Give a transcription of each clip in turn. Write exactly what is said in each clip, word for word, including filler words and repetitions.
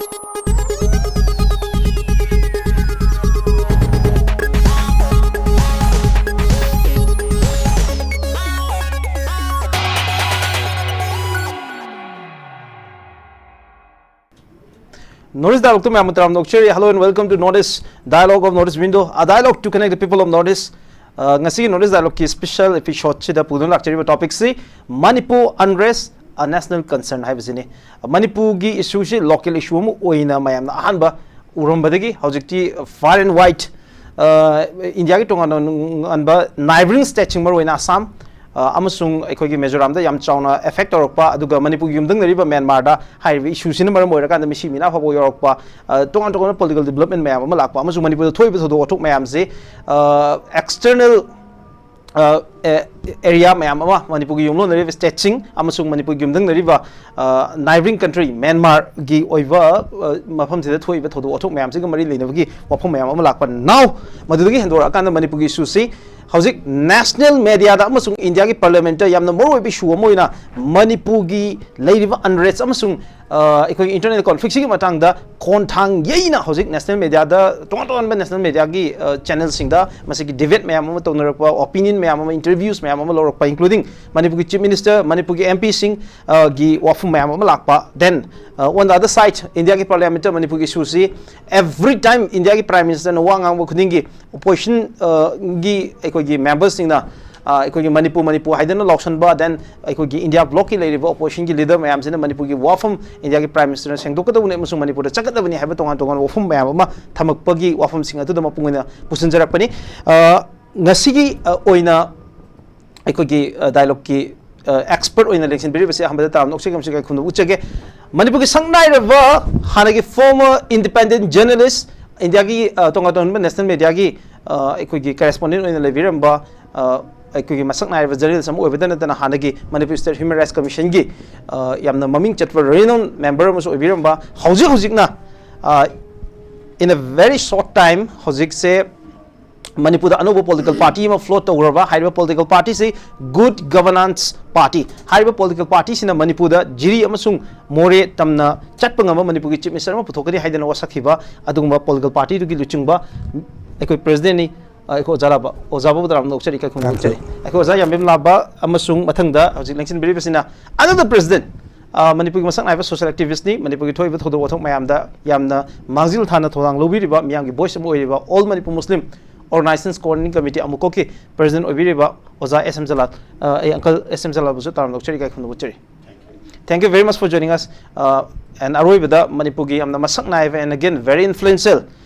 North East Dialogue two ꯃꯌꯥꯝ ꯇꯔꯥꯝꯅ ꯑꯣꯛꯆꯔꯤ꯫ Hello and welcome to North East Dialogue of North East Window, a dialogue to connect the people of North East. ꯑ, ꯉꯁꯤꯒꯤ North East Dialogue ꯀꯤ special episode ꯁꯤꯗ ꯄꯨꯗꯨꯅ ꯂꯥꯛꯆꯔꯤꯕ topic ꯁꯤ Manipur unrest, a national concern ꯍꯥꯏꯕꯁꯤꯅꯤ꯫ ꯃꯅꯤꯄꯨꯔꯒꯤ issue ꯁꯤ local issue ꯑꯃ ꯑꯣꯏꯅ ꯃꯌꯥꯝꯅ ꯑꯍꯥꯟꯕ ꯎꯔꯝꯕꯗꯒꯤ ꯍꯧꯖꯤꯛꯇꯤ far and wide, ꯑ, ꯏꯟꯗꯤꯌꯥꯒꯤ ꯇꯣꯉꯥꯟ ꯇꯣꯉꯥꯟꯕ neighbouring state ꯁꯤꯡ, ꯃꯔꯨꯑꯣꯏꯅ ꯑꯁꯥꯝ, ꯑ, ꯑꯃꯁꯨꯡ ꯑꯩꯈꯣꯏꯒꯤ ꯃꯤꯖꯣꯔꯥꯝꯗ ꯌꯥꯝ ꯆꯥꯎꯅ affect ꯇꯧꯔꯛꯄ, ꯑꯗꯨꯒ ꯃꯅꯤꯄꯨꯔꯒꯤ ꯌꯨꯝꯊꯪꯅꯔꯤꯕ ꯃ꯭ꯌꯥꯟꯃꯥꯔꯗ ꯍꯥꯏꯔꯤꯕ issue ꯁꯤꯅ ꯃꯔꯝ ꯑꯣꯏꯔꯀꯥꯟꯗ ꯃꯤꯁꯤ ꯃꯤꯅꯥ ꯐꯥꯎꯕ ꯌꯧꯔꯛꯄ, ꯑ, ꯇꯣꯉꯥꯟ ꯇꯣꯉꯥꯟꯕ political development ꯃꯌꯥꯝ ꯑꯃ ꯂꯥꯛꯄ, ꯑꯃꯁꯨꯡ ꯃꯅꯤꯄꯨꯔꯗ ꯊꯣꯛꯏꯕ ꯊꯧꯗꯣꯛ ꯋꯥꯊꯣꯛ ꯃꯌꯥꯝꯁꯤ, ꯑ, external, ꯑ, ꯑꯦ, area ꯃꯌꯥꯝ ꯑꯃ, ꯃꯅꯤꯄꯨꯔꯒꯤ ꯌꯨꯝꯂꯣꯟꯅꯔꯤꯕ state ꯁꯤꯡ ꯑꯃꯁꯨꯡ ꯃꯅꯤꯄꯨꯔꯒꯤ ꯌꯨꯝꯊꯪꯅꯔꯤꯕ, ꯑ, neighbouring country ꯃ꯭ꯌꯥꯟꯃꯥꯔꯒꯤ ꯑꯣꯏꯕ, ꯑ, ꯃꯐꯝꯁꯤꯗ ꯊꯣꯛꯏꯕ ꯊꯧꯗꯣꯛ ꯋꯥꯊꯣꯛ ꯃꯌꯥꯝꯁꯤꯒ ꯃꯔꯤ ꯂꯩꯅꯕꯒꯤ ꯋꯥꯐꯝ ꯃꯌꯥꯝ ꯑꯃ ꯂꯥꯛꯄ꯫ Now, ꯃꯗꯨꯗꯒꯤ ꯍꯦꯟꯗꯣꯔꯛꯑꯀꯥꯟꯗ ꯃꯅꯤꯄꯨꯔꯒꯤ issue ꯁꯤ ꯍꯧꯖꯤꯛ national media ꯗ ꯑꯃꯁꯨꯡ ꯏꯟꯗꯤꯌꯥꯒꯤ parliament ꯇ ꯌꯥꯝꯅ ꯃꯔꯨꯑꯣꯏꯕ issue ꯑꯃ ꯑꯣꯏꯅ ꯃꯅꯤꯄꯨꯔꯒꯤ ꯂꯩꯔꯤꯕ unrest ꯑꯃꯁꯨꯡ, ꯑ, ꯑꯩꯈꯣꯏꯒꯤ internal conflict ꯁꯤꯒꯤ ꯃꯇꯥꯡꯗ ꯈꯣꯡꯊꯥꯡ ꯌꯩꯅ ꯍꯧꯖꯤꯛ national media ꯗ, ꯇꯣꯉꯥꯟ ꯇꯣꯉꯥꯟꯕ national media ꯒꯤ, ꯑ, channel ꯁꯤꯡꯗ ꯃꯁꯤꯒꯤ debate ꯃꯌꯥꯝ ꯑꯃ ꯇꯧꯅꯔꯛꯄ, opinion ꯃꯌꯥꯝ ꯑꯃ, interviews ꯃꯌꯥꯝ ꯑꯃ ꯂꯧꯔꯛꯄ, including ꯃꯅꯤꯄꯨꯔꯒꯤ chief minister, ꯃꯅꯤꯄꯨꯔꯒꯤ M P ꯁꯤꯡ, ꯑ, ꯒꯤ ꯋꯥꯐꯝ ꯃꯌꯥꯝ ꯑꯃ ꯂꯥꯛꯄ꯫ Then, ꯑ, on the other side, ꯏꯟꯗꯤꯌꯥꯒꯤ parliament ꯇ ꯃꯅꯤꯄꯨꯔꯒꯤ issue ꯁꯤ every time ꯏꯟꯗꯤꯌꯥꯒꯤ prime minister ꯅ ꯋꯥ ꯉꯥꯡꯕ ꯈꯨꯗꯤꯡꯒꯤ opposition, ꯑ, ꯒꯤ ꯑꯩꯈꯣꯏꯒꯤ members ꯁꯤꯡꯅ, ꯑ, ꯑꯩꯈꯣꯏꯒꯤ ꯃꯅꯤꯄꯨꯔ, ꯃꯅꯤꯄꯨꯔ ꯍꯥꯏꯗꯅ ꯂꯥꯎꯁꯟꯕ, then ꯑꯩꯈꯣꯏꯒꯤ ꯏꯟꯗꯤꯌꯥ bloc ꯀꯤ ꯂꯩꯔꯤꯕ opposition ꯒꯤ leader ꯃꯌꯥꯝꯁꯤꯅ ꯃꯅꯤꯄꯨꯔꯒꯤ ꯋꯥꯐꯝ ꯏꯟꯗꯤꯌꯥꯒꯤ prime minister ꯅ ꯁꯦꯡꯗꯣꯛꯀꯗꯕꯅꯤ ꯑꯃꯁꯨꯡ ꯃꯅꯤꯄꯨꯔꯗ ꯆꯠꯀꯗꯕꯅꯤ ꯍꯥꯏꯕ ꯇꯣꯉꯥꯟ ꯇꯣꯉꯥꯟꯕ ꯋꯥꯐꯝ ꯃꯌꯥꯝ ꯑꯃ ꯊꯝꯃꯛꯄꯒꯤ ꯋꯥꯐꯝꯁꯤꯡ ꯑꯗꯨꯗ ꯃꯄꯨꯡ ꯑꯣꯏꯅ ꯄꯨꯁꯤꯟꯖꯔꯛꯄꯅꯤ꯫ ꯑ, ꯉꯁꯤꯒꯤ, ꯑ, ꯑꯣꯏꯅ ꯑꯩꯈꯣꯏꯒꯤ, ꯑ, dialogue ꯀꯤ, ꯑ, expert ꯑꯣꯏꯅ ꯂꯦꯡꯁꯤꯟꯕꯤꯔꯤꯕꯁꯤ ꯑꯍꯥꯟꯕꯗ ꯇꯔꯥꯝꯅ ꯑꯣꯛꯆꯒꯦ ꯑꯃꯁꯨꯡ ꯏꯀꯥꯏ ꯈꯨꯝꯅꯕ ꯎꯠꯆꯒꯦ꯫ ꯃꯅꯤꯄꯨꯔꯒꯤ ꯁꯛꯅꯥꯏꯔꯕ ꯍꯥꯟꯅꯒꯤ former independent journalist, ꯏꯟꯗꯤꯌꯥꯒꯤ, ꯑ, ꯇꯣꯉꯥꯟ ꯇꯣꯉꯥꯟꯕ national media ꯒꯤ, ꯑ, ꯑꯩꯈꯣꯏꯒꯤ correspondent ꯑꯣꯏꯅ ꯂꯩꯕꯤꯔꯝꯕ, ꯑ, ꯑꯩꯈꯣꯏꯒꯤ ꯃꯁꯛ ꯅꯥꯏꯔꯕ journalist ꯑꯃ ꯑꯣꯏꯕꯗ ꯅꯠꯇꯅ ꯍꯥꯟꯅꯒꯤ Manipur State Human Rights Commission ꯒꯤ, ꯑ, ꯌꯥꯝꯅ ꯃꯃꯤꯡ ꯆꯠꯄ renowned member ꯑꯃꯁꯨ ꯑꯣꯏꯕꯤꯔꯝꯕ, ꯍꯧꯖꯤꯛ ꯍꯧꯖꯤꯛꯅ, ꯑ, in a very short time ꯍꯧꯖꯤꯛꯁꯦ ꯃꯅꯤꯄꯨꯔꯗ ꯑꯅꯧꯕ ꯄꯣꯂꯤꯇꯤꯀꯦꯜ ꯄꯥꯔꯇꯤ ꯑꯃ ꯐ꯭ꯂꯣꯠ ꯇꯧꯈ꯭ꯔꯕ꯫ ꯍꯥꯏꯔꯤꯕ ꯄꯣꯂꯤꯇꯤꯀꯦꯜ ꯄꯥꯔꯇꯤꯁꯤ ꯒꯨꯗ ꯒꯕꯔꯅꯥꯟꯁ ꯄꯥꯔꯇꯤ꯫ ꯍꯥꯏꯔꯤꯕ ꯄꯣꯂꯤꯇꯤꯀꯦꯜ ꯄꯥꯔꯇꯤꯁꯤꯅ ꯃꯅꯤꯄꯨꯔꯗ ꯖꯤꯔꯤ ꯑꯃꯁꯨꯡ ꯃꯣꯔꯦ ꯇꯝꯅ ꯆꯠꯄ ꯉꯝꯕ ꯃꯅꯤꯄꯨꯔꯒꯤ ꯆꯤꯐ ꯃꯤꯅꯤꯁꯇꯔ ꯑꯃ ꯄꯨꯊꯣꯛꯀꯅꯤ ꯍꯥꯏꯗꯅ ꯋꯥꯁꯛꯈꯤꯕ ꯑꯗꯨꯒꯨꯝꯕ ꯄꯣꯂꯤꯇꯤꯀꯦꯜ ꯄꯥꯔꯇꯤꯗꯨꯒꯤ ꯂꯨꯆꯤꯡꯕ ꯑꯩꯈꯣꯏ ꯄ꯭ꯔꯦꯁꯤꯗꯦꯟꯠꯅꯤ꯫ ꯑ, ꯑꯩꯈꯣꯏ ꯑꯣꯖꯥ ꯂꯥꯕ, ꯑꯣꯖꯥꯕꯨ ꯇꯔꯥꯝꯅ ꯑꯣꯛꯆꯔꯤ, ꯏꯀꯥꯏ ꯈꯨꯝꯅꯕ ꯎꯠꯆꯔꯤ꯫ ꯑꯩꯈꯣꯏ ꯑꯣꯖꯥ ꯌꯥꯝꯕꯦꯝ ꯂꯥꯕ ꯑꯃꯁꯨꯡ ꯃꯊꯪꯗ ꯍꯧꯖꯤꯛ ꯂꯦꯡꯁꯤꯟꯕꯤꯔꯤꯕꯁꯤꯅ another president, ꯑ, ꯃꯅꯤꯄꯨꯔꯒꯤ ꯃꯁꯛ ꯅꯥꯏꯕ ꯁꯣꯁꯤꯌꯦꯜ ꯑꯦꯛꯇꯤꯚꯤꯁ꯭ꯠꯅꯤ꯫ ꯃꯅꯤꯄꯨꯔꯒꯤ ꯊꯣꯛꯏꯕ ꯊꯧꯗꯣꯛ ꯋꯥꯊꯣꯛ ꯃꯌꯥꯝꯗ ꯌꯥꯝꯅ ꯃꯥꯡꯖꯤꯜ ꯊꯥꯅ ꯊꯧꯗꯥꯡ ꯂꯧꯕꯤꯔꯤꯕ, ꯃꯤꯌꯥꯝꯒꯤ ꯚꯣꯏꯁ ꯑꯃ ꯑꯣꯏꯔꯤꯕ All Manipur Muslim Organizations Coordinating Committee, ꯑꯃꯨꯛꯀꯣꯛꯀꯤ ꯄ꯭ꯔꯦꯁꯤꯗꯦꯟꯠ ꯑꯣꯏꯕꯤꯔꯤꯕ ꯑꯣꯖꯥ ꯑꯦꯁ ꯑꯦꯝ ꯖꯂꯥꯜ, ꯑ, ꯑꯩ ꯑꯪꯀꯜ ꯑꯦꯁ ꯑꯦꯝ ꯖꯂꯥꯜꯕꯨꯁꯨ ꯇꯔꯥꯝꯅ ꯑꯣꯛꯆꯔꯤ, ꯏꯀꯥꯏ ꯈꯨꯝꯅꯕ ꯎꯠꯆꯔꯤ꯫ Thank you very much for joining us. Uh, and ꯑꯔꯣꯏꯕꯗ ꯃꯅꯤꯄꯨꯔꯒꯤ ꯌꯥꯝꯅ ꯃꯁꯛ ꯅꯥꯏꯕ and again very influential,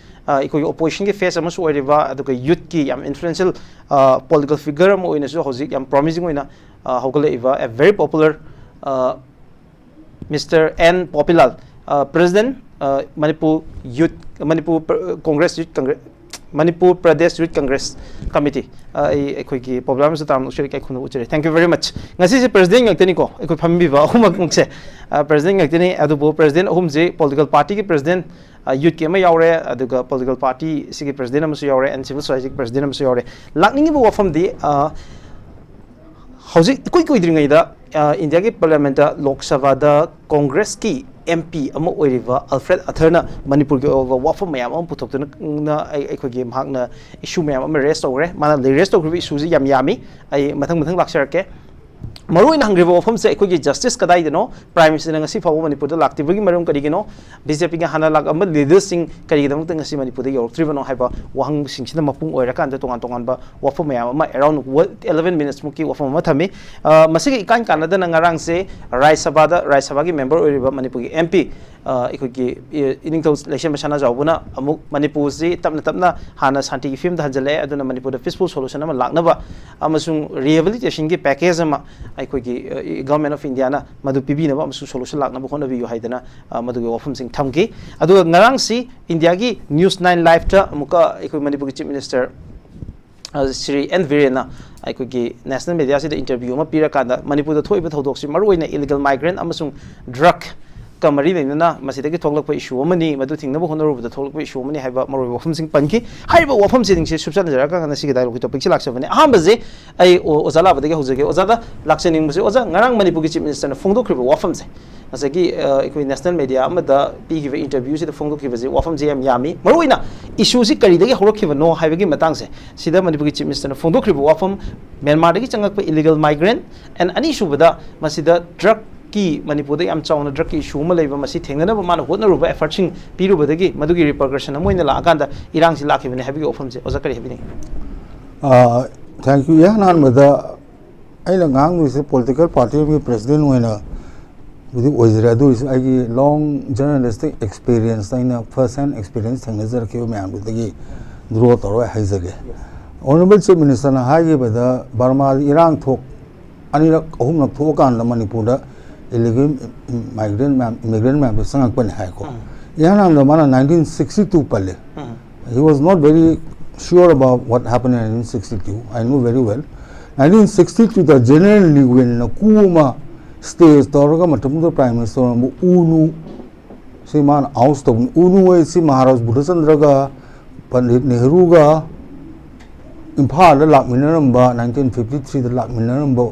uh, ꯑꯩꯈꯣꯏꯒꯤ ꯑꯣꯄꯣꯖꯤꯁꯟꯒꯤ ꯐꯦꯁ ꯑꯃꯁꯨ ꯑꯣꯏꯔꯤꯕ, ꯑꯗꯨꯒ ꯌꯨꯠꯀꯤ ꯌꯥꯝ ꯏꯟꯐ꯭ꯂꯨꯌꯦꯟꯁꯤꯌꯦꯜ, uh, ꯄꯣꯂꯤꯇꯤꯀꯦꯜ ꯐꯤꯒꯔ ꯑꯃ ꯑꯣꯏꯅꯁꯨ ꯍꯧꯖꯤꯛ ꯌꯥꯝ ꯄ꯭ꯔꯣꯃꯤꯁꯤꯡ ꯑꯣꯏꯅ, uh, ꯍꯧꯒꯠꯂꯛꯏꯕ, a very popular, uh, Mister N Popilalal, uh, President, uh, Manipur Youth, Manipur Pr- Congress Youth Congress, Manipur Pradesh youth Congress committee, ꯑ, ꯑꯩ ꯑꯩꯈꯣꯏꯒꯤ ꯄ꯭ꯔꯣꯒ꯭ꯔꯥꯝ ꯑꯁꯤꯗ ꯇꯔꯥꯝꯅ ꯑꯣꯛꯆꯔꯤ, ꯏꯀꯥꯏ ꯈꯨꯝꯅꯕ ꯎꯠꯆꯔꯤ꯫ Thank you very much. ꯉꯁꯤꯁꯦ ꯄ꯭ꯔꯦꯁꯤꯗꯦꯟꯠ ꯉꯥꯛꯇꯅꯤꯀꯣ ꯑꯩꯈꯣꯏ ꯐꯝꯃꯤꯕ ꯑꯍꯨꯝꯃꯛꯃꯛꯁꯦ, ꯑ, ꯄ꯭ꯔꯦꯁꯤꯗꯦꯟꯠ ꯉꯥꯛꯇꯅꯤ꯫ ꯑꯗꯨꯕꯨ ꯄ꯭ꯔꯦꯁꯤꯗꯦꯟꯠ ꯑꯍꯨꯝꯁꯤ ꯄꯣꯂꯤꯇꯤꯀꯦꯜ ꯄꯥꯔꯇꯤꯒꯤ ꯄ꯭ꯔꯦꯁꯤꯗꯦꯟꯠ, ꯑ, ꯌꯨꯠꯀꯤ ꯑꯃ ꯌꯥꯎꯔꯦ, ꯑꯗꯨꯒ ꯄꯣꯂꯤꯇꯤꯀꯦꯜ ꯄꯥꯔꯇꯤ ꯁꯤꯒꯤ ꯄ꯭ꯔꯦꯁꯤꯗꯦꯟꯠ ꯑꯃꯁꯨ ꯌꯥꯎꯔꯦ, and civil society ꯒꯤ ꯄ꯭ꯔꯦꯁꯤꯗꯦꯟꯠ ꯑꯃꯁꯨ ꯌꯥꯎꯔꯦ꯫ ꯂꯥꯛꯅꯤꯡꯉꯤꯕ ꯋꯥꯐꯝꯗꯤ, ꯑ, ꯍꯧꯖꯤꯛ ꯏꯀꯨꯏ ꯀꯨꯏꯗ꯭ꯔꯤꯉꯩꯗ, ꯑ, ꯏꯟꯗꯤꯌꯥꯒꯤ ꯄꯥꯔꯂꯤꯌꯥꯃꯦꯟꯠꯇ, ꯂꯣꯛ ꯁꯚꯥꯗ ꯀꯣꯡꯒ꯭ꯔꯦꯁꯀꯤ ꯑꯦꯝ ꯄꯤ ꯑꯃ ꯑꯣꯏꯔꯤꯕ ꯑꯜꯐ꯭ꯔꯦꯗ ꯑꯊꯔꯅ ꯃꯅꯤꯄꯨꯔꯒꯤ ꯑꯣꯏꯕ ꯋꯥꯐꯝ ꯃꯌꯥꯝ ꯑꯃ ꯄꯨꯊꯣꯛꯇꯨꯅ, ꯅ, ꯑꯩ-, ꯑꯩꯈꯣꯏꯒꯤ ꯃꯍꯥꯛꯅ ꯏꯁꯨ ꯃꯌꯥꯝ ꯑꯃ ꯔꯦꯁ ꯇꯧꯈ꯭ꯔꯦ꯫ ꯃꯥꯅ ꯔꯦꯁ ꯇꯧꯈ꯭ꯔꯤꯕ ꯏꯁꯨꯁꯤ ꯌꯥꯝ ꯌꯥꯝꯃꯤ꯫ ꯑꯩ ꯃꯊꯪ ꯃꯊꯪ ꯂꯥꯛꯆꯔꯛꯀꯦ꯫ ꯃꯔꯨꯑꯣꯏꯅ ꯍꯪꯈ꯭ꯔꯤꯕ ꯋꯥꯐꯝꯁꯦ ꯑꯩꯈꯣꯏꯒꯤ ꯖꯁꯇꯤꯁ ꯀꯗꯥꯏꯗꯅꯣ? ꯄ꯭ꯔꯥꯏꯝ ꯃꯤꯅꯤꯁꯇꯔꯅ ꯉꯁꯤ ꯐꯥꯎꯕ ꯃꯅꯤꯄꯨꯔꯗ ꯂꯥꯛꯇ꯭ꯔꯤꯕꯒꯤ ꯃꯔꯝ ꯀꯔꯤꯒꯤꯅꯣ? ꯕꯤ ꯖꯦ ꯄꯤꯒꯤ ꯍꯥꯟꯅ ꯂꯥꯛꯂꯝꯕ ꯂꯤꯗꯔꯁꯤꯡ ꯀꯔꯤꯒꯤꯗꯃꯛꯇ ꯉꯁꯤ ꯃꯅꯤꯄꯨꯔꯗ ꯌꯧꯔꯛꯇ꯭ꯔꯤꯕꯅꯣ ꯍꯥꯏꯕ ꯋꯥꯍꯪꯁꯤꯡꯁꯤꯅ ꯃꯄꯨꯡ ꯑꯣꯏꯔꯀꯥꯟꯗ ꯇꯣꯉꯥꯟ ꯇꯣꯉꯥꯟꯕ ꯋꯥꯐꯝ ꯃꯌꯥꯝ ꯑꯃ, around eleven minutes ꯃꯨꯛꯀꯤ ꯋꯥꯐꯝ ꯑꯃ ꯊꯝꯃꯤ꯫ ꯑ, ꯃꯁꯤꯒ ꯏꯀꯥꯟ ꯀꯥꯟꯅꯗꯅ ꯉꯔꯥꯡꯁꯦ ꯔꯥꯖ꯭ꯌ ꯁꯚꯥꯗ, ꯔꯥꯖ꯭ꯌ ꯁꯚꯥꯒꯤ ꯃꯦꯝꯕꯔ ꯑꯣꯏꯔꯤꯕ ꯃꯅꯤꯄꯨꯔꯒꯤ ꯑꯦꯝ ꯄꯤ, ꯑ, ꯑꯩꯈꯣꯏꯒꯤ, ꯑ, ꯏꯅꯤꯡꯊꯧ ꯂꯩꯁꯦꯝꯕ ꯁꯅꯥꯖꯥꯎꯕꯅ ꯑꯃꯨꯛ ꯃꯅꯤꯄꯨꯔꯁꯤ ꯇꯞꯅ ꯇꯞꯅ ꯍꯥꯟꯅ ꯁꯥꯟꯇꯤꯒꯤ ꯐꯤꯕꯝꯗ ꯍꯟꯖꯤꯜꯂꯛꯑꯦ, ꯑꯗꯨꯅ ꯃꯅꯤꯄꯨꯔꯗ peaceful solution ꯑꯃ ꯂꯥꯛꯅꯕ ꯑꯃꯁꯨꯡ rehabilitation ꯒꯤ package ꯑꯃ ꯑꯩꯈꯣꯏꯒꯤ, ꯑ, Government of India ꯅ ꯃꯗꯨ ꯄꯤꯕꯤꯅꯕ ꯑꯃꯁꯨꯡ solution ꯂꯥꯛꯅꯕ ꯍꯣꯠꯅꯕꯤꯌꯨ ꯍꯥꯏꯗꯅ, ꯑ, ꯃꯗꯨꯒꯤ ꯋꯥꯐꯝꯁꯤꯡ ꯊꯝꯈꯤ꯫ ꯑꯗꯨꯒ ꯉꯔꯥꯡꯁꯤ ꯏꯟꯗꯤꯌꯥꯒꯤ News Nine Live ꯇ ꯑꯃꯨꯛꯀ ꯑꯩꯈꯣꯏ ꯃꯅꯤꯄꯨꯔꯒꯤ Chief Minister, ꯑ, ꯁ꯭ꯔꯤ ꯑꯦꯟ ꯕꯤꯔꯦꯟꯅ ꯑꯩꯈꯣꯏꯒꯤ national media ꯁꯤꯗ interview ꯑꯃ ꯄꯤꯔꯀꯥꯟꯗ ꯃꯅꯤꯄꯨꯔꯗ ꯊꯣꯛꯏꯕ ꯊꯧꯗꯣꯛꯁꯤ ꯃꯔꯨꯑꯣꯏꯅ illegal migrant ꯑꯃꯁꯨꯡ drug ꯀ ꯃꯔꯤ ꯂꯩꯅꯅ ꯃꯁꯤꯗꯒꯤ ꯊꯣꯛꯂꯛꯄ ꯏꯁꯨ ꯑꯃꯅꯤ, ꯃꯗꯨ ꯊꯤꯡꯅꯕ ꯍꯣꯠꯅꯔꯨꯕꯗ ꯊꯣꯛꯂꯛꯄ ꯏꯁꯨ ꯑꯃꯅꯤ ꯍꯥꯏꯕ ꯃꯔꯨꯑꯣꯏꯕ ꯋꯥꯐꯝꯁꯤꯡ ꯄꯟꯈꯤ꯫ ꯍꯥꯏꯔꯤꯕ ꯋꯥꯐꯝꯁꯤꯡꯁꯦ ꯁꯨꯞꯆꯟꯖꯔꯒ ꯉꯁꯤꯒꯤ ꯗꯥꯏꯂꯣꯒꯀꯤ ꯇꯣꯄꯤꯛꯁꯤ ꯂꯥꯛꯆꯕꯅꯤ꯫ ꯑꯍꯥꯟꯕꯁꯦ ꯑꯩ ꯑꯣ- ꯑꯣꯖꯥ ꯂꯥꯕꯗꯒꯤ ꯍꯧꯖꯒꯦ꯫ ꯑꯣꯖꯥꯗ ꯂꯥꯛꯆꯅꯤꯡꯕꯁꯦ, ꯑꯣꯖꯥ, ꯉꯔꯥꯡ ꯃꯅꯤꯄꯨꯔꯒꯤ ꯆꯤꯐ ꯃꯤꯅꯤꯁꯇꯔꯅ ꯐꯣꯡꯗꯣꯛꯈ꯭ꯔꯤꯕ ꯋꯥꯐꯝꯁꯦ, ꯉꯁꯥꯏꯒꯤ ꯑ, ꯑꯩꯈꯣꯏ ꯅꯦꯁꯅꯦꯜ ꯃꯦꯗꯤꯌꯥ ꯑꯃꯗ ꯄꯤꯈꯤꯕ ꯏꯟꯇꯔꯚ꯭ꯌꯨꯁꯤꯗ ꯐꯣꯡꯗꯣꯛꯈꯤꯕꯁꯦ, ꯋꯥꯐꯝꯁꯦ ꯌꯥꯝ ꯌꯥꯝꯃꯤ꯫ ꯃꯔꯨꯑꯣꯏꯅ ꯏꯁꯨꯁꯤ ꯀꯔꯤꯗꯒꯤ ꯍꯧꯔꯛꯈꯤꯕꯅꯣ ꯍꯥꯏꯕꯒꯤ ꯃꯇꯥꯡꯁꯦ, ꯁꯤꯗ ꯃꯅꯤꯄꯨꯔꯒꯤ ꯆꯤꯐ ꯃꯤꯅꯤꯁꯇꯔꯅ ꯐꯣꯡꯗꯣꯛꯈ꯭ꯔꯤꯕ ꯋꯥꯐꯝ, ꯃ꯭ꯌꯥꯟꯃꯥꯔꯗꯒꯤ ꯆꯪꯂꯛꯄ ꯏꯂꯤꯒꯦꯜ ꯃꯥꯏꯒ꯭ꯔꯦꯟ, ꯑꯦꯟ ꯑꯅꯤꯁꯨꯕꯗ ꯃꯁꯤꯗ ꯗ꯭ꯔꯒꯀꯤ, ꯃꯅꯤꯄꯨꯔꯗ ꯌꯥꯝ ꯆꯥꯎꯅ ꯗ꯭ꯔꯒꯀꯤ ꯏꯁꯨ ꯑꯃ ꯂꯩꯕ, ꯃꯁꯤ ꯊꯦꯡꯅꯅꯕ ꯃꯥꯅ ꯍꯣꯠꯅꯔꯨꯕ ꯑꯦꯐꯔꯠꯁꯤꯡ ꯄꯤꯔꯨꯕꯗꯒꯤ ꯃꯗꯨꯒꯤ ꯔꯤꯄꯔꯀꯁꯟ ꯑꯃ ꯑꯣꯏꯅ ꯂꯥꯛꯑꯀꯥꯟꯗ ꯏꯔꯥꯡꯁꯤ ꯂꯥꯛꯈꯤꯕꯅꯤ ꯍꯥꯏꯕꯒꯤ ꯋꯥꯐꯝꯁꯦ ꯑꯣꯖꯥ ꯀꯔꯤ ꯍꯥꯏꯕꯤꯅꯤꯡꯉꯤ? Thank you. ꯏꯍꯥꯟ ꯑꯍꯥꯟꯕꯗ ꯑꯩꯅ ꯉꯥꯡꯗꯣꯏꯁꯦ ꯄꯣꯂꯤꯇꯤꯀꯦꯜ ꯄꯥꯔꯇꯤ ꯑꯃꯒꯤ ꯄ꯭ꯔꯦꯁꯤꯗꯦꯟ ꯑꯣꯏꯅ ꯕꯨꯗꯤ ꯑꯣꯏꯖꯔꯦ, ꯑꯗꯨ ꯑꯣꯏꯔꯁꯨ ꯑꯩꯒꯤ ꯂꯣꯡ ꯖꯔꯅꯦꯂꯤꯁꯇꯤꯛ ꯑꯦꯛꯁꯄꯤꯔꯤꯌꯦꯟꯁꯇ ꯑꯩꯅ ꯐꯥꯔꯁ ꯍꯦꯟ ꯑꯦꯛꯁꯄꯤꯔꯤꯌꯦꯟꯁ ꯊꯦꯡꯅꯖꯔꯛꯈꯤꯕ ꯃꯌꯥꯝꯗꯨꯗꯒꯤ ꯗ꯭ꯔꯣ ꯇꯧꯔꯒ ꯍꯥꯏꯖꯒꯦ꯫ ꯑꯣꯅꯔꯦꯕꯜ ꯆꯤꯐ ꯃꯤꯅꯤꯁꯇꯔꯅ ꯍꯥꯏꯈꯤꯕꯗ ꯕꯔꯃꯥꯗ ꯏꯔꯥꯡ ꯊꯣꯛ ꯑꯅꯤꯔꯛ ꯑꯍꯨꯝꯂꯛ ꯊꯣꯛꯑꯀꯥꯟꯗ ꯃꯅꯤꯄꯨꯔꯗ ꯏꯂꯤꯒꯦꯜ ꯃꯥꯏꯒ꯭ꯔꯦꯟ ꯃꯌꯥꯝ, ꯏꯃꯤꯒ꯭ꯔꯦꯟ ꯃꯌꯥꯝꯗꯣ ꯆꯪꯉꯛꯄꯅꯤ ꯍꯥꯏꯀꯣ꯫ ꯏꯍꯥꯟ ꯍꯥꯟꯕꯗ ꯃꯥꯅ ꯅꯥꯏꯟꯇꯤꯟ ꯁꯤꯛꯁꯇꯤ ꯇꯨ ꯄꯜꯂꯦ꯫ He was not very sure about what happened in nineteen sixty-two. I know very well. nineteen sixty-two the general ꯂꯤꯒ꯭ꯋꯤꯟꯅ ꯀꯨ ꯑꯃ ꯁ꯭ꯇꯦꯖ ꯇꯧꯔꯒ ꯃꯇꯝꯗꯨꯗ ꯄ꯭ꯔꯥꯏꯝ ꯃꯤꯅꯤꯁꯇꯔ ꯑꯣꯏꯔꯝꯕ ꯎꯅꯨ ꯁꯤ ꯃꯥꯅ ꯑꯥꯎꯁ ꯇꯧꯕꯅꯤ꯫ ꯎꯅꯨ ꯍꯥꯏꯁꯤ ꯃꯍꯥꯔꯥꯖ ꯕꯨꯙꯆꯟꯗ꯭ꯔꯒ ꯄꯟꯗꯤꯠ ꯅꯦꯍꯔꯨꯒ ꯏꯝꯐꯥꯜꯗ ꯂꯥꯛꯃꯤꯟꯅꯔꯝꯕ, ꯅꯥꯏꯟꯇꯤꯟ ꯐꯤꯐꯇꯤ ꯊ꯭ꯔꯤꯗ ꯂꯥꯛꯃꯤꯟꯅꯔꯝꯕ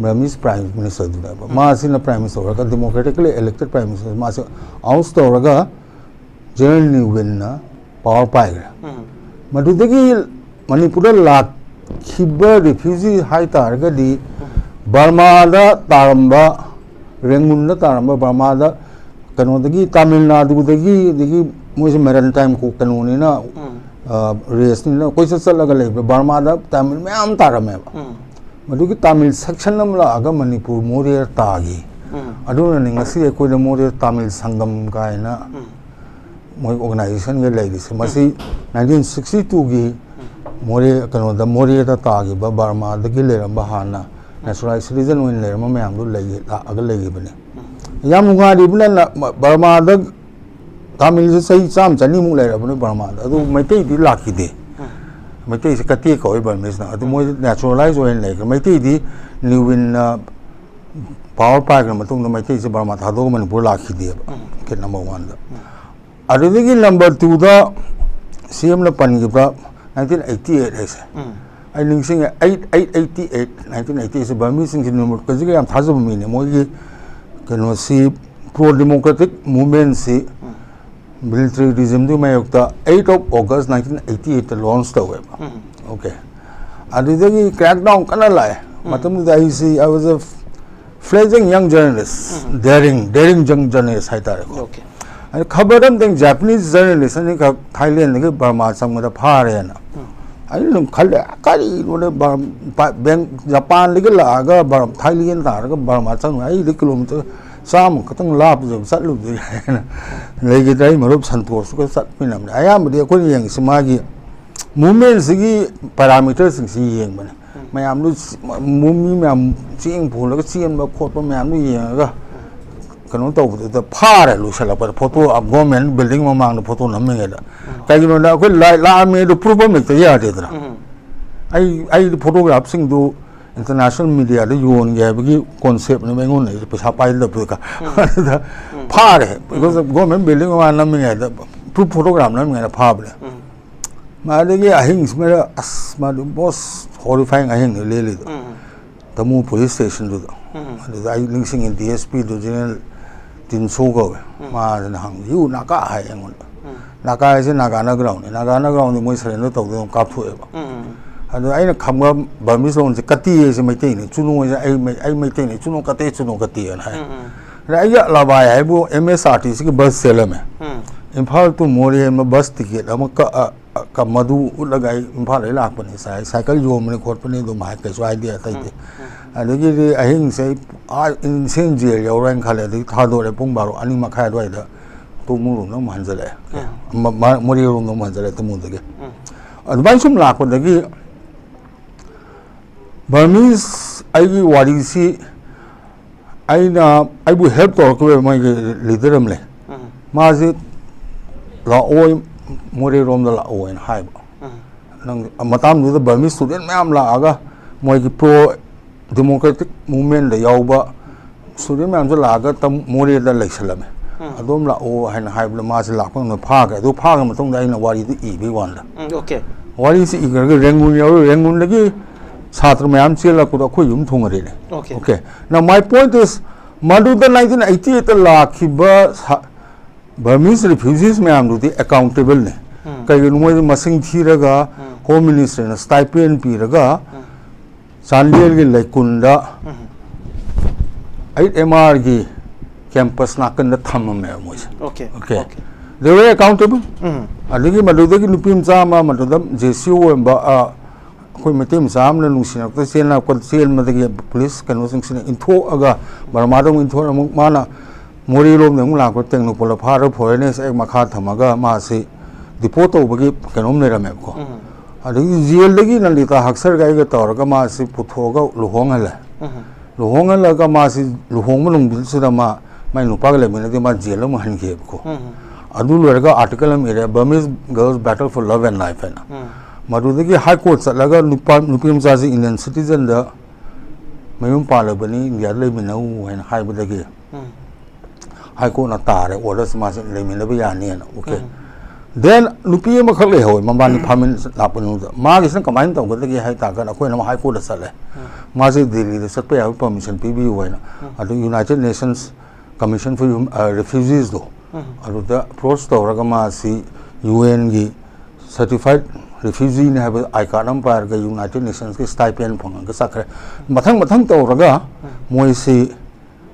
ꯕꯔꯃꯤꯁ ꯄ꯭ꯔꯥꯏꯝ ꯃꯤꯅꯤꯁꯇꯔꯗꯨꯅꯦꯕ꯫ ꯃꯥꯁꯤꯅ ꯄ꯭ꯔꯥꯏꯝ ꯃꯤꯅꯤꯁꯇꯔ ꯑꯣꯏꯔꯒ, ꯗꯦꯃꯣꯀ꯭ꯔꯦꯇꯤꯀꯂꯤ ꯏꯂꯦꯛꯇꯦꯠ ꯄ꯭ꯔꯥꯏꯝ ꯃꯤꯅꯤꯁꯇꯔ, ꯃꯥꯁꯦ ꯑꯥꯎꯁ ꯇꯧꯔꯒ ꯖꯦꯅꯔꯦꯜ ꯂꯤꯒ꯭ꯋꯤꯟꯅ ꯄꯋꯥꯔ ꯄꯥꯏꯈ꯭ꯔꯦ꯫ ꯃꯗꯨꯗꯒꯤ ꯃꯅꯤꯄꯨꯔꯗ ꯂꯥꯛꯈꯤꯕ ꯔꯤꯐ꯭ꯌꯨꯖꯤ ꯍꯥꯏ ꯇꯥꯔꯒꯗꯤ ꯕꯔꯃꯥꯗ ꯇꯥꯔꯝꯕ, ꯔꯦꯡꯒꯨꯟꯗ ꯇꯥꯔꯝꯕ, ꯕꯔꯃꯥꯗ ꯀꯩꯅꯣꯗꯒꯤ, ꯇꯥꯃꯤꯜ ꯅꯥꯗꯨꯗꯒꯤ, ꯑꯗꯒꯤ ꯃꯣꯏꯁꯦ ꯃꯦꯔꯟ ꯇꯥꯏꯝ ꯀꯩꯅꯣꯅꯤꯅ, ꯔꯦꯁꯅꯤꯅ ꯀꯣꯏꯆꯠ ꯆꯠꯂꯒ ꯂꯩꯕ ꯕꯔꯃꯥꯗ ꯇꯥꯃꯤꯜ ꯃꯌꯥꯝ ꯇꯥꯔꯝꯃꯦꯕ꯫ ꯃꯗꯨꯒꯤ ꯇꯥꯃꯤꯜ ꯁꯦꯛꯁꯟ ꯑꯃ ꯂꯥꯛꯑꯒ ꯃꯅꯤꯄꯨꯔ ꯃꯣꯔꯦꯗ ꯇꯥꯈꯤ꯫ ꯑꯗꯨꯅꯅꯤ ꯉꯁꯤ ꯑꯩꯈꯣꯏꯗ ꯃꯣꯔꯦ ꯇꯥꯃꯤꯜ ꯁꯪꯒꯝ ꯀꯥꯏꯅ ꯃꯣꯏ ꯑꯣꯔꯒꯅꯥꯏꯖꯦꯁꯟꯒ ꯂꯩꯔꯤꯁꯦ꯫ ꯃꯁꯤ ꯅꯥꯏꯟꯇꯤꯟ ꯁꯤꯛꯁꯇꯤ ꯇꯨꯒꯤ ꯃꯣꯔꯦ, ꯀꯩꯅꯣꯗ, ꯃꯣꯔꯦꯗ ꯇꯥꯈꯤꯕ ꯕꯔꯃꯥꯗꯒꯤ ꯂꯩꯔꯝꯕ, ꯍꯥꯟꯅ ꯅꯦꯆꯔꯦꯂꯥꯏꯖ ꯁꯤꯇꯤꯖꯟ ꯑꯣꯏꯅ ꯂꯩꯔꯝꯕ ꯃꯌꯥꯝꯗꯨ ꯂꯩ-, ꯂꯥꯛꯑꯒ ꯂꯩꯈꯤꯕꯅꯤ꯫ ꯌꯥꯝ ꯅꯨꯡꯉꯥꯏꯔꯤꯕꯅ ꯅ-, ꯃ-, ꯕꯔꯃꯥꯗ ꯇꯥꯃꯤꯜꯁꯦ ꯆꯍꯤ ꯆꯥꯝꯃ ꯆꯅꯤꯃꯨꯛ ꯂꯩꯔꯕꯅꯤ ꯕꯔꯃꯥꯗ꯫ ꯑꯗꯨ ꯃꯩꯇꯩꯗꯤ ꯂꯥꯛꯈꯤꯗꯦ꯫ ꯃꯩꯇꯩꯁꯦ ꯀꯇꯦꯛ ꯀꯧꯋꯦ ꯕꯔꯃꯤꯁꯅ꯫ ꯑꯗꯨ ꯃꯣꯏ ꯅꯦꯆꯔꯦꯂꯥꯏꯖ ꯑꯣꯏꯅ ꯂꯩꯈ꯭ꯔꯦ꯫ ꯃꯩꯇꯩꯗꯤ ꯂꯤꯒ꯭ꯋꯤꯟꯅ ꯄꯥꯋꯔ ꯄꯥꯏꯈ꯭ꯔ ꯃꯇꯨꯡꯗ ꯃꯩꯇꯩꯁꯦ ꯕꯔꯃꯥ ꯊꯥꯗꯣꯛꯑꯒ ꯃꯅꯤꯄꯨꯔ ꯂꯥꯛꯈꯤꯗꯦꯕ꯫ ꯎꯝ꯫ ꯀꯦ ꯅꯝꯕꯔ ꯋꯥꯟꯗ꯫ ꯎꯝ꯫ ꯑꯗꯨꯗꯒꯤ ꯅꯝꯕꯔ ꯇꯨꯗ ꯁꯤ ꯑꯦꯝꯅ ꯄꯟꯈꯤꯕ ꯅꯥꯏꯟꯇꯤꯟ ꯑꯩꯠꯇꯤ ꯑꯩꯠ ꯍꯥꯏꯁꯦ꯫ ꯎꯝ꯫ ꯑꯩ ꯅꯤꯡꯁꯤꯡꯉꯦ, eight eight eighty eight, nineteen eighty ꯑꯩꯠꯁꯦ ꯕꯔꯃꯤꯁꯤꯡꯁꯤ ꯅꯤꯔꯃꯜ ꯀꯖꯤꯒ ꯌꯥꯝ ꯊꯥꯖꯕ ꯃꯤꯅꯦ꯫ ꯃꯣꯏꯒꯤ ꯀꯩꯅꯣꯁꯤ, ꯄ꯭ꯔꯣ ꯗꯦꯃꯣꯀ꯭ꯔꯦꯇꯤꯛ ꯃꯨꯚꯃꯦꯟꯁꯤ, ꯎꯝ꯫ ꯃꯤꯂꯤꯇꯔꯤ ꯔꯤꯖꯤꯝꯗꯨꯒꯤ ꯃꯥꯌꯣꯛꯇ eight of August nineteen eighty eight launch ꯇꯧꯋꯦꯕ꯫ ꯎꯝ꯫ ꯑꯣꯀꯦ꯫ ꯑꯗꯨꯗꯒꯤ ꯀ꯭ꯔꯦꯛ ꯗꯥꯎꯟ ꯀꯟꯅ ꯂꯥꯛꯑꯦ꯫ ꯎꯝ꯫ ꯃꯇꯝꯗꯨꯗ ꯑꯩꯁꯤ, I was a fledgling young journalist, um. Daring, daring young journalist ꯍꯥꯏꯇꯥꯔꯦꯀꯣ꯫ ꯑꯣꯀꯦ꯫ ꯑꯗ ꯈꯕꯔ ꯑꯝꯇꯪ ꯖꯄꯥꯅꯤꯁ ꯖꯔꯅꯦꯂꯤꯁ ꯑꯅꯤꯈꯛ ꯊꯥꯏꯂꯦꯟꯗꯒꯤ ꯕꯔꯃꯥ ꯆꯪꯕꯗ ꯐꯥꯔꯦꯅ꯫ ꯎꯝ꯫ ꯑꯩꯅ ꯑꯗꯨꯝ ꯈꯜꯂꯦ, "ꯀꯔꯤꯅꯣꯅꯦ, ꯕꯔ-, ꯕ-, ꯕꯦꯡ-, ꯖꯄꯥꯟꯗꯒꯤ ꯂꯥꯛꯑꯒ ꯕꯔ-, ꯊꯥꯏꯂꯦꯟ ꯇꯥꯔꯒ ꯕꯔꯃꯥ ꯆꯪꯉꯦ, ꯑꯩꯗꯤ ꯀꯤꯂꯣꯃꯤꯇꯔ ꯆꯥꯝꯃ ꯈꯛꯇꯪ ꯂꯥꯞꯄꯁꯦ ꯆꯠꯂꯨꯕꯗꯤ" ꯍꯥꯏꯅ ꯂꯩꯈꯤꯗ꯭ꯔꯦ꯫ ꯑꯩ ꯃꯔꯨꯞ ꯁꯟꯇꯣꯁꯇꯨꯒ ꯆꯠꯃꯤꯟꯅꯕꯅꯦ꯫ ꯑꯌꯥꯝꯕꯗꯤ ꯑꯩꯈꯣꯏꯅ ꯌꯦꯡꯉꯤꯁꯤ ꯃꯥꯒꯤ movement ꯁꯤꯒꯤ parameter ꯁꯤꯡꯁꯤ ꯌꯦꯡꯕꯅꯦ꯫ ꯎꯝ꯫ ꯃꯌꯥꯝꯗꯨ ꯆ-, ꯃ-, ꯃꯨ-, ꯃꯤ ꯃꯌꯥꯝ ꯆꯦꯡ ꯄꯨꯔꯒ ꯆꯦꯟꯕ ꯈꯣꯠꯄ ꯃꯌꯥꯝꯗꯨ ꯌꯦꯡꯉꯒ ꯎꯝ꯫ ꯀꯩꯅꯣ ꯇꯧꯕꯗꯨꯗ ꯐꯥꯔꯦ, ꯂꯣꯏꯁꯤꯜꯂꯛꯄꯗ ꯐꯣꯇꯣ, ꯎꯝ꯫ ꯒꯣꯔꯃꯦꯟ ꯕꯤꯜꯗꯤꯡ ꯃꯃꯥꯡꯗ ꯐꯣꯇꯣ ꯅꯝꯃꯤꯉꯩꯗ꯫ ꯎꯝ꯫ ꯀꯩꯒꯤꯅꯣꯗ ꯑꯩꯈꯣꯏ ꯂꯥꯏ ꯂꯥꯛꯑꯝꯃꯦ ꯑꯗꯨ ꯄ꯭ꯔꯨꯐ ꯑꯃ ꯍꯦꯛꯇ ꯌꯥꯗꯦꯗꯅ꯫ ꯎꯝ꯫ ꯑꯩ, ꯑꯩꯗꯤ ꯐꯣꯇꯣꯒ꯭ꯔꯥꯐꯁꯤꯡꯗꯨ international media ꯗ ꯌꯣꯟꯒꯦ ꯍꯥꯏꯕꯒꯤ concept ꯅꯦꯕ ꯑꯩꯉꯣꯟꯗ, ꯑꯩꯁꯦ ꯄꯩꯁꯥ ꯄꯥꯏꯗꯕꯗꯨꯒ꯫ ꯎꯝ꯫ ꯑꯗꯨꯗ ꯎꯝ꯫ ꯐꯥꯔꯦ꯫ ꯎꯝ꯫ Because of ꯒꯣꯔꯃꯦꯟ ꯕꯤꯜꯗꯤꯡ ꯃꯃꯥꯡ ꯅꯝꯃꯤꯉꯩꯗ, ꯄ꯭ꯔꯨꯐ ꯐꯣꯇꯣꯒ꯭ꯔꯥꯐ ꯅꯝꯃꯤꯉꯩꯗ ꯐꯥꯕꯅꯦ꯫ ꯎꯝ꯫ ꯃꯥꯗꯒꯤ ꯑꯍꯤꯡꯁꯤꯃꯗ, ꯑꯁ, ꯃꯥꯗꯤ most horrifying ꯑꯍꯤꯡꯅꯤ ꯂꯦꯜꯂꯤꯗꯣ꯫ ꯎꯝ꯫ ꯇꯃꯨ ꯄꯨꯂꯤꯁ ꯁ꯭ꯇꯦꯁꯟꯗꯨꯗ꯫ ꯎꯝ꯫ ꯑꯗꯨꯗ ꯑꯩ ꯅꯤꯡꯁꯤꯡꯉꯤ, ꯗꯤ ꯑꯦꯁ ꯄꯤꯗꯨ ꯖꯦꯅꯔꯦꯜ ꯇꯤꯟꯁꯣ ꯀꯧꯋꯦ꯫ ꯎꯝ꯫ ꯃꯥꯗꯨꯅ ꯍꯪꯉꯤ, "You Naga?" ꯍꯥꯏ ꯑꯩꯉꯣꯟꯗ꯫ ꯎꯝ꯫ ꯅꯥꯒꯥ ꯍꯥꯏꯁꯦ ꯅꯥꯒꯥꯅ ꯒ꯭ꯔꯥꯎꯟꯅꯤ꯫ ꯅꯥꯒꯥꯅ ꯒ꯭ꯔꯥꯎꯟꯗꯤ ꯃꯣꯏ ꯁꯔꯦꯟꯗꯔ ꯇꯧꯗꯅ ꯑꯗꯨꯝ ꯀꯥꯞꯊꯣꯛꯑꯦꯕ꯫ ꯎꯝ꯫ ꯑꯗꯨꯗ ꯑꯩꯅ ꯈꯪꯕ ꯕꯔꯃꯤꯁ ꯂꯣꯟꯁꯦ, "ꯀꯇꯤ" ꯍꯥꯏꯁꯦ ꯃꯩꯇꯩꯅꯤ, "ꯆꯨꯅꯣ" ꯍꯥꯏꯁꯦ ꯑꯩ ꯃꯩ-, ꯑꯩ ꯃꯩꯇꯩꯅꯤ, "ꯆꯨꯅꯣ ꯀꯇꯦ, ꯆꯨꯅꯣ ꯀꯇꯦ" ꯍꯥꯏꯅ ꯍꯥꯏ꯫ ꯎꯝ, ꯎꯝ꯫ ꯑꯗ ꯑꯩꯒꯤ ꯂꯕꯥꯏ ꯍꯥꯏꯕꯨ ꯑꯦꯝ ꯑꯦꯁ ꯑꯥꯔ ꯇꯤ ꯁꯤꯒꯤ ꯕꯁ ꯆꯦꯜꯂꯝꯃꯦ꯫ ꯎꯝ꯫ ꯏꯝꯐꯥꯜ to ꯃꯣꯔꯦ ꯑꯃ ꯕꯁ ꯇꯤꯀꯦꯠ ꯑꯃ ꯀꯛꯑ, ꯀ-, ꯃꯗꯨ ꯎꯠꯂꯒ ꯑꯩ ꯏꯝꯐꯥꯜꯗꯩ ꯂꯥꯛꯄꯅꯤ, ꯁꯥꯏ-, ꯁꯥꯏꯀꯜ ꯌꯣꯟꯕꯅꯤ ꯈꯣꯠꯄꯅꯤ ꯑꯗꯨꯝ ꯍꯥꯏ, ꯀꯩꯁꯨ ꯍꯥꯏꯗꯦ ꯑꯇꯩꯗꯤ꯫ ꯎꯝ, ꯎꯝ꯫ ꯑꯗꯒꯤꯗꯤ ꯑꯍꯤꯡꯁꯦ ꯑꯩ ꯑꯥ ꯏꯟꯁꯦꯟ ꯖꯦꯜ ꯌꯧꯔꯦꯅ ꯈꯜꯂꯦ, ꯑꯗꯒꯤ ꯊꯥꯗꯣꯔꯛꯑꯦ ꯄꯨꯡ ꯕꯥꯔꯣ, ꯑꯅꯤ ꯃꯈꯥꯏ ꯑꯗꯨꯋꯥꯏꯗ ꯇꯨꯃꯨꯔꯣꯝꯗ ꯑꯃꯨꯛ ꯍꯟꯖꯜꯂꯛꯑꯦ꯫ ꯎꯝ꯫ ꯃ-, ꯃ-, ꯃꯣꯔꯦꯔꯣꯝꯗ ꯑꯃꯨꯛ ꯍꯟꯖꯜꯂꯛꯑꯦ ꯇꯨꯃꯨꯗꯒꯤ꯫ ꯎꯝ꯫ ꯑꯗꯨꯃꯥꯏꯅ ꯁꯨꯝ ꯂꯥꯛꯄꯗꯒꯤ ꯕꯔꯃꯤꯁ ꯑꯩꯒꯤ ꯋꯥꯔꯤꯁꯤ ꯑꯩꯅ, ꯑꯩꯕꯨ ꯍꯦꯜꯞ ꯇꯧꯔꯛꯈꯤꯕ ꯃꯣꯏꯒꯤ ꯂꯤꯗꯔ ꯑꯃ ꯂꯩ꯫ ꯎꯝ꯫ ꯃꯥꯁꯤ "ꯂꯥꯛꯑꯣ, ꯃꯣꯔꯦꯔꯣꯝꯗ ꯂꯥꯛꯑꯣ" ꯍꯥꯏꯅ ꯍꯥꯏꯕ꯫ ꯎꯝ꯫ ꯅꯪ ꯃꯇꯥꯡꯗꯨꯗ ꯕꯔꯃꯤꯁ ꯁ꯭ꯇꯨꯗꯦꯟ ꯃꯌꯥꯝ ꯂꯥꯛꯑꯒ ꯃꯣꯏꯒꯤ ꯄ꯭ꯔꯣ ꯗꯦꯃꯣꯀ꯭ꯔꯦꯇꯤꯛ ꯃꯨꯚꯃꯦꯟꯗ ꯌꯥꯎꯕ ꯁ꯭ꯇꯨꯗꯦꯟ ꯃꯌꯥꯝꯁꯨ ꯂꯥꯛꯑꯒ ꯇꯝ ꯃꯣꯔꯦꯗ ꯂꯩꯁꯜꯂꯝꯃꯦ꯫ ꯑꯗꯣꯝ ꯂꯥꯛꯑꯣ ꯍꯥꯏꯅ ꯍꯥꯏꯕꯗ ꯃꯥꯁꯦ ꯂꯥꯛꯄ ꯉꯝꯗ ꯐꯥꯈ꯭ꯔꯦ꯫ ꯑꯗꯨ ꯐꯥꯈ꯭ꯔ ꯃꯇꯨꯡꯗ ꯑꯩꯅ ꯋꯥꯔꯤꯗꯨ ꯏꯕꯒꯤ ꯋꯥꯅꯤꯗ꯫ ꯎꯝ, okay. ꯋꯥꯔꯤꯁꯤ ꯏꯈ꯭ꯔꯒ ꯔꯦꯡꯒꯨꯟ ꯌꯧꯔꯦ꯫ ꯔꯦꯡꯒꯨꯟꯗꯒꯤ ꯁꯥꯇ꯭ꯔ ꯃꯌꯥꯝ ꯆꯦꯜꯂꯛꯄꯗꯣ ꯑꯩꯈꯣꯏ ꯌꯨꯝ ꯊꯨꯡꯉꯔꯦꯅꯦ꯫ Okay. Okay. Now my point is, ꯃꯗꯨꯗ nineteen eighty eight ꯂꯥꯛꯈꯤꯕ ꯁꯥ- Burmese refugees ꯃꯌꯥꯝꯗꯨꯗꯤ accountable ꯅꯦ꯫ ꯀꯩꯒꯤꯅꯣ ꯃꯣꯏꯗꯤ ꯃꯁꯤꯡ ꯊꯤꯔꯒ Home Ministry ꯅ stipend ꯄꯤꯔꯒ ꯆꯥꯟꯗꯦꯜꯒꯤ ꯂꯩꯀꯨꯟꯗ eight M R ꯒꯤ campus ꯅꯥꯀꯟꯗ ꯊꯝꯃꯝꯃꯦꯕ ꯃꯣꯏꯁꯦ꯫ Okay. Okay. Okay. They were accountable. ꯎꯝ. ꯑꯗꯒꯤ ꯃꯗꯨꯗꯒꯤ ꯅꯨꯄꯤ ꯃꯆꯥ ꯑꯃ ꯃꯗꯨꯗ J C O ꯑꯣꯏꯕ, ꯑ, ꯑꯩꯈꯣꯏ ꯃꯩꯇꯩ ꯃꯆꯥ ꯑꯃꯅ ꯅꯨꯡꯁꯤꯅꯔꯛꯇ ꯆꯦꯟꯅꯔꯛꯄ, ꯆꯦꯟꯕꯗꯒꯤ ꯄꯨꯂꯤꯁ ꯀꯩꯅꯣꯁꯤꯡꯁꯤꯅ ꯏꯟꯊꯣꯛꯑꯒ, ꯕꯔꯃꯥꯗ ꯑꯃꯨꯛ ꯏꯟꯊꯣꯛꯑꯒ ꯑꯃꯨꯛ ꯃꯥꯅ ꯃꯣꯔꯦꯔꯣꯝꯗ ꯑꯃꯨꯛ ꯂꯥꯛꯄ ꯇꯦꯡꯅꯧꯄꯜꯗ ꯐꯥꯔꯒ foreigners act ꯃꯈꯥ ꯊꯝꯃꯒ ꯃꯥꯁꯤ deport ꯇꯧꯕꯒꯤ ꯀꯩꯅꯣꯝ ꯂꯩꯔꯝꯃꯦꯕꯀꯣ꯫ ꯎꯝ. ꯑꯗꯒꯤ ꯖꯦꯜꯗꯒꯤ ꯅꯟꯗꯤꯇꯥ ꯍꯛꯁꯔꯒ ꯑꯩꯒ ꯇꯧꯔꯒ ꯃꯥꯁꯤ ꯄꯨꯊꯣꯛꯑꯒ ꯂꯨꯍꯣꯡꯍꯜꯂꯦ꯫ ꯎꯝ. ꯂꯨꯍꯣꯡꯍꯜꯂꯒ ꯃꯥꯁꯤ ꯂꯨꯍꯣꯡꯕ ꯅꯨꯃꯤꯠꯁꯤꯗ ꯃꯥ ꯃꯥꯏ ꯅꯨꯄꯥꯒ ꯂꯩꯃꯤꯟꯅꯗꯦ, ꯃꯥ ꯖꯦꯜ ꯑꯃꯨꯛ ꯍꯟꯈꯤꯑꯕꯀꯣ꯫ ꯎꯝ. ꯑꯗꯨ ꯂꯣꯏꯔꯒ article ꯑꯃ ꯏꯔꯦ, Burmese Girls Battle for Love and Life ꯍꯥꯏꯅ꯫ ꯎꯝ. ꯃꯗꯨꯗꯒꯤ High Court ꯆꯠꯂꯒ ꯅꯨꯄꯥ, ꯅꯨꯄꯤ ꯃꯆꯥꯁꯤ Indian citizen ꯗ ꯃꯌꯨꯝ ꯄꯥꯜꯂꯕꯅꯤ, ꯏꯟꯗꯤꯌꯥꯗ ꯂꯩꯃꯤꯟꯅꯧ ꯍꯥꯏꯅ ꯍꯥꯏꯕꯗꯒꯤ ꯎꯝ. High Court ꯅ ꯇꯥꯔꯦ order ꯁꯤ, ꯃꯥꯁꯤ ꯂꯩꯃꯤꯟꯅꯕ ꯌꯥꯅꯤꯅ꯫ Okay. ꯎꯝ. Then ꯅꯨꯄꯤ ꯑꯃꯈꯛ ꯂꯩꯍꯧꯋꯦ, ꯃꯕꯥꯅꯤ ꯐꯥꯃꯤꯟ ꯂꯥꯛꯄ ꯅꯨꯃꯤꯠꯇ꯫ ꯃꯥꯒꯤꯁꯤꯅ ꯀꯃꯥꯏꯅ ꯇꯧꯒꯗꯒꯦ ꯍꯥꯏ ꯇꯥꯔꯒꯅ ꯑꯩꯈꯣꯏꯅ ꯑꯃꯨꯛ High Court ꯇ ꯆꯠꯂꯦ꯫ ꯃꯥꯁꯦ ꯗꯦꯜꯂꯤꯗ ꯆꯠꯄ ꯌꯥꯕ permission ꯄꯤꯕꯤꯌꯨ ꯍꯥꯏꯅ꯫ ꯑꯗꯨ United Nations Commission for Hum-, ꯑ, Refugees ꯗꯣ, ꯎꯝ. ꯑꯗꯨꯗ approach ꯇꯧꯔꯒ ꯃꯥꯁꯤ U N ꯒꯤ certified refugee ꯅꯤ ꯍꯥꯏꯕ I card ꯑꯃ ꯄꯥꯏꯔꯒ United Nations ꯀꯤ stipend ꯐꯪꯉꯒ ꯆꯠꯈ꯭ꯔꯦ꯫ ꯃꯊꯪ ꯃꯊꯪ ꯇꯧꯔꯒ ꯃꯣꯏꯁꯤ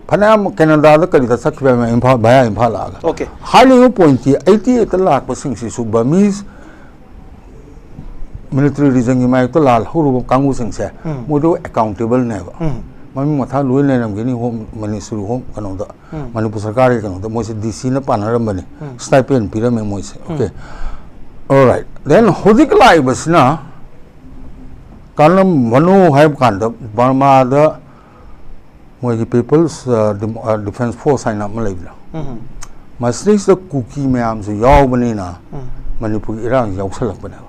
ꯐꯅꯌꯥꯝ ꯀꯦꯅꯗꯥꯗ ꯀꯔꯤꯗ ꯆꯠꯈꯤꯕ ꯌꯥꯝ ꯏꯝꯐꯥꯜ, via ꯏꯝꯐꯥꯜ ꯂꯥꯛꯑꯒ꯫ Okay. ꯍꯥꯏꯔꯤꯕ point ꯇꯤ eighty eight ꯇ ꯂꯥꯛꯄꯁꯤꯡꯁꯤꯁꯨ Burmese military regime ꯒꯤ ꯃꯥꯌꯣꯛꯇ ꯂꯥꯜ ꯍꯧꯔꯨꯕ ꯀꯥꯡꯕꯨꯁꯤꯡꯁꯦ, ꯎꯝ. ꯃꯣꯏꯗꯣ accountable ꯅꯦꯕ꯫ ꯎꯝ. ꯃꯃꯤꯡ ꯃꯊꯥ ꯂꯣꯏ ꯂꯩꯔꯝꯒꯅꯤ, Home Ministry, Home ꯀꯩꯅꯣꯗ, ꯎꯝ. ꯃꯅꯤꯄꯨꯔ ꯁꯔꯀꯥꯔꯒꯤ ꯀꯩꯅꯣꯗ ꯃꯣꯏꯁꯦ D C ꯅ ꯄꯥꯟꯅꯔꯝꯕꯅꯤ, ꯎꯝ. stipend ꯄꯤꯔꯝꯃꯦ ꯃꯣꯏꯁꯦ꯫ ꯎꯝ. Okay. Alright. Then ꯍꯧꯖꯤꯛ ꯂꯥꯛꯏꯕꯁꯤꯅ ꯀꯔꯝꯕꯅꯣ ꯍꯥꯏꯕ ꯀꯥꯟꯗ ꯕꯔꯃꯥꯗ ꯃꯣꯏꯒꯤ People's, ꯑ, Dem-, ꯑ, Defense Force ꯍꯥꯏꯅ ꯑꯃ ꯂꯩꯕꯗꯣ, ꯎꯝ. ꯃꯁꯤꯗꯩꯁꯤꯗ ꯀꯨꯀꯤ ꯃꯌꯥꯝꯁꯨ ꯌꯥꯎꯕꯅꯤꯅ ꯎꯝ. ꯃꯅꯤꯄꯨꯔꯒꯤ ꯏꯔꯥꯡꯁꯤ ꯌꯥꯎꯁꯜꯂꯛꯄꯅꯦꯕ꯫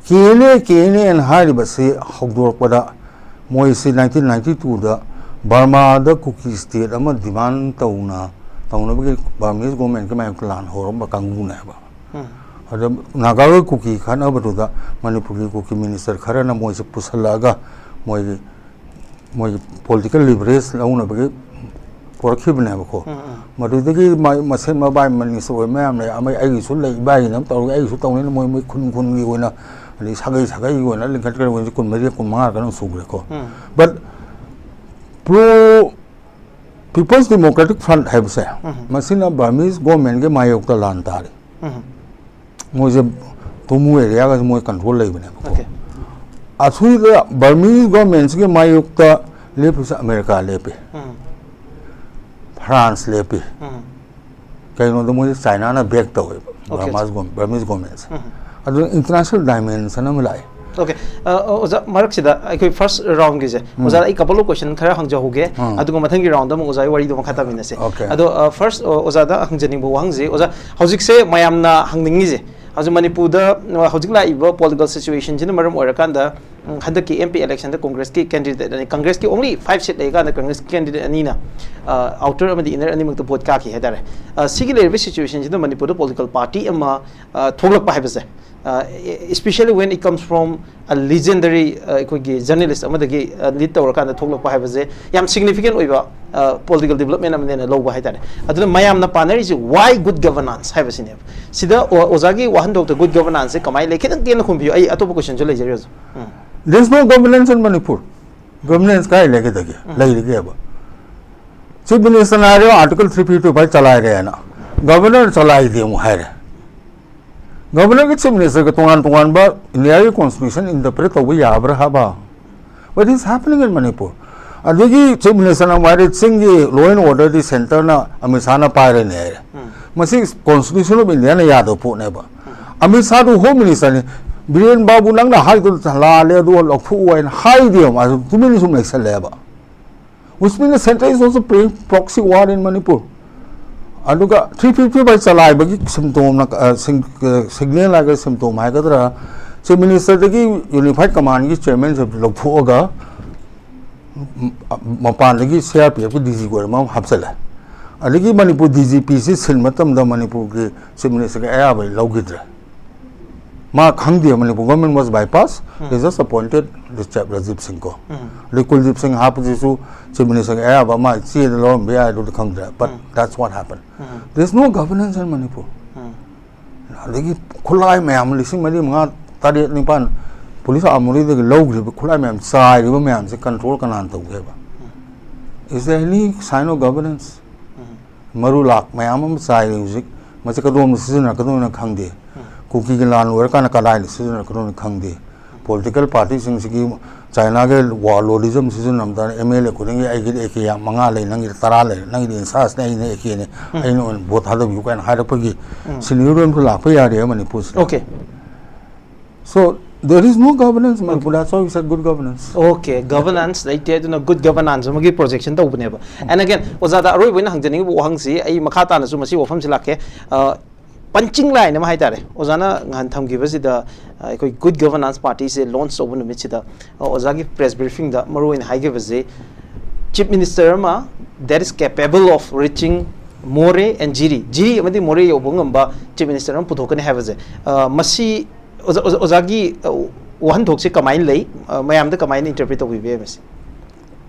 K N A, K N A ꯍꯥꯏꯅ ꯍꯥꯏꯔꯤꯕꯁꯤ ꯍꯧꯗꯣꯔꯛꯄꯗ ꯃꯣꯏꯁꯤ nineteen ninety two ꯗ ꯕꯔꯃꯥꯗ ꯀꯨꯀꯤ ꯁ꯭ꯇꯦꯠ ꯑꯃ ꯗꯤꯃꯥꯟ ꯇꯧꯅ ꯇꯧꯅꯕꯒꯤ ꯕꯔꯃꯤꯁ ꯒꯣꯔꯃꯦꯟꯒꯤ ꯃꯥꯌꯣꯛꯇ ꯂꯥꯟ ꯍꯧꯔꯝꯕ ꯀꯥꯡꯕꯨꯅꯦꯕ꯫ ꯎꯝ꯫ ꯑꯗ ꯅꯥꯒꯥꯒ ꯀꯨꯀꯤ ꯈꯠꯅꯕꯗꯨꯗ ꯃꯅꯤꯄꯨꯔꯒꯤ ꯀꯨꯀꯤ ꯃꯤꯅꯤꯁꯇꯔ ꯈꯔꯅ ꯃꯣꯏꯁꯦ ꯄꯨꯁꯜꯂꯛꯑꯒ ꯃꯣꯏꯒꯤ ꯃꯣꯏꯒꯤ ꯄꯣꯂꯤꯇꯤꯀꯦꯜ ꯂꯤꯚꯔꯦꯖ ꯂꯧꯅꯕꯒꯤ ꯄꯣꯔꯛꯈꯤꯕꯅꯦꯕꯀꯣ꯫ ꯎꯝ, ꯎꯝ꯫ ꯃꯗꯨꯗꯒꯤ ꯃꯥ-, ꯃꯁꯦꯟ ꯃꯕꯥꯏ ꯃꯅꯤꯁꯇꯔ ꯑꯣꯏ ꯃꯌꯥꯝ ꯂꯩ, ꯑꯃ ꯑꯩꯒꯤꯁꯨ ꯂꯩ, ꯏꯕꯥꯏꯒꯤꯅ ꯑꯃ ꯇꯧꯔꯒ ꯑꯩꯒꯤꯁꯨ ꯇꯧꯅꯤꯅ ꯃꯣꯏ, ꯃꯣꯏ ꯈꯨꯟ ꯈꯨꯟꯒꯤ ꯑꯣꯏꯅ, ꯑꯗꯩ ꯁꯥꯒꯩ ꯁꯥꯒꯩꯒꯤ ꯑꯣꯏꯅ ꯂꯤꯡꯈꯠꯈ꯭ꯔꯦ꯫ ꯍꯧꯖꯤꯛ ꯀꯨꯟꯃꯔꯤ, ꯀꯨꯟꯃꯉꯥ ꯀꯩꯅꯣꯝ ꯁꯨꯈ꯭ꯔꯦꯀꯣ꯫ ꯎꯝ꯫ But Pro People's Democratic Front ꯍꯥꯏꯕꯁꯦ, ꯎꯝ꯫ ꯃꯁꯤꯅ ꯕꯔꯃꯤꯁ ꯒꯣꯔꯃꯦꯟꯒꯤ ꯃꯥꯌꯣꯛꯇ ꯂꯥꯟ ꯇꯥꯔꯤ꯫ ꯎꯝ꯫ ꯃꯣꯏꯁꯦ ꯇꯨꯃꯨ ꯑꯦꯔꯤꯌꯥꯒꯁꯦ ꯃꯣꯏ ꯀꯟꯇ꯭ꯔꯣꯜ ꯂꯩꯕꯅꯦꯕꯀꯣ꯫ Okay꯫ ꯑꯁꯤꯗ ꯕꯔꯃꯤꯁ ꯒꯣꯔꯃꯦꯟꯁꯤꯒꯤ ꯃꯥꯌꯣꯛꯇ ꯂꯦꯞꯄꯤꯁꯦ ꯑꯃꯦꯔꯤꯀꯥ ꯂꯦꯞꯄꯤ, ꯎꯝ꯫ ꯐ꯭ꯔꯥꯟꯁ ꯂꯦꯞꯄꯤ꯫ ꯎꯝ꯫ ꯀꯩꯅꯣꯗ ꯃꯣꯏꯁꯦ ꯆꯥꯏꯅꯥꯅ ꯕꯦꯛ ꯇꯧꯋꯦꯕ, Okay꯫ ꯕꯔꯃꯥꯁ ꯒꯣꯔ-, ꯕꯔꯃꯤꯁ ꯒꯣꯔꯃꯦꯟꯁꯦ꯫ ꯎꯝ꯫ ꯑꯗꯨꯅ ꯏꯟꯇꯔꯅꯦꯁꯅꯦꯜ ꯗꯥꯏꯃꯦꯟꯁꯟ ꯑꯃ ꯂꯥꯛꯑꯦ꯫ Okay꯫ ꯑ, ꯑ, ꯑꯣꯖꯥ, ꯃꯔꯛꯁꯤꯗ ꯑꯩꯈꯣꯏ ꯐꯥꯔꯁ ꯔꯥꯎꯟꯒꯤꯁꯦ, ꯎꯝ꯫ ꯑꯣꯖꯥꯗ ꯑꯩ ꯀꯄꯜ ꯑꯣꯐ ꯀꯣꯏꯁꯟ ꯈꯔ ꯍꯪꯖꯍꯧꯒꯦ, ꯎꯝ꯫ ꯑꯗꯨꯒ ꯃꯊꯪꯒꯤ ꯔꯥꯎꯟꯗ ꯑꯃꯨꯛ ꯑꯣꯖꯥꯒꯤ ꯋꯥꯔꯤꯗꯣ ꯃꯈꯥ ꯇꯥꯃꯤꯟꯅꯁꯦ꯫ Okay꯫ ꯑꯗꯣ, ꯑ, ꯐꯥꯔꯁ, ꯑ, ꯑꯣꯖꯥꯗ ꯍꯪꯖꯅꯤꯡꯕ ꯋꯥꯍꯪꯁꯦ, ꯑꯣꯖꯥ, ꯍꯧꯖꯤꯛꯁꯦ ꯃꯌꯥꯝꯅ ꯍꯪꯅꯤꯡꯉꯤꯁꯦ, ꯍꯧꯖꯤꯛ ꯃꯅꯤꯄꯨꯔꯗ, ꯑ, ꯍꯧꯖꯤꯛ ꯂꯥꯛꯏꯕ ꯄꯣꯂꯤꯇꯤꯀꯦꯜ ꯁꯤꯆꯨꯋꯦꯁꯟꯁꯤꯅ ꯃꯔꯝ ꯑꯣꯏꯔꯀꯥꯟꯗ, ꯎꯝ, ꯍꯟꯗꯛꯀꯤ ꯑꯦꯝ ꯄꯤ ꯏꯂꯦꯛꯁꯟꯗ ꯀꯣꯡꯒ꯭ꯔꯦꯁꯀꯤ ꯀꯦꯟꯗꯤꯗꯦꯠ ꯑꯅꯤ, ꯀꯣꯡꯒ꯭ꯔꯦꯁꯀꯤ ꯑꯣꯡꯂꯤ ꯐꯥꯏꯚ ꯁꯤꯠ ꯂꯩꯀꯥꯟꯗ ꯀꯣꯡꯒ꯭ꯔꯦꯁꯀꯤ ꯀꯦꯟꯗꯤꯗꯦꯠ ꯑꯅꯤꯅ, ꯑ, ꯑꯥꯎꯇꯔ ꯑꯃꯗꯤ ꯏꯟꯅꯔ ꯑꯅꯤꯃꯛꯇ ꯚꯣꯠ ꯀꯥꯈꯤ ꯍꯥꯏꯇꯥꯔꯦ꯫ ꯑ, ꯁꯤꯒꯤ ꯂꯩꯔꯤꯕ ꯁꯤꯆꯨꯋꯦꯁꯟꯁꯤꯗ ꯃꯅꯤꯄꯨꯔꯗ ꯄꯣꯂꯤꯇꯤꯀꯦꯜ ꯄꯥꯔꯇꯤ ꯑꯃ, ꯑ, ꯊꯣꯛꯂꯛꯄ ꯍꯥꯏꯕꯁꯦ, ꯑ, especially when it comes from a legendary, ꯑ, ꯑꯩꯈꯣꯏꯒꯤ ꯖꯔꯅꯦꯂꯤꯁ ꯑꯃꯗꯒꯤ, ꯑ, ꯂꯤꯗ ꯇꯧꯔꯀꯥꯟꯗ ꯊꯣꯛꯂꯛꯄ ꯍꯥꯏꯕꯁꯦ ꯌꯥꯝ ꯁꯤꯒꯅꯤꯐꯤꯀꯦꯟ ꯑꯣꯏꯕ, ꯑ, ꯄꯣꯂꯤꯇꯤꯀꯦꯜ ꯗꯤꯕꯂꯞꯃꯦꯟ ꯑꯃꯅꯦꯅ ꯂꯧꯕ ꯍꯥꯏꯇꯥꯔꯦ꯫ ꯑꯗꯨꯅ ꯃꯌꯥꯝꯅ ꯄꯥꯅꯔꯤꯁꯦ why good governance ꯍꯥꯏꯕꯁꯤꯅꯦꯕ꯫ ꯁꯤꯗ ꯑꯣ-, ꯑꯣꯖꯥꯒꯤ ꯋꯥꯍꯟꯊꯣꯛꯇ good governanceꯁꯦ ꯀꯃꯥꯏꯅ ꯂꯩ? ꯈꯤꯇꯪ ꯇꯦꯟꯅ ꯈꯨꯝꯕꯤꯌꯨ, ꯑꯩ ꯑꯇꯣꯞꯄ ꯀꯣꯏꯁꯟꯁꯨ ꯂꯩꯖꯔꯤ ꯍꯧꯖꯤꯛ꯫ ꯎꯝ꯫ There is no governance in Manipur꯫ Governance ꯀꯥꯏ ꯂꯩꯒꯗꯒꯦ? ꯎꯝ꯫ ꯂꯩꯔꯤꯒꯦꯕ? ꯆꯤꯐ ꯃꯤꯅꯤꯁꯇꯔꯅ ꯍꯥꯏꯔꯦ, "ꯑꯥꯔꯇꯤꯀꯜ ꯊ꯭ꯔꯤ ꯐꯤꯐꯇꯤ ꯐꯥꯏꯚ ꯆꯂꯥꯏꯔꯦꯅ"꯫ ꯒꯚꯔꯅꯔ ꯆꯂꯥꯏꯗꯦ ꯑꯃꯨꯛ ꯍꯥꯏꯔꯦ꯫ ꯒꯚꯔꯅꯔꯒ ꯆꯤꯐ ꯃꯤꯅꯤꯁꯇꯔꯒ ꯇꯣꯉꯥꯟ ꯇꯣꯉꯥꯟꯕ ꯏꯟꯗꯤꯌꯥꯒꯤ ꯀꯣꯟꯁꯇꯤꯇ꯭ꯌꯨꯁꯟ ꯏꯟꯇꯔꯄ꯭ꯔꯦꯠ ꯇꯧꯕ ꯌꯥꯕ꯭ꯔꯥ ꯍꯥꯏꯕ? What is happening in Manipur? ꯑꯗꯒꯤ ꯆꯤꯐ ꯃꯤꯅꯤꯁꯇꯔꯅ ꯑꯃꯨꯛ ꯍꯥꯏꯔꯦ, "ꯆꯤꯡꯒꯤ law and orderꯗꯤ centreꯅ ꯑꯃꯤꯠ ꯁꯥꯍꯅ ꯄꯥꯏꯔꯅꯤ" ꯍꯥꯏꯔꯦ꯫ ꯎꯝ꯫ ꯃꯁꯤ ꯀꯣꯟꯁꯇꯤꯇ꯭ꯌꯨꯁꯟ ꯑꯣꯐ ꯏꯟꯗꯤꯌꯥꯅ ꯌꯥꯗꯕ ꯄꯣꯠꯅꯦꯕ꯫ ꯎꯝ꯫ ꯑꯃꯤꯠ ꯁꯥꯍꯗꯨ ꯍꯣꯝ ꯃꯤꯅꯤꯁꯇꯔꯅꯤ꯫ ꯕꯤꯔꯦꯟ ꯕꯥꯕꯨ, ꯅꯪꯅ ꯍꯥꯏꯗꯨ ꯂꯥꯜꯂꯦ, ꯑꯗꯨ ꯂꯧꯊꯣꯛꯎ ꯍꯥꯏꯅ ꯍꯥꯏꯗꯦꯕ, ꯃꯥꯁꯨ ꯇꯨꯃꯤꯟꯅ ꯁꯨꯝ ꯂꯩꯁꯜꯂꯦꯕ꯫ Which means the centre is also playing proxy war in Manipur. ꯑꯗꯨꯒ ꯊ꯭ꯔꯤ ꯐꯤꯐꯇꯤ ꯐꯥꯏꯚ ꯆꯂꯥꯏꯕꯒꯤ symptomꯅ, ꯑ, ꯁꯤꯡ-, ꯑ, signal ꯍꯥꯏꯒꯗ꯭ꯔꯥ, symptom ꯍꯥꯏꯒꯗ꯭ꯔꯥ, ꯆꯤꯐ ꯃꯤꯅꯤꯁꯇꯔꯗꯒꯤ ꯌꯨꯅꯤꯐꯥꯏꯠ ꯀꯃꯥꯟꯒꯤ ꯆꯤꯌꯔꯃꯦꯟꯁꯤꯞ ꯂꯧꯊꯣꯛꯑꯒ ꯃꯄꯥꯟꯗꯒꯤ C R P ꯑꯦꯐꯀꯤ D G ꯑꯣꯏꯔ ꯑꯃ ꯍꯥꯞꯆꯤꯜꯂꯦ꯫ ꯑꯗꯒꯤ ꯃꯅꯤꯄꯨꯔ ꯗꯤ ꯖꯤ ꯄꯤꯁꯤ ꯁꯤꯟꯕ ꯃꯇꯝꯗ ꯃꯅꯤꯄꯨꯔꯒꯤ ꯆꯤꯐ ꯃꯤꯅꯤꯁꯇꯔꯒꯤ ꯑꯌꯥꯕ ꯂꯧꯈꯤꯗ꯭ꯔꯦ꯫ ꯃꯥ ꯈꯪꯗꯦ, Manipur government was bypass, they just appointed this chap Rajiv Singh ꯀꯣ꯫ ꯑꯗꯩ ꯀꯨꯜꯗꯤꯞ ꯁꯤꯡ ꯍꯥꯞꯄꯁꯤꯁꯨ ꯆꯤꯐ ꯃꯤꯅꯤꯁꯇꯔꯒꯤ ꯑꯌꯥꯕ ꯑꯃ ꯆꯦꯗ ꯂꯧꯔꯝꯕ ꯌꯥꯏ, ꯑꯗꯨꯗꯤ ꯈꯪꯗ꯭ꯔꯦ, but that's what happened. There is no governance in Manipur. ꯑꯗꯒꯤ ꯈꯨꯠꯂꯥꯏ ꯃꯌꯥꯝ ꯂꯤꯁꯤꯡ ꯃꯔꯤ, ꯃꯉꯥ, ꯇꯔꯦꯠ, ꯅꯤꯄꯥꯟ ꯄꯨꯂꯤꯁ ꯑꯥꯔꯃꯣꯔꯤꯗꯒꯤ ꯂꯧꯈ꯭ꯔꯤꯕ ꯈꯨꯠꯂꯥꯏ ꯃꯌꯥꯝ, ꯆꯥꯏꯔꯤꯕ ꯃꯌꯥꯝꯁꯦ ꯀꯟꯇ꯭ꯔꯣꯜ ꯀꯅꯥꯅ ꯇꯧꯒꯦꯕ? Is there any sign of governance? ꯃꯔꯨ ꯂꯥꯛ ꯃꯌꯥꯝ ꯑꯃ ꯆꯥꯏꯔꯦ ꯍꯧꯖꯤꯛ꯫ ꯃꯁꯤ ꯀꯗꯣꯝꯗ ꯁꯤꯖꯤꯟꯅꯔꯛꯀꯗꯣꯏꯅꯣ ꯈꯪꯗꯦ꯫ ꯀꯨꯀꯤꯒꯤ ꯂꯥꯟ ꯂꯣꯏꯔꯀꯥꯟꯗ ꯀꯗꯥꯏꯗ ꯁꯤꯖꯤꯟꯅꯔꯛꯀꯗꯣꯏꯅꯣ ꯈꯪꯗꯦ꯫ ꯄꯣꯂꯤꯇꯤꯀꯦꯜ ꯄꯥꯔꯇꯤꯁꯤꯡꯁꯤꯒꯤ ꯆꯥꯏꯅꯥꯒꯤ ꯋꯥꯔꯂꯣꯔꯤꯖꯝ ꯁꯤꯖꯤꯟꯅꯕꯗ ꯑꯦꯝ ꯑꯦꯜ ꯑꯦ ꯈꯨꯗꯤꯡꯒꯤ "ꯑꯩꯒꯤꯗꯤ ꯑꯦ ꯀꯦ ꯃꯉꯥ ꯂꯩ, ꯅꯪꯒꯤꯗꯤ ꯇꯔꯥ ꯂꯩ, ꯅꯪꯒꯤꯗꯤ ꯏꯟꯁꯥꯁꯅꯦ, ꯑꯩꯅ ꯑꯦ ꯀꯦꯅꯦ, ꯑꯩꯅ ꯑꯣꯏꯅ ꯚꯣꯠ ꯊꯥꯗꯕꯤꯌꯨ" ꯀꯥꯏꯅ ꯍꯥꯏꯔꯛꯄꯒꯤ ꯁꯤꯅꯤꯌꯣꯔ ꯑꯃꯁꯨ ꯂꯥꯛꯄ ꯌꯥꯔꯦ ꯃꯅꯤꯄꯨꯔꯁꯤꯗ꯫ Okay. So there is no governance in Manipur. That's why we said good governance. Okay, governance ꯂꯩꯇꯦ, ꯑꯗꯨꯅ good governance ꯑꯃꯒꯤ projection ꯇꯧꯕꯅꯦꯕ꯫ And again, ꯑꯣꯖꯥꯗ ꯑꯔꯣꯏꯕ ꯑꯣꯏꯅ ꯍꯪꯖꯅꯤꯡꯉꯤꯕ ꯋꯥꯍꯪꯁꯤ, ꯑꯩ ꯃꯈꯥ ꯇꯥꯅꯁꯨ ꯃꯁꯤ ꯋꯥꯐꯝꯁꯤ ꯂꯥꯛꯀꯦ꯫ ꯑ, punching line ꯑꯃ ꯍꯥꯏꯇꯥꯔꯦ, ꯑꯣꯖꯥꯅ ꯉꯍꯥꯟ ꯊꯝꯈꯤꯕꯁꯤꯗ, ꯑ, ꯑꯩꯈꯣꯏ good governance partyꯁꯦ launch ꯇꯧꯕ ꯅꯨꯃꯤꯠꯁꯤꯗ, ꯑ, ꯑꯣꯖꯥꯒꯤ press briefingꯗ ꯃꯔꯨꯑꯣꯏꯅ ꯍꯥꯏꯈꯤꯕꯁꯦ, chief minister ꯑꯃ that is capable of reaching Moreh and Jiri, ꯖꯤꯔꯤ ꯑꯃꯗꯤ ꯃꯣꯔꯦ ꯌꯧꯕ ꯉꯝꯕ chief minister ꯑꯃ ꯄꯨꯊꯣꯛꯀꯅꯤ ꯍꯥꯏꯕꯁꯦ, ꯑ, ꯃꯁꯤ ꯑꯣꯖꯥ, ꯑꯣꯖꯥ, ꯑꯣꯖꯥꯒꯤ, ꯑ, ꯋꯥꯍꯟꯊꯣꯛꯁꯦ ꯀꯃꯥꯏꯅ ꯂꯩ? ꯑ, ꯃꯌꯥꯝꯗ ꯀꯃꯥꯏꯅ interpret ꯇꯧꯕꯤꯕ ꯌꯥꯏ ꯃꯁꯤ?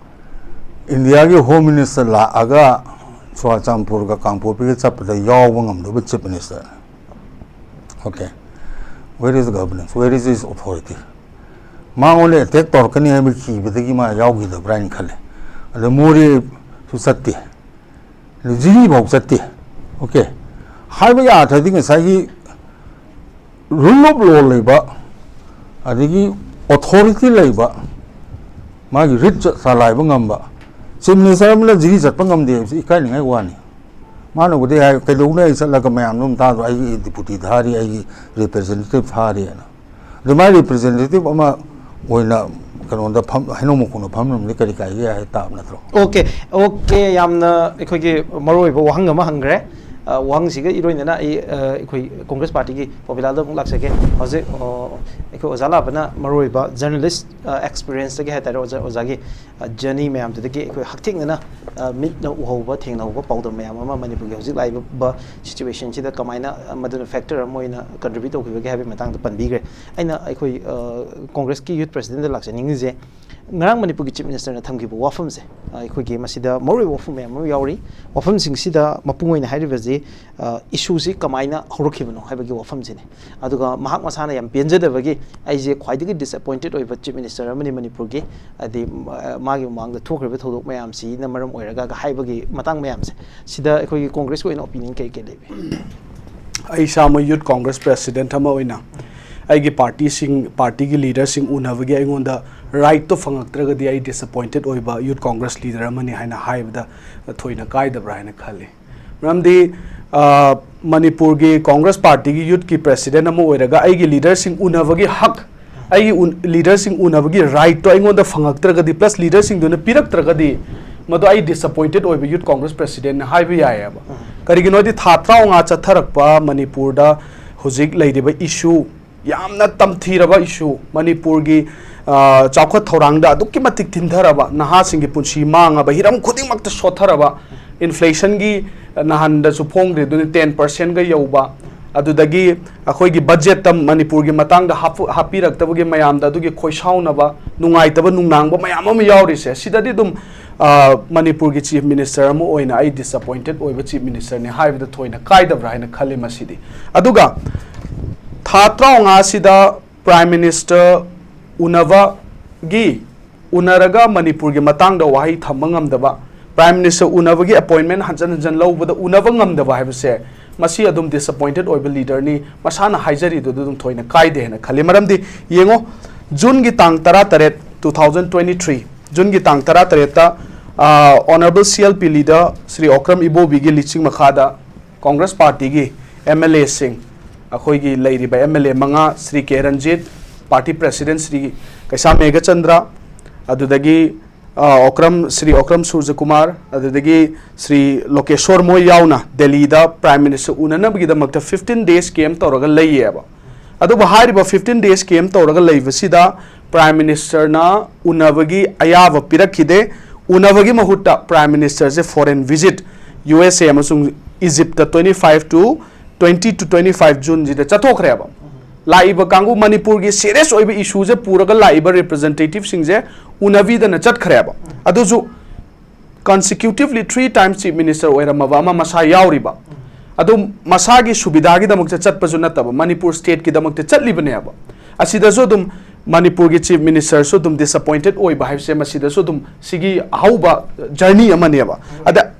ꯏꯟꯗꯤꯌꯥꯒꯤ ꯍꯣꯝ ꯃꯤꯅꯤꯁꯇꯔ ꯂꯥꯛꯑꯒ ꯆꯨꯔꯥꯆꯥꯟꯄꯨꯔꯒ ꯀꯥꯡꯄꯣꯛꯄꯤꯒ ꯆꯠꯄꯗ ꯌꯥꯎꯕ ꯉꯝꯗꯕ chief minister. Okay, where is the governance? Where is his authority? ꯃꯉꯣꯟꯗ ꯑꯦꯇꯦꯛ ꯇꯧꯔꯛꯀꯅꯤ ꯍꯥꯏꯕ ꯀꯤꯕꯗꯒꯤ ꯃꯥ ꯌꯥꯎꯈꯤꯗꯕ꯭ꯔꯥ ꯍꯥꯏꯅ ꯈꯜꯂꯦ꯫ ꯑꯗ ꯃꯣꯔꯦꯁꯨ ꯆꯠꯇꯦ, ꯑꯗ ꯖꯤꯔꯤ ꯐꯥꯎ ꯆꯠꯇꯦ꯫ Okay, ꯍꯥꯏꯕꯒꯤ ꯑꯥꯔꯊꯗꯤ ꯉꯁꯥꯏꯒꯤ rule of law ꯂꯩꯕ, ꯑꯗꯒꯤ authority ꯂꯩꯕ, ꯃꯥꯒꯤ ꯔꯤꯠ ꯆ-, ꯆꯂꯥꯏꯕ ꯉꯝꯕ ꯆꯤꯐ ꯃꯤꯅꯤꯁꯇꯔ ꯑꯃꯅ ꯖꯤꯔꯤ ꯆꯠꯄ ꯉꯝꯗꯦ ꯍꯥꯏꯕꯁꯤ ꯏꯀꯥꯏꯅꯤꯡꯉꯥꯏ ꯋꯥꯅꯤ꯫ ꯃꯥꯅꯕꯨꯗꯤ ꯍꯥꯏ, "ꯀꯩꯗꯧꯅ ꯑꯩ ꯆꯠꯂꯒ ꯃꯌꯥꯝꯗꯣ ꯑꯗꯨꯝ ꯇꯥꯗ꯭ꯔꯣ? ꯑꯩꯒꯤ ꯗꯤꯄꯨꯇꯤ ꯊꯥꯔꯤ, ꯑꯩꯒꯤ ꯔꯤꯄ꯭ꯔꯖꯦꯟꯇꯦꯇꯤꯚ ꯊꯥꯔꯤꯅ"꯫ ꯑꯗꯨꯃꯥꯏꯅ ꯔꯤꯄ꯭ꯔꯖꯦꯟꯇꯦꯇꯤꯚ ꯑꯃ ꯑꯣꯏꯅ ꯀꯩꯅꯣꯗ ꯐꯝ-, ꯍꯩꯅꯧ ꯃꯈꯣꯡꯗ ꯐꯝꯂꯝꯕꯗꯤ ꯀꯔꯤ ꯀꯥꯏꯒꯦ ꯍꯥꯏ ꯇꯥꯕ ꯅꯠꯇ꯭ꯔꯣ? Okay, okay, ꯌꯥꯝꯅ ꯑꯩꯈꯣꯏꯒꯤ ꯃꯔꯨꯑꯣꯏꯕ ꯋꯥꯍꯪ ꯑꯃ ꯍꯪꯈ꯭ꯔꯦ꯫ ꯑ, ꯋꯥꯍꯪꯁꯤꯒ ꯏꯔꯣꯏꯅꯅ ꯑꯩ, ꯑ, ꯑꯩꯈꯣꯏ ꯀꯣꯡꯒ꯭ꯔꯦꯁ ꯄꯥꯔꯇꯤꯒꯤ ꯄꯣꯕꯤꯂꯥꯗ ꯑꯃꯨꯛ ꯂꯥꯛꯆꯒꯦ꯫ ꯍꯧꯖꯤꯛ, ꯑ, ꯑꯩꯈꯣꯏ ꯑꯣꯖꯥ ꯂꯥꯕꯅ ꯃꯔꯨꯑꯣꯏꯕ ꯖꯔꯅꯦꯂꯤꯁ, ꯑ, ꯑꯦꯛꯁꯄꯤꯔꯤꯌꯦꯟꯁꯇꯒꯤ ꯍꯥꯏ ꯇꯥꯔꯦ, ꯑꯣꯖꯥ, ꯑꯣꯖꯥꯒꯤ, ꯑ, ꯖꯔꯅꯤ ꯃꯌꯥꯝꯗꯨꯗꯒꯤ ꯑꯩꯈꯣꯏ ꯍꯛꯊꯦꯡꯅꯅ, ꯑ, ꯃꯤꯠꯅ ꯎꯍꯧꯕ, ꯊꯦꯡꯅꯍꯧꯕ ꯄꯥꯎꯗꯝ ꯃꯌꯥꯝ ꯑꯃ ꯃꯅꯤꯄꯨꯔꯒꯤ ꯍꯧꯖꯤꯛ ꯂꯥꯛꯏꯕ ꯁꯤꯆꯨꯋꯦꯁꯟꯁꯤꯗ ꯀꯃꯥꯏꯅ, ꯑ, ꯃꯗꯨꯅ ꯐꯦꯛꯇꯔ ꯑꯃ ꯑꯣꯏꯅ ꯀꯟꯇ꯭ꯔꯤꯕ꯭ꯌꯨꯠ ꯇꯧꯈꯤꯕꯒꯦ ꯍꯥꯏꯕꯒꯤ ꯃꯇꯥꯡꯗ ꯄꯟꯕꯤꯈ꯭ꯔꯦ꯫ ꯑꯩꯅ ꯑꯩꯈꯣꯏ, ꯑ, ꯀꯣꯡꯒ꯭ꯔꯦꯁꯀꯤ ꯌꯨꯠ ꯄ꯭ꯔꯁꯤꯗꯦꯟꯗ ꯂꯥꯛꯆꯅꯤꯡꯉꯤꯁꯦ, ꯉꯔꯥꯡ ꯃꯅꯤꯄꯨꯔꯒꯤ ꯆꯤꯐ ꯃꯤꯅꯤꯁꯇꯔꯅ ꯊꯝꯈꯤꯕ ꯋꯥꯐꯝꯁꯦ, ꯑ, ꯑꯩꯈꯣꯏꯒꯤ ꯃꯁꯤꯗ ꯃꯔꯨꯑꯣꯏꯕ ꯋꯥꯐꯝ ꯃꯌꯥꯝ ꯑꯃ ꯌꯥꯎꯔꯤ꯫ ꯋꯥꯐꯝꯁꯤꯡꯁꯤꯗ ꯃꯄꯨꯡ ꯑꯣꯏꯅ ꯍꯥꯏꯔꯤꯕꯁꯤ, ꯑ, ꯏꯁꯨꯁꯤ ꯀꯃꯥꯏꯅ ꯍꯧꯔꯛꯈꯤꯕꯅꯣ ꯍꯥꯏꯕꯒꯤ ꯋꯥꯐꯝꯁꯤꯅꯤ꯫ ꯑꯗꯨꯒ ꯃꯍꯥꯛ ꯃꯁꯥꯅ ꯌꯥꯝ ꯄꯦꯟꯖꯗꯕꯒꯤ, "ꯑꯩꯁꯦ ꯈ꯭ꯋꯥꯏꯗꯒꯤ ꯗꯤꯁꯑꯄꯣꯏꯟꯇꯦꯠ ꯑꯣꯏꯕ ꯆꯤꯐ ꯃꯤꯅꯤꯁꯇꯔ ꯑꯃꯅꯤ ꯃꯅꯤꯄꯨꯔꯒꯤ, ꯍꯥꯏꯗꯤ, ꯃ-, ꯃꯥꯒꯤ ꯃꯃꯥꯡꯗ ꯊꯣꯛꯈ꯭ꯔꯤꯕ ꯊꯧꯗꯣꯛ ꯃꯌꯥꯝꯁꯤꯅ ꯃꯔꯝ ꯑꯣꯏꯔꯒ" ꯍꯥꯏꯕꯒꯤ ꯃꯇꯥꯡ ꯃꯌꯥꯝꯁꯦ, ꯁꯤꯗ ꯑꯩꯈꯣꯏꯒꯤ ꯀꯣꯡꯒ꯭ꯔꯦꯁꯀꯤ ꯑꯣꯏꯅ ꯑꯣꯄꯤꯅꯤꯌꯟ ꯀꯩ ꯀꯩ ꯂꯩꯕꯤ? ꯑꯩ ꯏꯁꯥꯃꯛ ꯌꯨꯠ ꯀꯣꯡꯒ꯭ꯔꯦꯁ ꯄ꯭ꯔꯦꯁꯤꯗꯦꯟꯠ ꯑꯃ ꯑꯣꯏꯅ ꯑꯩꯒꯤ ꯄꯥꯔꯇꯤꯁꯤꯡ, ꯄꯥꯔꯇꯤꯒꯤ ꯂꯤꯗꯔꯁꯤꯡ ꯎꯅꯕꯒꯤ ꯑꯩꯉꯣꯟꯗ ꯔꯥꯏꯠꯇꯣ ꯐꯪꯉꯛꯇ꯭ꯔꯒꯗꯤ ꯑꯩ ꯗꯤꯁꯑꯄꯣꯏꯟꯇꯦꯠ ꯑꯣꯏꯕ ꯌꯨꯠ ꯀꯣꯡꯒ꯭ꯔꯦꯁ ꯂꯤꯗꯔ ꯑꯃꯅꯤ ꯍꯥꯏꯅ ꯍꯥꯏꯕꯗ ꯊꯣꯏꯅ ꯀꯥꯏꯗꯕ꯭ꯔꯥ ꯍꯥꯏꯅ ꯈꯜꯂꯤ꯫ ꯃꯔꯝꯗꯤ, ꯑ, ꯃꯅꯤꯄꯨꯔꯒꯤ ꯀꯣꯡꯒ꯭ꯔꯦꯁ ꯄꯥꯔꯇꯤꯒꯤ ꯌꯨꯠꯀꯤ ꯄ꯭ꯔꯦꯁꯤꯗꯦꯟꯠ ꯑꯃ ꯑꯣꯏꯔꯒ ꯑꯩꯒꯤ ꯂꯤꯗꯔꯁꯤꯡ ꯎꯅꯕꯒꯤ ꯍꯛ, ꯑꯩꯒꯤ ꯎꯟ-, ꯂꯤꯗꯔꯁꯤꯡ ꯎꯅꯕꯒꯤ ꯔꯥꯏꯠꯇꯣ ꯑꯩꯉꯣꯟꯗ ꯐꯪꯉꯛꯇ꯭ꯔꯒꯗꯤ, ꯄ꯭ꯂꯁ ꯂꯤꯗꯔꯁꯤꯡꯗꯨꯅ ꯄꯤꯔꯛꯇ꯭ꯔꯒꯗꯤ, ꯃꯗꯨ ꯑꯩ ꯗꯤꯁꯑꯄꯣꯏꯟꯇꯦꯠ ꯑꯣꯏꯕ ꯌꯨꯠ ꯀꯣꯡꯒ꯭ꯔꯦꯁ ꯄ꯭ꯔꯦꯁꯤꯗꯦꯟꯠꯅꯤ ꯍꯥꯏꯕ ꯌꯥꯏꯑꯕ꯫ ꯀꯔꯤꯒꯤꯅꯣ ꯍꯥꯏꯗꯤ ꯊꯥ ꯇꯔꯥꯃꯉꯥ ꯆꯠꯊꯔꯛꯄ ꯃꯅꯤꯄꯨꯔꯗ ꯍꯧꯖꯤꯛ ꯂꯩꯔꯤꯕ ꯏꯁꯨ, ꯌꯥꯝꯅ ꯇꯝꯊꯤꯔꯕ ꯏꯁꯨ, ꯃꯅꯤꯄꯨꯔꯒꯤ, ꯑ, ꯆꯥꯎꯈꯠ ꯊꯧꯔꯥꯡꯗ ꯑꯗꯨꯛꯀꯤ ꯃꯇꯤꯛ ꯊꯤꯟꯊꯔꯕ, ꯅꯍꯥꯁꯤꯡꯒꯤ ꯄꯨꯟꯁꯤ ꯃꯥꯡꯉꯕ, ꯍꯤꯔꯝ ꯈꯨꯗꯤꯡꯃꯛꯇ ꯁꯣꯠꯊꯔꯕ, ꯏꯟꯐ꯭ꯂꯦꯁꯟꯒꯤ, ꯑ, ꯅꯍꯥꯟꯗꯁꯨ ꯐꯣꯡꯈ꯭ꯔꯦ, ꯑꯗꯨꯅ ꯇꯦꯟ ꯄꯥꯔꯁꯦꯟꯠꯒ ꯌꯧꯕ, ꯑꯗꯨꯗꯒꯤ ꯑꯩꯈꯣꯏꯒꯤ ꯕꯖꯦꯠꯇ ꯃꯅꯤꯄꯨꯔꯒꯤ ꯃꯇꯥꯡꯗ ꯍꯥꯞꯄꯨ-, ꯍꯥꯞꯄꯤꯔꯛꯇꯕꯒꯤ ꯃꯌꯥꯝꯗ ꯑꯗꯨꯒꯤ ꯈꯣꯏꯁꯥꯎꯅꯕ, ꯅꯨꯡꯉꯥꯏꯇꯕ, ꯅꯨꯡꯅꯥꯡꯕ ꯃꯌꯥꯝ ꯑꯃ ꯌꯥꯎꯔꯤꯁꯦ, ꯁꯤꯗꯗꯤ ꯑꯗꯨꯝ, ꯑ, ꯃꯅꯤꯄꯨꯔꯒꯤ ꯆꯤꯐ ꯃꯤꯅꯤꯁꯇꯔ ꯑꯃ ꯑꯣꯏꯅ ꯑꯩ ꯗꯤꯁꯑꯄꯣꯏꯟꯇꯦꯠ ꯑꯣꯏꯕ ꯆꯤꯐ ꯃꯤꯅꯤꯁꯇꯔꯅꯤ ꯍꯥꯏꯕꯗ ꯊꯣꯏꯅ ꯀꯥꯏꯗꯕ꯭ꯔꯥ ꯍꯥꯏꯅ ꯈꯜꯂꯤ꯫ ꯃꯁꯤꯗꯤ, ꯑꯗꯨꯒ ꯊꯥ ꯇꯔꯥꯃꯉꯥꯁꯤꯗ ꯄ꯭ꯔꯥꯏꯝ ꯃꯤꯅꯤꯁꯇꯔ ꯎꯅꯕꯒꯤ, ꯎꯅꯔꯒ ꯃꯅꯤꯄꯨꯔꯒꯤ ꯃꯇꯥꯡꯗ ꯋꯥꯍꯩ ꯊꯝꯕ ꯉꯝꯗꯕ, ꯄ꯭ꯔꯥꯏꯝ ꯃꯤꯅꯤꯁꯇꯔ ꯎꯅꯕꯒꯤ ꯑꯦꯄꯣꯏꯟꯃꯦꯟ ꯍꯟꯖꯟ ꯍꯟꯖꯟ ꯂꯧꯕꯗ ꯎꯅꯕ ꯉꯝꯗꯕ ꯍꯥꯏꯕꯁꯦ, ꯃꯁꯤ ꯑꯗꯨꯝ ꯗꯤꯁꯑꯄꯣꯏꯟꯇꯦꯠ ꯑꯣꯏꯕ ꯂꯤꯗꯔꯅꯤ, ꯃꯁꯥꯅ ꯍꯥꯏꯖꯔꯤꯗꯨ ꯑꯗꯨ ꯑꯗꯨꯝ ꯊꯣꯏꯅ ꯀꯥꯏꯗꯦ ꯍꯥꯏꯅ ꯈꯜꯂꯤ꯫ ꯃꯔꯝꯗꯤ ꯌꯦꯡꯉꯣ, ꯖꯨꯟꯒꯤ ꯇꯥꯡ ꯇꯔꯥꯇꯔꯦꯠ, two thousand twenty three, ꯖꯨꯟꯒꯤ ꯇꯥꯡ ꯇꯔꯥꯇꯔꯦꯠꯇ, ꯑ, honourable C L P leader Shri Okram ꯏꯕꯣꯕꯤꯒꯤ ꯂꯤꯆꯤꯡ ꯃꯈꯥꯗ ꯀꯣꯡꯒ꯭ꯔꯦꯁ ꯄꯥꯔꯇꯤꯒꯤ ꯑꯦꯝ ꯑꯦꯜ ꯑꯦꯁꯤꯡ, ꯑꯩꯈꯣꯏꯒꯤ ꯂꯩꯔꯤꯕ ꯑꯦꯝ ꯑꯦꯜ ꯑꯦ ꯃꯉꯥ, ꯁ꯭ꯔꯤ ꯀꯦ ꯔꯟꯖꯤꯠ, ꯄꯥꯔꯇꯤ ꯄ꯭ꯔꯦꯁꯤꯗꯦꯟꯠ ꯁ꯭ꯔꯤ ꯀꯩꯁꯥꯝ ꯃꯦꯘꯆꯟꯗ꯭ꯔ, ꯑꯗꯨꯗꯒꯤ ꯑ, ꯑꯣꯀ꯭ꯔꯝ, ꯁ꯭ꯔꯤ ꯑꯣꯀ꯭ꯔꯝ ꯁꯨꯔꯖꯀꯨꯃꯥꯔ, ꯑꯗꯨꯗꯒꯤ ꯁ꯭ꯔꯤ ꯂꯣꯀꯦꯁꯣꯔ ꯃꯣꯏ ꯌꯥꯎꯅ ꯗꯦꯜꯂꯤꯗ Prime Minister ꯎꯅꯅꯕꯒꯤꯗꯃꯛꯇ fifteen days camp ꯇꯧꯔꯒ ꯂꯩꯌꯦꯕ꯫ ꯑꯗꯨꯕꯨ ꯍꯥꯏꯔꯤꯕ fifteen days camp ꯇꯧꯔꯒ ꯂꯩꯕꯁꯤꯗ Prime Ministerꯅ ꯎꯅꯕꯒꯤ ꯑꯌꯥꯕ ꯄꯤꯔꯛꯈꯤꯗꯦ꯫ ꯎꯅꯕꯒꯤ ꯃꯍꯨꯠꯇ Prime Ministerꯁꯦ foreign visit, U S A ꯑꯃꯁꯨꯡ Egyptꯇ twenty five to twenty to twenty five Juneꯁꯤꯗ ꯆꯠꯊꯣꯛꯈ꯭ꯔꯦꯕ꯫ ꯂꯥꯛꯏꯕ ꯀꯥꯡꯕꯨ, ꯃꯅꯤꯄꯨꯔꯒꯤ serious ꯑꯣꯏꯕ issueꯁꯦ ꯄꯨꯔꯒ ꯂꯥꯛꯏꯕ representativeꯁꯤꯡꯁꯦ ꯎꯅꯕꯤꯗꯅ ꯆꯠꯈ꯭ꯔꯦꯕ꯫ ꯑꯗꯨꯁꯨ consecutively three times Chief Minister ꯑꯣꯏꯔꯝꯃꯕ ꯑꯃ ꯃꯁꯥ ꯌꯥꯎꯔꯤꯕ꯫ ꯑꯗꯨ ꯃꯁꯥꯒꯤ ꯁꯨꯕꯤꯗꯥꯒꯤꯗꯃꯛꯇ ꯆꯠꯄꯁꯨ ꯅꯠꯇꯕ, ꯃꯅꯤꯄꯨꯔ stateꯀꯤꯗꯃꯛꯇ ꯆꯠꯂꯤꯕꯅꯦꯕ꯫ ꯑꯁꯤꯗꯁꯨ ꯑꯗꯨꯝ ꯃꯅꯤꯄꯨꯔꯒꯤ Chief Ministerꯁꯨ ꯑꯗꯨꯝ disappointed ꯑꯣꯏꯕ ꯍꯥꯏꯕꯁꯦ ꯃꯁꯤꯗꯁꯨ ꯑꯗꯨꯝ ꯁꯤꯒꯤ ꯑꯍꯧꯕ journey ꯑꯃꯅꯦꯕ꯫ ꯑꯗ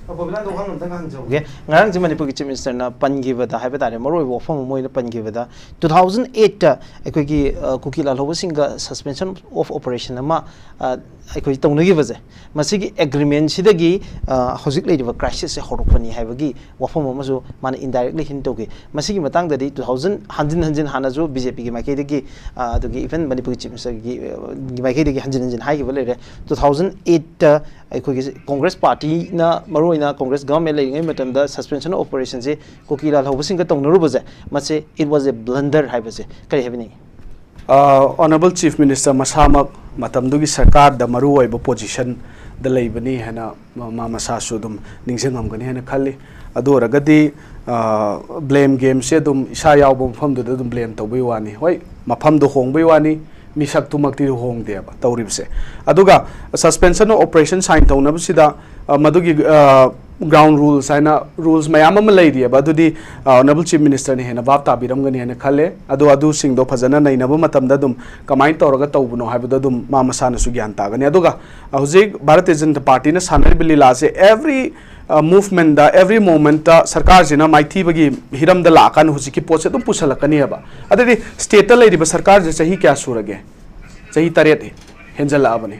ꯒꯣꯕꯤꯟꯗ, ꯋꯥꯍꯪ ꯑꯝꯇꯪ ꯍꯪꯖꯍꯧꯒꯦ꯫ ꯉꯔꯥꯡꯁꯦ ꯃꯅꯤꯄꯨꯔꯒꯤ Chief Ministerꯅ ꯄꯟꯈꯤꯕꯗ ꯍꯥꯏꯕ ꯇꯥꯔꯦ, ꯃꯔꯨꯑꯣꯏꯕ ꯋꯥꯐꯝ ꯑꯃ ꯑꯣꯏꯅ ꯄꯟꯈꯤꯕꯗ, two thousand eight ꯑꯩꯈꯣꯏꯒꯤ, ꯑ, ꯀꯨꯀꯤ ꯂꯥꯜꯍꯧꯕꯁꯤꯡꯒ suspension of operation ꯑꯃ, ꯑ, ꯑꯩꯈꯣꯏ ꯇꯧꯅꯈꯤꯕꯁꯦ, ꯃꯁꯤꯒꯤ agreementꯁꯤꯗꯒꯤ, ꯑ, ꯍꯧꯖꯤꯛ ꯂꯩꯔꯤꯕ crisisꯁꯦ ꯍꯧꯔꯛꯄꯅꯤ ꯍꯥꯏꯕꯒꯤ ꯋꯥꯐꯝ ꯑꯃꯁꯨ ꯃꯥꯅ indirectly hint ꯇꯧꯈꯤ꯫ ꯃꯁꯤꯒꯤ ꯃꯇꯥꯡꯗꯗꯤ two thousand, ꯍꯟꯖꯤꯟ ꯍꯟꯖꯤꯟ ꯍꯥꯟꯅꯁꯨ BJPꯒꯤ ꯃꯥꯏꯀꯩꯗꯒꯤ, ꯑ, ꯑꯗꯨꯒꯤ even ꯃꯅꯤꯄꯨꯔꯒꯤ Chief Ministerꯒꯤ, ꯑ, ꯒꯤ ꯃꯥꯏꯀꯩꯗꯒꯤ ꯍꯟꯖꯤꯟ ꯍꯟꯖꯤꯟ ꯍꯥꯏꯈꯤꯕ ꯂꯩꯔꯦ꯫ Two thousand eight ꯑꯩꯈꯣꯏꯒꯤ Congress partyꯅ, ꯃꯔꯨꯑꯣꯏꯅ Congress government ꯂꯩꯔꯤꯉꯩ ꯃꯇꯝꯗ suspension of operationꯁꯦ ꯀꯨꯀꯤ ꯂꯥꯜꯍꯧꯕꯁꯤꯡꯒ ꯇꯧꯅꯔꯨꯕꯁꯦ, ꯃꯁꯤ it was a blunder ꯍꯥꯏꯕꯁꯦ ꯀꯔꯤ ꯍꯥꯏꯕꯤꯅꯤꯡꯉꯤ? ꯑ, Honourable Chief Minister ꯃꯁꯥꯃꯛ ꯃꯇꯝꯗꯨꯒꯤ ꯁꯔꯀꯥꯔꯗ ꯃꯔꯨ ꯑꯣꯏꯕ positionꯗ ꯂꯩꯕꯅꯤ ꯍꯥꯏꯅ ꯃꯥ, ꯃꯥ ꯃꯁꯥꯁꯨ ꯑꯗꯨꯝ ꯅꯤꯡꯁꯤꯡꯉꯝꯒꯅꯤ ꯍꯥꯏꯅ ꯈꯜꯂꯤ꯫ ꯑꯗꯨ ꯑꯣꯏꯔꯒꯗꯤ, ꯑ, blame gameꯁꯦ ꯑꯗꯨꯝ ꯏꯁꯥ ꯌꯥꯎꯕ ꯃꯐꯝꯗꯨꯗ ꯑꯗꯨꯝ blame ꯇꯧꯕꯩ ꯋꯥꯅꯤ꯫ ꯍꯣꯏ, ꯃꯐꯝꯗꯣ ꯍꯣꯡꯕꯩ ꯋꯥꯅꯤ, ꯃꯤꯁꯛꯇꯨꯃꯛꯇꯤ ꯍꯣꯡꯗꯦꯕ ꯇꯧꯔꯤꯕꯁꯦ꯫ ꯑꯗꯨꯒ suspension of operation sign ꯇꯧꯅꯕꯁꯤꯗ, ꯑ, ꯃꯗꯨꯒꯤ, ꯑ, ground rules ꯍꯥꯏꯅ rules ꯃꯌꯥꯝ ꯑꯃ ꯂꯩꯔꯤꯑꯕ꯫ ꯑꯗꯨꯗꯤ, ꯑ, Honourable Chief Ministerꯅ ꯍꯦꯟꯅ ꯚꯥꯞ ꯇꯥꯕꯤꯔꯝꯒꯅꯤ ꯍꯥꯏꯅ ꯈꯜꯂꯦ꯫ ꯑꯗꯣ ꯑꯗꯨꯁꯤꯡꯗꯣ ꯐꯖꯅ ꯅꯩꯅꯕ ꯃꯇꯝꯗ ꯑꯗꯨꯝ ꯀꯃꯥꯏꯅ ꯇꯧꯔꯒ ꯇꯧꯕꯅꯣ ꯍꯥꯏꯕꯗꯣ ꯑꯗꯨꯝ ꯃꯥ ꯃꯁꯥꯅꯁꯨ ꯒ꯭ꯌꯥꯟ ꯇꯥꯒꯅꯤ꯫ ꯑꯗꯨꯒ ꯍꯧꯖꯤꯛ ꯚꯥꯔꯇꯤꯌ ꯖꯅꯇꯥ ꯄꯥꯔꯇꯤꯅ ꯁꯥꯟꯅꯔꯤꯕ ꯂꯤꯂꯥꯁꯦ every, ꯑ, movementꯇ, every momentꯇ ꯁꯔꯀꯥꯔꯁꯤꯅ ꯃꯥꯏꯊꯤꯕꯒꯤ ꯍꯤꯔꯝꯗ ꯂꯥꯛꯑꯀꯥꯟꯗ ꯍꯧꯖꯤꯛꯀꯤ ꯄꯣꯠꯁꯦ ꯑꯗꯨꯝ ꯄꯨꯁꯜꯂꯛꯀꯅꯤꯕ꯫ ꯑꯗꯨꯗꯤ stateꯇ ꯂꯩꯔꯤꯕ ꯁꯔꯀꯥꯔꯁꯦ ꯆꯍꯤ ꯀꯌꯥ ꯁꯨꯔꯒꯦ? ꯆꯍꯤ ꯇꯔꯦꯠ ꯍꯦꯟꯖꯜꯂꯛꯑꯕꯅꯤ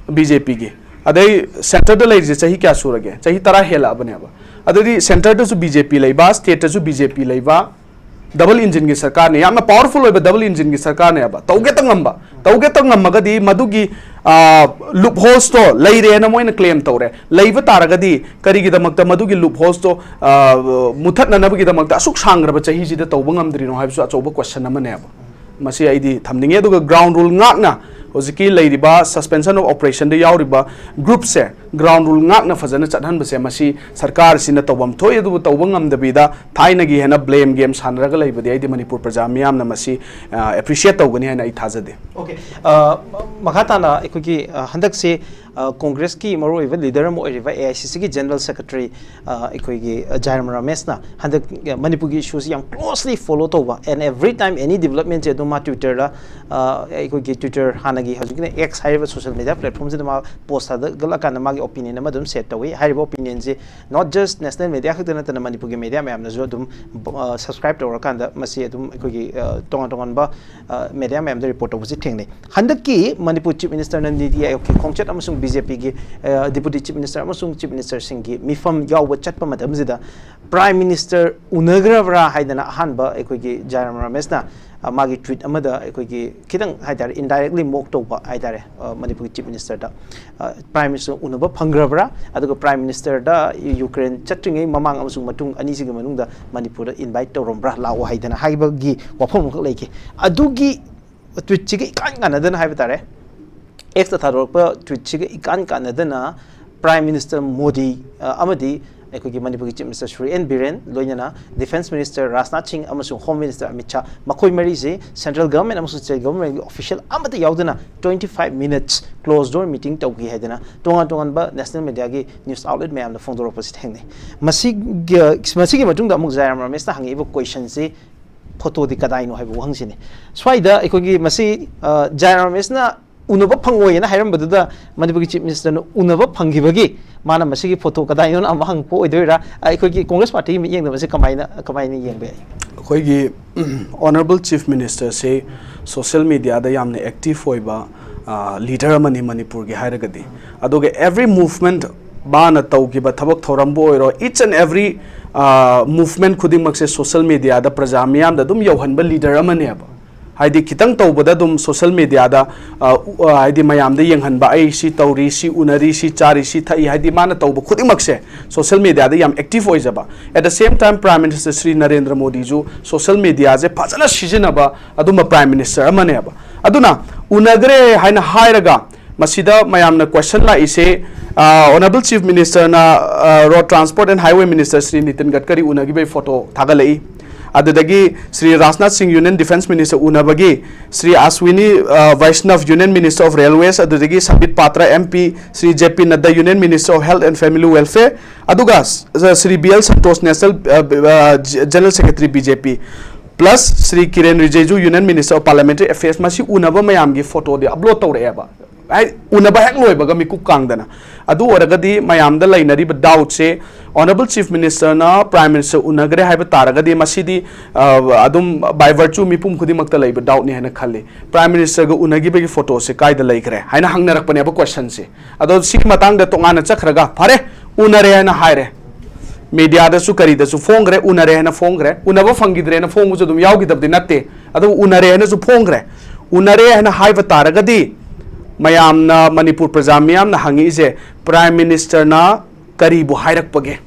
BJPꯒꯤ꯫ ꯑꯗꯩ centreꯗ ꯂꯩꯔꯤꯁꯦ ꯆꯍꯤ ꯀꯌꯥ ꯁꯨꯔꯒꯦ? ꯆꯍꯤ ꯇꯔꯥ ꯍꯦꯜꯂꯛꯑꯕꯅꯦꯕ꯫ ꯑꯗꯨꯗꯤ centreꯗꯁꯨ BJP ꯂꯩꯕ, stateꯇꯁꯨ BJP ꯂꯩꯕ, double engineꯒꯤ ꯁꯔꯀꯥꯔꯅꯦ, ꯌꯥꯝꯅ powerful ꯑꯣꯏꯕ double engineꯒꯤ ꯁꯔꯀꯥꯔꯅꯦꯕ꯫ ꯇꯧꯒꯦꯇ ꯉꯝꯕ, ꯇꯧꯒꯦꯇ ꯉꯝꯃꯒꯗꯤ ꯃꯗꯨꯒꯤ ꯂꯨꯞ ꯍꯣꯜꯁꯇꯣ ꯂꯩꯔꯦꯅ ꯃꯣꯏꯅ ꯀ꯭ꯂꯦꯝ ꯇꯧꯔꯦ꯫ ꯂꯩꯕ ꯇꯥꯔꯒꯗꯤ ꯀꯔꯤꯒꯤꯗꯃꯛꯇ ꯃꯗꯨꯒꯤ ꯂꯨꯞ ꯍꯣꯜꯁꯇꯣ ꯃꯨꯊꯠꯅꯅꯕꯒꯤꯗꯃꯛꯇ ꯑꯁꯨꯛ ꯁꯥꯡꯈ꯭ꯔꯕ ꯆꯍꯤꯁꯤꯗ ꯇꯧꯕ ꯉꯝꯗ꯭ꯔꯤꯅꯣ ꯍꯥꯏꯕꯁꯨ ꯑꯆꯧꯕ ꯀꯣꯏꯁꯟ ꯑꯃꯅꯦꯕ꯫ ꯃꯁꯤ ꯑꯩꯗꯤ ꯊꯝꯅꯤꯡꯉꯦ꯫ ꯑꯗꯨꯒ ꯒ꯭ꯔꯥꯎꯟ ꯔꯨꯜ ꯉꯥꯛꯅ ꯍꯧꯖꯤꯛꯀꯤ ꯂꯩꯔꯤꯕ ꯁꯁꯄꯦꯟꯁꯟ ꯑꯣꯐ ꯑꯣꯄꯔꯦꯁꯟꯗ ꯌꯥꯎꯔꯤꯕ ꯒ꯭ꯔꯨꯞꯁꯦ ꯒ꯭ꯔꯥꯎꯟ ꯔꯨꯜ ꯉꯥꯛꯅ ꯐꯖꯅ ꯆꯠꯍꯟꯕꯁꯦ, ꯃꯁꯤ ꯁꯔꯀꯥꯔꯁꯤꯅ ꯇꯧꯐꯝ ꯊꯣꯛꯏ꯫ ꯑꯗꯨꯕꯨ ꯇꯧꯕ ꯉꯝꯗꯕꯤꯗ ꯊꯥꯏꯅꯒꯤ ꯍꯦꯟꯅ ꯕ꯭ꯂꯦꯝ ꯒꯦꯝ ꯁꯥꯟꯅꯔꯒ ꯂꯩꯕꯗꯤ ꯑꯩꯗꯤ ꯃꯅꯤꯄꯨꯔ ꯄ꯭ꯔꯖꯥ ꯃꯤꯌꯥꯝꯅ ꯃꯁꯤ ꯑꯦꯄ꯭ꯔꯤꯁꯤꯌꯦꯠ ꯇꯧꯒꯅꯤ ꯍꯥꯏꯅ ꯑꯩ ꯊꯥꯖꯗꯦ꯫ ꯑꯣꯀꯦ꯫ ꯃꯈꯥ ꯇꯥꯅ ꯑꯩꯈꯣꯏꯒꯤ ꯍꯟꯗꯛꯁꯤ ꯀꯣꯡꯒ꯭ꯔꯦꯁꯀꯤ ꯃꯔꯨꯑꯣꯏꯕ ꯂꯤꯗꯔ ꯑꯃ ꯑꯣꯏꯔꯤꯕ ꯑꯦ ꯑꯥꯏ ꯁꯤ ꯁꯤꯒꯤ ꯖꯦꯅꯔꯦꯜ ꯁꯦꯀ꯭ꯔꯦꯇꯔꯤ ꯑꯩꯈꯣꯏꯒꯤ ꯖꯥꯏꯔꯥꯝ ꯔꯥꯃꯦꯁꯅ ꯍꯟꯗꯛ ꯃꯅꯤꯄꯨꯔꯒꯤ ꯏꯁꯨꯁꯤ ꯌꯥꯝ ꯀ꯭ꯂꯣꯁꯂꯤ ꯐꯣꯂꯣ ꯇꯧꯕ, and every time any developmentꯁꯦ ꯑꯗꯨꯝ ꯃꯥ Twitterꯗ, ꯑꯩꯈꯣꯏꯒꯤ Twitter, ꯍꯥꯟꯅꯒꯤ ꯍꯧꯖꯤꯛꯀꯤꯅ X ꯍꯥꯏꯔꯤꯕ ꯁꯣꯁꯤꯌꯦꯜ ꯃꯤꯗꯤꯌꯥ ꯄ꯭ꯂꯦꯠꯐꯣꯝꯁꯤꯗ ꯃꯥ ꯄꯣꯁ ꯊꯥꯒꯠꯂꯀꯥꯟꯗ ꯃꯥꯒꯤ ꯑꯣꯄꯤꯅꯤꯌꯟ ꯑꯃ ꯑꯗꯨꯝ ꯁꯦꯠ ꯇꯧꯏ꯫ ꯍꯥꯏꯔꯤꯕ ꯑꯣꯄꯤꯅꯤꯌꯟꯁꯤ not just national media ꯈꯛꯇ ꯅꯠꯇꯅ ꯃꯅꯤꯄꯨꯔꯒꯤ ꯃꯦꯗꯤꯌꯥ ꯃꯌꯥꯝꯅꯁꯨ ꯑꯗꯨꯝ ꯁꯕꯁꯀ꯭ꯔꯥꯏꯕ ꯇꯧꯔꯀꯥꯟꯗ ꯃꯁꯤ ꯑꯗꯨꯝ ꯑꯩꯈꯣꯏꯒꯤ ꯇꯣꯉꯥꯟ ꯇꯣꯉꯥꯟꯕ ꯃꯦꯗꯤꯌꯥ ꯃꯌꯥꯝꯗ ꯔꯤꯄꯣꯔꯠ ꯇꯧꯕꯁꯤ ꯊꯦꯡꯅꯩ꯫ ꯍꯟꯗꯛꯀꯤ ꯃꯅꯤꯄꯨꯔ ꯆꯤꯐ ꯃꯤꯅꯤꯁꯇꯔꯅ ꯅꯤꯇꯤ ꯑꯥꯌꯣꯒꯀꯤ ꯈꯣꯡꯆꯠ ꯑꯃꯁꯨꯡ ꯕꯤ ꯖꯦ ꯄꯤꯒꯤ ꯗꯤꯄꯨꯇꯤ ꯆꯤꯐ ꯃꯤꯅꯤꯁꯇꯔ ꯑꯃꯁꯨꯡ ꯆꯤꯐ ꯃꯤꯅꯤꯁꯇꯔꯁꯤꯡꯒꯤ ꯃꯤꯐꯝ ꯌꯥꯎꯕ ꯆꯠꯄ ꯃꯇꯝꯁꯤꯗ ꯄ꯭ꯔꯥꯏꯝ ꯃꯤꯅꯤꯁꯇꯔ ꯎꯅꯈ꯭ꯔꯕ꯭ꯔꯥ ꯍꯥꯏꯗꯅ ꯑꯍꯥꯟꯕ ꯑꯩꯈꯣꯏꯒꯤ ꯖꯥꯏꯔꯥꯝ ꯔꯥꯃꯦꯁꯅ ꯃꯥꯒꯤ ꯇ꯭ꯋꯤꯠ ꯑꯃꯗ ꯑꯩꯈꯣꯏꯒꯤ ꯈꯤꯇꯪ ꯍꯥꯏꯇꯥꯔꯦ, ꯏꯟꯗꯥꯏꯔꯦꯛꯂꯤ ꯃꯣꯛ ꯇꯧꯕ ꯍꯥꯏꯇꯥꯔꯦ, ꯃꯅꯤꯄꯨꯔꯒꯤ ꯆꯤꯐ ꯃꯤꯅꯤꯁꯇꯔꯗ꯫ ꯄ꯭ꯔꯥꯏꯝ ꯃꯤꯅꯤꯁꯇꯔ ꯎꯅꯕ ꯐꯪꯈ꯭ꯔꯕ꯭ꯔꯥ? ꯑꯗꯨꯒ ꯄ꯭ꯔꯥꯏꯝ ꯃꯤꯅꯤꯁꯇꯔꯗ ꯌꯨꯀ꯭ꯔꯦꯟ ꯆꯠꯇ꯭ꯔꯤꯉꯩ ꯃꯃꯥꯡ ꯑꯃꯁꯨꯡ ꯃꯇꯨꯡ ꯑꯅꯤꯁꯤꯒꯤ ꯃꯅꯨꯡꯗ ꯃꯅꯤꯄꯨꯔꯗ ꯏꯟꯚꯥꯏꯠ ꯇꯧꯔꯝꯕ꯭ꯔꯥ ꯂꯥꯛꯑꯣ ꯍꯥꯏꯗꯅ ꯍꯥꯏꯕꯒꯤ ꯋꯥꯐꯝ ꯑꯃꯈꯛ ꯂꯩꯈꯤ꯫ ꯑꯗꯨꯒꯤ ꯇ꯭ꯋꯤꯠꯁꯤꯒ ꯏꯀꯥꯟ ꯀꯥꯟꯅꯗꯅ ꯍꯥꯏꯕ ꯇꯥꯔꯦ, ꯑꯦꯛꯁꯇ ꯊꯥꯗꯣꯔꯛꯄ ꯇ꯭ꯋꯤꯠꯁꯤꯒ ꯏꯀꯥꯟ ꯀꯥꯟꯅꯗꯅ ꯄ꯭ꯔꯥꯏꯝ ꯃꯤꯅꯤꯁꯇꯔ ꯃꯣꯗꯤ ꯑꯃꯗꯤ ꯑꯩꯈꯣꯏꯒꯤ ꯃꯅꯤꯄꯨꯔꯒꯤ ꯆꯤꯐ ꯃꯤꯅꯤꯁꯇꯔ ꯁꯨꯔꯤ ꯑꯦꯟ ꯕꯤꯔꯦꯟ, ꯂꯣꯏꯅꯅ ꯗꯤꯐꯦꯟꯁ ꯃꯤꯅꯤꯁꯇꯔ ꯔꯥꯖꯅꯥꯊ ꯁꯤꯡ ꯑꯃꯁꯨꯡ ꯍꯣꯝ ꯃꯤꯅꯤꯁꯇꯔ ꯑꯃꯤꯠ ꯁꯥꯍ, ꯃꯈꯣꯏ ꯃꯔꯤꯁꯤ ꯁꯦꯟꯇ꯭ꯔꯦꯜ ꯒꯚꯔꯟꯃꯦꯟ ꯑꯃꯁꯨꯡ ꯁ꯭ꯇꯦꯠ ꯒꯚꯔꯟꯃꯦꯟꯒꯤ ꯑꯣꯐꯤꯁꯤꯌꯦꯜ ꯑꯃꯠꯇ ꯌꯥꯎꯗꯅ twenty five minutes closed door meeting ꯇꯧꯈꯤ ꯍꯥꯏꯗꯅ ꯇꯣꯉꯥꯟ ꯇꯣꯉꯥꯟꯕ ꯅꯦꯁꯅꯦꯜ ꯃꯦꯗꯤꯌꯥꯒꯤ ꯅ꯭ꯌꯨꯁ ꯑꯥꯎꯠꯂꯦꯠ ꯃꯌꯥꯝꯗ ꯐꯣꯡꯗꯣꯔꯛꯄꯁꯤ ꯊꯦꯡꯅꯩ꯫ ꯃꯁꯤꯒꯤ ꯃꯁꯤꯒꯤ ꯃꯇꯨꯡꯗ ꯑꯃꯨꯛ ꯖꯥꯏꯔꯥꯝ ꯔꯥꯃꯦꯁꯅ ꯍꯪꯉꯛꯏꯕ ꯀꯣꯏꯁꯟꯁꯤ, ꯐꯣꯇꯣꯗꯤ ꯀꯗꯥꯏꯅꯣ ꯍꯥꯏꯕ ꯋꯥꯍꯪꯁꯤꯅꯤ꯫ ꯁ꯭ꯋꯥꯏꯗ ꯑꯩꯈꯣꯏꯒꯤ ꯃꯁꯤ ꯖꯥꯏꯔꯥꯝ ꯔꯥꯃꯦꯁꯅ ꯎꯅꯕ ꯐꯪꯉꯣꯏꯅ ꯍꯥꯏꯔꯝꯕꯗꯨꯗ ꯃꯅꯤꯄꯨꯔꯒꯤ ꯆꯤꯐ ꯃꯤꯅꯤꯁꯇꯔꯅ ꯎꯅꯕ ꯐꯪꯈꯤꯕꯒꯤ ꯃꯥꯅ ꯃꯁꯤꯒꯤ ꯐꯣꯇꯣ ꯀꯗꯥꯏꯅꯣꯅ ꯑꯃ ꯍꯪꯉꯛꯄ ꯑꯣꯏꯗꯣꯏꯔꯥ? ꯑꯩꯈꯣꯏꯒꯤ ꯀꯣꯡꯒ꯭ꯔꯦꯁ ꯄꯥꯔꯇꯤꯒꯤ ꯃꯤꯠꯌꯦꯡꯗ ꯃꯁꯤ ꯀꯃꯥꯏꯅ ꯀꯃꯥꯏꯅ ꯌꯦꯡꯕ ꯌꯥꯏ? ꯑꯩꯈꯣꯏꯒꯤ ꯑꯣꯅꯔꯦꯕꯜ ꯆꯤꯐ ꯃꯤꯅꯤꯁꯇꯔꯁꯤ ꯁꯣꯁꯤꯌꯦꯜ ꯃꯤꯗꯤꯌꯥꯗ ꯌꯥꯝꯅ ꯑꯦꯛꯇꯤꯚ ꯑꯣꯏꯕ ꯂꯤꯗꯔ ꯑꯃꯅꯤ ꯃꯅꯤꯄꯨꯔꯒꯤ ꯍꯥꯏꯔꯒꯗꯤ꯫ ꯑꯗꯨꯒ ꯑꯦꯚ꯭ꯔꯤ ꯃꯨꯚꯃꯦꯟꯠ, ꯃꯥꯅ ꯇꯧꯈꯤꯕ ꯊꯕꯛ ꯊꯧꯔꯝꯕꯨ ꯑꯣꯏꯔꯣ, each and every movement ꯈꯨꯗꯤꯡꯃꯛꯁꯦ ꯁꯣꯁꯤꯌꯦꯜ ꯃꯤꯗꯤꯌꯥꯗ ꯄ꯭ꯔꯖꯥ ꯃꯤꯌꯥꯝꯗ ꯑꯗꯨꯝ ꯌꯧꯍꯟꯕ ꯂꯤꯗꯔ ꯑꯃꯅꯦꯕ꯫ ꯍꯥꯏꯗꯤ ꯈꯤꯇꯪ ꯇꯧꯕꯗ ꯑꯗꯨꯝ social mediaꯗ, ꯑ, ꯎ-, ꯑ, ꯍꯥꯏꯗꯤ ꯃꯌꯥꯝꯗ ꯌꯦꯡꯍꯟꯕ, "ꯑꯩ ꯁꯤ ꯇꯧꯔꯤ, ꯁꯤ ꯎꯅꯔꯤ, ꯁꯤ ꯆꯥꯔꯤ, ꯁꯤ ꯊꯛꯏ", ꯍꯥꯏꯗꯤ ꯃꯥꯅ ꯇꯧꯕ ꯈꯨꯗꯤꯡꯃꯛꯁꯦ social mediaꯗ ꯌꯥꯝ active ꯑꯣꯏꯖꯕ꯫ At the same time, Prime Minister Shri Narendra ꯃꯣꯗꯤꯁꯨ social mediaꯁꯦ ꯐꯖꯅ ꯁꯤꯖꯤꯟꯅꯕ ꯑꯗꯨꯝꯕ Prime Minister ꯑꯃꯅꯦꯕ꯫ ꯑꯗꯨꯅ ꯎꯅꯈ꯭ꯔꯦ ꯍꯥꯏꯅ ꯍꯥꯏꯔꯒ ꯃꯁꯤꯗ ꯃꯌꯥꯝꯅ question ꯂꯥꯛꯏꯁꯦ, ꯑ, Honourable Chief Ministerꯅ, ꯑ, Road Transport and Highway Minister Shri Nitin ꯒꯗꯀꯔꯤ ꯎꯅꯈꯤꯕꯒꯤ photo ꯊꯥꯒꯠꯂꯛꯏ꯫ ꯑꯗꯨꯗꯒꯤ ꯁ꯭ꯔꯤ ꯔꯥꯖꯅꯥꯊ ꯁꯤꯡ Union Defence Minister ꯎꯅꯕꯒꯤ, Shri Aswini, ꯑ, ꯕꯩꯁꯅꯚ Union Minister of Railways, ꯑꯗꯨꯗꯒꯤ Sambit Patra MP, Shri J P Nadda Union Minister of Health and Family Welfare, ꯑꯗꯨꯒ ꯁ-, Shri B L Santosh National, uh, ꯑ, General Secretary B J P, plus Shri ꯀꯤꯔꯦꯟ ꯔꯤꯖꯤꯖꯨ Union Minister of Parliamentary Affairs, ꯃꯁꯤ ꯎꯅꯕ ꯃꯌꯥꯝꯒꯤ photoꯗꯤ upload ꯇꯧꯔꯛꯑꯦꯕ꯫ ꯍꯥꯏ, ꯎꯅꯕ ꯍꯦꯛ ꯂꯣꯏꯕꯒ ꯃꯤꯀꯨꯞ ꯀꯥꯡꯗꯅ꯫ ꯑꯗꯨ ꯑꯣꯏꯔꯒꯗꯤ ꯃꯌꯥꯝꯗ ꯂꯩꯅꯔꯤꯕ doubtꯁꯦ, Honourable Chief Ministerꯅ Prime Minister ꯎꯅꯈ꯭ꯔꯦ ꯍꯥꯏꯕ ꯇꯥꯔꯒꯗꯤ ꯃꯁꯤꯗꯤ, ꯑ, ꯑꯗꯨꯝ by virtue ꯃꯤꯄꯨꯝ ꯈꯨꯗꯤꯡꯃꯛꯇ ꯂꯩꯕ doubtꯅꯤ ꯍꯥꯏꯅ ꯈꯜꯂꯤ꯫ Prime Ministerꯒ ꯎꯅꯈꯤꯕꯒꯤ photoꯁꯦ ꯀꯥꯏꯗ ꯂꯩꯈ꯭ꯔꯦ ꯍꯥꯏꯅ ꯍꯪꯅꯔꯛꯄꯅꯦꯕ questionꯁꯦ꯫ ꯑꯗꯣ ꯁꯤꯒꯤ ꯃꯇꯥꯡꯗ ꯇꯣꯉꯥꯟꯅ ꯆꯠꯈ꯭ꯔꯒ, ꯐꯔꯦ, ꯎꯅꯔꯦ ꯍꯥꯏꯅ ꯍꯥꯏꯔꯦ, mediaꯗꯁꯨ ꯀꯔꯤꯗꯁꯨ ꯐꯣꯡꯈ꯭ꯔꯦ, ꯎꯅꯔꯦ ꯍꯥꯏꯅ ꯐꯣꯡꯈ꯭ꯔꯦ, ꯎꯅꯕ ꯐꯪꯈꯤꯗ꯭ꯔꯦꯅ ꯐꯣꯡꯕꯁꯨ ꯑꯗꯨꯝ ꯌꯥꯎꯈꯤꯗꯕꯗꯤ ꯅꯠꯇꯦ꯫ ꯑꯗꯨ ꯎꯅꯔꯦ ꯍꯥꯏꯅꯁꯨ ꯐꯣꯡꯈ꯭ꯔꯦ꯫ ꯎꯅꯔꯦ ꯍꯥꯏꯅ ꯍꯥꯏꯕ ꯇꯥꯔꯒꯗꯤ ꯃꯌꯥꯝꯅ, ꯃꯅꯤꯄꯨꯔ ꯄ꯭ꯔꯖꯥ ꯃꯤꯌꯥꯝꯅ ꯍꯪꯉꯛꯏꯁꯦ, Prime Ministerꯅ ꯀꯔꯤꯕꯨ ꯍꯥꯏꯔꯛꯄꯒꯦ?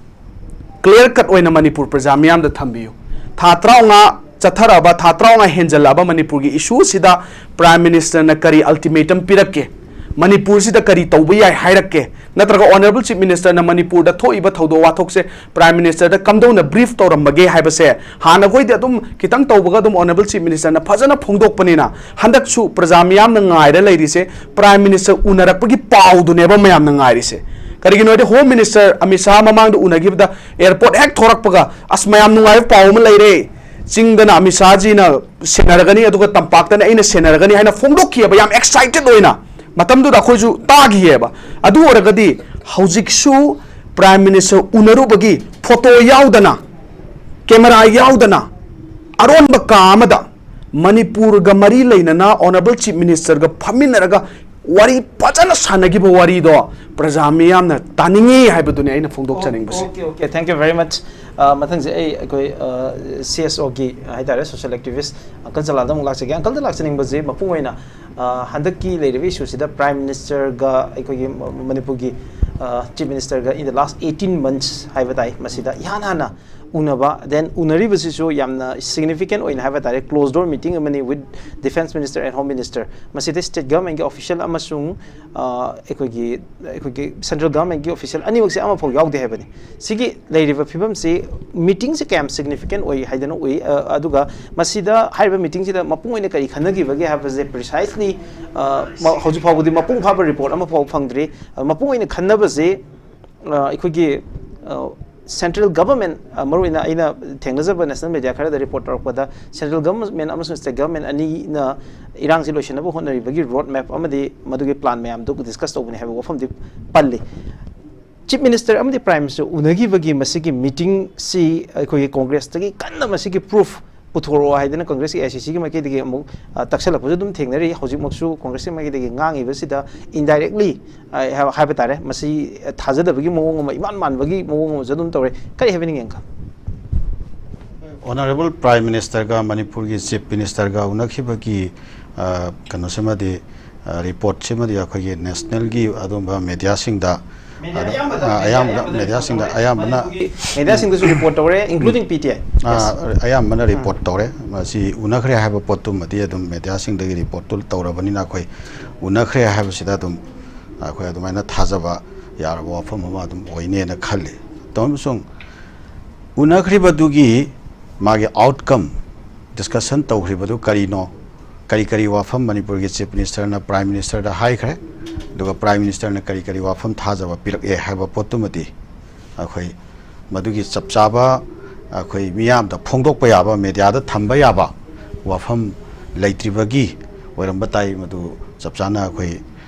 Clear cut ꯑꯣꯏꯅ ꯃꯅꯤꯄꯨꯔ ꯄ꯭ꯔꯖꯥ ꯃꯤꯌꯥꯝꯗ ꯊꯝꯕꯤꯌꯨ꯫ ꯊꯥ ꯇꯔꯥꯃꯉꯥ ꯆꯠꯊꯔꯛꯑꯕ, ꯊꯥ ꯇꯔꯥꯃꯉꯥ ꯍꯦꯟꯖꯜꯂꯛꯑꯕ ꯃꯅꯤꯄꯨꯔꯒꯤ issueꯁꯤꯗ Prime Ministerꯅ ꯀꯔꯤ ultimatum ꯄꯤꯔꯛꯀꯦ? ꯃꯅꯤꯄꯨꯔꯁꯤꯗ ꯀꯔꯤ ꯇꯧꯕ ꯌꯥꯏ ꯍꯥꯏꯔꯛꯀꯦ? ꯅꯠꯇ꯭ꯔꯒ Honourable Chief Ministerꯅ ꯃꯅꯤꯄꯨꯔꯗ ꯊꯣꯛꯏꯕ ꯊꯧꯗꯣꯛ ꯋꯥꯊꯣꯛꯁꯦ Prime Ministerꯗ ꯀꯝꯗꯧꯅ brief ꯇꯧꯔꯝꯕꯒꯦ ꯍꯥꯏꯕꯁꯦ, ꯍꯥꯟꯅꯈꯣꯏꯗꯤ ꯑꯗꯨꯝ ꯈꯤꯇꯪ ꯇꯧꯕꯒ ꯑꯗꯨꯝ Honourable Chief Ministerꯅ ꯐꯖꯅ ꯐꯣꯡꯗꯣꯛꯄꯅꯤꯅ, ꯍꯟꯗꯛꯁꯨ ꯄ꯭ꯔꯖꯥ ꯃꯤꯌꯥꯝꯅ ꯉꯥꯏꯔ ꯂꯩꯔꯤꯁꯦ Prime Minister ꯎꯅꯔꯛꯄꯒꯤ ꯄꯥꯎꯗꯨꯅꯦꯕ ꯃꯌꯥꯝꯅ ꯉꯥꯏꯔꯤꯁꯦ꯫ ꯀꯔꯤꯒꯤꯅꯣ ꯍꯥꯏꯗꯤ Home Minister ꯑꯃꯤꯠ ꯁꯥꯍ ꯃꯃꯥꯡꯗ ꯎꯅꯈꯤꯕꯗ airport ꯍꯦꯛ ꯊꯣꯔꯛꯄꯒ, "ꯑꯁ, ꯃꯌꯥꯝ ꯅꯨꯡꯉꯥꯏꯕ ꯄꯥꯎ ꯑꯃ ꯂꯩꯔꯦ, ꯆꯤꯡꯗꯅ ꯑꯃꯤꯠ ꯁꯥꯍꯖꯤꯅ ꯁꯦꯟꯅꯔꯒꯅꯤ, ꯑꯗꯨꯒ ꯇꯝꯄꯥꯛꯇꯅ ꯑꯩꯅ ꯁꯦꯟꯅꯔꯒꯅꯤ" ꯍꯥꯏꯅ ꯐꯣꯡꯗꯣꯛꯈꯤꯑꯕ, ꯌꯥꯝ excited ꯑꯣꯏꯅ꯫ ꯃꯇꯝꯗꯨꯗ ꯑꯩꯈꯣꯏꯁꯨ ꯇꯥꯈꯤꯑꯕ꯫ ꯑꯗꯨ ꯑꯣꯏꯔꯒꯗꯤ ꯍꯧꯖꯤꯛꯁꯨ Prime Minister ꯎꯅꯔꯨꯕꯒꯤ photo ꯌꯥꯎꯗꯅ, camera ꯌꯥꯎꯗꯅ, ꯑꯔꯣꯟꯕ ꯀꯥ ꯑꯃꯗ ꯃꯅꯤꯄꯨꯔꯒ ꯃꯔꯤ ꯂꯩꯅꯅ Honourable Chief Ministerꯒ ꯐꯝꯃꯤꯟꯅꯔꯒ ꯋꯥꯔꯤ ꯐꯖꯅ ꯁꯥꯟꯅꯈꯤꯕ ꯋꯥꯔꯤꯗꯣ ꯄ꯭ꯔꯖꯥ ꯃꯤꯌꯥꯝꯅ ꯇꯥꯅꯤꯡꯉꯤ ꯍꯥꯏꯕꯗꯨꯅꯤ ꯑꯩꯅ ꯐꯣꯡꯗꯣꯛꯆꯅꯤꯡꯕꯁꯦ꯫ Okay, okay, thank you very much. Uh, ꯃꯊꯪꯁꯦ ꯑꯩ ꯑꯩꯈꯣꯏ, uh, C S O ꯒꯤ ꯍꯥꯏꯇꯥꯔꯦ, social activist uncle ꯆꯂꯥꯗ ꯑꯃꯨꯛ ꯂꯥꯛꯆꯒꯦ꯫ Uncleꯗ ꯂꯥꯛꯆꯅꯤꯡꯕꯁꯦ ꯃꯄꯨꯡ ꯑꯣꯏꯅ, uh, ꯍꯟꯗꯛꯀꯤ ꯂꯩꯔꯤꯕ issueꯁꯤꯗ Prime Ministerꯒ ꯑꯩꯈꯣꯏꯒꯤ ꯃ- ꯃꯅꯤꯄꯨꯔꯒꯤ, uh, Chief Ministerꯒ in the last eighteen months ꯍꯥꯏꯕ ꯇꯥꯏ, ꯃꯁꯤꯗ ꯏꯍꯥꯟ ꯍꯥꯟꯅ ꯎꯅꯕ, then ꯎꯅꯔꯤꯕꯁꯤꯁꯨ ꯌꯥꯝꯅ significant ꯑꯣꯏꯅ ꯍꯥꯏꯕ ꯇꯥꯔꯦ, closed door meeting ꯑꯃꯅꯤ with Defence Minister and Home Minister꯫ ꯃꯁꯤꯗ state governmentꯀꯤ official ꯑꯃꯁꯨꯡ, ꯑ, ꯑꯩꯈꯣꯏꯒꯤ ꯑꯩꯈꯣꯏꯒꯤ central governmentꯀꯤ official ꯑꯅꯤꯃꯛꯁꯦ ꯑꯃꯐꯥꯎ ꯌꯥꯎꯗꯦ ꯍꯥꯏꯕꯅꯤ꯫ ꯁꯤꯒꯤ ꯂꯩꯔꯤꯕ ꯐꯤꯕꯝꯁꯤ, meetingꯁꯦ ꯀꯌꯥꯝ significant ꯑꯣꯏ ꯍꯥꯏꯗꯅ ꯎꯏ, ꯑ, ꯑꯗꯨꯒ ꯃꯁꯤꯗ ꯍꯥꯏꯔꯤꯕ meetingꯁꯤꯗ ꯃꯄꯨꯡ ꯑꯣꯏꯅ ꯀꯔꯤ ꯈꯟꯅꯈꯤꯕꯒꯦ ꯍꯥꯏꯕꯁꯦ precisely, ꯑ, ꯃ- ꯍꯧꯖꯤꯛ ꯐꯥꯎꯕꯗꯤ ꯃꯄꯨꯡ ꯐꯥꯕ report ꯑꯃꯐꯥꯎ ꯐꯪꯗ꯭ꯔꯤ꯫ ꯑ, ꯃꯄꯨꯡ ꯑꯣꯏꯅ ꯈꯟꯅꯕꯁꯤ, ꯑ, ꯑꯩꯈꯣꯏꯒꯤ, ꯑ, central government, ꯑ, ꯃꯔꯨꯑꯣꯏꯅ ꯑꯩꯅ ꯊꯦꯡꯅꯖꯕ national media ꯈꯔꯗ report ꯇꯧꯔꯛꯄꯗ, central government ꯑꯃꯁꯨꯡ state government ꯑꯅꯤꯅ ꯏꯔꯥꯡꯁꯤ ꯂꯣꯏꯁꯤꯟꯅꯕ ꯍꯣꯠꯅꯔꯤꯕꯒꯤ road map ꯑꯃꯗꯤ ꯃꯗꯨꯒꯤ plan ꯃꯌꯥꯝꯗꯨ discuss ꯇꯧꯕꯅꯤ ꯍꯥꯏꯕ ꯋꯥꯐꯝꯗꯤ ꯄꯜꯂꯤ꯫ Chief Minister ꯑꯃꯗꯤ Prime Minister ꯎꯅꯈꯤꯕꯒꯤ ꯃꯁꯤꯒꯤ meetingꯁꯤ ꯑꯩꯈꯣꯏꯒꯤ Congressꯇꯒꯤ ꯀꯟꯅ ꯃꯁꯤꯒꯤ proof ꯄꯨꯊꯣꯔꯛꯑꯣ ꯍꯥꯏꯗꯅ Congressꯀꯤ AICCꯒꯤ ꯃꯥꯏꯀꯩꯗꯒꯤ ꯑꯃꯨꯛ, ꯑ, ꯇꯛꯁꯜꯂꯛꯄꯁꯨ ꯑꯗꯨꯝ ꯊꯦꯡꯅꯔꯤ꯫ ꯍꯧꯖꯤꯛꯃꯛꯁꯨ Congressꯀꯤ ꯃꯥꯏꯀꯩꯗꯒꯤ ꯉꯥꯡꯉꯤꯕꯁꯤꯗ indirectly, ꯑ, ꯍꯥꯏꯕ ꯇꯥꯔꯦ, ꯃꯁꯤ ꯊꯥꯖꯗꯕꯒꯤ ꯃꯑꯣꯡ ꯑꯃ, ꯏꯃꯥꯟ ꯃꯥꯟꯕꯒꯤ ꯃꯑꯣꯡ ꯑꯃꯁꯨ ꯑꯗꯨꯝ ꯇꯧꯔꯦ꯫ ꯀꯔꯤ ꯍꯥꯏꯕꯤꯅꯤꯡꯉꯤ, uncle? Honourable Prime Ministerꯒ ꯃꯅꯤꯄꯨꯔꯒꯤ Chief Ministerꯒ ꯎꯅꯈꯤꯕꯒꯤ, ꯑ, ꯀꯩꯅꯣꯁꯤꯃꯗꯤ, ꯑ, reportꯁꯤꯃꯗꯤ ꯑꯩꯈꯣꯏꯒꯤ nationalꯒꯤ ꯑꯗꯨꯝꯕ mediaꯁꯤꯡꯗ, Media ꯑꯗꯨ- ꯑꯌꯥꯝꯕꯗ, ꯑ, media ꯑꯌꯥꯝꯕꯗ ꯑꯌꯥꯝꯕꯗ mediaꯁꯤꯡꯗ report ꯑꯌꯥꯝꯕꯅ ꯇꯧꯔꯦ꯫ Mediaꯁꯤꯡꯗꯁꯨ report ꯇꯧꯔꯦ, including PTI꯫ ꯑ, ꯑꯌꯥꯝꯕꯅ report ꯇꯧꯔꯦ꯫ ꯃꯁꯤ ꯎꯅꯈ꯭ꯔꯦ ꯍꯥꯏꯕ ꯄꯣꯠꯇꯨꯃꯗꯤ ꯑꯗꯨꯝ mediaꯁꯤꯡꯗꯒꯤ reportꯇꯨ ꯇꯧꯔꯕꯅꯤꯅ ꯑꯩꯈꯣꯏ ꯎꯅꯈ꯭ꯔꯦ ꯍꯥꯏꯕꯁꯤꯗ ꯑꯗꯨꯝ ꯑꯩꯈꯣꯏ ꯑꯗꯨꯃꯥꯏꯅ ꯊꯥꯖꯕ ꯌꯥꯔꯕ ꯋꯥꯐꯝ ꯑꯃ ꯑꯗꯨꯝ ꯑꯣꯏꯅꯦꯅ ꯈꯜꯂꯤ꯫ ꯑꯃꯁꯨꯡ ꯎꯅꯈ꯭ꯔꯤꯕꯗꯨꯒꯤ ꯃꯥꯒꯤ outcome, discussion ꯇꯧꯈ꯭ꯔꯤꯕꯗꯨ ꯀꯔꯤꯅꯣ, ꯀꯔꯤ ꯀꯔꯤ ꯋꯥꯐꯝ ꯃꯅꯤꯄꯨꯔꯒꯤ Chief Ministerꯅ Prime Ministerꯗ ꯍꯥꯏꯈ꯭ꯔꯦ, ꯑꯗꯨꯒ Prime Ministerꯅ ꯀꯔꯤ ꯀꯔꯤ ꯋꯥꯐꯝ ꯊꯥꯖꯕ ꯄꯤꯔꯛꯑꯦ ꯍꯥꯏꯕ ꯄꯣꯠꯇꯨꯃꯗꯤ ꯑꯩꯈꯣꯏ ꯃꯗꯨꯒꯤ ꯆꯞ ꯆꯥꯕ ꯑꯩꯈꯣꯏ ꯃꯤꯌꯥꯝꯗ ꯐꯣꯡꯗꯣꯛꯄ ꯌꯥꯕ, mediaꯗ ꯊꯝꯕ ꯌꯥꯕ ꯋꯥꯐꯝ ꯂꯩꯇ꯭ꯔꯤꯕꯒꯤ ꯑꯣꯏꯔꯝꯕ ꯇꯥꯏ꯫ ꯃꯗꯨ ꯆꯞ ꯆꯥꯅ ꯑꯩꯈꯣꯏ,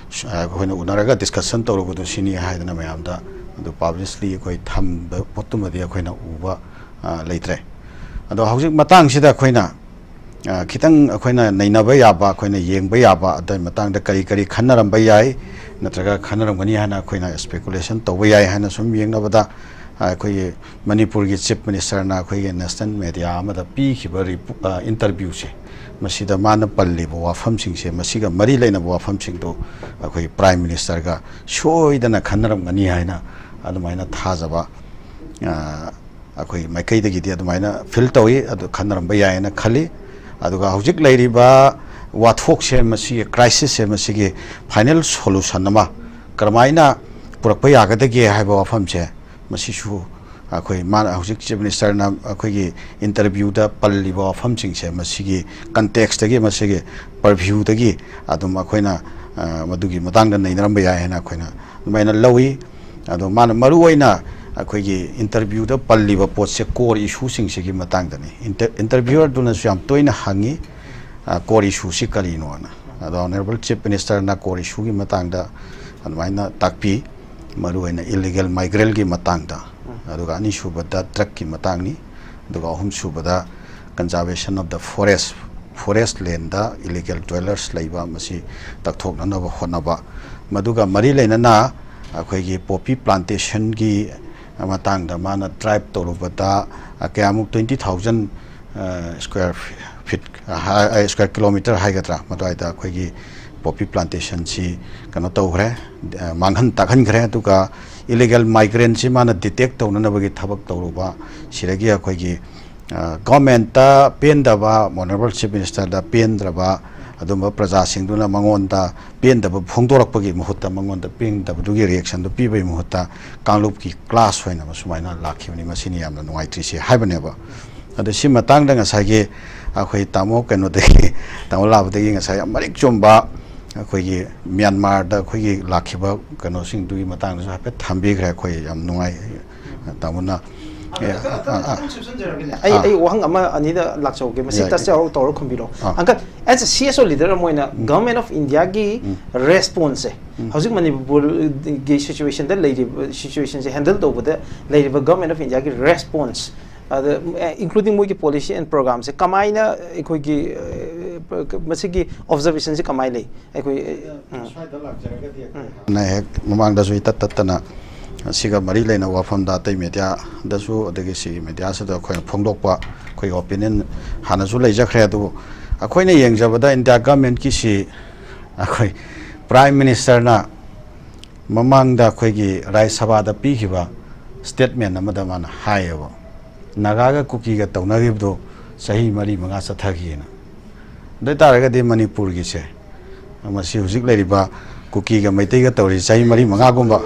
ꯑꯩꯈꯣꯏꯅ ꯎꯅꯔꯒ discussion ꯇꯧꯔꯨꯕꯗꯨ ꯁꯤꯅꯤ ꯍꯥꯏꯗꯅ ꯃꯌꯥꯝꯗ ꯑꯗꯨ publicly ꯑꯩꯈꯣꯏ ꯊꯝꯕ ꯄꯣꯠꯇꯨꯃꯗꯤ ꯑꯩꯈꯣꯏꯅ ꯎꯕ, ꯑ, ꯂꯩꯇ꯭ꯔꯦ꯫ ꯑꯗꯣ ꯍꯧꯖꯤꯛ ꯃꯇꯥꯡꯁꯤꯗ ꯑꯩꯈꯣꯏꯅ ꯑ, ꯈꯤꯇꯪ ꯑꯩꯈꯣꯏꯅ ꯅꯩꯅꯕ ꯌꯥꯕ, ꯑꯩꯈꯣꯏꯅ ꯌꯦꯡꯕ ꯌꯥꯕ, ꯑꯗꯨꯒꯤ ꯃꯇꯥꯡꯗ ꯀꯔꯤ ꯀꯔꯤ ꯈꯟꯅꯔꯝꯕ ꯌꯥꯏ, ꯅꯠꯇ꯭ꯔꯒ ꯈꯟꯅꯔꯝꯒꯅꯤ ꯍꯥꯏꯅ ꯑꯩꯈꯣꯏꯅ speculation ꯇꯧꯕ ꯌꯥꯏ ꯍꯥꯏꯅ ꯁꯨꯝ ꯌꯦꯡꯅꯕꯗ, ꯑ, ꯑꯩꯈꯣꯏꯒꯤ ꯃꯅꯤꯄꯨꯔꯒꯤ Chief Minister ꯅ ꯑꯩꯈꯣꯏꯒꯤ national media ꯑꯃꯗ ꯄꯤꯈꯤꯕ ꯔꯤꯄꯣ-, ꯑ, interview ꯁꯦ, ꯃꯁꯤꯗ ꯃꯥꯅ ꯄꯜꯂꯤꯕ ꯋꯥꯐꯝꯁꯤꯡꯁꯦ, ꯃꯁꯤꯒ ꯃꯔꯤ ꯂꯩꯅꯕ ꯋꯥꯐꯝꯁꯤꯡꯗꯨ ꯑꯩꯈꯣꯏ Prime Minister ꯒ ꯁꯣꯏꯗꯅ ꯈꯟꯅꯔꯝꯒꯅꯤ ꯍꯥꯏꯅ ꯑꯗꯨꯃꯥꯏꯅ ꯊꯥꯖꯕ, ꯑ, ꯑꯩꯈꯣꯏ ꯃꯥꯏꯀꯩꯗꯒꯤꯗꯤ ꯑꯗꯨꯃꯥꯏꯅ feel ꯇꯧꯏ, ꯑꯗꯨ ꯈꯟꯅꯔꯝꯕ ꯌꯥꯏꯅ ꯈꯜꯂꯤ꯫ ꯑꯗꯨꯒ ꯍꯧꯖꯤꯛ ꯂꯩꯔꯤꯕ ꯋꯥꯊꯣꯛꯁꯦ, ꯃꯁꯤꯒꯤ crisis ꯁꯦ, ꯃꯁꯤꯒꯤ final solution ꯑꯃ ꯀꯔꯝꯍꯥꯏꯅ ꯄꯨꯔꯛꯄ ꯌꯥꯒꯗꯒꯦ ꯍꯥꯏꯕ ꯋꯥꯐꯝꯁꯦ, ꯃꯁꯤꯁꯨ ꯑꯩꯈꯣꯏ, ꯃꯥꯅ ꯍꯧꯖꯤꯛ Chief Minister ꯅ ꯑꯩꯈꯣꯏꯒꯤ interview ꯗ ꯄꯜꯂꯤꯕ ꯋꯥꯐꯝꯁꯤꯡꯁꯦ, ꯃꯁꯤꯒꯤ context ꯇꯒꯤ, ꯃꯁꯤꯒꯤ purview ꯗꯒꯤ ꯑꯗꯨꯝ ꯑꯩꯈꯣꯏꯅ, ꯑ, ꯃꯗꯨꯒꯤ ꯃꯇꯥꯡꯗ ꯅꯩꯅꯔꯝꯕ ꯌꯥꯏ ꯍꯥꯏꯅ ꯑꯩꯈꯣꯏꯅ ꯑꯗꯨꯃꯥꯏꯅ ꯂꯧꯏ꯫ ꯑꯗꯣ ꯃꯥꯅ ꯃꯔꯨ ꯑꯣꯏꯅ ꯑꯩꯈꯣꯏꯒꯤ interview ꯗ ꯄꯜꯂꯤꯕ ꯄꯣꯠꯁꯦ core issue ꯁꯤꯡꯁꯤꯒꯤ ꯃꯇꯥꯡꯗꯅꯤ꯫ Inter-, interviewer ꯗꯨꯅꯁꯨ ꯌꯥꯝ ꯇꯣꯏꯅ ꯍꯪꯉꯤ, ꯑ, core issue ꯁꯤ ꯀꯔꯤꯅꯣꯅ꯫ ꯑꯗꯣ Honourable Chief Minister ꯅ core issue ꯒꯤ ꯃꯇꯥꯡꯗ ꯑꯗꯨꯃꯥꯏꯅ ꯇꯥꯛꯄꯤ, ꯃꯔꯨ ꯑꯣꯏꯅ illegal migrant ꯀꯤ ꯃꯇꯥꯡꯗ, ꯑꯗꯨꯒ ꯑꯅꯤꯁꯨꯕꯗ drug ꯀꯤ ꯃꯇꯥꯡꯅꯤ, ꯑꯗꯨꯒ ꯑꯍꯨꯝꯁꯨꯕꯗ conservation of the forest, forest land the illegal dwellers ꯂꯩꯕ, ꯃꯁꯤ ꯇꯛꯊꯣꯛꯅꯅꯕ ꯍꯣꯠꯅꯕ, ꯃꯗꯨꯒ ꯃꯔꯤ ꯂꯩꯅꯅ ꯑꯩꯈꯣꯏꯒꯤ poppy plantation ꯒꯤ ꯃꯇꯥꯡꯗ ꯃꯥꯅ drive ꯇꯧꯔꯨꯕꯗ, ꯑ, ꯀꯌꯥꯃꯨꯛ twenty thousand, ꯑ, square feet, ꯑ, ꯍꯥꯏ-, ꯑ, square kilometre ꯍꯥꯏꯒꯗ꯭ꯔꯥ, ꯃꯗꯨꯋꯥꯏꯗ ꯑꯩꯈꯣꯏꯒꯤ poppy plantation ꯁꯤ ꯀꯩꯅꯣ ꯇꯧꯈ꯭ꯔꯦ, ꯑ, ꯃꯥꯡꯍꯟ ꯇꯥꯛꯍꯟꯈ꯭ꯔꯦ꯫ ꯑꯗꯨꯒ illegal migrant ꯁꯤ ꯃꯥꯅ detect ꯇꯧꯅꯅꯕꯒꯤ ꯊꯕꯛ ꯇꯧꯔꯨꯕ, ꯁꯤꯗꯒꯤ ꯑꯩꯈꯣꯏꯒꯤ, ꯑ, government ꯇ ꯄꯦꯟꯗꯕ, Honourable Chief Minister ꯗ ꯄꯦꯟꯗ꯭ꯔꯕ ꯑꯗꯨꯝꯕ ꯄ꯭ꯔꯖꯥꯁꯤꯡꯗꯨꯅ ꯃꯉꯣꯟꯗ ꯄꯦꯟꯗꯕ ꯐꯣꯡꯗꯣꯔꯛꯄꯒꯤ ꯃꯍꯨꯠꯇ, ꯃꯉꯣꯟꯗ ꯄꯦꯟꯗꯕꯗꯨꯒꯤ reaction ꯗꯨ ꯄꯤꯕꯒꯤ ꯃꯍꯨꯠꯇ ꯀꯥꯡꯂꯨꯞꯀꯤ clash ꯑꯣꯏꯅ ꯁꯨꯃꯥꯏꯅ ꯂꯥꯛꯈꯤꯕꯅꯤ, ꯃꯁꯤꯅꯤ ꯌꯥꯝꯅ ꯅꯨꯡꯉꯥꯏꯇ꯭ꯔꯤꯁꯤ ꯍꯥꯏꯕꯅꯦꯕ꯫ ꯑꯗꯣ ꯁꯤ ꯃꯇꯥꯡꯗ ꯉꯁꯥꯏꯒꯤ ꯑꯩꯈꯣꯏ ꯇꯥꯃꯣ ꯀꯩꯅꯣꯗꯒꯤ, ꯇꯥꯃꯣ ꯂꯥꯕꯗꯒꯤ ꯉꯁꯥꯏ ꯌꯥꯝ ꯃꯔꯤꯛ ꯆꯨꯝꯕ ꯑꯩꯈꯣꯏꯒꯤ ꯃ꯭ꯌꯥꯟꯃꯥꯔꯗ ꯑꯩꯈꯣꯏꯒꯤ ꯂꯥꯛꯈꯤꯕ ꯀꯩꯅꯣꯁꯤꯡꯗꯨꯒꯤ ꯃꯇꯥꯡꯗꯁꯨ ꯍꯥꯏꯐꯦꯠ ꯊꯝꯕꯤꯈ꯭ꯔꯦ꯫ ꯑꯩꯈꯣꯏ ꯌꯥꯝ ꯅꯨꯡꯉꯥꯏ꯫ ꯇꯥꯃꯣꯅ, ꯑꯦ, ꯑ, ꯑ, ꯑ, ꯑꯩ, ꯑꯥ꯫ ꯑꯩ ꯋꯥꯍꯪ ꯑꯃ ꯑꯅꯤꯗ ꯂꯥꯛꯆꯍꯧꯒꯦ꯫ ꯃꯁꯤ ꯌꯥꯏ꯫ Touch ꯇꯧꯔ, ꯇꯧꯔ ꯈꯨꯝꯕꯤꯔꯛꯑꯣ꯫ ꯑꯥ꯫ Uncle, as a C S O leader ꯑꯃ ꯑꯣꯏꯅ ꯎꯝ꯫ Government of India ꯒꯤ ꯎꯝ꯫ Response ꯁꯦ, ꯎꯝ꯫ ꯍꯧꯖꯤꯛ ꯃꯅꯤꯄꯨꯔꯒꯤ situation ꯗ ꯂꯩꯔꯤꯕ, situation ꯁꯦ handle ꯇꯧꯕꯗ ꯂꯩꯔꯤꯕ Government of India ꯒꯤ response ꯑꯗ including ꯃꯣꯏꯒꯤ policy and programꯁꯦ ꯀꯃꯥꯏꯅ ꯑꯩꯈꯣꯏꯒꯤ ꯃꯁꯤꯒꯤ observationꯁꯦ ꯀꯃꯥꯏꯅ ꯂꯩ? ꯑꯩꯈꯣꯏ ꯎꯝ꯫ ꯅ ꯍꯦꯛ ꯃꯃꯥꯡꯗꯁꯨ ꯏꯇꯠ ꯇꯠꯇꯅ ꯁꯤꯒ ꯃꯔꯤ ꯂꯩꯅꯕ ꯋꯥꯐꯝꯗ ꯑꯇꯩ mediaꯗꯁꯨ ꯑꯗꯒꯤ ꯁꯤꯒꯤ mediaꯁꯤꯗ ꯑꯩꯈꯣꯏꯅ ꯐꯣꯡꯗꯣꯛꯄ ꯑꯩꯈꯣꯏꯒꯤ opinion ꯍꯥꯟꯅꯁꯨ ꯂꯩꯖꯈ꯭ꯔꯦ꯫ ꯑꯗꯨꯕꯨ ꯑꯩꯈꯣꯏꯅ ꯌꯦꯡꯖꯕꯗ India governmentꯀꯤꯁꯤ ꯑꯩꯈꯣꯏ Prime Ministerꯅ ꯃꯃꯥꯡꯗ ꯑꯩꯈꯣꯏꯒꯤ ꯔꯥꯖ꯭ꯌ ꯁꯚꯥꯗ ꯄꯤꯈꯤꯕ statement ꯑꯃꯗ ꯃꯥꯅ ꯍꯥꯏꯌꯦꯕ, ꯅꯥꯒꯥꯒ ꯀꯨꯀꯤꯒ ꯇꯧꯅꯈꯤꯕꯗꯣ ꯆꯍꯤ ꯃꯔꯤ ꯃꯉꯥ ꯆꯠꯊꯈꯤꯑꯅ꯫ ꯑꯗꯨ ꯑꯣꯏ ꯇꯥꯔꯒꯗꯤ ꯃꯅꯤꯄꯨꯔꯒꯤꯁꯦ ꯃꯁꯤ ꯍꯧꯖꯤꯛ ꯂꯩꯔꯤꯕ ꯀꯨꯀꯤꯒ ꯃꯩꯇꯩꯒ ꯇꯧꯔꯤ ꯆꯍꯤ ꯃꯔꯤ ꯃꯉꯥꯒꯨꯝꯕ,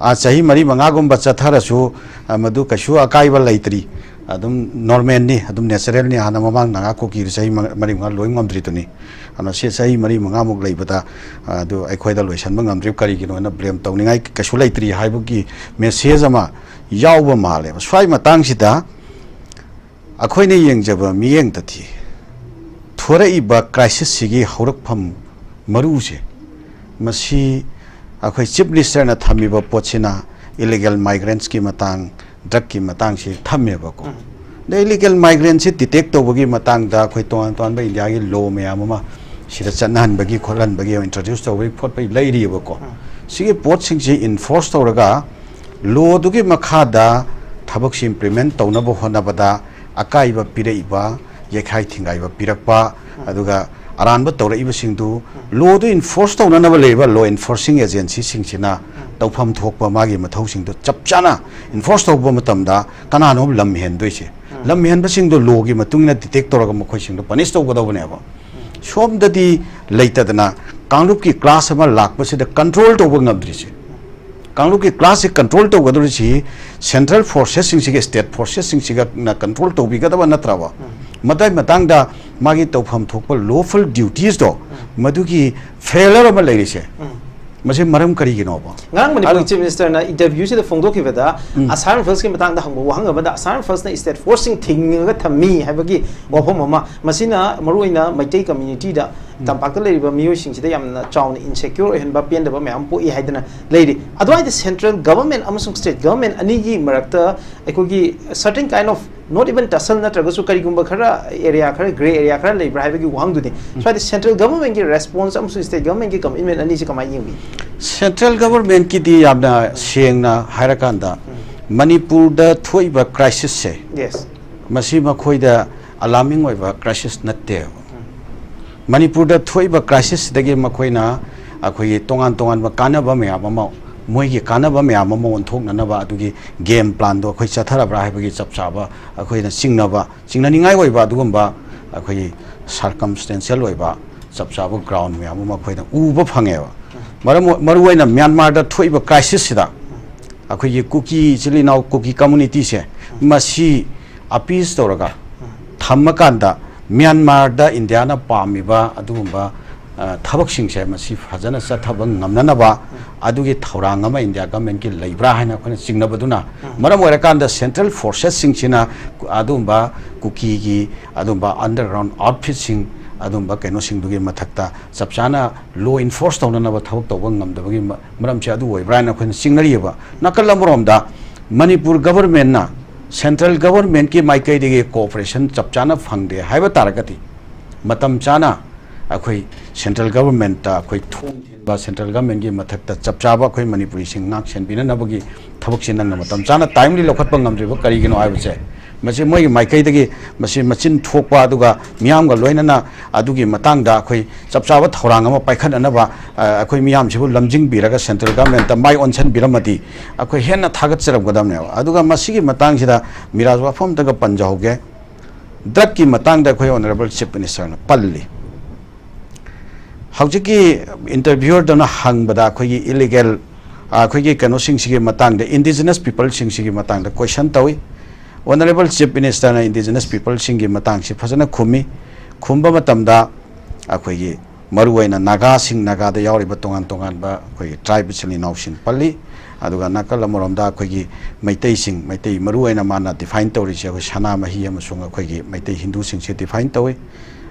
ꯑꯥ, ꯆꯍꯤ ꯃꯔꯤ ꯃꯉꯥꯒꯨꯝꯕ ꯆꯠꯊꯔꯁꯨ, ꯑ, ꯃꯗꯨ ꯀꯩꯁꯨ ꯑꯀꯥꯏꯕ ꯂꯩꯇ꯭ꯔꯤ꯫ ꯑꯗꯨꯝ normalꯅꯤ, ꯑꯗꯨꯝ naturalꯅꯤ꯫ ꯍꯥꯟꯅ ꯃꯃꯥꯡ ꯅꯥꯒꯥ ꯀꯨꯀꯤꯗꯨ ꯆꯍꯤ ꯃ-, ꯃꯔꯤ ꯃꯉꯥ ꯂꯣꯏ ꯉꯝꯗ꯭ꯔꯤꯗꯨꯅꯤ꯫ ꯑꯗꯨꯅ ꯁꯤ ꯆꯍꯤ ꯃꯔꯤ ꯃꯉꯥꯃꯨꯛ ꯂꯩꯕꯗ, ꯑ, ꯑꯗꯨ ꯑꯩꯈꯣꯏꯗ ꯂꯣꯏꯁꯤꯟꯕ ꯉꯝꯗ꯭ꯔꯤꯕ ꯀꯔꯤꯒꯤꯅꯣꯅ blame ꯇꯧꯅꯤꯡꯉꯥꯏ ꯀꯩꯁꯨ ꯂꯩꯇ꯭ꯔꯤ ꯍꯥꯏꯕꯒꯤ message ꯑꯃ ꯌꯥꯎꯕ ꯃꯥꯜꯂꯦꯕ꯫ ꯁ꯭ꯋꯥꯏ ꯃꯇꯥꯡꯁꯤꯗ ꯑꯩꯈꯣꯏꯅ ꯌꯦꯡꯖꯕ ꯃꯤꯠꯌꯦꯡꯗꯗꯤ ꯊꯣꯔꯛꯏꯕ crisisꯁꯤꯒꯤ ꯍꯧꯔꯛꯐꯝ ꯃꯔꯨꯁꯦ ꯃꯁꯤ ꯑꯩꯈꯣꯏ Chief Ministerꯅ ꯊꯝꯃꯤꯕ ꯄꯣꯠꯁꯤꯅ illegal migrantsꯀꯤ ꯃꯇꯥꯡ, drugꯀꯤ ꯃꯇꯥꯡꯁꯤ ꯊꯝꯃꯦꯕꯀꯣ꯫ ꯎꯝ꯫ ꯑꯗ illegal migrantꯁꯤ detect ꯇꯧꯕꯒꯤ ꯃꯇꯥꯡꯗ ꯑꯩꯈꯣꯏ ꯇꯣꯉꯥꯟ ꯇꯣꯉꯥꯟꯕ Indiaꯒꯤ law ꯃꯌꯥꯝ ꯑꯃ ꯁꯤꯗ ꯆꯠꯅꯍꯟꯕꯒꯤ ꯈꯣꯠꯍꯟꯕꯒꯤ introduce ꯇꯧꯕꯒꯤ ꯈꯣꯠꯄꯒꯤ ꯂꯩꯔꯤꯑꯕꯀꯣ꯫ ꯎꯝ꯫ ꯁꯤꯒꯤ ꯄꯣꯠꯁꯤꯡꯁꯤ enforce ꯇꯧꯔꯒ lawꯗꯨꯒꯤ ꯃꯈꯥꯗ ꯊꯕꯛꯁꯤ implement ꯇꯧꯅꯕ ꯍꯣꯠꯅꯕꯗ ꯑꯀꯥꯏꯕ ꯄꯤꯔꯛꯏꯕ, ꯌꯩꯈꯥꯏ ꯊꯤꯡꯒꯥꯏꯕ ꯄꯤꯔꯛꯄ, ꯑꯗꯨꯒ ꯑꯔꯥꯟꯕ ꯇꯧꯔꯛꯏꯕꯁꯤꯡꯗꯨ lawꯗꯨ enforce ꯇꯧꯅꯅꯕ ꯂꯩꯔꯤꯕ law enforcing agencyꯁꯤꯡꯁꯤꯅ ꯇꯧꯐꯝ ꯊꯣꯛꯄ ꯃꯥꯒꯤ ꯃꯊꯧꯁꯤꯡꯗꯨ ꯆꯞ ꯆꯥꯅ enforce ꯇꯧꯕ ꯃꯇꯝꯗ ꯀꯅꯥꯅꯣ ꯂꯝ ꯍꯦꯟꯗꯣꯏꯁꯦ? ꯂꯝ ꯍꯦꯟꯕꯁꯤꯡꯗꯣ lawꯒꯤ ꯃꯇꯨꯡ ꯏꯟꯅ detect ꯇꯧꯔꯒ ꯃꯈꯣꯏꯁꯤꯡꯗꯣ punish ꯇꯧꯒꯗꯧꯕꯅꯦꯕ꯫ ꯁꯣꯝꯗꯗꯤ ꯂꯩꯇꯗꯅ ꯀꯥꯡꯂꯨꯞꯀꯤ class ꯑꯃ ꯂꯥꯛꯄꯁꯤꯗ control ꯇꯧꯕ ꯉꯝꯗ꯭ꯔꯤꯁꯦ, ꯀꯥꯡꯂꯨꯞꯀꯤ classꯁꯤ control ꯇꯧꯒꯗꯧꯔꯤꯁꯤ central forcesꯁꯤꯡꯁꯤꯒ state forcesꯁꯤꯡꯁꯤꯒꯅ control ꯇꯧꯕꯤꯒꯗꯕ ꯅꯠꯇ꯭ꯔꯕ? ꯃꯗꯥꯏ ꯃꯇꯥꯡꯗ ꯃꯥꯒꯤ ꯇꯧꯐꯝ ꯊꯣꯛꯄ lawful dutiesꯗꯣ ꯃꯗꯨꯒꯤ failure ꯑꯃ ꯂꯩꯔꯤꯁꯦ, ꯃꯁꯤ ꯃꯔꯝ ꯀꯔꯤꯒꯤꯅꯣꯕ? ꯉꯔꯥꯡ ꯃꯅꯤꯄꯨꯔꯒꯤ ꯑꯗꯣ Chief Ministerꯅ interviewꯁꯤꯗ ꯐꯣꯡꯗꯣꯛꯈꯤꯕꯗ ꯎꯝ꯫ Assam Riflesꯀꯤ ꯃꯇꯥꯡꯗ ꯍꯪꯕ ꯋꯥꯍꯪ ꯑꯃꯗ Assam Riflesꯅ state forceꯁꯤꯡ ꯊꯤꯡꯉꯒ ꯊꯝꯃꯤ ꯍꯥꯏꯕꯒꯤ ꯋꯥꯐꯝ ꯑꯃ, ꯃꯁꯤꯅ ꯃꯔꯨꯑꯣꯏꯅ ꯃꯩꯇꯩ communityꯗ, ꯇꯝꯄꯥꯛꯇ ꯂꯩꯔꯤꯕ ꯃꯤꯑꯣꯏꯁꯤꯡꯁꯤꯗ ꯌꯥꯝꯅ ꯆꯥꯎꯅ insecure ꯑꯣꯏꯍꯟꯕ, ꯄꯦꯟꯗꯕ ꯃꯌꯥꯝ ꯄꯣꯛꯏ ꯍꯥꯏꯗꯅ ꯂꯩꯔꯤ꯫ ꯑꯗꯨꯋꯥꯏꯗ central government ꯑꯃꯁꯨꯡ state government ꯑꯅꯤꯒꯤ ꯃꯔꯛꯇ ꯑꯩꯈꯣꯏꯒꯤ certain kind of Not even tussle ꯅꯠꯇ꯭ꯔꯒꯁꯨ ꯀꯔꯤꯒꯨꯝꯕ ꯈꯔ area, ꯈꯔ grey area ꯈꯔ ꯂꯩꯕ꯭ꯔꯥ ꯍꯥꯏꯕꯒꯤ ꯋꯥꯍꯪꯗꯨꯅꯤ꯫ ꯁ꯭ꯋꯥꯏꯗ central government ꯀꯤ response ꯑꯃꯁꯨꯡ state government ꯀꯤ commitment ꯑꯅꯤꯁꯤ ꯀꯃꯥꯏꯅ ꯌꯦꯡꯕꯤ? Central government ꯀꯤꯗꯤ ꯌꯥꯝꯅ ꯁꯦꯡꯅ ꯍꯥꯏꯔꯀꯥꯟꯗ ꯃꯅꯤꯄꯨꯔꯗ ꯊꯣꯛꯏꯕ crisis ꯁꯦ Yes. ꯃꯁꯤ ꯃꯈꯣꯏꯗ alarming ꯑꯣꯏꯕ crisis ꯅꯠꯇꯦꯕ꯫ ꯃꯅꯤꯄꯨꯔꯗ ꯊꯣꯛꯏꯕ crisis ꯁꯤꯗꯒꯤ ꯃꯈꯣꯏꯅ ꯑꯩꯈꯣꯏꯒꯤ ꯇꯣꯉꯥꯟ ꯇꯣꯉꯥꯟꯕ ꯀꯥꯟꯅꯕ ꯃꯌꯥꯝ ꯑꯃ, ꯃꯣꯏꯒꯤ ꯀꯥꯟꯅꯕ ꯃꯌꯥꯝ ꯑꯃ ꯑꯣꯟꯊꯣꯛꯅꯅꯕ ꯑꯗꯨꯒꯤ game plan ꯗꯣ ꯑꯩꯈꯣꯏ ꯆꯠꯊꯔꯕ꯭ꯔꯥ ꯍꯥꯏꯕꯒꯤ ꯆꯞ ꯆꯥꯕ ꯑꯩꯈꯣꯏꯅ ꯆꯤꯡꯅꯕ, ꯆꯤꯡꯅꯅꯤꯡꯉꯥꯏ ꯑꯣꯏꯕ ꯑꯗꯨꯒꯨꯝꯕ ꯑꯩꯈꯣꯏꯒꯤ circumstantial ꯑꯣꯏꯕ ꯆꯞ ꯆꯥꯕ ground ꯃꯌꯥꯝ ꯑꯃ ꯑꯩꯈꯣꯏꯅ ꯎꯕ ꯐꯪꯉꯦꯕ꯫ ꯃꯔꯝ, ꯃꯔꯨꯑꯣꯏꯅ ꯃ꯭ꯌꯥꯟꯃꯥꯔꯗ ꯊꯣꯛꯏꯕ crisis ꯁꯤꯗ ꯑꯩꯈꯣꯏꯒꯤ ꯀꯨꯀꯤ ꯏꯆꯤꯜ ꯏꯅꯥꯎ, ꯀꯨꯀꯤ community ꯁꯦ ꯃꯁꯤ appease ꯇꯧꯔꯒ ꯊꯝꯃꯀꯥꯟꯗ ꯃ꯭ꯌꯥꯟꯃꯥꯔꯗ ꯏꯟꯗꯤꯌꯥꯅ ꯄꯥꯝꯃꯤꯕ ꯑꯗꯨꯒꯨꯝꯕ, ꯑ, ꯊꯕꯛꯁꯤꯡꯁꯦ ꯃꯁꯤ ꯐꯖꯅ ꯆꯠꯊꯕ ꯉꯝꯅꯅꯕ ꯑꯗꯨꯒꯤ ꯊꯧꯔꯥꯡ ꯑꯃ ꯏꯟꯗꯤꯌꯥ government ꯀꯤ ꯂꯩꯕ꯭ꯔꯥ ꯍꯥꯏꯅ ꯑꯩꯈꯣꯏꯅ ꯆꯤꯡꯅꯕꯗꯨꯅ ꯃꯔꯝ ꯑꯣꯏꯔꯀꯥꯟꯗ central forces ꯁꯤꯡꯁꯤꯅ ꯑꯗꯨꯒꯨꯝꯕ ꯀꯨꯀꯤꯒꯤ ꯑꯗꯨꯒꯨꯝꯕ underground outfit ꯁꯤꯡ, ꯑꯗꯨꯒꯨꯝꯕ ꯀꯩꯅꯣꯁꯤꯡꯗꯨꯒꯤ ꯃꯊꯛꯇ ꯆꯞ ꯆꯥꯅ law enforce ꯇꯧꯅꯅꯕ ꯊꯕꯛ ꯇꯧꯕ ꯉꯝꯗꯕꯒꯤ ꯃ-, ꯃꯔꯝꯁꯦ ꯑꯗꯨ ꯑꯣꯏꯕ꯭ꯔꯥ ꯍꯥꯏꯅ ꯑꯩꯈꯣꯏꯅ ꯆꯤꯡꯅꯔꯤꯑꯕ꯫ ꯅꯥꯀꯜ ꯑꯃꯔꯣꯝꯗ ꯃꯅꯤꯄꯨꯔ government ꯅ central government ꯀꯤ ꯃꯥꯏꯀꯩꯗꯒꯤ cooperation ꯆꯞ ꯆꯥꯅ ꯐꯪꯗꯦ ꯍꯥꯏꯕ ꯇꯥꯔꯒꯗꯤ ꯃꯇꯝ ꯆꯥꯅ ꯑꯩꯈꯣꯏ central government ꯇ ꯑꯩꯈꯣꯏ ꯊꯣꯡ ꯊꯤꯟꯕ, central government ꯀꯤ ꯃꯊꯛꯇ ꯆꯞ ꯆꯥꯕ ꯑꯩꯈꯣꯏ ꯃꯅꯤꯄꯨꯔꯤꯁꯤꯡ ꯉꯥꯛ ꯁꯦꯟꯕꯤꯅꯅꯕꯒꯤ ꯊꯕꯛꯁꯤ ꯅꯪꯅ ꯃꯇꯝ ꯆꯥꯅ timely ꯂꯧꯈꯠꯄ ꯉꯝꯗ꯭ꯔꯤꯕ ꯀꯔꯤꯒꯤꯅꯣ ꯍꯥꯏꯕꯁꯦ ꯃꯁꯤ ꯃꯣꯏꯒꯤ ꯃꯥꯏꯀꯩꯗꯒꯤ ꯃꯁꯤ ꯃꯆꯤꯟ ꯊꯣꯛꯄ ꯑꯗꯨꯒ ꯃꯤꯌꯥꯝꯒ ꯂꯣꯏꯅꯅ ꯑꯗꯨꯒꯤ ꯃꯇꯥꯡꯗ ꯑꯩꯈꯣꯏ ꯆꯞ ꯆꯥꯕ ꯊꯧꯔꯥꯡ ꯑꯃ ꯄꯥꯏꯈꯠꯅꯅꯕ, ꯑ, ꯑꯩꯈꯣꯏ ꯃꯤꯌꯥꯝꯁꯤꯕꯨ ꯂꯝꯖꯤꯡꯕꯤꯔꯒ central government ꯇ ꯃꯥꯏ ꯑꯣꯟꯁꯤꯟꯕꯤꯔꯝꯃꯗꯤ ꯑꯩꯈꯣꯏ ꯍꯦꯟꯅ ꯊꯥꯒꯠꯆꯔꯝꯒꯗꯕꯅꯦꯕ꯫ ꯑꯗꯨꯒ ꯃꯁꯤꯒꯤ ꯃꯇꯥꯡꯁꯤꯗ ꯃꯤꯔꯥꯖ ꯋꯥꯐꯝ ꯑꯝꯇꯒ ꯄꯟꯖꯍꯧꯒꯦ꯫ Drug ꯀꯤ ꯃꯇꯥꯡꯗ ꯑꯩꯈꯣꯏ honourable chief minister ꯅ ꯄꯜꯂꯤ꯫ ꯍꯧꯖꯤꯛꯀꯤ interviewer ꯗꯨꯅ ꯍꯪꯕꯗ ꯑꯩꯈꯣꯏꯒꯤ illegal, ꯑ, ꯑꯩꯈꯣꯏꯒꯤ ꯀꯩꯅꯣꯁꯤꯡꯁꯤꯒꯤ ꯃꯇꯥꯡꯗ, indigenous people ꯁꯤꯡꯁꯤꯒꯤ ꯃꯇꯥꯡꯗ question ꯇꯧꯏ꯫ Honourable chief minister ꯅ indigenous people ꯁꯤꯡꯒꯤ ꯃꯇꯥꯡꯁꯤ ꯐꯖꯅ ꯈꯨꯝꯃꯤ꯫ ꯈꯨꯝꯕ ꯃꯇꯝꯗ ꯑꯩꯈꯣꯏꯒꯤ ꯃꯔꯨꯑꯣꯏꯅ ꯅꯥꯒꯥꯁꯤꯡ, ꯅꯥꯒꯥꯗ ꯌꯥꯎꯔꯤꯕ ꯇꯣꯉꯥꯟ ꯇꯣꯉꯥꯟꯕ ꯑꯩꯈꯣꯏꯒꯤ tribe ꯏꯆꯤꯜ ꯏꯅꯥꯎꯁꯤꯡ ꯄꯜꯂꯤ꯫ ꯑꯗꯨꯒ ꯅꯥꯀꯜ ꯑꯃꯔꯣꯝꯗ ꯑꯩꯈꯣꯏꯒꯤ ꯃꯩꯇꯩꯁꯤꯡ, ꯃꯩꯇꯩ ꯃꯔꯨꯑꯣꯏꯅ ꯃꯥꯅ define ꯇꯧꯔꯤꯁꯦ ꯑꯩꯈꯣꯏ ꯁꯅꯥꯃꯍꯤ ꯑꯃꯁꯨꯡ ꯑꯩꯈꯣꯏꯒꯤ ꯃꯩꯇꯩ ꯍꯤꯟꯗꯨꯁꯤꯡꯁꯦ define ꯇꯧꯏ꯫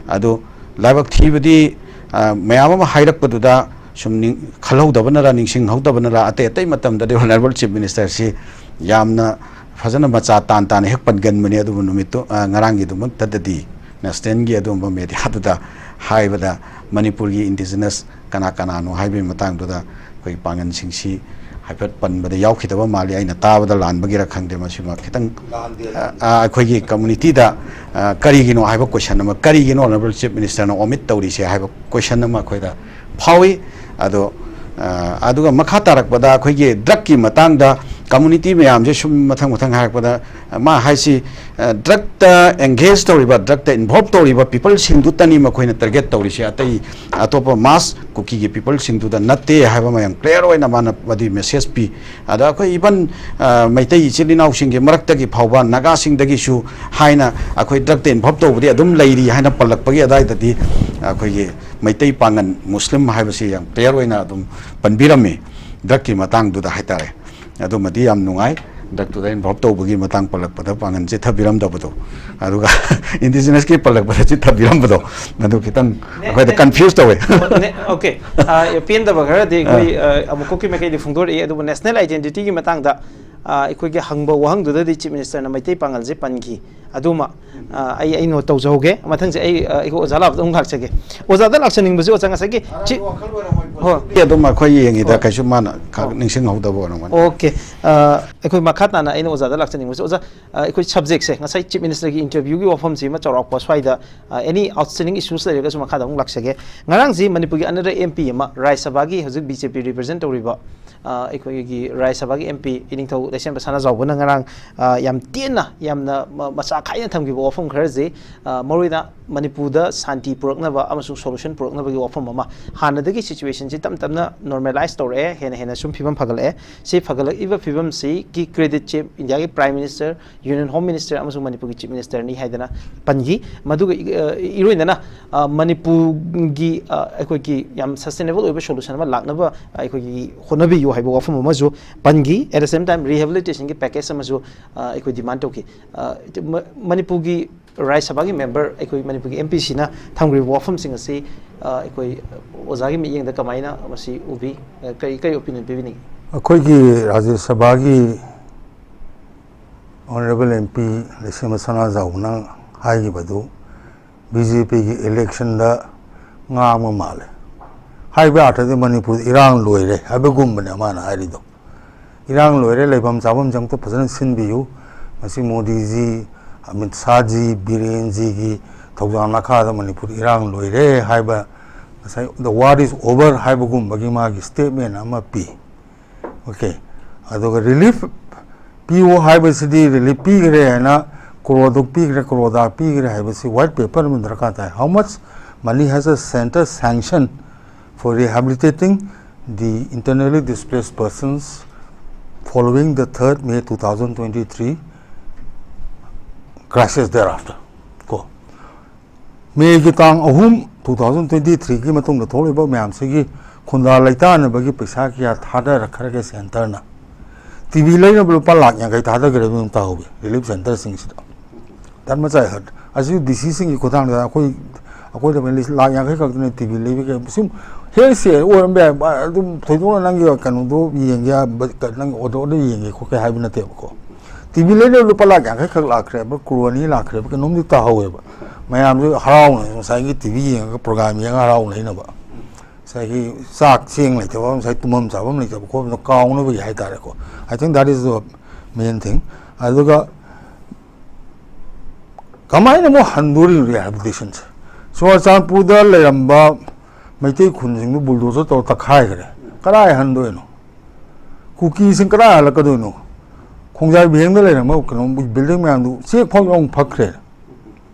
ꯑꯗꯨ ꯂꯥꯏꯕꯛ ꯊꯤꯕꯗꯤ, ꯑ, ꯃꯌꯥꯝ ꯑꯃ ꯍꯥꯏꯔꯛꯄꯗꯨꯗ ꯁꯨꯝ ꯅꯤꯡ-, ꯈꯜꯍꯧꯗꯕꯅꯔ, ꯅꯤꯡꯁꯤꯡꯍꯧꯗꯕꯅꯔ, ꯑꯇꯩ ꯑꯇꯩ ꯃꯇꯝꯗꯗꯤ honourable chief minister ꯁꯤ ꯌꯥꯝꯅ ꯐꯖꯅ ꯃꯆꯥ ꯇꯥꯟ ꯇꯥꯅ ꯍꯦꯛ ꯄꯟꯒꯟꯕꯅꯤ꯫ ꯑꯗꯨꯕꯨ ꯅꯨꯃꯤꯠꯇꯨ, ꯑ, ꯉꯔꯥꯡꯒꯤꯗꯨꯃꯛꯇꯗꯗꯤ ꯅꯦꯁꯅꯦꯜꯒꯤ ꯑꯗꯨꯒꯨꯝꯕ ꯃꯦꯗꯤꯌꯥꯗꯨꯗ ꯍꯥꯏꯕꯗ ꯃꯅꯤꯄꯨꯔꯒꯤ ꯏꯟꯗꯤꯖꯤꯅꯁ ꯀꯅꯥ ꯀꯅꯥꯅꯣ ꯍꯥꯏꯕꯒꯤ ꯃꯇꯥꯡꯗꯨꯗ ꯑꯩꯈꯣꯏ ꯄꯥꯡꯒꯜꯁꯤꯡꯁꯤ ꯍꯥꯏꯐꯦꯠ ꯄꯟꯕꯗ ꯌꯥꯎꯈꯤꯗꯕ ꯃꯥꯜꯂꯤ꯫ ꯑꯩꯅ ꯇꯥꯕꯗ ꯂꯥꯟꯕꯒꯤꯔ ꯈꯪꯗꯦ꯫ ꯃꯁꯤꯃ ꯈꯤꯇꯪ, ꯑ, ꯑ, ꯑꯩꯈꯣꯏꯒꯤ ꯀꯝꯃꯨꯅꯤꯇꯤꯗ, ꯑ, ꯀꯔꯤꯒꯤꯅꯣ ꯍꯥꯏꯕ ꯀꯣꯏꯁꯟ ꯑꯃ, ꯀꯔꯤꯒꯤꯅꯣ ꯑꯣꯅꯔꯦꯕꯜ ꯆꯤꯐ ꯃꯤꯅꯤꯁꯇꯔꯅ ꯑꯣꯃꯤꯠ ꯇꯧꯔꯤꯁꯦ ꯍꯥꯏꯕ ꯀꯣꯏꯁꯟ ꯑꯃ ꯑꯩꯈꯣꯏꯗ ꯐꯥꯎꯏ꯫ ꯑꯗꯣ, ꯑ, ꯑꯗꯨꯒ ꯃꯈꯥ ꯇꯥꯔꯛꯄꯗ ꯑꯩꯈꯣꯏꯒꯤ ꯗ꯭ꯔꯛꯀꯤ ꯃꯇꯥꯡꯗ ꯀꯝꯃꯨꯅꯤꯇꯤ ꯃꯌꯥꯝꯁꯦ ꯁꯨꯝ ꯃꯊꯪ ꯃꯊꯪ ꯍꯥꯏꯔꯛꯄꯗ, ꯑ, ꯃꯥ ꯍꯥꯏꯁꯤ, ꯑ, ꯗ꯭ꯔꯛꯇ ꯑꯦꯡꯒꯦꯖ ꯇꯧꯔꯤꯕ, ꯗ꯭ꯔꯛꯇ ꯏꯟꯚꯣꯜꯕ ꯇꯧꯔꯤꯕ ꯄꯤꯄꯜꯁꯤꯡꯗꯨꯇꯅꯤ ꯃꯈꯣꯏꯅ ꯇꯥꯔꯒꯦꯠ ꯇꯧꯔꯤꯁꯦ, ꯑꯇꯩ ꯑꯇꯣꯞꯄ ꯃꯥꯁ ꯀꯨꯀꯤꯒꯤ ꯄꯤꯄꯜꯁꯤꯡꯗꯨꯗ ꯅꯠꯇꯦ ꯍꯥꯏꯕ ꯑꯃ ꯌꯥꯝ ꯀ꯭ꯂꯤꯌꯥꯔ ꯑꯣꯏꯅ ꯃꯥꯅ ꯃꯗꯨꯒꯤ ꯃꯦꯁꯦꯖ ꯄꯤ꯫ ꯑꯗ ꯑꯩꯈꯣꯏ ꯏꯚꯟ, ꯑ, ꯃꯩꯇꯩ ꯏꯆꯤꯜ ꯏꯅꯥꯎꯁꯤꯡꯒꯤ ꯃꯔꯛꯇꯒꯤ ꯐꯥꯎꯕ, ꯅꯥꯒꯥꯁꯤꯡꯗꯒꯤꯁꯨ ꯍꯥꯏꯅ ꯑꯩꯈꯣꯏ ꯗ꯭ꯔꯛꯇ ꯏꯟꯚꯣꯜꯕ ꯇꯧꯕꯗꯤ ꯑꯗꯨꯝ ꯂꯩꯔꯤ ꯍꯥꯏꯅ ꯄꯜꯂꯛꯄꯒꯤ ꯑꯗꯨꯋꯥꯏꯗꯗꯤ ꯑꯩꯈꯣꯏꯒꯤ ꯃꯩꯇꯩ ꯄꯥꯡꯒꯜ ꯃꯨꯁꯂꯤꯝ ꯍꯥꯏꯕꯁꯤ ꯌꯥꯝ ꯀ꯭ꯂꯤꯌꯥꯔ ꯑꯣꯏꯅ ꯑꯗꯨꯝ ꯄꯟꯕꯤꯔꯝꯃꯤ ꯗ꯭ꯔꯛꯀꯤ ꯃꯇꯥꯡꯗꯨꯗ ꯍꯥꯏꯇꯥꯔꯦ꯫ ꯑꯗꯨꯃꯗꯤ ꯌꯥꯝ ꯅꯨꯡꯉꯥꯏ꯫ ꯗ꯭ꯔꯛꯇꯨꯗ ꯏꯟꯚꯣꯜꯕ ꯇꯧꯕꯒꯤ ꯃꯇꯥꯡ ꯄꯜꯂꯛꯄꯗ ꯄꯥꯡꯒꯜ ꯆꯤꯊꯕꯤꯔꯝꯗꯕꯗꯣ, ꯑꯗꯨꯒ ꯏꯟꯗꯤꯖꯤꯅꯁꯀꯤ ꯄꯜꯂꯛꯄꯗ ꯆꯤꯊꯕꯤꯔꯝꯕꯗꯣ, ꯑꯗꯨ ꯈꯤꯇꯪ ꯑꯩꯈꯣꯏꯗ ꯀꯟꯐ꯭ꯌꯨꯁ ꯇꯧꯋꯦ꯫ ꯑꯣ, ꯅꯦ-, ꯑꯣꯀꯦ꯫ ꯑ, ꯄꯦꯟꯗꯕ ꯈꯔꯗꯤ ꯑꯩꯈꯣꯏ, ꯑ, ꯑꯃꯨꯛꯀꯣꯛꯀꯤ ꯃꯥꯏꯀꯩꯗꯤ ꯐꯣꯡꯗꯣꯔꯛꯏ, ꯑꯗꯨꯕꯨ ꯅꯦꯁꯅꯦꯜ ꯑꯥꯏꯗꯦꯟꯇꯤꯇꯤꯒꯤ ꯃꯇꯥꯡꯗ, ꯑ, ꯑꯩꯈꯣꯏꯒꯤ ꯍꯪꯕ ꯋꯥꯍꯪꯗꯨꯗꯗꯤ ꯆꯤꯐ ꯃꯤꯅꯤꯁꯇꯔꯅ ꯃꯩꯇꯩ ꯄꯥꯡꯒꯜꯁꯦ ꯄꯟꯈꯤ꯫ ꯑꯗꯨꯃ, ꯑ, ꯑꯩ, ꯑꯩ ꯅꯣꯠ ꯇꯧꯖꯍꯧꯒꯦ꯫ ꯃꯊꯪꯁꯦ ꯑꯩ, ꯑ, ꯑꯩꯈꯣꯏ ꯑꯣꯖꯥ ꯂꯥꯛꯄꯗ ꯑꯃꯨꯛ ꯂꯥꯛꯆꯒꯦ꯫ ꯑꯣꯖꯥꯗ ꯂꯥꯛꯆꯅꯤꯡꯕꯁꯦ ꯑꯣꯖꯥ ꯉꯁꯥꯏꯒꯤ ꯆꯤ-, ꯍꯣꯏ꯫ ꯑꯗꯨꯝ ꯑꯩꯈꯣꯏ ꯌꯦꯡꯉꯤꯗ ꯍꯣꯏ꯫ ꯀꯩꯁꯨ ꯃꯥꯅ ꯈ-, ꯑꯣ꯫ ꯅꯤꯡꯁꯤꯡꯍꯧꯗꯕ ꯑꯣꯏꯔꯝꯒꯅꯤ꯫ ꯑꯣꯀꯦ꯫ ꯑ, ꯑꯩꯈꯣꯏ ꯃꯈꯥ ꯇꯥꯅ ꯑꯩꯅ ꯑꯣꯖꯥꯗ ꯂꯥꯛꯆꯅꯤꯡꯕꯁꯦ, ꯑꯣꯖꯥ, ꯑ, ꯑꯩꯈꯣꯏ ꯁꯕꯖꯦꯛꯁꯦ ꯉꯁꯥꯏ ꯆꯤꯐ ꯃꯤꯅꯤꯁꯇꯔꯒꯤ ꯏꯟꯇꯔꯚ꯭ꯌꯨꯒꯤ ꯋꯥꯐꯝꯁꯤ ꯑꯃ ꯆꯥꯎꯔꯥꯛꯄ ꯁ꯭ꯋꯥꯏꯗ, ꯑ, ꯑꯦꯅꯤ ꯑꯥꯎꯠꯁ꯭ꯇꯦꯟꯗꯤꯡ ꯏꯁꯨꯁ ꯂꯩꯔꯒꯁꯨ ꯃꯈꯥꯗ ꯑꯃꯨꯛ ꯂꯥꯛꯆꯒꯦ꯫ ꯉꯔꯥꯡꯁꯤ ꯃꯅꯤꯄꯨꯔꯒꯤ ꯑꯅꯔ ꯑꯦꯝ ꯄꯤ ꯑꯃ, ꯔꯥꯖ꯭ꯌ ꯁꯚꯥꯒꯤ ꯍꯧꯖꯤꯛ ꯕꯤ ꯖꯦ ꯄꯤ ꯔꯤꯄ꯭ꯔꯖꯦꯟ ꯇꯧꯔꯤꯕ, ꯑ, ꯑꯩꯈꯣꯏꯒꯤ ꯔꯥꯖ꯭ꯌ ꯁꯚꯥꯒꯤ ꯑꯦꯝ ꯄꯤ ꯏꯅꯤꯡꯊꯧ ꯂꯩꯁꯦꯝꯕ ꯁꯅꯥꯖꯥꯎꯕꯅ ꯉꯔꯥꯡ, ꯑ, ꯌꯥꯝ ꯇꯦꯟꯅ, ꯌꯥꯝꯅ ꯃ-, ꯃꯆꯥ ꯈꯥꯏꯅ ꯊꯝꯈꯤꯕ ꯋꯥꯐꯝ ꯈꯔꯁꯤ, ꯑ, ꯃꯔꯨꯑꯣꯏꯅ ꯃꯅꯤꯄꯨꯔꯗ ꯁꯥꯟꯇꯤ ꯄꯨꯔꯛꯅꯕ ꯑꯃꯁꯨꯡ ꯁꯣꯂꯨꯁꯟ ꯄꯨꯔꯛꯅꯕꯒꯤ ꯋꯥꯐꯝ ꯑꯃ, ꯍꯥꯟꯅꯗꯒꯤ ꯁꯤꯆꯨꯋꯦꯁꯟꯁꯤ ꯇꯞ ꯇꯞꯅ ꯅꯣꯔꯃꯦꯂꯥꯏꯁ ꯇꯧꯔꯛꯑꯦ, ꯍꯦꯟꯅ ꯍꯦꯟꯅ ꯁꯨꯝ ꯐꯤꯕꯝ ꯐꯒꯠꯂꯛꯑꯦ꯫ ꯁꯤ ꯐꯒꯠꯂꯛꯂꯤꯕ ꯐꯤꯕꯝꯁꯤꯒꯤ ꯀ꯭ꯔꯦꯗꯤꯠꯁꯦ ꯏꯟꯗꯤꯌꯥꯒꯤ prime minister, union home minister ꯑꯃꯁꯨꯡ ꯃꯅꯤꯄꯨꯔꯒꯤ ꯆꯤꯐ ꯃꯤꯅꯤꯁꯇꯔꯅꯤ ꯍꯥꯏꯗꯅ ꯄꯟꯈꯤ꯫ ꯃꯗꯨꯒ, ꯑ, ꯏꯔꯣꯏꯅꯅ, ꯑ, ꯃꯅꯤꯄꯨꯔꯒꯤ, ꯑ, ꯑꯩꯈꯣꯏꯒꯤ ꯌꯥꯝ ꯁꯁꯇꯦꯅꯦꯕꯜ ꯑꯣꯏꯕ ꯁꯣꯂꯨꯁꯟ ꯑꯃ ꯂꯥꯛꯅꯕ ꯑꯩꯈꯣꯏꯒꯤ ꯍꯣꯠꯅꯕꯤꯌꯨ ꯍꯥꯏꯕ ꯋꯥꯐꯝ ꯑꯃꯁꯨ ꯄꯟꯈꯤ꯫ At the same time, rehabilitationꯒꯤ package ꯑꯃꯁꯨ, ꯑ, ꯑꯩꯈꯣꯏ ꯗꯤꯃꯥꯟ ꯇꯧꯈꯤ꯫ ꯑ, ꯃ-, ꯃꯅꯤꯄꯨꯔꯒꯤ ꯔꯥꯖ꯭ꯌ ꯁꯚꯥꯒꯤ ꯃꯦꯝꯕꯔ, ꯑꯩꯈꯣꯏ ꯃꯅꯤꯄꯨꯔꯒꯤ ꯑꯦꯝ ꯄꯤꯁꯤꯅ ꯊꯝꯈ꯭ꯔꯤꯕ ꯋꯥꯐꯝꯁꯤꯡ ꯑꯁꯤ, ꯑ, ꯑꯩꯈꯣꯏ ꯑꯣꯖꯥꯒꯤ ꯃꯤꯠꯌꯦꯡꯗ ꯀꯃꯥꯏꯅ ꯃꯁꯤ ꯎꯕꯤ? ꯑ, ꯀꯔꯤ, ꯀꯔꯤ ꯑꯣꯄꯤꯅꯤꯌꯟ ꯄꯤꯕꯤꯅꯤꯡꯉꯤ? ꯑꯩꯈꯣꯏꯒꯤ ꯔꯥꯖ꯭ꯌ ꯁꯚꯥꯒꯤ Honorable M P ꯂꯩꯁꯦꯝꯕ ꯁꯅꯥꯖꯥꯎꯕꯅ ꯍꯥꯏꯈꯤꯕꯗꯨ B J P ꯒꯤ election ꯗ ꯉꯥꯡꯕ ꯃꯥꯜꯂꯦ꯫ ꯍꯥꯏꯕ ꯑꯥꯔꯊꯗꯤ ꯃꯅꯤꯄꯨꯔꯗ ꯏꯔꯥꯡ ꯂꯣꯏꯔꯦ ꯍꯥꯏꯕꯒꯨꯝꯕꯅꯦ ꯃꯥꯅ ꯍꯥꯏꯔꯤꯗꯣ꯫ ꯏꯔꯥꯡ ꯂꯣꯏꯔꯦ, ꯂꯩꯐꯝ ꯆꯥꯐꯝꯁꯦ ꯑꯝꯇ ꯐꯖꯅ ꯁꯤꯟꯕꯤꯌꯨ, ꯃꯁꯤ ꯃꯣꯗꯤꯖꯤ, ꯑꯃꯤꯠ ꯁꯥꯍꯖꯤ, ꯕꯤꯔꯦꯟꯖꯤꯒꯤ ꯊꯧꯖꯥꯜ ꯃꯈꯥꯗ ꯃꯅꯤꯄꯨꯔ ꯏꯔꯥꯡ ꯂꯣꯏꯔꯦ ꯍꯥꯏꯕ, ꯉꯁꯥꯏ the war is over ꯍꯥꯏꯕꯒꯨꯝꯕꯒꯤ ꯃꯥꯒꯤ statement ꯑꯃ ꯄꯤ꯫ Okay, ꯑꯗꯨꯒ relief ꯄꯤꯌꯨ ꯍꯥꯏꯕꯁꯤꯗꯤ, relief ꯄꯤꯈ꯭ꯔꯦ ꯍꯥꯏꯅ ꯀ꯭ꯔꯣꯔꯗꯨ ꯄꯤꯈ꯭ꯔꯦ, ꯀ꯭ꯔꯣꯔꯗꯥ ꯄꯤꯈ꯭ꯔꯦ ꯍꯥꯏꯕꯁꯤ white paper ꯑꯃ ꯗꯔꯀꯥꯔ ꯇꯥꯏ꯫ How much money has a center sanction for rehabilitating the internally displaced persons following the third May two thousand twenty-three crisis thereafter? ꯀꯣ, ꯃꯦꯒꯤ ꯇꯥꯡ ꯑꯍꯨꯝ, two thousand twenty-three ꯒꯤ ꯃꯇꯨꯡꯗ ꯊꯣꯛꯂꯤꯕ ꯃꯌꯥꯝꯁꯤꯒꯤ ꯈꯨꯟꯗꯥ ꯂꯩꯇꯥꯅꯕꯒꯤ ꯄꯩꯁꯥ ꯀꯌꯥ ꯊꯥꯗꯔꯛꯈ꯭ꯔꯒꯦ ꯁꯦꯟꯇꯔꯅ? ꯇꯤ ꯚꯤ ꯂꯩꯅꯕ ꯂꯨꯄꯥ ꯂꯥꯈ ꯌꯥꯡꯈꯩ ꯊꯥꯗꯈ꯭ꯔꯦ, ꯑꯗꯨꯝ ꯇꯥꯍꯧꯋꯤ relief centre ꯁꯤꯡꯁꯤꯗ꯫ ꯙꯔꯃ ꯆꯥꯏ ꯍꯠ ꯑꯁꯤ ꯗꯤ ꯁꯤ ꯁꯤꯡꯒꯤ ꯈꯨꯠꯊꯥꯡꯗ ꯑꯩꯈꯣꯏ, ꯑꯩꯈꯣꯏꯗ ꯂꯥꯈ ꯌꯥꯡꯈꯩ ꯈꯛꯇꯅ ꯇꯤ ꯚꯤ ꯂꯩꯕ ꯀꯌꯥ ꯁꯨꯝ ꯍꯦꯜ ꯁꯦ ꯑꯣꯏꯔꯝꯕ ꯌꯥꯏ, ꯑꯗꯨꯝ ꯊꯣꯏꯗꯣꯛꯅ ꯅꯪꯒꯤ ꯀꯩꯅꯣꯗꯣ ꯌꯦꯡꯒꯦ, ꯅꯪꯒꯤ ꯑꯣꯔꯗꯔꯗꯣ ꯌꯦꯡꯒꯦ ꯈꯣꯠꯀꯦ ꯍꯥꯏꯕ ꯅꯠꯇꯦꯕꯀꯣ꯫ ꯇꯤ ꯚꯤ ꯂꯩꯅꯕ ꯂꯨꯄꯥ ꯂꯥꯈ ꯌꯥꯡꯈꯩ ꯈꯛ ꯂꯥꯛꯈ꯭ꯔꯦꯕ, ꯀ꯭ꯔꯣꯔ ꯑꯅꯤ ꯂꯥꯛꯈ꯭ꯔꯦꯕ, ꯀꯩꯅꯣꯝꯗꯤ ꯇꯥꯍꯧꯋꯦꯕ꯫ ꯃꯌꯥꯝꯁꯨ ꯍꯔꯥꯎꯅ ꯉꯁꯥꯏꯒꯤ ꯇꯤ ꯚꯤ ꯌꯦꯡꯉꯒ, program ꯌꯦꯡꯉꯒ ꯍꯔꯥꯎꯅ ꯂꯩꯅꯕ, ꯉꯁꯥꯏꯒꯤ ꯆꯥꯛ ꯆꯦꯡ ꯂꯩꯇꯕ, ꯉꯁꯥꯏ ꯇꯨꯝꯐꯝ ꯆꯥꯐꯝ ꯂꯩꯇꯕ ꯈꯣꯠꯄꯗꯣ ꯀꯥꯎꯅꯕꯒꯤ ꯍꯥꯏꯇꯥꯔꯦꯀꯣ꯫ I think that is the main thing. ꯑꯗꯨꯒ ꯀꯃꯥꯏꯅ ꯑꯃꯨꯛ ꯍꯟꯗꯣꯔꯤꯅꯣ rehabilitation ꯁꯦ? ꯆꯨꯔꯆꯥꯟꯄꯨꯔꯗ ꯂꯩꯔꯝꯕ ꯃꯩꯇꯩ ꯈꯨꯟꯁꯤꯡꯗꯨ bulldozer ꯇꯧꯔ ꯇꯛꯈꯥꯏꯈ꯭ꯔꯦ꯫ ꯀꯗꯥꯏ ꯍꯟꯗꯣꯏꯅꯣ? ꯀꯨꯀꯤꯁꯤꯡ ꯀꯗꯥꯏ ꯍꯜꯂꯛꯀꯗꯣꯏꯅꯣ? ꯈꯣꯡꯖꯥꯏ ꯚꯦꯡꯗ ꯂꯩꯔꯝꯕ ꯀꯩꯅꯣ building ꯃꯌꯥꯝꯗꯨ ꯆꯦꯛ ꯐꯥꯎ ꯌꯥꯎꯅ ꯐꯛꯈ꯭ꯔꯦ꯫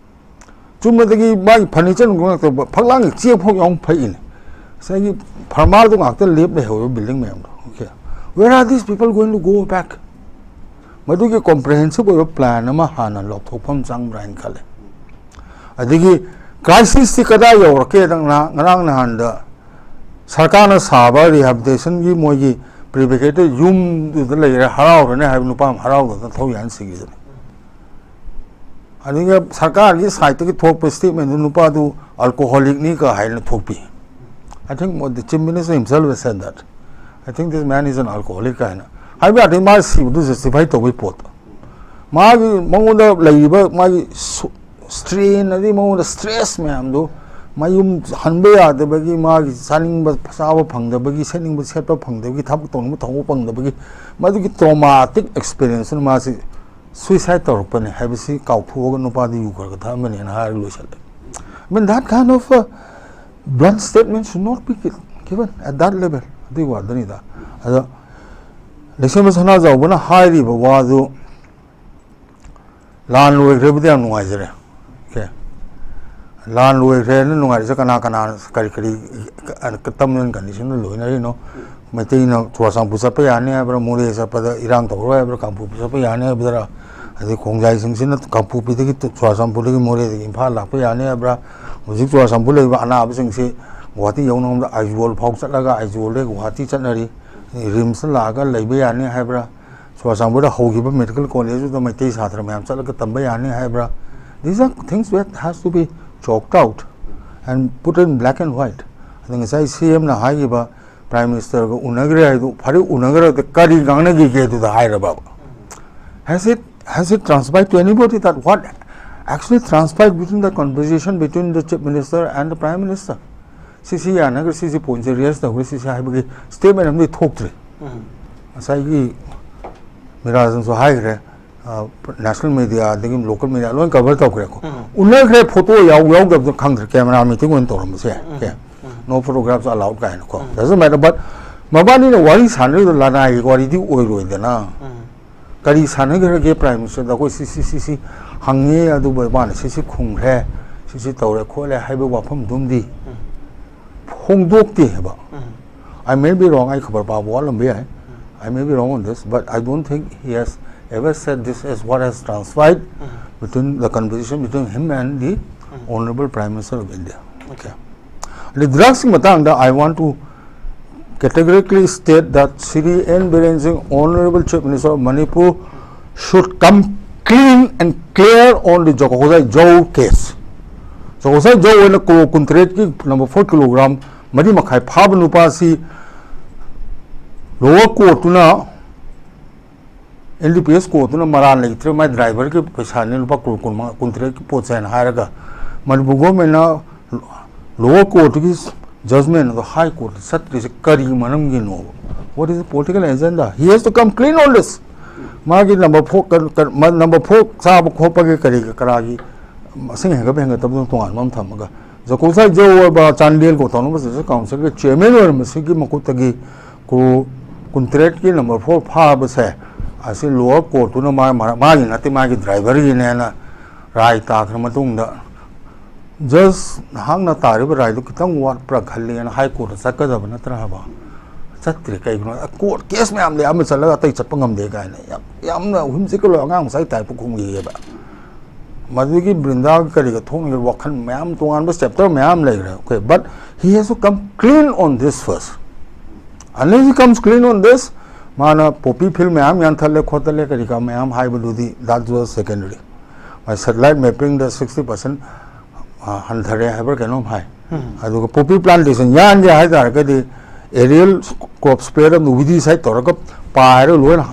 ꯆꯨꯝꯅꯗꯒꯤ ꯃꯥꯒꯤ furniture ꯅꯨꯡ ꯉꯥꯛꯇ ꯐꯛꯂꯥꯡꯒꯤ ꯆꯦꯛ ꯐꯥꯎ ꯌꯥꯎꯅ ꯐꯛꯏꯅꯦ꯫ ꯉꯁꯥꯏꯒꯤ ꯐꯥꯔꯃꯔꯗꯨ ꯉꯥꯛꯇ ꯂꯦꯞ ꯂꯩꯍꯧꯔꯤꯕ building ꯃꯌꯥꯝꯗꯣ꯫ Okay, where are these people going to go back? ꯃꯗꯨꯒꯤ comprehensive ꯑꯣꯏꯕ plan ꯑꯃ ꯍꯥꯟꯅ ꯂꯧꯊꯣꯛꯐꯝ ꯆꯪꯕ꯭ꯔꯥ ꯍꯥꯏꯅ ꯈꯜꯂꯦ꯫ ꯑꯗꯒꯤ crisis ꯁꯤ ꯀꯗꯥꯏ ꯌꯧꯔꯛꯀꯦꯗ, ꯉꯔꯥꯡ, ꯉꯔꯥꯡ ꯅꯍꯥꯟꯗ ꯁꯔꯀꯥꯔꯅ ꯁꯥꯕ rehabilitation ꯒꯤ ꯃꯣꯏꯒꯤ prefabricated ꯌꯨꯝꯗꯨꯗ ꯂꯩꯔꯦ, ꯍꯔꯥꯎꯔꯅꯤ ꯍꯥꯏꯕ ꯅꯨꯄꯥ ꯑꯃ ꯍꯔꯥꯎꯗꯅ ꯊꯧ ꯌꯥꯟ ꯁꯤꯈꯤꯗꯅ꯫ ꯑꯗꯨꯒ ꯁꯔꯀꯥꯔꯒꯤ side ꯇꯒꯤ ꯊꯣꯛꯄ statement ꯗꯨ ꯅꯨꯄꯥꯗꯨ alcoholic ꯅꯤ ꯀ ꯍꯥꯏꯅ ꯊꯣꯛꯄꯤ꯫ I think what the Chief Minister himself has said that. I think this man is an alcoholic ꯀꯥꯏꯅ꯫ ꯍꯥꯏꯕ ꯌꯥꯗꯦ, ꯃꯥ ꯁꯤꯕꯗꯨ justify ꯇꯧꯕꯒꯤ ꯄꯣꯠꯇꯣ꯫ ꯃꯥꯒꯤ ꯃꯉꯣꯟꯗ ꯂꯩꯔꯤꯕ ꯃꯥꯒꯤ ꯁꯨ- strain ꯑꯗꯩ ꯃꯉꯣꯟꯗ stress ꯃꯌꯥꯝꯗꯨ, ꯃꯌꯨꯝ ꯍꯟꯕ ꯌꯥꯗꯕꯒꯤ, ꯃꯥꯒꯤ ꯆꯥꯅꯤꯡꯕ ꯆꯥꯕ ꯐꯪꯗꯕꯒꯤ, ꯁꯦꯠꯅꯤꯡꯕ ꯁꯦꯠꯄ ꯐꯪꯗꯕꯒꯤ, ꯊꯕꯛ ꯇꯧꯅꯤꯡꯕ ꯇꯧꯕ ꯐꯪꯗꯕꯒꯤ, ꯃꯗꯨꯒꯤ traumatic experienceꯅ ꯃꯥꯁꯤ suicide ꯇꯧꯔꯛꯄꯅꯦ ꯍꯥꯏꯕꯁꯤ ꯀꯥꯎꯊꯣꯛꯑꯒ ꯅꯨꯄꯥꯗꯨ ꯌꯨ ꯈꯔ ꯈꯔ ꯊꯛꯑꯝꯕꯅꯦꯅ ꯍꯥꯏꯔꯒ ꯂꯣꯏꯁꯤꯜꯂꯦ꯫ I mean, that kind of a blunt statement should not be given at that level. ꯑꯗꯨꯒꯤ ꯋꯥꯗꯅꯤꯗ꯫ ꯑꯗꯣ ꯂꯩꯁꯦꯝꯕ ꯁꯅꯥꯖꯥꯎꯕꯅ ꯍꯥꯏꯔꯤꯕ ꯋꯥꯗꯨ ꯂꯥꯟ ꯂꯣꯏꯈ꯭ꯔꯦꯕꯨꯗꯤ ꯌꯥꯝ ꯅꯨꯡꯉꯥꯏꯖꯔꯦ꯫ Okay꯫ ꯂꯥꯟ ꯂꯣꯏꯈ꯭ꯔꯦꯅ ꯅꯨꯡꯉꯥꯏꯔꯤꯁꯦ ꯀꯅꯥ ꯀꯅꯥ, ꯀꯔꯤ ꯀꯔꯤ terms and conditionꯗ ꯂꯣꯏꯅꯔꯤꯅꯣ? ꯃꯩꯇꯩꯅ ꯆꯨꯔꯥꯆꯥꯟꯄꯨꯔ ꯆꯠꯄ ꯌꯥꯅꯤ ꯍꯥꯏꯕ꯭ꯔꯥ, ꯃꯣꯔꯦ ꯆꯠꯄꯗ ꯏꯔꯥꯡ ꯇꯧꯔꯣꯏ ꯍꯥꯏꯕ꯭ꯔꯥ, ꯀꯥꯡꯄꯣꯛꯄꯤ ꯆꯠꯄ ꯌꯥꯅꯤ ꯍꯥꯏꯕꯗꯔ, ꯑꯗꯩ ꯈꯣꯡꯖꯥꯏꯁꯤꯡꯁꯤꯅ ꯀꯥꯡꯄꯣꯛꯄꯤꯗꯒꯤ, ꯆꯨꯔꯥꯆꯥꯟꯄꯨꯔꯗꯒꯤ, ꯃꯣꯔꯦꯗꯒꯤ ꯏꯝꯐꯥꯜ ꯂꯥꯛꯄ ꯌꯥꯅꯤ ꯍꯥꯏꯕ꯭ꯔꯥ, ꯍꯧꯖꯤꯛ ꯆꯨꯔꯥꯆꯥꯟꯄꯨꯔ ꯂꯩꯕ ꯑꯅꯥꯕꯁꯤꯡꯁꯤ ꯒꯨꯍꯥꯇꯤ ꯌꯧꯅꯕꯗ ꯑꯥꯏꯖꯣꯜ ꯐꯥꯎ ꯆꯠꯂꯒ ꯑꯥꯏꯖꯣꯜꯗꯒꯤ ꯒꯨꯍꯥꯇꯤ ꯆꯠꯅꯔꯤ, ꯔꯤꯝꯁꯇ ꯂꯥꯛꯑꯒ ꯂꯩꯕ ꯌꯥꯅꯤ ꯍꯥꯏꯕ꯭ꯔꯥ, ꯆꯨꯔꯥꯆꯥꯟꯄꯨꯔꯗ ꯍꯧꯈꯤꯕ medical collegeꯗꯨꯗ ꯃꯩꯇꯩ ꯁꯥꯇ꯭ꯔ ꯃꯌꯥꯝ ꯆꯠꯂꯒ ꯇꯝꯕ ꯌꯥꯅꯤ ꯍꯥꯏꯕ꯭ꯔꯥ? These are things that has to be chalked out and put in black and white. ꯑꯗ ꯉꯁꯥꯏ CMꯅ ꯍꯥꯏꯈꯤꯕ, Prime Ministerꯒ ꯎꯅꯈ꯭ꯔꯦ ꯍꯥꯏꯗꯨ, ꯐꯔꯦ, ꯎꯅꯈ꯭ꯔꯗꯤ ꯀꯔꯤ ꯉꯥꯡꯅꯈꯤꯒꯦ ꯑꯗꯨꯗ ꯍꯥꯏꯔꯕ? Has it, has it transpired to anybody that what actually transpired between the conversation between the Chief Minister and the Prime Minister? ꯁꯤꯁꯤ ꯌꯥꯅꯈ꯭ꯔꯦ, ꯁꯤꯁꯤ pointꯁꯦ raise ꯇꯧꯈ꯭ꯔꯦ, ꯁꯤꯁꯤ ꯍꯥꯏꯕꯒꯤ statement ꯑꯃꯗꯤ ꯊꯣꯛꯇ꯭ꯔꯤ꯫ ꯎꯝ꯫ ꯉꯁꯥꯏꯒꯤ ꯃꯤꯔꯥꯖꯅꯁꯨ ꯍꯥꯏꯈ꯭ꯔꯦ, ꯑ, national media ꯑꯗꯒꯤ local media ꯂꯣꯏ cover ꯇꯧꯈ꯭ꯔꯦꯀꯣ꯫ ꯎꯝ꯫ ꯎꯅꯈ꯭ꯔꯦ, photo ꯌꯥꯎ ꯌꯥꯎꯗꯕꯗꯣ ꯈꯪꯗ꯭ꯔꯦ, camera meeting ꯑꯣꯏꯅ ꯇꯧꯔꯝꯕꯁꯨ ꯌꯥꯏ꯫ ꯎꯝ꯫ Okay꯫ Um. No photographs allowed ꯀꯥꯏꯅꯀꯣ꯫ Um. Doesn't matter, but ꯃꯕꯥꯅꯤꯅ ꯋꯥꯔꯤ ꯁꯥꯟꯅꯔꯤꯗꯣ ꯂꯅꯥꯏꯒꯤ ꯋꯥꯔꯤꯗꯤ ꯑꯣꯏꯔꯣꯏꯗꯅ꯫ ꯎꯝ꯫ ꯀꯔꯤ ꯁꯥꯟꯅꯈ꯭ꯔꯒꯦ Prime Ministerꯗ? ꯑꯩꯈꯣꯏ ꯁꯤ, ꯁꯤ, ꯁꯤ, ꯁꯤ ꯍꯪꯉꯦ, ꯑꯗꯨꯕꯨ ꯃꯥꯅ ꯁꯤ, ꯁꯤ ꯈꯨꯝꯈ꯭ꯔꯦ, ꯁꯤ, ꯁꯤ ꯇꯧꯔꯦ ꯈꯣꯠꯂꯦ ꯍꯥꯏꯕ ꯋꯥꯐꯝꯗꯨꯝꯗꯤ ꯎꯝ꯫ ꯐꯣꯡꯗꯣꯛꯇꯦ ꯍꯥꯏꯕ꯫ ꯎꯝ꯫ I may be wrong, ꯑꯩ ꯈꯕꯔ ꯄꯥꯕ ꯋꯥꯠꯂꯝꯕ ꯌꯥꯏ꯫ ꯎꯝ꯫ I may be wrong on this, but I don't think he has ever said this is what has transpired um. Between the conversation between him and the um. Honorable Prime Minister of India꯫ Okay꯫ ꯑꯗꯩ drugsꯀꯤ ꯃꯇꯥꯡꯗ I want to categorically state that Shri N Biren Singh, Honorable Chief Minister of Manipur, should come clean and clear on the Jakhosai Zhou case. Jakhosai Zhou ꯑꯣꯏꯅ kilo ꯀꯨꯟꯇꯔꯦꯠꯀꯤ number four kilogram ꯃꯔꯤ ꯃꯈꯥꯏ ꯐꯥꯕ ꯅꯨꯄꯥꯁꯤ lower courtꯇꯨꯅ N D P S ꯀꯣꯔꯠꯇꯨꯅ ꯃꯔꯥꯜ ꯂꯩꯇ꯭ꯔꯦ, ꯃꯥꯏ ꯗ꯭ꯔꯥꯏꯚꯔꯒꯤ ꯄꯩꯁꯥꯅꯤ ꯂꯨꯄꯥ ꯀ꯭ꯔꯣꯔ ꯀꯨꯟ ꯃꯉꯥ, ꯀꯨꯟꯇꯔꯦꯠꯀꯤ ꯄꯣꯠ ꯆꯩꯅ ꯍꯥꯏꯔꯒ ꯃꯅꯤꯄꯨꯔ ꯒꯣꯔꯃꯦꯟꯅ ꯂꯣꯋꯔ ꯀꯣꯔꯠꯇꯨꯒꯤ ꯖꯖꯃꯦꯟ ꯑꯗꯣ ꯍꯥꯏ ꯀꯣꯔꯠꯇ ꯆꯠꯇ꯭ꯔꯤꯁꯦ ꯀꯔꯤ ꯃꯔꯝꯒꯤꯅꯣꯕ? What is the political agenda? He has to come clean on this. ꯃꯥꯒꯤ ꯅꯝꯕꯔ ꯐꯣꯔ, ꯅꯝꯕꯔ ꯐꯣꯔ ꯆꯥꯕ ꯈꯣꯠꯄꯒꯤ ꯀꯔꯤ ꯀꯔꯥꯒꯤ ꯃꯁꯤꯡ ꯍꯦꯟꯒꯠꯄ ꯍꯦꯟꯒꯠꯇꯕꯗꯨ ꯇꯣꯉꯥꯟꯕ ꯑꯃ ꯊꯝꯃꯒ, ꯖꯀꯣꯁꯥꯏ ꯖꯧ ꯑꯣꯏꯕ ꯆꯥꯟꯗꯦꯜ ꯑꯣꯇꯣꯅꯣꯃꯁ ꯗꯤꯁꯇ꯭ꯔꯤꯛ ꯀꯥꯎꯟꯁꯤꯜꯒꯤ ꯆꯤꯌꯔꯃꯦꯟ ꯑꯣꯏꯔꯝꯕꯁꯤꯒꯤ ꯃꯈꯨꯠꯇꯒꯤ ꯀ꯭ꯔꯣꯔ ꯀꯨꯟꯇꯔꯦꯠꯀꯤ ꯅꯝꯕꯔ ꯐꯣꯔ ꯐꯥꯕꯁꯦ ꯑꯁꯤ ꯂꯣꯋꯔ ꯀꯣꯔꯠꯇꯨꯅ ꯃꯥ-, ꯃꯥ-, ꯃꯥꯒꯤ ꯅꯠꯇꯦ, ꯃꯥꯒꯤ ꯗ꯭ꯔꯥꯏꯚꯔꯒꯤꯅꯦꯅ ꯔꯥꯏ ꯇꯥꯈ꯭ꯔ ꯃꯇꯨꯡꯗ, ꯖꯁ, ꯅꯍꯥꯛꯅ ꯇꯥꯔꯤꯕ ꯔꯥꯏꯗꯨ ꯈꯤꯇꯪ ꯋꯥꯠꯄ꯭ꯔꯥ ꯈꯜꯂꯦꯅ ꯍꯥꯏ ꯀꯣꯔꯠꯇ ꯆꯠꯀꯗꯕ ꯅꯠꯇ꯭ꯔꯥ ꯍꯥꯏꯕ? ꯆꯠꯇ꯭ꯔꯦ꯫ ꯀꯩꯒꯤꯅꯣ? ꯀꯣꯔꯠ ꯀꯦꯁ ꯃꯌꯥꯝ ꯂꯩ, ꯑꯃ ꯆꯠꯂꯒ ꯑꯇꯩ ꯆꯠꯄ ꯉꯝꯗꯦ ꯀꯥꯏꯅ ꯌꯥꯝ, ꯌꯥꯝꯅ ꯍꯨꯝꯁꯤꯛꯀ ꯂꯣꯏ ꯑꯉꯥꯡ ꯃꯆꯥꯒꯤ ꯇꯥꯏꯞꯇ ꯈꯨꯝꯈꯤꯑꯕ꯫ ꯃꯗꯨꯒꯤ ꯕ꯭ꯔꯤꯟꯗꯥꯒ ꯀꯔꯤꯒ ꯊꯣꯛꯅꯤꯡꯉꯤꯕ ꯋꯥꯈꯜ ꯃꯌꯥꯝ, ꯇꯣꯉꯥꯟꯕ ꯆꯦꯞꯇꯔ ꯃꯌꯥꯝ ꯂꯩꯈ꯭ꯔꯦ꯫ Okay, but he has to come clean on this first. Unless he comes clean on this, ꯃꯥꯅ ꯄꯣꯄꯤ ꯐꯤꯜ ꯃꯌꯥꯝ ꯌꯥꯟꯊꯠꯂꯦ ꯈꯣꯠꯇꯠꯂꯦ ꯀꯔꯤ ꯀꯔꯥ ꯃꯌꯥꯝ ꯍꯥꯏꯕꯗꯨꯗꯤ, that was secondary. ꯃꯥꯏ ꯁꯦꯇꯦꯂꯥꯏꯠ ꯃꯦꯄꯤꯡꯗ ꯁꯤꯛꯁꯇꯤ ꯄꯥꯔꯁꯦꯟ ꯍꯟꯊꯔꯦ ꯍꯥꯏꯕ꯭ꯔꯥ ꯀꯩꯅꯣꯝ ꯍꯥꯏ꯫ ꯑꯗꯨꯒ ꯄꯣꯄꯤ ꯄ꯭ꯂꯥꯟꯇꯦꯁꯟ ꯌꯥꯟꯒꯦ ꯍꯥꯏ ꯇꯥꯔꯒꯗꯤ, ꯑꯦꯔꯤꯌꯦꯜ ꯀ꯭ꯔꯣꯞ ꯁ꯭ꯄ꯭ꯔꯦꯗꯔ ꯅꯨꯕꯤꯗꯤ ꯁꯥꯏꯠ ꯇꯧꯔꯒ ꯄꯥꯏꯔꯒ ꯂꯣꯏꯅ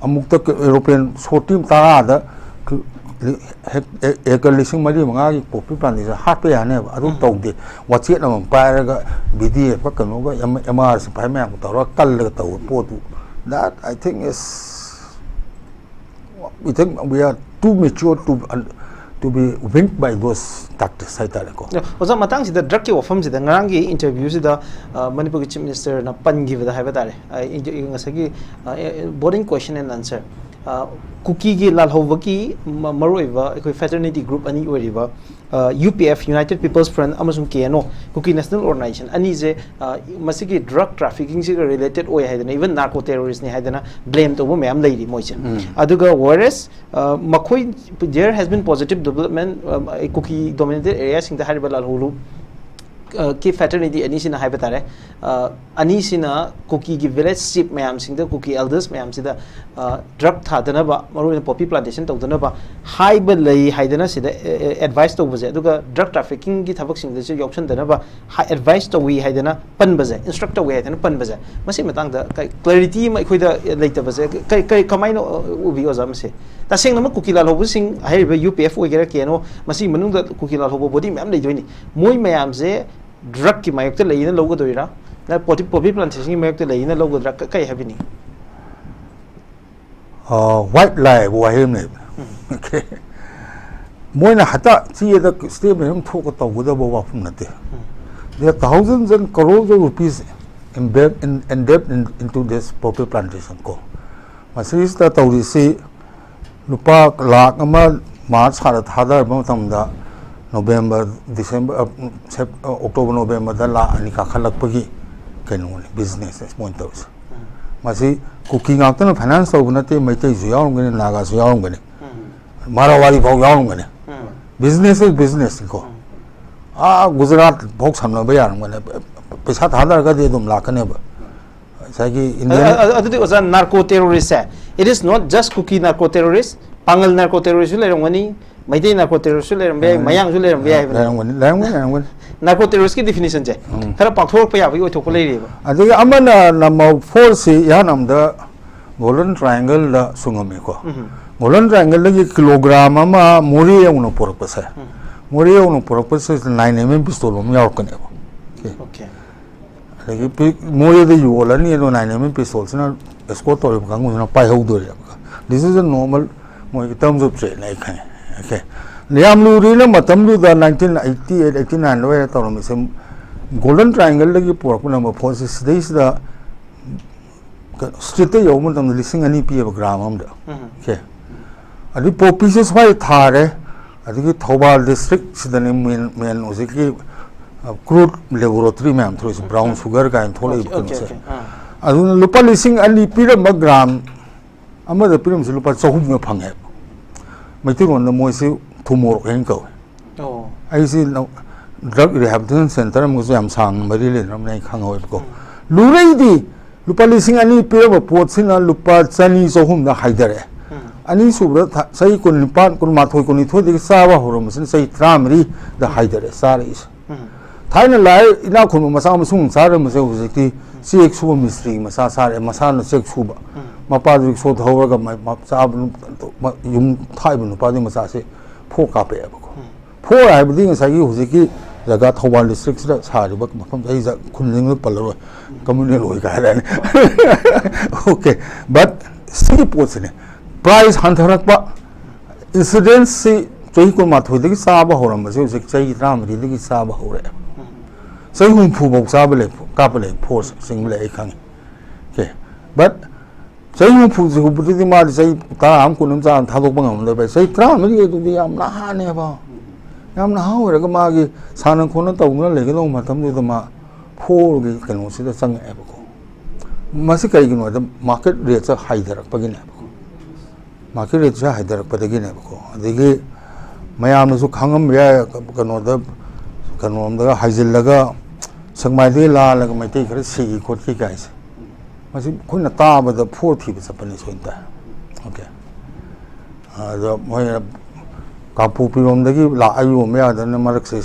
ꯑꯃꯨꯛꯇ ꯑꯦꯔꯣꯄ꯭ꯂꯦꯟ ꯁꯣꯔꯇꯤ ꯇꯔꯥꯗ ꯑꯦꯀꯔ ꯂꯤꯁꯤꯡ ꯃꯔꯤ ꯃꯉꯥꯒꯤ ꯄꯣꯄꯤ ꯄ꯭ꯂꯥꯟꯇꯦꯁꯟ ꯍꯥꯠꯄ ꯌꯥꯅꯦꯕ꯫ ꯑꯗꯨ ꯇꯧꯗꯦ꯫ ꯋꯥꯆꯦꯠ ꯑꯃꯃꯝ ꯄꯥꯏꯔꯒ ꯚꯤ ꯗꯤ ꯑꯦꯐ ꯀꯩꯅꯣꯒ ꯑꯦꯝ ꯑꯥꯔ ꯁꯤꯐꯥꯏ ꯃꯌꯥꯝꯒ ꯇꯧꯔꯒ ꯀꯜꯂꯒ ꯇꯧꯕ ꯄꯣꯠꯇꯨ, that I think is, we think we are too mature to, to be winked by those tactics ꯍꯥꯏꯇꯥꯔꯦꯀꯣ꯫ ꯑꯣꯖꯥ, ꯃꯇꯥꯡꯁꯤꯗ ꯗ꯭ꯔꯛꯀꯤ ꯋꯥꯐꯝꯁꯤꯗ ꯉꯔꯥꯡꯒꯤ ꯏꯟꯇꯔꯚ꯭ꯌꯨꯁꯤꯗ ꯃꯅꯤꯄꯨꯔꯒꯤ ꯆꯤꯐ ꯃꯤꯅꯤꯁꯇꯔꯅ ꯄꯟꯈꯤꯕꯗ ꯍꯥꯏꯕ ꯇꯥꯔꯦ, ꯉꯁꯥꯏꯒꯤ boring question and answer, ꯀꯨꯀꯤꯒꯤ ꯂꯥꯜꯍꯧꯕꯒꯤ ꯃꯔꯨꯑꯣꯏꯕ ꯑꯩꯈꯣꯏ ꯐ꯭ꯔꯦꯇꯔꯅꯤꯇꯤ ꯒ꯭ꯔꯨꯞ ꯑꯅꯤ ꯑꯣꯏꯔꯤꯕ U P F, United People's Front, ꯑꯃꯁꯨꯡ ꯀꯦ ꯑꯦꯟ ꯑꯣ, ꯀꯨꯀꯤ ꯅꯦꯁꯅꯦꯜ ꯑꯣꯔꯒꯅꯥꯏꯖꯦꯁꯟ ꯑꯅꯤꯁꯦ ꯃꯁꯤꯒꯤ ꯗ꯭ꯔꯛ ꯇ꯭ꯔꯥꯐꯤꯀꯤꯡꯁꯤꯒ ꯔꯤꯂꯦꯇꯦꯠ ꯑꯣꯏ ꯍꯥꯏꯗꯅ, ꯏꯚꯟ ꯅꯥꯔꯀꯣ ꯇꯦꯔꯣꯔꯤꯁꯅꯤ ꯍꯥꯏꯗꯅ ꯕ꯭ꯂꯦꯝ ꯇꯧꯕ ꯃꯌꯥꯝ ꯂꯩꯔꯤ ꯃꯣꯏꯁꯦ꯫ ꯑꯗꯨꯒ whereas ꯃꯈꯣꯏ, there has been positive development, ꯀꯨꯀꯤ ꯗꯣꯃꯤꯅꯦꯇꯦꯠ ꯑꯦꯔꯤꯌꯥꯁꯤꯡꯗ ꯍꯥꯏꯔꯤꯕ ꯂꯥꯜꯍꯧꯂꯨ ꯀꯤ ꯐ꯭ꯔꯦꯇꯔꯅꯤꯇꯤ ꯑꯅꯤꯁꯤꯅ ꯍꯥꯏꯕ ꯇꯥꯔꯦ, ꯑ, ꯑꯅꯤꯁꯤꯅ ꯀꯨꯀꯤꯒꯤ ꯚꯤꯂꯦꯖ ꯆꯤꯞ ꯃꯌꯥꯝꯁꯤꯡꯗ, ꯀꯨꯀꯤ ꯑꯦꯜꯗꯔꯁ ꯃꯌꯥꯝꯁꯤꯗ, ꯑ, ꯗ꯭ꯔꯒ ꯊꯥꯗꯅꯕ, ꯃꯔꯨꯑꯣꯏꯅ ꯄꯣꯄꯤ ꯄ꯭ꯂꯥꯟꯇꯦꯁꯟ ꯇꯧꯗꯅꯕ ꯍꯥꯏꯕ ꯂꯩ ꯍꯥꯏꯗꯅ ꯁꯤꯗ, ꯑꯦ, ꯑꯦ, ꯑꯦꯗꯚꯥꯏꯁ ꯇꯧꯕꯁꯦ, ꯑꯗꯨꯒ ꯗ꯭ꯔꯒ ꯇ꯭ꯔꯥꯐꯤꯀꯤꯡꯒꯤ ꯊꯕꯛꯁꯤꯡꯗꯁꯨ ꯌꯥꯎꯁꯟꯗꯅꯕ ꯍꯥꯏ, ꯑꯦꯗꯚꯥꯏꯁ ꯇꯧꯏ ꯍꯥꯏꯗꯅ ꯄꯟꯕꯁꯦ, ꯏꯟꯁꯇ꯭ꯔꯛ ꯇꯧꯏ ꯍꯥꯏꯗꯅ ꯄꯟꯕꯁꯦ, ꯃꯁꯤ ꯃꯇꯥꯡꯗ ꯀꯩ, ꯀ꯭ꯂꯦꯔꯤꯇꯤ ꯑꯃ ꯑꯩꯈꯣꯏꯗ ꯂꯩꯇꯕꯁꯦ ꯀꯩ, ꯀꯩ, ꯀꯃꯥꯏꯅ, ꯑ, ꯎꯕꯤ, ꯑꯣꯖꯥ? ꯃꯁꯦ ꯇꯁꯦꯡꯅ ꯑꯃ ꯀꯨꯀꯤ ꯂꯥꯜꯍꯧꯕꯁꯤꯡ ꯍꯥꯏꯔꯤꯕ ꯌꯨ ꯄꯤ ꯑꯦꯐ ꯑꯣꯏꯒꯦꯔꯥ, ꯀꯦ ꯑꯦꯟ ꯑꯣ, ꯃꯁꯤꯒꯤ ꯃꯅꯨꯡꯗ ꯀꯨꯀꯤ ꯂꯥꯜꯍꯧꯕ ꯕꯣꯗꯤ ꯃꯌꯥꯝ ꯂꯩꯗꯣꯏꯅꯤ꯫ ꯃꯣꯏ ꯃꯌꯥꯝꯁꯦ ꯗ꯭ꯔꯒꯀꯤ ꯃꯥꯌꯣꯛꯇ ꯂꯩꯌꯦꯅ ꯂꯧꯒꯗꯣꯏꯔꯥ, ꯅꯠꯇ꯭ꯔ ꯄꯣꯄꯤ, ꯄꯣꯄꯤ ꯄ꯭ꯂꯥꯟꯇꯦꯁꯟꯒꯤ ꯃꯥꯌꯣꯛꯇ ꯂꯩꯌꯦꯅ ꯂꯧꯒꯗ꯭ꯔꯥ? ꯀ-, ꯀꯩ ꯍꯥꯏꯕꯤꯅꯤꯡꯉꯤ? ꯑ, ꯋꯥꯏꯠ ꯂꯥꯏ ꯍꯥꯏꯕ ꯋꯥꯍꯩ ꯑꯃ ꯂꯩꯕꯅꯦ꯫ Okay. ꯃꯣꯏꯅ ꯍꯦꯛꯇ ꯆꯦꯗ ꯁ꯭ꯇꯦꯠꯃꯦꯟ ꯑꯃ ꯊꯣꯛꯑꯒ ꯇꯧꯒꯗꯕ ꯋꯥꯐꯝ ꯅꯠꯇꯦ꯫ There are thousands and crores of rupees embedded in, embedded in, into this poppy plantation ꯀꯣ꯫ ꯃꯁꯤꯁꯤꯗ ꯇꯧꯔꯤꯁꯤ ꯂꯨꯄꯥ ꯂꯥꯛ ꯑꯃ ꯃꯥꯔꯆ ꯊꯥꯗ ꯊꯥꯗꯔꯕ ꯃꯇꯝꯗ ꯅꯣꯕꯦꯝꯕꯔ, ꯗꯤꯁꯦꯝꯕꯔ, ꯑ, ꯁꯦꯞ-, ꯑ, ꯑꯣꯛꯇꯣꯕꯔ, ꯅꯣꯕꯦꯝꯕꯔꯗ ꯂꯥꯛ ꯑꯅꯤ ꯀꯥꯈꯠꯂꯛꯄꯒꯤ ꯀꯩꯅꯣꯅꯤ, ꯕꯤꯖꯤꯅꯦꯁꯅꯦ ꯃꯣꯏꯅ ꯇꯧꯔꯤꯁꯦ꯫ ꯃꯁꯤ ꯀꯨꯀꯤ ꯉꯥꯛꯇꯅ ꯐꯥꯏꯅꯥꯟꯁ ꯇꯧꯕ ꯅꯠꯇꯦ, ꯃꯩꯇꯩꯁꯨ ꯌꯥꯎꯔꯝꯒꯅꯤ, ꯅꯥꯒꯥꯁꯨ ꯌꯥꯎꯔꯝꯒꯅꯤ, ꯃꯥꯔꯋꯥꯔꯤ ꯐꯥꯎ ꯌꯥꯎꯔꯝꯒꯅꯤ꯫ Business is business ꯅꯤꯀꯣ꯫ ꯑꯥ ꯒꯨꯖꯔꯥꯠ ꯐꯥꯎ ꯁꯝꯅꯕ ꯌꯥꯔꯝꯒꯅꯤ꯫ ꯄꯩꯁꯥ ꯊꯥꯗꯔꯒꯗꯤ ꯑꯗꯨꯝ ꯂꯥꯛꯀꯅꯦꯕ꯫ ꯉꯁꯥꯏꯒꯤ ꯑ-, Indian ꯑ-, ꯑ-, ꯑꯗꯨꯗꯤ ꯑꯣꯖꯥ, ꯅꯥꯔꯀꯣ ꯇꯦꯔꯣꯔꯤꯁꯁꯦ, it is not just Kuki narco terrorist, Pangal narco ꯇꯦꯔꯣꯔꯤꯁꯁꯨ ꯂꯩꯔꯝꯒꯅꯤ, ꯃꯩꯇꯩ ꯅꯥꯔꯀꯣ ꯇꯦꯔꯣꯔꯤꯁꯁꯨ ꯂꯩꯔꯝꯕ ꯌꯥꯏ, ꯂꯩꯔꯝꯒꯅꯤ꯫ ꯃꯌꯥꯡꯁꯨ ꯂꯩꯔꯝꯕ ꯌꯥꯏ ꯍꯥꯏꯕꯅꯤ꯫ ꯂꯩꯔꯝꯒꯅꯤ, ꯂꯩꯔꯝꯒꯅꯤ, ꯂꯩꯔꯝꯒꯅꯤ꯫ ꯅꯥꯔꯀꯣ ꯇꯦꯔꯣꯔꯤꯁꯀꯤ ꯗꯤꯐꯤꯅꯤꯁꯟꯁꯦ ꯎꯝ꯫ ꯈꯔ ꯄꯥꯛꯊꯣꯔꯛꯄ ꯌꯥꯕꯒꯤ ꯑꯣꯏꯊꯣꯛꯄ ꯂꯩꯔꯤꯕ꯫ ꯑꯗꯒꯤ ꯑꯃꯅ ꯅꯝꯕꯔ ꯐꯣꯔꯁꯤ ꯏꯍꯥꯟ ꯑꯃꯗ ꯒꯣꯜꯗꯟ ꯇ꯭ꯔꯥꯏꯌꯦꯡꯒꯜꯗ ꯁꯨꯡꯉꯝꯃꯤꯀꯣ꯫ ꯎꯝ꯫ ꯒꯣꯜꯗꯟ ꯇ꯭ꯔꯥꯏꯌꯦꯡꯒꯜꯗꯒꯤ ꯀꯤꯂꯣꯒ꯭ꯔꯥꯝ ꯑꯃ ꯃꯣꯔꯦ ꯌꯧꯅ ꯄꯨꯔꯛꯄꯁꯦ, ꯎꯝ꯫ ꯃꯣꯔꯦ ꯌꯧꯅ ꯄꯨꯔꯛꯄꯁꯤꯗ ꯅꯥꯏꯟ ꯑꯦꯝ ꯑꯦꯝ ꯄꯤꯁꯇꯣꯜ ꯑꯃ ꯌꯥꯎꯔꯛꯀꯅꯦꯕ꯫ ꯑꯣꯀꯦ꯫ ꯑꯗꯒꯤ ꯄꯤ-, ꯃꯣꯔꯦꯗ ꯌꯣꯜꯂꯅꯤ, ꯑꯗꯣ ꯅꯥꯏꯟ ꯑꯦꯝ ꯑꯦꯝ ꯄꯤꯁꯇꯣꯜꯁꯤꯅ ꯑꯦꯁꯀꯣꯔꯠ ꯇꯧꯔꯤꯕ ꯀꯥꯡꯕꯨꯁꯤꯅ ꯄꯥꯏꯍꯧꯗꯣꯔꯦꯕ꯫ This is a normal ꯃꯣꯏꯒꯤ terms of trade ꯅꯦ ꯑꯩ ꯈꯪꯉꯦ꯫ ꯑꯣꯀꯦ꯫ ꯌꯥꯝ ꯂꯨꯔꯤꯅ ꯃꯇꯝꯗꯨꯗ nineteen eighty eight, eighty nine ꯑꯗꯨꯋꯥꯏꯗ ꯇꯧꯔꯝꯃꯤꯁꯦ ꯒꯣꯜꯗꯟ ꯇ꯭ꯔꯥꯏꯌꯦꯡꯒꯜꯗꯒꯤ ꯄꯨꯔꯛꯄ ꯅꯝꯕꯔ ꯐꯣꯔꯁꯦ ꯁꯤꯗꯩꯁꯤꯗ ꯀꯩꯅꯣ, ꯁ꯭ꯇ꯭ꯔꯤꯠꯇ ꯌꯧꯕ ꯃꯇꯝꯗ ꯂꯤꯁꯤꯡ ꯑꯅꯤ ꯄꯤꯌꯦꯕ ꯒ꯭ꯔꯥꯝ ꯑꯃꯗ꯫ ꯎꯝ꯫ ꯑꯣꯀꯦ꯫ ꯑꯗꯨ ꯄꯣꯄꯤꯁꯦ ꯁ꯭ꯋꯥꯏ ꯊꯥꯔꯦ, ꯑꯗꯒꯤ ꯊꯧꯕꯥꯜ ꯗꯤꯁꯇ꯭ꯔꯤꯛꯁꯤꯗꯅꯦ ꯃꯦꯟ, ꯃꯦꯟ ꯍꯧꯖꯤꯛꯀꯤ, ꯑ, crude laboratory ꯃꯌꯥꯝ ꯊꯣꯛꯂꯛꯏꯁꯦ, ꯕ꯭ꯔꯥꯎꯟ ꯁꯨꯒꯔ ꯀꯥꯏꯅ ꯊꯣꯛꯂꯛꯏꯕ ꯑꯣꯀꯦ, ꯑꯣꯀꯦ, ꯀꯩꯅꯣꯁꯦ꯫ ꯑꯣꯀꯦ꯫ ꯑꯥ꯫ ꯑꯗꯨꯅ ꯂꯨꯄꯥ ꯂꯤꯁꯤꯡ ꯑꯅꯤ ꯄꯤꯔꯝꯕ ꯒ꯭ꯔꯥꯝ ꯑꯃꯗ ꯄꯤꯔꯝꯕꯁꯦ ꯂꯨꯄꯥ ꯆꯍꯨꯝꯒ ꯐꯪꯉꯦꯕ꯫ ꯃꯩꯇꯩꯂꯣꯟꯗ ꯃꯣꯏꯁꯤ ꯊꯨꯝ ꯃꯣꯔꯣꯛ ꯍꯥꯏꯅ ꯀꯧꯋꯦ꯫ ꯑꯣ꯫ ꯑꯩꯁꯤ ꯅꯧ-, ꯗ꯭ꯔꯒ ꯔꯤꯍꯦꯕꯤꯂꯤꯇꯦꯁꯟ ꯁꯦꯟꯇꯔ ꯑꯃꯒꯁꯨ ꯌꯥꯝ ꯁꯥꯡꯅ ꯃꯔꯤ ꯂꯩꯅꯔꯝꯅꯦ, ꯑꯩ ꯈꯪꯍꯧꯋꯦꯕꯀꯣ꯫ ꯂꯨꯔꯩꯗꯤ ꯂꯨꯄꯥ ꯂꯤꯁꯤꯡ ꯑꯅꯤ ꯄꯤꯔꯝꯕ ꯄꯣꯠꯁꯤꯅ ꯂꯨꯄꯥ ꯆꯅꯤ ꯆꯍꯨꯝꯗ ꯍꯥꯏꯊꯔꯛꯑꯦ꯫ ꯑꯅꯤꯁꯨꯕꯗ ꯊ- ꯆꯍꯤ ꯀꯨꯟꯅꯤꯄꯥꯟ, ꯀꯨꯟꯃꯥꯊꯣꯏ, ꯀꯨꯟꯅꯤꯊꯣꯏꯗꯒꯤ ꯆꯥꯕ ꯍꯧꯔꯝꯕꯁꯤꯅ ꯆꯍꯤ ꯇꯔꯥꯃꯔꯤꯗ ꯍꯥꯏꯊꯔꯛꯑꯦ ꯆꯥꯔꯛꯏꯁꯦ꯫ ꯊꯥꯏꯅ ꯂꯥꯏ ꯏꯅꯥꯛ ꯈꯨꯟꯕ ꯃꯆꯥ ꯃꯁꯨ ꯆꯥꯔꯝꯕꯁꯦ ꯍꯧꯖꯤꯛꯇꯤ ꯆꯦꯛ ꯁꯨꯕ ꯃꯤꯁꯇ꯭ꯔꯤ ꯃꯆꯥ ꯆꯥꯔꯛꯑꯦ, ꯃꯁꯥꯅ ꯆꯦꯛ ꯁꯨꯕ꯫ ꯃꯄꯥꯗꯨ ꯔꯤꯛꯁꯣ ꯊꯧꯔꯒ ꯃ- ꯃ- ꯆꯥꯕ ꯅꯨ- ꯃ- ꯌꯨꯝ ꯊꯥꯛꯏꯕ ꯅꯨꯄꯥꯗꯨꯒꯤ ꯃꯆꯥꯁꯦ ꯐꯣꯔ ꯀꯥꯞꯄꯛꯑꯦꯕꯀꯣ꯫ ꯐꯣꯔ ꯍꯥꯏꯕꯗꯤ ꯉꯁꯥꯏꯒꯤ ꯍꯧꯖꯤꯛꯀꯤ ꯖꯒꯥ ꯊꯧꯕꯥꯜ ꯗꯤꯁꯇ꯭ꯔꯤꯛꯁꯤꯗ ꯁꯥꯔꯤꯕ ꯃꯐꯝꯁꯦ, ꯑꯩ ꯖ- ꯈꯨꯟꯁꯤꯡꯗꯨ ꯄꯜꯂꯔꯣꯏ, ꯀꯝꯃ꯭ꯌꯨꯅꯦꯜ ꯑꯣꯏ ꯀꯥꯏ ꯍꯥꯏꯔꯅꯤ꯫ ꯑꯣꯀꯦ, ꯕꯠ ꯁꯤꯒꯤ ꯄꯣꯠꯁꯤꯅꯦ, ꯄ꯭ꯔꯥꯏꯁ ꯍꯟꯊꯔꯛꯄ, ꯏꯟꯁꯤꯗꯦꯟꯁꯁꯤ ꯆꯍꯤ ꯀꯨꯟꯃꯥꯊꯣꯏꯗꯒꯤ ꯆꯥꯕ ꯍꯧꯔꯝꯕꯁꯦ ꯍꯧꯖꯤꯛ ꯆꯍꯤ ꯇꯔꯥꯃꯔꯤꯗꯒꯤ ꯆꯥꯕ ꯍꯧꯔꯛꯑꯦꯕ꯫ ꯆꯍꯤ ꯍꯨꯝꯐꯨ ꯐꯥꯎ ꯆꯥꯕ ꯂꯩ, ꯀꯥꯞꯄ ꯂꯩ, ꯐꯣꯔꯁ ꯆꯤꯡꯕ ꯂꯩ, ꯑꯩ ꯈꯪꯉꯤ꯫ ꯑꯣꯀꯦ, ꯕꯠ ꯆꯍꯤ ꯍꯨꯝꯐꯨ ꯁꯨꯕꯗꯨꯗꯤ ꯃꯥꯗꯤ ꯆꯍꯤ ꯇꯔꯥ ꯑꯃ, ꯀꯨꯟ ꯑꯃ ꯆꯥꯅ ꯊꯥꯗꯣꯛꯄ ꯉꯝꯗꯕ꯫ ꯆꯍꯤ ꯇꯔꯥꯃꯔꯤ ꯑꯗꯨꯗꯤ ꯌꯥꯝ ꯅꯍꯥꯅꯦꯕ, ꯌꯥꯝ ꯅꯍꯥ ꯑꯣꯏꯔꯒ ꯃꯥꯒꯤ ꯁꯥꯟꯅ ꯈꯣꯠꯅ ꯇꯧꯗꯨꯅ ꯂꯩꯒꯗꯧꯕ ꯃꯇꯝꯗꯨꯗ ꯃꯥ ꯐꯣꯔꯒꯤ ꯀꯩꯅꯣꯁꯤꯗ ꯆꯪꯉꯛꯑꯦꯕꯀꯣ꯫ ꯃꯁꯤ ꯀꯩꯒꯤꯅꯣ ꯍꯥꯏꯗ ꯃꯥꯔꯀꯦꯠ ꯔꯦꯠꯁꯦ ꯍꯥꯏꯊꯔꯛꯄꯒꯤꯅꯦꯕꯀꯣ꯫ ꯃꯥꯔꯀꯦꯠ ꯔꯦꯠꯁꯦ ꯍꯥꯏꯊꯔꯛꯄꯗꯒꯤꯅꯦꯕꯀꯣ꯫ ꯑꯗꯒꯤ ꯃꯌꯥꯝꯅꯁꯨ ꯈꯪꯉꯝꯕ ꯌꯥꯏ, ꯀꯩꯅꯣꯗ, ꯀꯩꯅꯣꯝꯗꯒ ꯍꯥꯏꯖꯤꯜꯂꯒ ꯁꯦꯛꯃꯥꯏꯗꯒꯤ ꯂꯥꯜꯂꯒ ꯃꯩꯇꯩ ꯈꯔ ꯁꯤꯈꯤ ꯈꯣꯠꯈꯤ ꯀꯥꯏꯁꯦ꯫ ꯃꯁꯤ ꯑꯩꯈꯣꯏꯅ ꯇꯥꯕꯗ ꯐꯣꯔ ꯊꯤꯕ ꯆꯠꯄꯅꯤ ꯁꯣꯏꯅ ꯇꯥꯏ꯫ ꯑꯣꯀꯦ, ꯑꯗꯣ ꯃꯣꯏꯅ ꯀꯥꯡꯄꯣꯛꯄꯤꯔꯣꯝꯗꯒꯤ ꯂꯥꯛꯑ ꯌꯣꯟꯕ ꯌꯥꯗꯅ ꯃꯔꯛꯁꯦ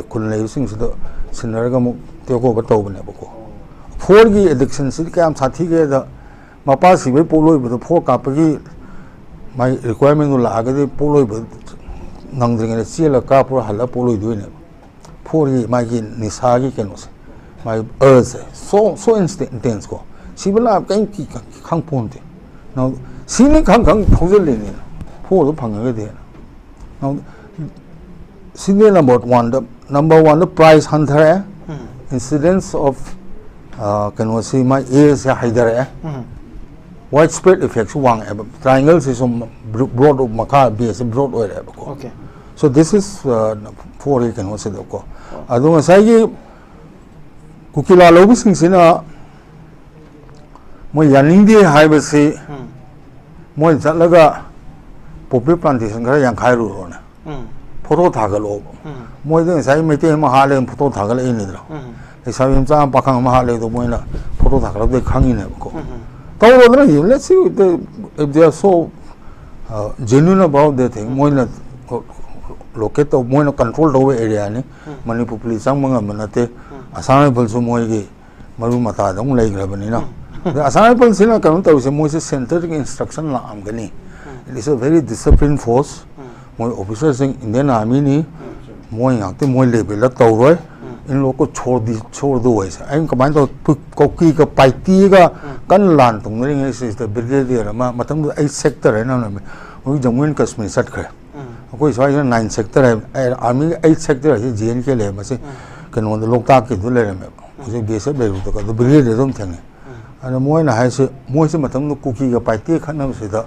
ꯈꯨꯟ ꯂꯩꯕꯁꯤꯡꯁꯤꯗ ꯁꯤꯟꯅꯔꯒ ꯑꯃꯨꯛ ꯇꯦꯛ ꯑꯣꯚꯔ ꯇꯧꯕꯅꯦꯕꯀꯣ꯫ ꯐꯣꯔꯒꯤ ꯑꯦꯗꯤꯛꯁꯟꯁꯤꯗꯤ ꯀꯌꯥꯝ ꯁꯥꯊꯤꯒꯦꯗ, ꯃꯄꯥ ꯁꯤꯕꯩ ꯄꯣꯛꯂꯣꯏꯕꯗꯣ ꯐꯣꯔ ꯀꯥꯞꯄꯒꯤ ꯃꯥꯏ ꯔꯤꯀ꯭ꯋꯥꯏꯔꯃꯦꯟꯗꯨ ꯂꯥꯛꯑꯒꯗꯤ ꯄꯣꯛꯂꯣꯏꯕ ꯅꯪꯗ꯭ꯔꯤꯉꯩꯗ ꯆꯦꯜꯂꯒ ꯀꯥꯞꯄꯨꯔ ꯍꯜꯂꯒ ꯄꯣꯛꯂꯣꯏꯗꯣꯏꯅꯦꯕ꯫ ꯐꯣꯔꯒꯤ ꯃꯥꯒꯤ ꯅꯤꯁꯥꯒꯤ ꯀꯩꯅꯣꯁꯦ, ꯃꯥꯒꯤ ꯑꯔꯖꯁꯦ, so so intense ꯀꯣ, ꯁꯤꯕ ꯂꯥꯛꯄ ꯀꯔꯤꯝ ꯀꯤ- ꯈꯪ ꯄꯣꯟꯇꯦ꯫ ꯅꯪ ꯁꯤꯅꯤ ꯈꯪ ꯈꯪ ꯊꯧꯖꯤꯜꯂꯤꯅꯦ, ꯐꯣꯔꯗꯣ ꯐꯪꯉꯒꯗꯤ꯫ ꯅꯪ ꯁꯤꯅꯦ ꯅꯝꯕꯔ ꯋꯥꯟꯗ, ꯅꯝꯕꯔ ꯋꯥꯟꯗ ꯄ꯭ꯔꯥꯏꯁ ꯍꯟꯊꯔꯛꯑꯦ, incidence of, ꯑ, ꯀꯩꯅꯣꯁꯤ ꯃꯥꯏ ꯑꯦꯖꯁꯦ ꯍꯩꯊꯔꯛꯑꯦ, ꯋꯥꯏꯠ ꯁ꯭ꯄ꯭ꯔꯦꯗ ꯏꯐꯦꯛꯁꯨ ꯋꯥꯡꯉꯛꯑꯦꯕ, ꯇ꯭ꯔꯥꯏꯡꯒꯜꯁꯤ ꯁꯨꯝ ꯕ꯭ꯔꯣꯗ, ꯃꯈꯥ ꯕꯦꯁꯁꯦ broad ꯑꯣꯏꯔꯛꯑꯦꯕꯀꯣ꯫ Okay. So this is, uh, ꯐꯣꯔꯒꯤ ꯀꯩꯅꯣꯁꯤꯗꯀꯣ꯫ ꯑꯗꯣ ꯉꯁꯥꯏꯒꯤ ꯀꯨꯀꯤꯂꯥ ꯂꯧꯕꯁꯤꯡꯁꯤꯅ ꯃꯣꯏ ꯌꯥꯅꯤꯡꯗꯦ ꯍꯥꯏꯕꯁꯤ, ꯃꯣꯏ ꯆꯠꯂꯒ ꯄꯣꯄꯤ ꯄ꯭ꯂꯥꯟꯇꯦꯁꯟ ꯈꯔ ꯌꯥꯡꯈꯥꯏꯔꯨꯔꯣꯅ, ꯐꯣꯇꯣ ꯊꯥꯒꯠꯂꯛꯑꯣꯕ꯫ ꯃꯣꯏꯗ ꯉꯁꯥꯏ ꯃꯩꯇꯩ ꯑꯃ ꯍꯥꯠꯂꯦ, ꯐꯣꯇꯣ ꯊꯥꯒꯠꯂꯛꯏꯅꯤꯗꯅ꯫ ꯎꯝ꯫ ꯂꯩꯁꯥꯕꯤ ꯃꯆꯥ ꯑꯃ, ꯄꯥꯈꯪ ꯑꯃ ꯍꯥꯠꯂꯦ ꯑꯗꯣ, ꯃꯣꯏꯅ ꯐꯣꯇꯣ ꯊꯥꯒꯠꯂꯛꯄꯗꯩ ꯈꯪꯉꯤꯅꯦꯕꯀꯣ꯫ ꯎꯝ꯫ ꯇꯧꯔꯣꯗꯅ, you, let's see if they, if they are so, uh, genuine about their thing. ꯎꯝ꯫ ꯃꯣꯏꯅ locate ꯇꯧ, ꯃꯣꯏꯅ control ꯇꯧꯕ areaꯅꯤ꯫ ꯎꯝ꯫ ꯃꯅꯤꯄꯨꯔ police ꯆꯪꯕ ꯉꯝꯕ ꯅꯠꯇꯦ꯫ ꯎꯝ꯫ Assam Riflesꯁꯨ ꯃꯣꯏꯒꯤ ꯃꯔꯨ ꯃꯇꯥꯗ ꯑꯃꯨꯛ ꯂꯩꯈ꯭ꯔꯕꯅꯤꯅ꯫ ꯎꯝ꯫ ꯑꯗ Assam Riflesꯁꯤꯅ ꯀꯩꯅꯣ ꯇꯧꯔꯤꯁꯦ, ꯃꯣꯏꯁꯦ centreꯗꯒꯤ instruction ꯂꯥꯛꯑꯝꯒꯅꯤ꯫ Um. It is a very disciplined force꯫ ꯎꯝ꯫ ꯃꯣꯏ officerꯁꯤꯡ Indian Armyꯅꯤ꯫ ꯎꯝ꯫ ꯃꯣꯏ ꯉꯥꯛꯇ ꯃꯣꯏ levelꯗ ꯇꯧꯔꯣꯏ꯫ ꯎꯝ꯫ ꯏꯟꯂꯣꯛꯀ ꯁꯣꯔꯗꯤ, ꯁꯣꯔꯗꯨ ꯑꯣꯏꯁꯦ꯫ ꯑꯩꯅ ꯀꯃꯥꯏꯅ ꯇꯧ-, ꯀꯨ-, ꯀꯨꯀꯤꯒ ꯄꯥꯏꯇꯦꯒ ꯎꯝ꯫ ꯀꯟꯅ ꯂꯥꯟ ꯇꯧꯅꯔꯤꯉꯩ ꯁꯤꯗ brigadier ꯑꯃ, ꯃꯇꯝꯗꯨꯗ eighth sector ꯍꯥꯏꯅ ꯑꯃ ꯂꯩꯔꯝꯃꯦ꯫ ꯍꯧꯖꯤꯛ Jammu and Kashmir ꯆꯠꯈ꯭ꯔꯦ꯫ ꯎꯝ꯫ ꯑꯩꯈꯣꯏ ꯁ꯭ꯋꯥꯏꯁꯤꯅ ninth sector ꯍꯥꯏ, ꯑꯦ, armyꯒꯤ eighth sector ꯍꯥꯏꯁꯦ J and K ꯂꯩꯔꯝꯕꯁꯦ꯫ ꯎꯝ꯫ ꯀꯩꯅꯣꯗ, ꯂꯣꯛꯇꯥꯛꯀꯤꯗꯨ ꯂꯩꯔꯝꯃꯦꯕ꯫ ꯍꯧꯖꯤꯛ B S F ꯂꯩꯔꯨꯗꯀꯣ, ꯑꯗꯨ brigadier ꯑꯗꯨꯝ ꯊꯦꯡꯅꯩ꯫ ꯎꯝ꯫ ꯑꯗ ꯃꯣꯏꯅ ꯍꯥꯏꯁꯦ, ꯃꯣꯏꯁꯦ ꯃꯇꯝꯗꯨꯗ ꯀꯨꯀꯤꯒ ꯄꯥꯏꯇꯦ ꯈꯠꯅꯕꯁꯤꯗ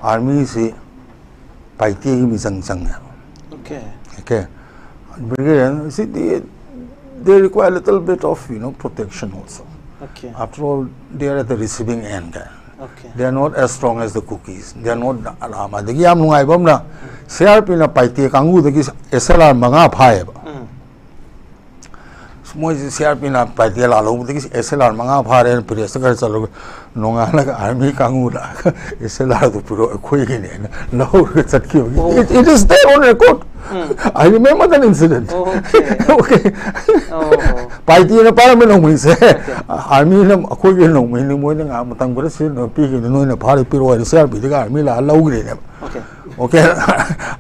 armyꯁꯤ ꯄꯥꯏꯇꯦꯒꯤ ꯃꯤꯆꯪ ꯆꯪꯉꯦꯕ꯫ Okay꯫ Okay꯫ Brigadier, see, they, they require a little bit of, you know, protection also. Okay꯫ After all, they are at the receiving end. Okay꯫ They are not as strong as the Kukis. They are not, ꯑꯗꯒꯤ ꯌꯥꯝ ꯅꯨꯡꯉꯥꯏꯕ ꯑꯃꯅ, C R Pꯅ ꯄꯥꯏꯇꯦ ꯀꯥꯡꯕꯨꯗꯒꯤ S L R ꯃꯉꯥ ꯐꯥꯏꯌꯦꯕ꯫ ꯎꯝ꯫ ꯃꯣꯏꯁꯦ C R Pꯅ ꯄꯥꯏꯇꯦ ꯂꯥꯜꯍꯧꯕꯗꯒꯤ S L R ꯃꯉꯥ ꯐꯥꯔꯦꯅ pressꯇ ꯈꯔ ꯆꯠꯂꯒ, ꯅꯣꯡꯉꯥꯜꯂꯒ army ꯀꯥꯡꯕꯨ ꯂꯥꯛꯑꯒ S L Rꯗꯨ ꯄꯤꯔꯛꯑꯣ, ꯑꯩꯈꯣꯏꯒꯤꯅꯦꯅ ꯂꯧꯔꯒ ꯆꯠꯈꯤꯕꯒꯤ꯫ Oh꯫ It, it is there on record꯫ Um. I remember that incident꯫ Oh, okay꯫ Okay꯫ Oh꯫ ꯄꯥꯏꯇꯦꯅ ꯄꯥꯏꯔꯝꯕ ꯅꯣꯡꯃꯩꯁꯦ, Okay꯫ Armyꯅ ꯑꯩꯈꯣꯏꯒꯤ ꯅꯣꯡꯃꯩꯅꯤ, ꯃꯣꯏꯅ ꯉꯥꯏꯍꯥꯛ ꯃꯇꯝ ꯈꯔ ꯁꯤꯖꯤꯟꯅꯕ ꯄꯤꯈꯤꯕꯅꯤ, ꯅꯣꯏꯅ ꯐꯥꯔꯦ ꯄꯤꯔꯛꯑꯣ ꯍꯥꯏꯅ C R Pꯗꯒꯤ army ꯂꯥꯛꯑ ꯂꯧꯈ꯭ꯔꯦꯅꯦꯕ꯫ Okay꯫ Okay꯫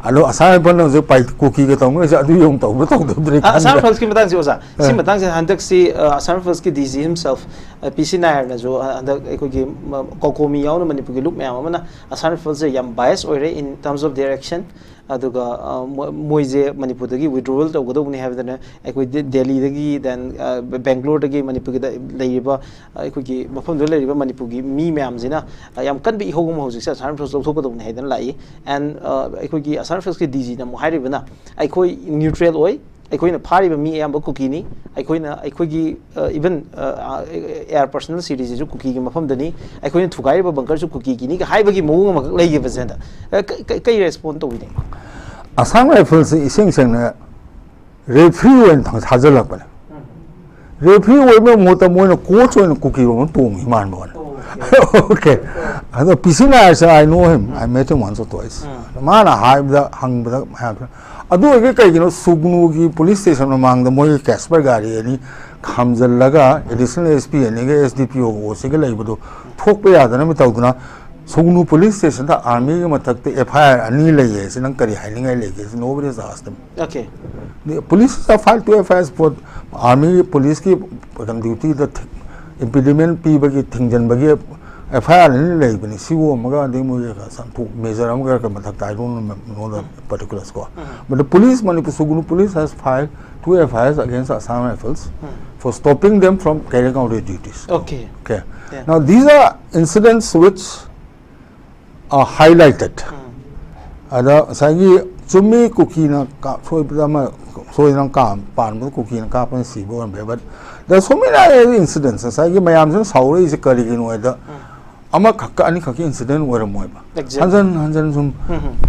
ꯑꯗꯣ Assam Riflesꯅ ꯍꯧꯖꯤꯛ ꯄꯥꯏ-, ꯀꯨꯀꯤꯒ ꯇꯧꯅꯔꯤꯁꯦ ꯑꯗꯨ ꯌꯧꯅ ꯇꯧꯕ꯭ꯔꯥ ꯇꯧꯗꯕꯗ꯭ꯔꯥ ꯑ, Assam ꯈꯪꯗ꯭ꯔꯦ꯫ Riflesꯀꯤ ꯃꯇꯥꯡꯁꯦ ꯑꯣꯖꯥ, ꯁꯤ ꯑ꯫ ꯃꯇꯥꯡꯁꯦ ꯍꯟꯗꯛꯁꯤ, ꯑ, Assam Riflesꯀꯤ D G himself, ꯑ, P C Nairꯅꯁꯨ, ꯑ, ꯍꯟꯗꯛ ꯑꯩꯈꯣꯏꯒꯤ ꯃ-, COCOMI ꯌꯥꯎꯅ ꯃꯅꯤꯄꯨꯔꯒꯤ ꯂꯨꯞ ꯃꯌꯥꯝ ꯑꯃꯅ Assam Riflesꯁꯦ ꯌꯥꯝ bias ꯑꯣꯏꯔꯦ in terms of their action꯫ ꯑꯗꯨꯒ, ꯑ, ꯃꯣ-, ꯃꯣꯏꯁꯦ ꯃꯅꯤꯄꯨꯔꯗꯒꯤ withdrawal ꯇꯧꯒꯗꯧꯕꯅꯤ ꯍꯥꯏꯕꯗꯅ ꯑꯩꯈꯣꯏ ꯗꯦ-, ꯗꯦꯜꯂꯤꯗꯒꯤ, then, ꯑ, ꯕꯦꯡꯒ꯭ꯂꯣꯔꯗꯒꯤ ꯃꯅꯤꯄꯨꯔꯒꯤꯗ ꯂꯩꯔꯤꯕ, ꯑ, ꯑꯩꯈꯣꯏꯒꯤ ꯃꯐꯝꯗꯨꯗ ꯂꯩꯔꯤꯕ ꯃꯅꯤꯄꯨꯔꯒꯤ ꯃꯤ ꯃꯌꯥꯝꯁꯤꯅ, ꯑ, ꯌꯥꯝ ꯀꯟꯕ ꯏꯍꯧ ꯑꯃ ꯍꯧꯖꯤꯛꯁꯦ Assam Rifles ꯂꯧꯊꯣꯛꯀꯗꯧꯕꯅꯤ ꯍꯥꯏꯗꯅ ꯂꯥꯛꯏ꯫ And, ꯑ, ꯑꯩꯈꯣꯏꯒꯤ Assam Riflesꯀꯤ D Gꯅ ꯑꯃꯨꯛ ꯍꯥꯏꯔꯤꯕꯅ, ꯑꯩꯈꯣꯏ neutral ꯑꯣꯏ, ꯑꯩꯈꯣꯏꯅ ꯐꯥꯔꯤꯕ ꯃꯤ ꯑꯌꯥꯝꯕ ꯀꯨꯀꯤꯅꯤ, ꯑꯩꯈꯣꯏꯅ, ꯑꯩꯈꯣꯏꯒꯤ, ꯑ, even, ꯑ, ꯑ, air personal ꯁꯤꯔꯤꯁꯤꯁꯨ ꯀꯨꯀꯤꯒꯤ ꯃꯐꯝꯗꯅꯤ, ꯑꯩꯈꯣꯏꯅ ꯊꯨꯒꯥꯏꯔꯤꯕ bunkerꯁꯨ ꯀꯨꯀꯤꯒꯤꯅꯤ ꯍꯥꯏꯕꯒꯤ ꯃꯑꯣꯡ ꯑꯃꯈꯛ ꯂꯩꯈꯤꯕꯁꯦ ꯍꯟꯗꯛ, ꯑ, ꯀ-, ꯀ-, ꯀꯩ respond ꯇꯧꯕꯤꯅꯤ? Assam Riflesꯁꯤ ꯏꯁꯦꯡ ꯁꯦꯡꯅ ꯔꯦꯐ꯭ꯔꯤ ꯑꯣꯏꯅ ꯊꯥꯖꯤꯜꯂꯛꯄꯅꯦ꯫ ꯔꯦꯐ꯭ꯔꯤ ꯑꯣꯏꯕ ꯃꯍꯨꯠꯇ ꯃꯣꯏꯅ ꯀꯣꯆ ꯑꯣꯏꯅ ꯀꯨꯀꯤꯔꯣꯝꯗ ꯇꯣꯡꯉꯤ ꯃꯥꯟꯕ ꯋꯥꯅꯤ꯫ ꯑꯣꯀꯦ꯫ ꯑꯗꯣ ꯄꯤ ꯁꯤ ꯅꯥꯌꯔꯁꯦ, I know him, I met him once or twice. ꯃꯥꯅ ꯍꯥꯏꯕꯗ, ꯍꯪꯕꯗ ꯃꯌꯥꯝꯁꯦ, ꯑꯗꯨ ꯑꯣꯏꯔꯒ ꯀꯩꯒꯤꯅꯣ ꯁꯨꯒꯅꯨꯒꯤ ꯄꯨꯂꯤꯁ ꯁ꯭ꯇꯦꯁꯟ ꯃꯃꯥꯡꯗ ꯃꯣꯏꯒꯤ ꯀꯦꯁꯄꯔ ꯒꯥꯔꯤ ꯑꯅꯤ ꯈꯥꯝꯖꯤꯜꯂꯒ ꯑꯦꯗꯤꯁꯅꯦꯜ ꯑꯦꯁ ꯄꯤ ꯑꯅꯤꯒ ꯑꯦꯁ ꯗꯤ ꯄꯤ ꯑꯣ ꯑꯣ ꯁꯤꯒ ꯂꯩꯕꯗꯣ ꯊꯣꯛꯄ ꯌꯥꯗꯅꯕ ꯇꯧꯗꯅ ꯁꯨꯒꯅꯨ ꯄꯨꯂꯤꯁ ꯁ꯭ꯇꯦꯁꯟꯗ ꯑꯥꯔꯃꯤꯒꯤ ꯃꯊꯛꯇ ꯑꯦꯐ ꯑꯥꯏ ꯑꯥꯔ ꯑꯅꯤ ꯂꯩꯌꯦ ꯁꯤ ꯅꯪ ꯀꯔꯤ ꯍꯥꯏꯅꯤꯡꯉꯥꯏ ꯂꯩꯒꯦ ꯁꯤ? Nobody has asked him. Okay. The police have filed two F I Rs for army, ꯄꯨꯂꯤꯁꯀꯤ ꯀꯩꯅꯣ ꯗ꯭ꯌꯨꯇꯤꯗ impediment ꯄꯤꯕꯒꯤ, ꯊꯤꯡꯖꯤꯟꯕꯒꯤ ꯑꯦꯐ ꯑꯥꯏ ꯑꯥꯔ ꯑꯅꯤ ꯂꯩꯕꯅꯤ꯫ ꯁꯤ ꯑꯣ ꯑꯃꯒ ꯑꯗꯩ ꯃꯣꯏꯒꯤ ꯁꯟꯊꯣꯛ ꯃꯦꯖꯔ ꯑꯃꯒ ꯃꯊꯛꯇ, I don't know the particulars ꯀꯣ꯫ But the police, Manipur Sugnu police has filed two F I Rs against Assam Rifles for stopping them from carrying out their duties. Okay. Okay. Yeah. Now these are incidents which are highlighted. ꯑꯗ ꯉꯁꯥꯏꯒꯤ ꯆꯨꯝꯃꯤ, ꯀꯨꯀꯤꯅ ꯀꯥꯞ-, ꯁꯣꯏꯕꯗ ꯑꯃ, ꯁꯣꯏꯗꯅ ꯀꯥꯞ-, ꯄꯥꯟꯕꯗ ꯀꯨꯀꯤꯅ ꯀꯥꯞꯄꯅ ꯁꯤꯕ ꯑꯣꯏꯔꯝꯕ ꯌꯥꯏ꯫ But there are so many other incidents. ꯉꯁꯥꯏꯒꯤ ꯃꯌꯥꯝꯁꯤꯅ ꯁꯥꯎꯔꯛꯏꯁꯦ ꯀꯔꯤꯒꯤꯅꯣ ꯍꯥꯏꯗ, ꯑꯃꯈꯛꯀ ꯑꯅꯤꯈꯛꯀꯤ incident ꯑꯣꯏꯔꯝꯃꯣꯏꯕ꯫ Exactly. ꯍꯟꯖꯟ ꯍꯟꯖꯟ ꯁꯨꯝ,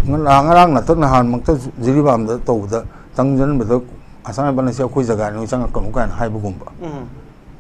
ꯉꯔꯥꯡ, ꯉꯔꯥꯡ ꯅꯠꯇ ꯅꯍꯥꯟꯃꯛꯇ ꯖꯤꯔꯤꯕꯥꯝꯗ ꯇꯧꯕꯗ, ꯆꯪꯁꯤꯟꯕꯗ, "ꯑꯁꯥꯝ ꯔꯥꯏꯐꯜ ꯑꯁꯤ ꯑꯩꯈꯣꯏ ꯖꯒꯥꯅꯤ, ꯆꯪꯉꯛꯀꯅꯨ" ꯀꯥꯏꯅ ꯍꯥꯏꯕꯒꯨꯝꯕ꯫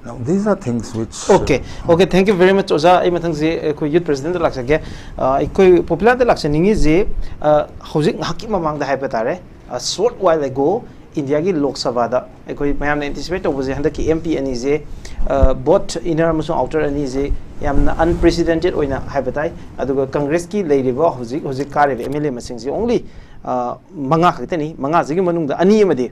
Now, these are things which Okay, okay, thank you very much, ꯑꯣꯖꯥ꯫ ꯑꯩ ꯃꯊꯪꯁꯤ ꯑꯩꯈꯣꯏ youth president ꯗ ꯂꯥꯛꯆꯒꯦ꯫ ꯑ, ꯑꯩꯈꯣꯏ popular ꯗ ꯂꯥꯛꯆꯅꯤꯡꯉꯤꯁꯤ, ꯑ, ꯍꯧꯖꯤꯛ ꯉꯥꯏꯍꯥꯛꯀꯤ ꯃꯃꯥꯡꯗ ꯍꯥꯏꯕ ꯇꯥꯔꯦ, a short while ago, ꯏꯟꯗꯤꯌꯥꯒꯤ ꯂꯣꯛ ꯁꯚꯥꯗ ꯑꯩꯈꯣꯏ ꯃꯌꯥꯝꯅ anticipate ꯇꯧꯕꯁꯦ, ꯍꯟꯗꯛꯀꯤ M P ꯑꯅꯤꯁꯦ, ꯑ, both inner ꯑꯃꯁꯨꯡ outer ꯑꯅꯤꯁꯦ ꯌꯥꯝꯅ unprecedented ꯑꯣꯏꯅ ꯍꯥꯏꯕ ꯇꯥꯏ꯫ ꯑꯗꯨꯒ ꯀꯪꯒ꯭ꯔꯦꯁꯀꯤ ꯂꯩꯔꯤꯕ ꯍꯧꯖꯤꯛ ꯍꯧꯖꯤꯛ ꯀꯥꯔꯤꯕ M L A ꯃꯁꯤꯡꯁꯦ only, ꯑ, ꯃꯉꯥ ꯈꯛꯇꯅꯤ꯫ ꯃꯉꯥꯁꯤꯒꯤ ꯃꯅꯨꯡꯗ ꯑꯅꯤ ꯑꯃꯗꯤ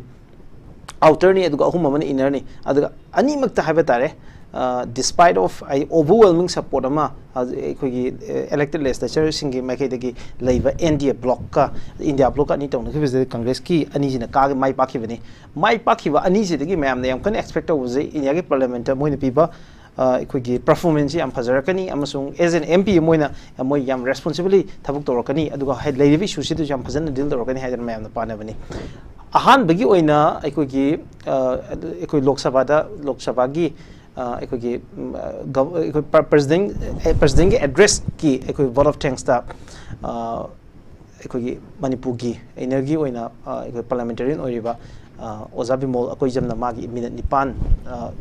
outer ꯅꯤ, ꯑꯗꯨꯒ ꯑꯍꯨꯝ ꯑꯃꯅ inner ꯅꯤ꯫ ꯑꯗꯨꯒ ꯑꯅꯤꯃꯛꯇ ꯍꯥꯏꯕ ꯇꯥꯔꯦ, ꯑ, despite of ꯑꯩ overwhelming support ꯑꯃ, ꯑ, ꯑꯩꯈꯣꯏꯒꯤ, ꯑ, elected legislature ꯁꯤꯡꯒꯤ ꯃꯥꯏꯀꯩꯗꯒꯤ ꯂꯩꯕ N D A bloc ꯀ, India bloc ꯀ ꯑꯅꯤ ꯇꯧꯅꯈꯤꯕꯁꯤꯗ ꯀꯪꯒ꯭ꯔꯦꯁꯀꯤ ꯑꯅꯤꯁꯤꯅ ꯀꯥ-, ꯃꯥꯏ ꯄꯥꯛꯈꯤꯕꯅꯤ꯫ ꯃꯥꯏ ꯄꯥꯛꯈꯤꯕ ꯑꯅꯤꯁꯤꯗꯒꯤ ꯃꯌꯥꯝꯅ ꯌꯥꯝ ꯀꯟꯅ expect ꯇꯧꯕꯁꯦ ꯏꯟꯗꯤꯌꯥꯒꯤ parliament ꯇ ꯃꯣꯏꯅ ꯄꯤꯕ, ꯑ, ꯑꯩꯈꯣꯏꯒꯤ performance ꯁꯤ ꯌꯥꯝ ꯐꯖꯔꯛꯀꯅꯤ, ꯑꯃꯁꯨꯡ as an M P ꯑꯃ ꯑꯣꯏꯅ ꯃꯣꯏ ꯌꯥꯝ responsibly ꯊꯕꯛ ꯇꯧꯔꯛꯀꯅꯤ, ꯑꯗꯨꯒ ꯍꯥꯏ-, ꯂꯩꯔꯤꯕ issue ꯁꯤꯗꯁꯨ ꯌꯥꯝ ꯐꯖꯅ deal ꯇꯧꯔꯛꯀꯅꯤ ꯍꯥꯏꯗꯅ ꯃꯌꯥꯝꯅ ꯄꯥꯅꯕꯅꯤ꯫ ꯑꯍꯥꯟꯕꯒꯤ ꯑꯣꯏꯅ ꯑꯩꯈꯣꯏꯒꯤ, ꯑ, ꯑꯩꯈꯣꯏ ꯂꯣꯛ ꯁꯚꯥꯗ, ꯂꯣꯛ ꯁꯚꯥꯒꯤ, ꯑ, ꯑꯩꯈꯣꯏꯒꯤ, ꯎꯝ, ꯑ, ꯒꯚ-, ꯑꯩꯈꯣꯏ ꯄ꯭ꯔ-, president, ꯑꯦ, president ꯀꯤ address ꯀꯤ ꯑꯩꯈꯣꯏ vote of thanks ꯇ, ꯑ, ꯑꯩꯈꯣꯏꯒꯤ ꯃꯅꯤꯄꯨꯔꯒꯤ inner ꯒꯤ ꯑꯣꯏꯅ, ꯑ, ꯑꯩꯈꯣꯏ parliamentarian ꯑꯣꯏꯔꯤꯕ, ꯑ, ꯑꯣꯖꯥ ꯕꯤꯃꯣꯜ ꯑꯀꯣꯏꯖꯝꯅ ꯃꯥꯒꯤ ꯃꯤꯅꯠ ꯅꯤꯄꯥꯟ, ꯑ,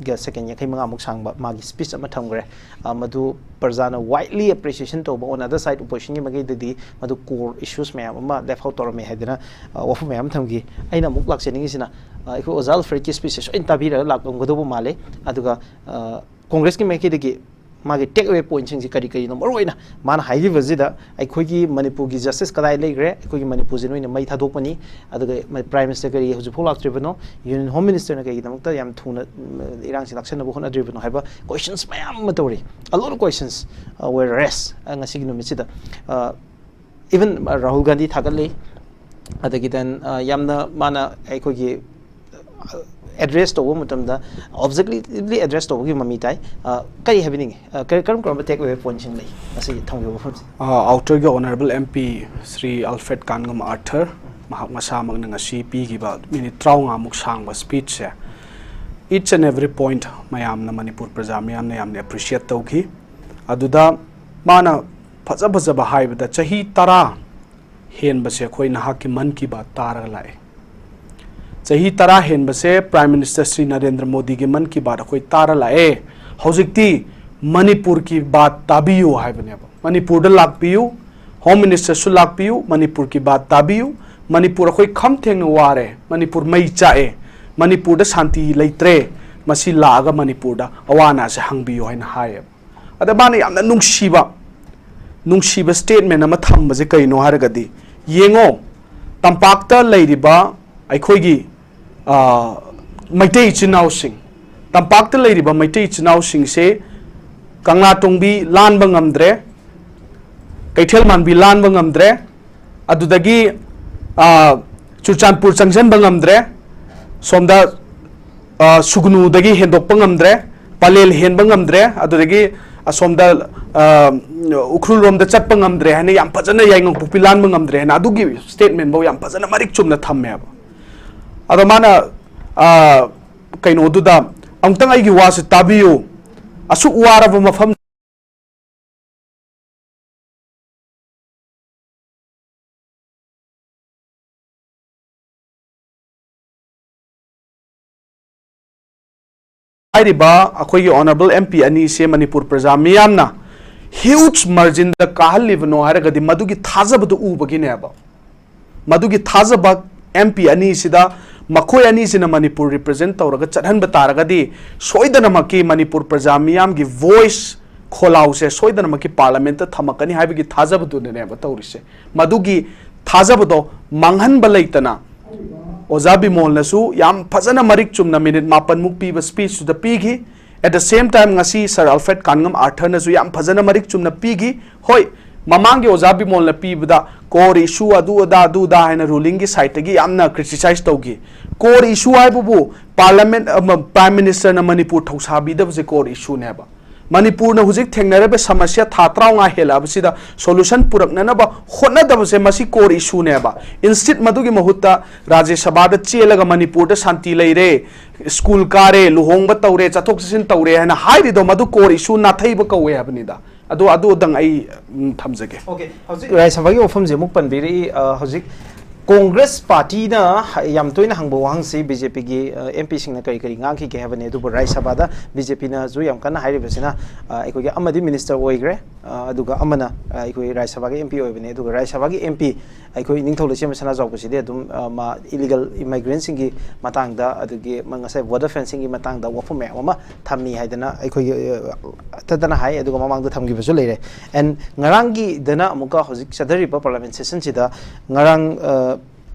ꯒ ꯁꯦꯀꯦꯟ ꯌꯥꯡꯈꯩ ꯃꯉꯥꯃꯨꯛ ꯁꯥꯡꯕ ꯃꯥꯒꯤ ꯁ꯭ꯄꯤꯆ ꯑꯃ ꯊꯝꯈ꯭ꯔꯦ꯫ ꯑ, ꯃꯗꯨ ꯄ꯭ꯔꯖꯥꯅ ꯋꯥꯏꯗꯂꯤ ꯑꯦꯄ꯭ꯔꯤꯁꯤꯌꯦꯁꯟ ꯇꯧꯕ, on other side ꯑꯣꯄꯣꯖꯤꯁꯟꯒꯤ ꯃꯥꯏꯀꯩꯗꯗꯤ ꯃꯗꯨ ꯀꯣꯔ ꯏꯁꯨꯁ ꯃꯌꯥꯝ ꯑꯃ ꯂꯦꯐ ꯑꯥꯎꯠ ꯇꯧꯔꯝꯃꯦ ꯍꯥꯏꯗꯅ, ꯑ, ꯋꯥꯐꯝ ꯃꯌꯥꯝ ꯑꯃ ꯊꯝꯈꯤ꯫ ꯑꯩꯅ ꯑꯃꯨꯛ ꯂꯥꯛꯆꯅꯤꯡꯉꯤꯁꯤꯅ, ꯑ, ꯑꯩꯈꯣꯏ ꯑꯣꯖꯥ ꯑꯜꯐ꯭ꯔꯦꯗꯀꯤ ꯁ꯭ꯄꯤꯆꯁꯦ ꯁꯣꯏꯅ ꯇꯥꯕꯤꯔꯒ ꯂꯥꯛꯂꯝꯒꯗꯧꯕ ꯃꯥꯜꯂꯦ꯫ ꯑꯗꯨꯒ, ꯑ, ꯀꯣꯡꯒ꯭ꯔꯦꯁꯀꯤ ꯃꯥꯏꯀꯩꯗꯒꯤ ꯃꯥꯒꯤ ꯇꯦꯛ ꯑꯋꯦ ꯄꯣꯏꯟꯠꯁꯤꯡꯁꯤ ꯀꯔꯤ ꯀꯔꯤꯅꯣ? ꯃꯔꯨꯑꯣꯏꯅ ꯃꯥꯅ ꯍꯥꯏꯈꯤꯕꯁꯤꯗ, "ꯑꯩꯈꯣꯏꯒꯤ ꯃꯅꯤꯄꯨꯔꯒꯤ ꯖꯁꯇꯤꯁ ꯀꯗꯥꯏ ꯂꯩꯈ꯭ꯔꯦ? ꯑꯩꯈꯣꯏꯒꯤ ꯃꯅꯤꯄꯨꯔꯁꯤ ꯅꯣꯏꯅ ꯃꯩ ꯊꯥꯗꯣꯛꯄꯅꯤ, ꯑꯗꯨꯒ ꯃ-, ꯄ꯭ꯔꯥꯏꯝ ꯃꯤꯅꯤꯁꯇꯔ ꯀꯔꯤꯒꯤ ꯍꯧꯖꯤꯛꯐꯥꯎ ꯂꯥꯛꯇ꯭ꯔꯤꯕꯅꯣ? ꯌꯨꯅꯤꯌꯟ ꯍꯣꯝ ꯃꯤꯅꯤꯁꯇꯔꯅ ꯀꯔꯤꯒꯤꯗꯃꯛꯇ ꯌꯥꯝ ꯊꯨꯅ, ꯎꯝ, ꯏꯔꯥꯡꯁꯤ ꯂꯥꯛꯁꯟꯅꯕ ꯍꯣꯠꯅꯗ꯭ꯔꯤꯕꯅꯣ?" ꯍꯥꯏꯕ ꯀꯣꯏꯁꯟꯁ ꯃꯌꯥꯝ ꯑꯃ ꯇꯧꯔꯤ꯫ A lot of questions, uh, were raised, uh, ꯉꯁꯤꯒꯤ ꯅꯨꯃꯤꯠꯁꯤꯗ꯫ Uh, even, uh, Rahul Gandhi ꯊꯥꯒꯠꯂꯤ꯫ ꯑꯗꯒꯤ then, uh, ꯌꯥꯝꯅ ꯃꯥꯅ ꯑꯩꯈꯣꯏꯒꯤ ꯑꯦꯗ꯭ꯔꯦꯁ ꯇꯧꯕ ꯃꯇꯝꯗ ꯑꯣꯕꯖꯦꯛꯇꯤꯚꯂꯤ ꯑꯦꯗ꯭ꯔꯦꯁ ꯇꯧꯕꯒꯤ ꯃꯃꯤ ꯇꯥꯏ꯫ ꯑ, ꯀꯔꯤ ꯍꯥꯏꯕꯤꯅꯤꯡꯉꯤ? ꯑ, ꯀꯔꯤ, ꯀꯔꯝ ꯀꯔꯝꯕ ꯇꯦꯛ ꯑꯣꯏꯕ ꯄꯣꯏꯟꯠꯁꯤꯡ ꯂꯩ ꯉꯁꯤꯒꯤ ꯊꯝꯈꯤꯕ ꯋꯥꯐꯝꯁꯦ? ꯑ, ꯑꯥꯎꯇꯔꯒꯤ honourable M P Shri Alfred Kanngam Arthur, ꯃꯍꯥꯛ ꯃꯁꯥꯃꯛꯅ ꯉꯁꯤ ꯄꯤꯈꯤꯕ ꯃꯤꯅꯤꯠ ꯇꯔꯥꯃꯉꯥꯃꯨꯛ ꯁꯥꯡꯕ ꯁ꯭ꯄꯤꯆꯁꯦ, each and every point ꯃꯌꯥꯝꯅ, ꯃꯅꯤꯄꯨꯔ ꯄ꯭ꯔꯖꯥ ꯃꯌꯥꯝꯅ ꯌꯥꯝꯅ ꯑꯦꯄ꯭ꯔꯤꯁꯤꯌꯦꯠ ꯇꯧꯈꯤ꯫ ꯑꯗꯨꯗ ꯃꯥꯅ ꯐꯖ ꯐꯖꯕ ꯍꯥꯏꯕꯗ, ꯆꯍꯤ ꯇꯔꯥ ꯍꯦꯟꯕꯁꯦ ꯑꯩꯈꯣꯏ ꯅꯍꯥꯛꯀꯤ ꯃꯟ ꯀꯤ ꯕꯥꯠ ꯇꯥꯔꯒ ꯂꯥꯛꯑꯦ꯫ ꯆꯍꯤ ꯇꯔꯥ ꯍꯦꯟꯕꯁꯦ ꯄ꯭ꯔꯥꯏꯝ ꯃꯤꯅꯤꯁꯇꯔ ꯁ꯭ꯔꯤ ꯅꯔꯦꯟꯗ꯭ꯔ ꯃꯣꯗꯤꯒꯤ ꯃꯟ ꯀꯤ ꯕꯥꯠ ꯑꯩꯈꯣꯏ ꯇꯥꯔ ꯂꯥꯛꯑꯦ꯫ ꯍꯧꯖꯤꯛꯇꯤ ꯃꯅꯤꯄꯨꯔ ꯀꯤ ꯕꯥꯠ ꯇꯥꯕꯤꯌꯨ ꯍꯥꯏꯕꯅꯦꯕ꯫ ꯃꯅꯤꯄꯨꯔꯗ ꯂꯥꯛꯄꯤꯌꯨ, ꯍꯣꯝ ꯃꯤꯅꯤꯁꯇꯔꯁꯨ ꯂꯥꯛꯄꯤꯌꯨ, ꯃꯅꯤꯄꯨꯔ ꯀꯤ ꯕꯥꯠ ꯇꯥꯕꯤꯌꯨ꯫ ꯃꯅꯤꯄꯨꯔ ꯑꯩꯈꯣꯏ ꯈꯝ ꯊꯦꯡꯅ ꯋꯥꯔꯦ, ꯃꯅꯤꯄꯨꯔ ꯃꯩ ꯆꯥꯛꯑꯦ, ꯃꯅꯤꯄꯨꯔꯗ ꯁꯥꯟꯇꯤ ꯂꯩꯇ꯭ꯔꯦ, ꯃꯁꯤ ꯂꯥꯛꯑꯒ ꯃꯅꯤꯄꯨꯔꯗ ꯑꯋꯥ ꯑꯅꯥꯁꯦ ꯍꯪꯕꯤꯌꯨ ꯍꯥꯏꯅ ꯍꯥꯏꯌꯦꯕ꯫ ꯑꯗ ꯃꯥꯅ ꯌꯥꯝꯅ ꯅꯨꯡꯁꯤꯕ, ꯅꯨꯡꯁꯤꯕ ꯁ꯭ꯇꯦꯠꯃꯦꯟ ꯑꯃ ꯊꯝꯕꯁꯦ ꯀꯩꯅꯣ ꯍꯥꯏꯔꯒꯗꯤ, ꯌꯦꯡꯉꯣ, ꯇꯝꯄꯥꯛꯇ ꯂꯩꯔꯤꯕ ꯑꯩꯈꯣꯏꯒꯤ, ꯑ, ꯃꯩꯇꯩ ꯏꯆꯤꯟ ꯏꯅꯥꯎꯁꯤꯡ, ꯇꯝꯄꯥꯛꯇ ꯂꯩꯔꯤꯕ ꯃꯩꯇꯩ ꯏꯆꯤꯟ ꯏꯅꯥꯎꯁꯤꯡꯁꯦ ꯀꯪꯂꯥꯇꯣꯡꯕꯤ ꯂꯥꯟꯕ ꯉꯝꯗ꯭ꯔꯦ, ꯀꯩꯊꯦꯜ ꯃꯥꯟꯕꯤ ꯂꯥꯟꯕ ꯉꯝꯗ꯭ꯔꯦ, ꯑꯗꯨꯗꯒꯤ, ꯑ, ꯆꯨꯔꯆꯥꯟꯄꯨꯔ ꯆꯪꯁꯤꯟꯕ ꯉꯝꯗ꯭ꯔꯦ, ꯁꯣꯝꯗ, ꯑ, ꯁꯨꯒꯅꯨꯗꯒꯤ ꯍꯦꯟꯗꯣꯛꯄ ꯉꯝꯗ꯭ꯔꯦ, ꯄꯂꯦꯜ ꯍꯦꯟꯕ ꯉꯝꯗ꯭ꯔꯦ, ꯑꯗꯨꯗꯒꯤ ꯑꯁꯣꯝꯗ, ꯑ, ꯎꯈ꯭ꯔꯨꯜ ꯂꯣꯝꯗ ꯆꯠꯄ ꯉꯝꯗ꯭ꯔꯦ ꯍꯥꯏꯅ ꯌꯥꯝ ꯐꯖꯅ, ꯌꯥꯏꯉꯪꯄꯣꯛꯄꯤ ꯂꯥꯟꯕ ꯉꯝꯗ꯭ꯔꯦ ꯍꯥꯏꯅ ꯑꯗꯨꯒꯤ ꯁ꯭ꯇꯦꯠꯃꯦꯟꯐꯧ ꯌꯥꯝ ꯐꯖꯅ ꯃꯔꯤꯛ ꯆꯨꯝꯅ ꯊꯝꯃꯦꯕ꯫ ꯑꯗꯣ ꯃꯥꯅ, ꯑ, ꯀꯩꯅꯣꯗꯨꯗ ꯑꯃꯨꯛꯇꯪ ꯑꯩꯒꯤ ꯋꯥꯁꯦ ꯇꯥꯕꯤꯌꯨ, ꯑꯁꯨꯛ ꯋꯥꯔꯕ ꯃꯐꯝ ꯍꯥꯏꯔꯤꯕ ꯑꯩꯈꯣꯏꯒꯤ ꯑꯣꯅꯔꯦꯕꯜ ꯑꯦꯝ ꯄꯤ ꯑꯅꯤꯁꯦ ꯃꯅꯤꯄꯨꯔ ꯄ꯭ꯔꯖꯥ ꯃꯤꯌꯥꯝꯅ ꯍ꯭ꯌꯨꯖ ꯃꯥꯔꯖꯤꯟꯗ ꯀꯥꯍꯜꯂꯤꯕꯅꯣ ꯍꯥꯏꯔꯒꯗꯤ ꯃꯗꯨꯒꯤ ꯊꯥꯖꯕꯗꯨ ꯎꯕꯒꯤꯅꯦꯕ꯫ ꯃꯗꯨꯒꯤ ꯊꯥꯖꯕ ꯑꯦꯝ ꯄꯤ ꯑꯅꯤꯁꯤꯗ ꯃꯈꯣꯏ ꯑꯅꯤꯁꯤꯅ ꯃꯅꯤꯄꯨꯔ ꯔꯤꯄ꯭ꯔꯖꯦꯟ ꯇꯧꯔꯒ ꯆꯠꯍꯟꯕ ꯇꯥꯔꯒꯗꯤ ꯁꯣꯏꯗꯅꯃꯛꯀꯤ ꯃꯅꯤꯄꯨꯔ ꯄ꯭ꯔꯖꯥ ꯃꯤꯌꯥꯝꯒꯤ ꯚꯣꯏꯁ ꯈꯣꯜꯂꯥꯎꯁꯦ ꯁꯣꯏꯗꯅꯃꯛꯀꯤ ꯄꯥꯔꯂꯥꯃꯦꯟꯠꯇ ꯊꯝꯃꯛꯀꯅꯤ ꯍꯥꯏꯕꯒꯤ ꯊꯥꯖꯕꯗꯨꯅꯅꯦꯕ ꯇꯧꯔꯤꯁꯦ꯫ ꯃꯗꯨꯒꯤ ꯊꯥꯖꯕꯗꯣ ꯃꯥꯡꯍꯟꯕ ꯂꯩꯇꯅ ꯑꯣꯖꯥ ꯕꯤꯃꯣꯜꯅꯁꯨ ꯌꯥꯝ ꯐꯖꯅ ꯃꯔꯤꯛ ꯆꯨꯝꯅ ꯃꯤꯅꯤꯠ ꯃꯥꯄꯟꯃꯨꯛ ꯄꯤꯕ ꯁ꯭ꯄꯤꯆꯇꯨꯗ ꯄꯤꯈꯤ꯫ At the same time, ꯉꯁꯤ ꯁꯔ ꯑꯜꯐ꯭ꯔꯦꯗ ꯀꯥꯟꯉꯝ ꯑꯥꯔꯊꯔꯅꯁꯨ ꯌꯥꯝ ꯐꯖꯅ ꯃꯔꯤꯛ ꯆꯨꯝꯅ ꯄꯤꯈꯤ꯫ ꯍꯣꯏ, ꯃꯃꯥꯡꯒꯤ ꯑꯣꯖꯥ ꯕꯤꯃꯣꯜꯅ ꯄꯤꯕꯗ core issue ꯑꯗꯨ ꯑꯗꯥ ꯑꯗꯨ ꯑꯗꯥ ꯍꯥꯏꯅ ꯔꯨꯂꯤꯡꯒꯤ ꯁꯥꯏꯠꯇꯒꯤ ꯌꯥꯝꯅ ꯀ꯭ꯔꯤꯇꯤꯁꯥꯏꯖ ꯇꯧꯈꯤ꯫ Core issue ꯍꯥꯏꯕꯕꯨ ꯄꯥꯔꯂꯥꯃꯦꯟꯠ, ꯑꯃ, ꯄ꯭ꯔꯥꯏꯝ ꯃꯤꯅꯤꯁꯇꯔꯅ ꯃꯅꯤꯄꯨꯔ ꯊꯧꯁꯥꯕꯤꯗꯕꯁꯦ core issueꯅꯦꯕ꯫ ꯃꯅꯤꯄꯨꯔꯅ ꯍꯧꯖꯤꯛ ꯊꯦꯡꯅꯔꯤꯕ ꯁꯃꯁ꯭ꯌꯥ ꯊꯥ ꯇꯔꯥꯃꯉꯥ ꯍꯦꯜꯂꯛꯑꯕꯁꯤꯗ ꯁꯣꯂꯨꯁꯟ ꯄꯨꯔꯛꯅꯅꯕ ꯍꯣꯠꯅꯗꯕꯁꯦ ꯃꯁꯤ core issueꯅꯦꯕ꯫ Instead ꯃꯗꯨꯒꯤ ꯃꯍꯨꯠꯇ ꯔꯥꯖ꯭ꯌ ꯁꯚꯥꯗ ꯆꯦꯜꯂꯒ ꯃꯅꯤꯄꯨꯔꯗ ꯁꯥꯟꯇꯤ ꯂꯩꯔꯦ, ꯁ꯭ꯀꯨꯜ ꯀꯥꯔꯦ, ꯂꯨꯍꯣꯡꯕ ꯇꯧꯔꯦ, ꯆꯠꯊꯣꯛ ꯆꯠꯁꯤꯟ ꯇꯧꯔꯦ ꯍꯥꯏꯅ ꯍꯥꯏꯔꯤꯗꯣ ꯃꯗꯨ core issue ꯅꯥꯊꯩꯕ ꯀꯧꯋꯦ ꯍꯥꯏꯕꯅꯤꯗ꯫ ꯑꯗꯨ, ꯑꯗꯨꯗꯪ ꯑꯩ, ꯎꯝ, ꯊꯝꯖꯒꯦ꯫ Okay, ꯍꯧꯖꯤꯛ ꯔꯥꯖ꯭ꯌ ꯁꯚꯥꯒꯤ ꯋꯥꯐꯝꯁꯦ ꯑꯃꯨꯛ ꯄꯟꯕꯤꯔꯛꯏ꯫ ꯑ, ꯍꯧꯖꯤꯛ ꯀꯣꯡꯒ꯭ꯔꯦꯁ ꯄꯥꯔꯇꯤꯅ ꯍ-, ꯌꯥꯝ ꯇꯣꯏꯅ ꯍꯪꯕ ꯋꯥꯍꯪꯁꯤ ꯕꯤ ꯖꯦ ꯄꯤꯒꯤ, ꯑ, ꯑꯦꯝ ꯄꯤꯁꯤꯡꯅ ꯀꯔꯤ ꯀꯔꯤ ꯉꯥꯡꯈꯤꯒꯦ ꯍꯥꯏꯕꯅꯤ꯫ ꯑꯗꯨꯕꯨ ꯔꯥꯖ꯭ꯌ ꯁꯚꯥꯗ ꯕꯤ ꯖꯦ ꯄꯤꯅꯁꯨ ꯌꯥꯝ ꯀꯟꯅ ꯍꯥꯏꯔꯤꯕꯁꯤꯅ, ꯑ, ꯑꯩꯈꯣꯏꯒꯤ ꯑꯃꯗꯤ ꯃꯤꯅꯤꯁꯇꯔ ꯑꯣꯏꯈ꯭ꯔꯦ, ꯑ, ꯑꯗꯨꯒ ꯑꯃꯅ, ꯑ, ꯑꯩꯈꯣꯏ ꯔꯥꯖ꯭ꯌ ꯁꯚꯥꯒꯤ ꯑꯦꯝ ꯄꯤ ꯑꯣꯏꯕꯅꯤ꯫ ꯑꯗꯨꯒ ꯔꯥꯖ꯭ꯌ ꯁꯚꯥꯒꯤ ꯑꯦꯝ ꯄꯤ ꯑꯩꯈꯣꯏ ꯅꯤꯡꯊꯧ ꯂꯩꯁꯦꯝꯕ ꯁꯅꯥꯖꯥꯎꯕꯁꯤꯗꯤ ꯑꯗꯨꯝ, ꯑ, ꯃꯥ ꯏꯂꯤꯒꯦꯜ ꯏꯃꯥꯏꯒ꯭ꯔꯦꯟꯁꯤꯡꯒꯤ ꯃꯇꯥꯡꯗ, ꯑꯗꯒꯤ ꯃ-, ꯉꯁꯥꯏ ꯕꯣꯔꯗꯔ ꯐꯦꯟꯁꯤꯡꯒꯤ ꯃꯇꯥꯡꯗ ꯋꯥꯐꯝ ꯃꯌꯥꯝ ꯑꯃ ꯊꯝꯃꯤ ꯍꯥꯏꯗꯅ ꯑꯩꯈꯣꯏꯒꯤ, ꯑ, ꯇꯠꯇꯅ ꯍꯥꯏ, ꯑꯗꯨꯒ ꯃꯃꯥꯡꯗ ꯊꯝꯈꯤꯕꯁꯨ ꯂꯩꯔꯦ꯫ And ꯉꯔꯥꯡꯒꯤꯗꯅ ꯑꯃꯨꯛꯀ ꯍꯧꯖꯤꯛ ꯆꯠꯊꯔꯤꯕ ꯄꯥꯔꯂꯥꯃꯦꯟ ꯁꯦꯁꯟꯁꯤꯗ ꯉꯔꯥꯡ, ꯑ,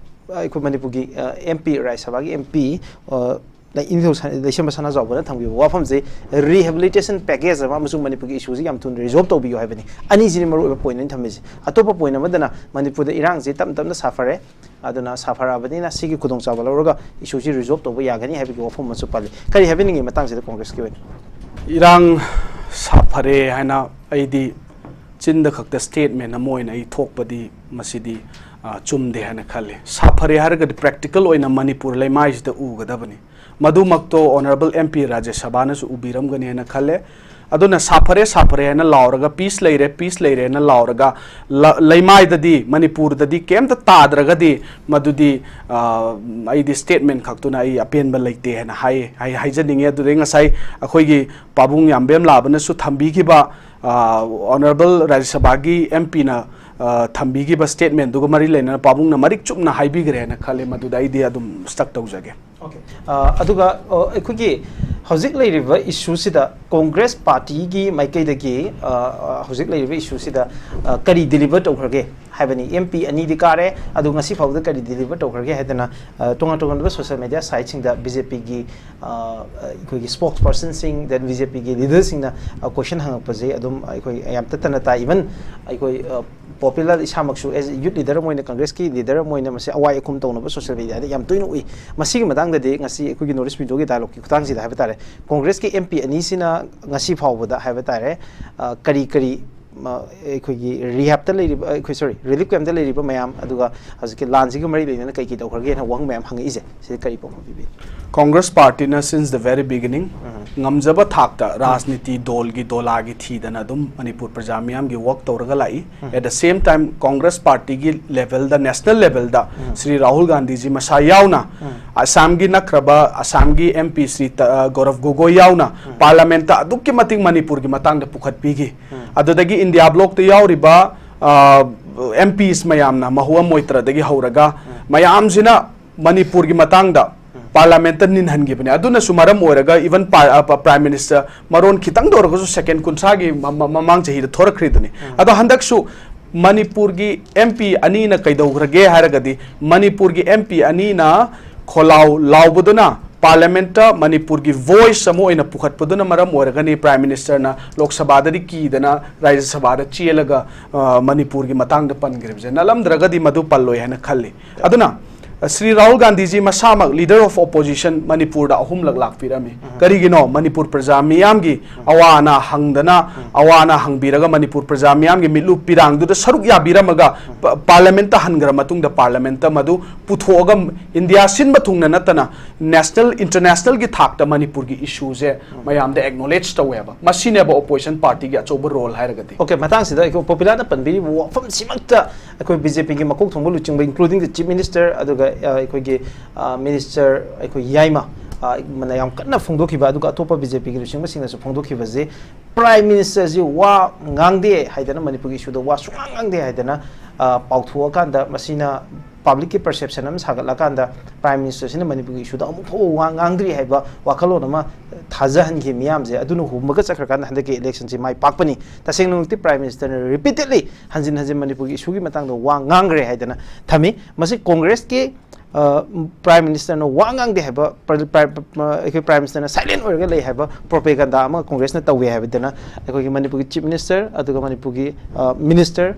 ꯑꯩꯈꯣꯏ ꯃꯅꯤꯄꯨꯔꯒꯤ, ꯑ, ꯑꯦꯝ ꯄꯤ, ꯔꯥꯖ꯭ꯌ ꯁꯚꯥꯒꯤ ꯑꯦꯝ ꯄꯤ, ꯑ, ꯂꯩ-, ꯏꯅꯤꯡꯊꯧ ꯁ-, ꯂꯩꯁꯦꯝꯕ ꯁꯅꯥꯖꯥꯎꯕꯅ ꯊꯝꯈꯤꯕ ꯋꯥꯐꯝꯁꯦ rehabilitation package ꯑꯃ ꯑꯃꯁꯨꯡ ꯃꯅꯤꯄꯨꯔꯒꯤ ꯏꯁꯨꯁꯤ ꯌꯥꯝ ꯊꯨꯅ ꯔꯤꯖꯣꯜꯕ ꯇꯧꯕꯤꯌꯨ ꯍꯥꯏꯕꯅꯤ꯫ ꯑꯅꯤꯁꯤꯅꯤ ꯃꯔꯨꯑꯣꯏꯕ ꯄꯣꯏꯟ ꯑꯣꯏꯅ ꯊꯝꯃꯤꯁꯦ꯫ ꯑꯇꯣꯞꯄ ꯄꯣꯏꯟ ꯑꯃꯗꯅ ꯃꯅꯤꯄꯨꯔꯗ ꯏꯔꯥꯡꯁꯤ ꯇꯞ ꯇꯞꯅ ꯁꯥꯐꯔꯦ, ꯑꯗꯨꯅ ꯁꯥꯐꯔꯛꯑꯕꯅꯤꯅ ꯁꯤꯒꯤ ꯈꯨꯗꯣꯡꯆꯥꯕ ꯂꯧꯔꯒ ꯏꯁꯨꯁꯤ ꯔꯤꯖꯣꯜꯕ ꯇꯧꯕ ꯌꯥꯒꯅꯤ ꯍꯥꯏꯕꯒꯤ ꯋꯥꯐꯝ ꯑꯃꯁꯨ ꯄꯜꯂꯤ꯫ ꯀꯔꯤ ꯍꯥꯏꯕꯤꯅꯤꯡꯉꯤ ꯃꯇꯥꯡꯁꯤꯗ ꯀꯣꯡꯒ꯭ꯔꯦꯁꯀꯤ ꯑꯣꯏꯅ? ꯏꯔꯥꯡ ꯁꯥꯐꯔꯦ ꯍꯥꯏꯅ ꯑꯩꯗꯤ ꯆꯤꯟꯗ ꯈꯛꯇ ꯁ꯭ꯇꯦꯠꯃꯦꯟ ꯑꯃ ꯑꯣꯏꯅ ꯑꯩ ꯊꯣꯛꯄꯗꯤ ꯃꯁꯤꯗꯤ, ꯑ, ꯆꯨꯝꯗꯦ ꯍꯥꯏꯅ ꯈꯜꯂꯤ꯫ ꯁꯥꯐꯔꯦ ꯍꯥꯏꯔꯒꯗꯤ ꯄ꯭ꯔꯦꯛꯇꯤꯀꯦꯜ ꯑꯣꯏꯅ ꯃꯅꯤꯄꯨꯔ ꯂꯩꯃꯥꯏꯁꯤꯗ ꯎꯒꯗꯕꯅꯤ꯫ ꯃꯗꯨꯃꯛꯇꯣ ꯑꯣꯅꯔꯦꯕꯜ ꯑꯦꯝ ꯄꯤ ꯔꯥꯖ꯭ꯌ ꯁꯚꯥꯅꯁꯨ ꯎꯕꯤꯔꯝꯒꯅꯤ ꯍꯥꯏꯅ ꯈꯜꯂꯦ꯫ ꯑꯗꯨꯅ ꯁꯥꯐꯔꯦ, ꯁꯥꯐꯔꯦ ꯍꯥꯏꯅ ꯂꯥꯎꯔꯒ, ꯄꯤꯁ ꯂꯩꯔꯦ, ꯄꯤꯁ ꯂꯩꯔꯦ ꯍꯥꯏꯅ ꯂꯥꯎꯔꯒ, ꯂ-, ꯂꯩꯃꯥꯏꯗꯗꯤ, ꯃꯅꯤꯄꯨꯔꯗꯗꯤ ꯀꯩꯝꯇ ꯇꯥꯗ꯭ꯔꯒꯗꯤ, ꯃꯗꯨꯗꯤ, ꯑ, ꯑꯩꯗꯤ ꯁ꯭ꯇꯦꯠꯃꯦꯟ ꯈꯛꯇꯨꯅ ꯑꯩ ꯑꯄꯦꯟꯕ ꯂꯩꯇꯦ ꯍꯥꯏꯅ ꯍꯥꯏ, ꯍꯥꯏ-, ꯍꯥꯏꯖꯅꯤꯡꯉꯤ꯫ ꯑꯗꯨꯗꯩ ꯉꯁꯥꯏ ꯑꯩꯈꯣꯏꯒꯤ ꯄꯥꯕꯨꯡ ꯌꯥꯝꯕꯦꯝ ꯂꯥꯕꯅꯁꯨ ꯊꯝꯕꯤꯈꯤꯕ, ꯑ, ꯑꯣꯅꯔꯦꯕꯜ ꯔꯥꯖ꯭ꯌ ꯁꯚꯥꯒꯤ ꯑꯦꯝ ꯄꯤꯅ, ꯑ, ꯊꯝꯕꯤꯈꯤꯕ ꯁ꯭ꯇꯦꯠꯃꯦꯟꯗꯨꯒ ꯃꯔꯤ ꯂꯩꯅꯅ ꯄꯥꯕꯨꯡꯅ ꯃꯔꯤꯛ ꯆꯨꯝꯅ ꯍꯥꯏꯕꯤꯈ꯭ꯔꯦ ꯍꯥꯏꯅ ꯈꯜꯂꯦ꯫ ꯃꯗꯨꯗ ꯑꯩꯗꯤ ꯑꯗꯨꯝ ꯁ꯭ꯇꯛ ꯇꯧꯖꯒꯦ꯫ ꯑꯣꯀꯦ꯫ ꯑ, ꯑꯗꯨꯒ, ꯑ, ꯑꯩꯈꯣꯏꯒꯤ ꯍꯧꯖꯤꯛ ꯂꯩꯔꯤꯕ ꯏꯁꯨꯁꯤꯗ ꯀꯣꯡꯒ꯭ꯔꯦꯁ ꯄꯥꯔꯇꯤꯒꯤ ꯃꯥꯏꯀꯩꯗꯒꯤ, ꯑ, ꯑ, ꯍꯧꯖꯤꯛ ꯂꯩꯔꯤꯕ ꯏꯁꯨꯁꯤꯗ, ꯑ, ꯀꯔꯤ ꯗꯤꯂꯤꯚꯔ ꯇꯧꯈ꯭ꯔꯒꯦ ꯍꯥꯏꯕꯅꯤ? ꯑꯦꯝ ꯄꯤ ꯑꯅꯤꯗꯤ ꯀꯥꯔꯦ, ꯑꯗꯨ ꯉꯁꯤ ꯐꯥꯎꯕꯗ ꯀꯔꯤ ꯗꯤꯂꯤꯚꯔ ꯇꯧꯈ꯭ꯔꯒꯦ ꯍꯥꯏꯗꯅ, ꯑ, ꯇꯣꯉꯥꯟ ꯇꯣꯉꯥꯟꯕ ꯁꯣꯁꯤꯌꯦꯜ ꯃꯦꯗꯤꯌꯥ ꯁꯥꯏꯠꯁꯤꯡꯗ ꯕꯤ ꯖꯦ ꯄꯤꯒꯤ, ꯑ, ꯑꯩꯈꯣꯏꯒꯤ ꯁ꯭ꯄꯣꯛꯁ ꯄꯔꯁꯟꯁꯤꯡ, then ꯕꯤ ꯖꯦ ꯄꯤꯒꯤ ꯂꯤꯗꯔꯁꯤꯡꯅ, ꯑ, ꯀꯣꯏꯁꯟ ꯍꯪꯉꯛꯄꯁꯦ ꯑꯗꯨꯝ ꯑꯩꯈꯣꯏ ꯌꯥꯝ ꯇꯠꯇꯅ ꯇꯥꯏ꯫ ꯏꯚꯟ ꯑꯩꯈꯣꯏ, ꯑ, ꯄꯣꯄꯨꯂꯔ ꯏꯁꯥꯃꯛꯁꯨ ꯑꯦꯖ ꯌꯨꯠ ꯂꯤꯗꯔ ꯑꯃ ꯑꯣꯏꯅ, ꯀꯪꯒ꯭ꯔꯦꯁꯀꯤ ꯂꯤꯗꯔ ꯑꯃ ꯑꯣꯏꯅ ꯃꯁꯤ ꯑꯋꯥꯏ ꯑꯈꯨꯝ ꯇꯧꯅꯕ ꯁꯣꯁꯤꯌꯦꯜ ꯃꯦꯗꯤꯌꯥꯗ ꯌꯥꯝ ꯇꯣꯏꯅ ꯎꯏ꯫ ꯃꯁꯤꯒꯤ ꯃꯇꯥꯡꯗꯗꯤ ꯉꯁꯤ ꯑꯩꯈꯣꯏꯒꯤ ꯅꯣꯔꯠ ꯏꯁ ꯃꯤꯗꯣꯒꯤ ꯗꯥꯏꯂꯣꯒꯀꯤ ꯈꯨꯠꯊꯥꯡꯁꯤꯗ ꯍꯥꯏꯕ ꯇꯥꯔꯦ, ꯀꯣꯡꯒ꯭ꯔꯦꯁꯀꯤ ꯑꯦꯝ ꯄꯤ ꯑꯅꯤꯁꯤꯅ ꯉꯁꯤ ꯐꯥꯎꯕꯗ ꯍꯥꯏꯕ ꯇꯥꯔꯦ, ꯑ, ꯀꯔꯤ ꯀꯔꯤ, ꯃ, ꯑꯩꯈꯣꯏꯒꯤ ꯔꯤꯍꯦꯞꯇ ꯂꯩꯔꯤꯕ, ꯑꯩꯈꯣꯏ, ꯁꯣꯔꯤ, ꯔꯤꯂꯤꯐ ꯀꯦꯝꯞꯇ ꯂꯩꯔꯤꯕ ꯃꯌꯥꯝ, ꯑꯗꯨꯒ ꯍꯧꯖꯤꯛꯀꯤ ꯂꯥꯟꯁꯤꯒ ꯃꯔꯤ ꯂꯩꯅꯅ ꯀꯩ ꯀꯩ ꯇꯧꯈ꯭ꯔꯒꯦꯅ ꯋꯥꯍꯪ ꯃꯌꯥꯝ ꯍꯪꯉꯛꯏꯁꯦ, ꯁꯤꯗ ꯀꯔꯤ ꯄꯥꯎꯈꯨꯝ ꯄꯤꯕꯤ? Congress ꯄꯥꯔꯇꯤꯅ since the very beginning ꯎꯝ꯫ ꯉꯝꯖꯕ ꯊꯥꯛꯇ ꯎꯝ꯫ ꯔꯥꯖꯅꯤꯇꯤ ꯗꯣꯜꯒꯤ ꯗꯣꯂꯥꯒꯤ ꯊꯤꯗꯅ ꯑꯗꯨꯝ ꯃꯅꯤꯄꯨꯔ ꯄ꯭ꯔꯖꯥ ꯃꯤꯌꯥꯝꯒꯤ ꯋꯥꯛ ꯇꯧꯔꯒ ꯂꯥꯛꯏ꯫ ꯎꯝ꯫ At the same time, Congress ꯄꯥꯔꯇꯤꯒꯤ ꯂꯦꯚꯦꯜꯗ, ꯅꯦꯁꯅꯦꯜ ꯂꯦꯚꯦꯜꯗ ꯎꯝ꯫ ꯁ꯭ꯔꯤ ꯔꯥꯍꯨꯜ ꯒꯥꯟꯙꯤꯖꯤ ꯃꯁꯥ ꯌꯥꯎꯅ, ꯎꯝ꯫ ꯑꯁꯥꯝꯒꯤ ꯅꯛꯈ꯭ꯔꯕ ꯑꯁꯥꯝꯒꯤ ꯑꯦꯝ ꯄꯤ ꯁ꯭ꯔꯤ ꯇ-, ꯑ, ꯒꯧꯔꯕ ꯒꯣꯒꯣꯏ ꯌꯥꯎꯅ ꯎꯝ꯫ ꯄꯥꯔꯂꯥꯃꯦꯟꯠꯇ ꯑꯗꯨꯛꯀꯤ ꯃꯇꯤꯛ ꯃꯅꯤꯄꯨꯔꯒꯤ ꯃꯇꯥꯡꯗ ꯄꯨꯈꯠꯄꯤꯈꯤ꯫ ꯎꯝ꯫ ꯑꯗꯨꯗꯒꯤ ꯏꯟꯗꯤꯌꯥ ꯕ꯭ꯂꯣꯛꯇ ꯌꯥꯎꯔꯤꯕ, ꯑ, ꯑꯦꯝ ꯄꯤꯁ ꯃꯌꯥꯝꯅ, ꯃꯍꯨꯋꯥ ꯃꯣꯏꯇ꯭ꯔꯗꯒꯤ ꯍꯧꯔꯒ ꯎꯝ꯫ ꯃꯌꯥꯝꯁꯤꯅ ꯃꯅꯤꯄꯨꯔꯒꯤ ꯃꯇꯥꯡꯗ ꯎꯝ꯫ ꯄꯥꯔꯂꯥꯃꯦꯟꯠꯇ ꯅꯤꯟꯍꯟꯈꯤꯕꯅꯤ꯫ ꯑꯗꯨꯅꯁꯨ ꯃꯔꯝ ꯑꯣꯏꯔꯒ even ꯄꯥ-, ꯑ, ꯄ-, ꯄ꯭ꯔꯥꯏꯝ ꯃꯤꯅꯤꯁꯇꯔ ꯃꯔꯣꯟ ꯈꯤꯇꯪꯗ ꯑꯣꯏꯔꯒꯁꯨ ꯁꯦꯀꯦꯟ ꯀꯨꯟꯊ꯭ꯔꯥꯒꯤ ꯃ-, ꯃ-, ꯃꯃꯥꯡ ꯆꯍꯤꯗ ꯊꯣꯔꯛꯈ꯭ꯔꯤꯗꯨꯅꯤ꯫ ꯎꯝ꯫ ꯑꯗꯣ ꯍꯟꯗꯛꯁꯨ ꯃꯅꯤꯄꯨꯔꯒꯤ ꯑꯦꯝ ꯄꯤ ꯑꯅꯤꯅ ꯀꯩꯗꯧꯈ꯭ꯔꯒꯦ ꯍꯥꯏꯔꯒꯗꯤ, ꯃꯅꯤꯄꯨꯔꯒꯤ ꯑꯦꯝ ꯄꯤ ꯑꯅꯤꯅ ꯈꯣꯜꯂꯥꯎ ꯂꯥꯎꯕꯗꯨꯅ ꯄꯥꯔꯂꯥꯃꯦꯟꯠꯇ ꯃꯅꯤꯄꯨꯔꯒꯤ ꯚꯣꯏꯁ ꯑꯃ ꯑꯣꯏꯅ ꯄꯨꯈꯠꯄꯗꯨꯅ ꯃꯔꯝ ꯑꯣꯏꯔꯒꯅꯤ ꯄ꯭ꯔꯥꯏꯝ ꯃꯤꯅꯤꯁꯇꯔꯅ ꯂꯣꯛ ꯁꯚꯥꯗꯗꯤ ꯀꯤꯗꯅ ꯔꯥꯖ꯭ꯌ ꯁꯚꯥꯗ ꯆꯦꯜꯂꯒ, ꯑ, ꯃꯅꯤꯄꯨꯔꯒꯤ ꯃꯇꯥꯡꯗ ꯄꯟꯈ꯭ꯔꯤꯕꯁꯦ꯫ ꯅꯠꯂꯝꯗ꯭ꯔꯒꯗꯤ ꯃꯗꯨ ꯄꯜꯂꯣꯏ ꯍꯥꯏꯅ ꯈꯜꯂꯤ꯫ ꯑꯗꯨꯅ ꯁ꯭ꯔꯤ ꯔꯥꯍꯨꯜ ꯒꯥꯟꯙꯤꯖꯤ ꯃꯁꯥꯃꯛ leader of opposition ꯃꯅꯤꯄꯨꯔꯗ ꯑꯍꯨꯝꯂꯛ ꯂꯥꯛꯄꯤꯔꯝꯃꯤ꯫ ꯀꯔꯤꯒꯤꯅꯣ? ꯃꯅꯤꯄꯨꯔ ꯄ꯭ꯔꯖꯥ ꯃꯤꯌꯥꯝꯒꯤ ꯑꯋꯥ ꯑꯅꯥ ꯍꯪꯗꯅ, ꯑꯋꯥ ꯑꯅꯥ ꯍꯪꯕꯤꯔꯒ, ꯃꯅꯤꯄꯨꯔ ꯄ꯭ꯔꯖꯥ ꯃꯤꯌꯥꯝꯒꯤ ꯃꯤꯠꯂꯨ ꯄꯤꯔꯥꯡꯗꯨꯗ ꯁꯔꯨꯛ ꯌꯥꯕꯤꯔꯝꯃꯒ, ꯄ-, ꯄꯥꯔꯂꯤꯌꯥꯃꯦꯟꯠꯇ ꯍꯟꯈ꯭ꯔ ꯃꯇꯨꯡꯗ ꯄꯥꯔꯂꯤꯌꯥꯃꯦꯟꯠꯇ ꯃꯗꯨ ꯄꯨꯊꯣꯛꯑꯒ ꯏꯟꯗꯤꯌꯥ ꯁꯤꯟꯕ ꯊꯨꯡꯅ ꯅꯠꯇꯅ national, internationalꯒꯤ ꯊꯥꯛꯇ ꯃꯅꯤꯄꯨꯔꯒꯤ issueꯁꯦ ꯃꯌꯥꯝꯗ acknowledge ꯇꯧꯋꯦꯕ꯫ ꯃꯁꯤꯅꯦꯕ opposition partyꯒꯤ ꯑꯆꯧꯕ role ꯍꯥꯏꯔꯒꯗꯤ꯫ OK, ꯃꯇꯥꯡꯁꯤꯗ ꯑꯩꯈꯣꯏ ꯄꯣꯄꯤꯂꯥꯅ ꯄꯟꯕꯤꯔꯤꯕ ꯋꯥꯐꯝꯁꯤꯃꯛꯇ ꯑꯩꯈꯣꯏ BJPꯒꯤ ꯃꯀꯣꯛ ꯊꯣꯡꯕ ꯂꯨꯆꯤꯡꯕ, including the Chief Minister, ꯑꯗꯨꯒ, ꯑ, ꯑꯩꯈꯣꯏꯒꯤ, ꯑ, minister ꯑꯩꯈꯣꯏ ꯌꯥꯏꯃ, ꯑ, ꯃꯅ ꯌꯥꯝ ꯀꯟꯅ ꯐꯣꯡꯗꯣꯛꯈꯤꯕ, ꯑꯗꯨꯒ ꯑꯇꯣꯞꯄ BJPꯒꯤ ꯂꯨꯆꯤꯡꯕꯁꯤꯡꯅꯁꯨ ꯐꯣꯡꯗꯣꯛꯈꯤꯕꯁꯦ, Prime Ministerꯁꯤ ꯋꯥ ꯉꯥꯡꯗꯦ ꯍꯥꯏꯗꯅ, ꯃꯅꯤꯄꯨꯔꯒꯤ issueꯗ ꯋꯥ ꯁꯨꯡꯉꯥꯡ ꯉꯥꯡꯗꯦ ꯍꯥꯏꯗꯅ, ꯑ, ꯄꯥꯎꯊꯣꯛꯑꯀꯥꯟꯗ, ꯃꯁꯤꯅ publicꯀꯤ perception ꯑꯃ ꯁꯥꯒꯠꯂꯀꯥꯟꯗ, Prime Ministerꯁꯤꯅ ꯃꯅꯤꯄꯨꯔꯒꯤ issueꯗ ꯑꯃꯨꯛ ꯐꯥꯎꯕ ꯋꯥ ꯉꯥꯡꯗ꯭ꯔꯤ ꯍꯥꯏꯕ ꯋꯥꯈꯜꯂꯣꯟ ꯑꯃ ꯊꯥꯖꯍꯟꯈꯤ ꯃꯤꯌꯥꯝꯁꯦ꯫ ꯑꯗꯨꯅ ꯍꯨꯝꯃꯒ ꯆꯠꯈ꯭ꯔꯀꯥꯟꯗ ꯍꯟꯗꯛꯀꯤ electionꯁꯤ ꯃꯥꯏ ꯄꯥꯛꯄꯅꯤ꯫ ꯇꯁꯦꯡꯅꯃꯛꯇꯤ Prime Ministerꯅ repeatedly, ꯍꯟꯖꯤꯟ ꯍꯟꯖꯤꯟ ꯃꯅꯤꯄꯨꯔꯒꯤ issueꯒꯤ ꯃꯇꯥꯡꯗ ꯋꯥ ꯉꯥꯡꯈ꯭ꯔꯦ ꯍꯥꯏꯗꯅ ꯊꯝꯃꯤ꯫ ꯃꯁꯤ Congressꯀꯤ, ꯑ, Prime Ministerꯅ ꯋꯥ ꯉꯥꯡꯗꯦ ꯍꯥꯏꯕ, ꯄ꯭ꯔ-, ꯄ꯭ꯔ-, ꯄ꯭ꯔ-, ꯑꯩꯈꯣꯏ Prime Ministerꯅ silent ꯑꯣꯏꯔꯒ ꯂꯩ ꯍꯥꯏꯕ propaganda ꯑꯃ Congressꯅ ꯇꯧꯋꯦ ꯍꯥꯏꯕꯗꯅ ꯑꯩꯈꯣꯏꯒꯤ ꯃꯅꯤꯄꯨꯔꯒꯤ Chief Minister ꯑꯗꯨꯒ ꯃꯅꯤꯄꯨꯔꯒꯤ, ꯑ, minister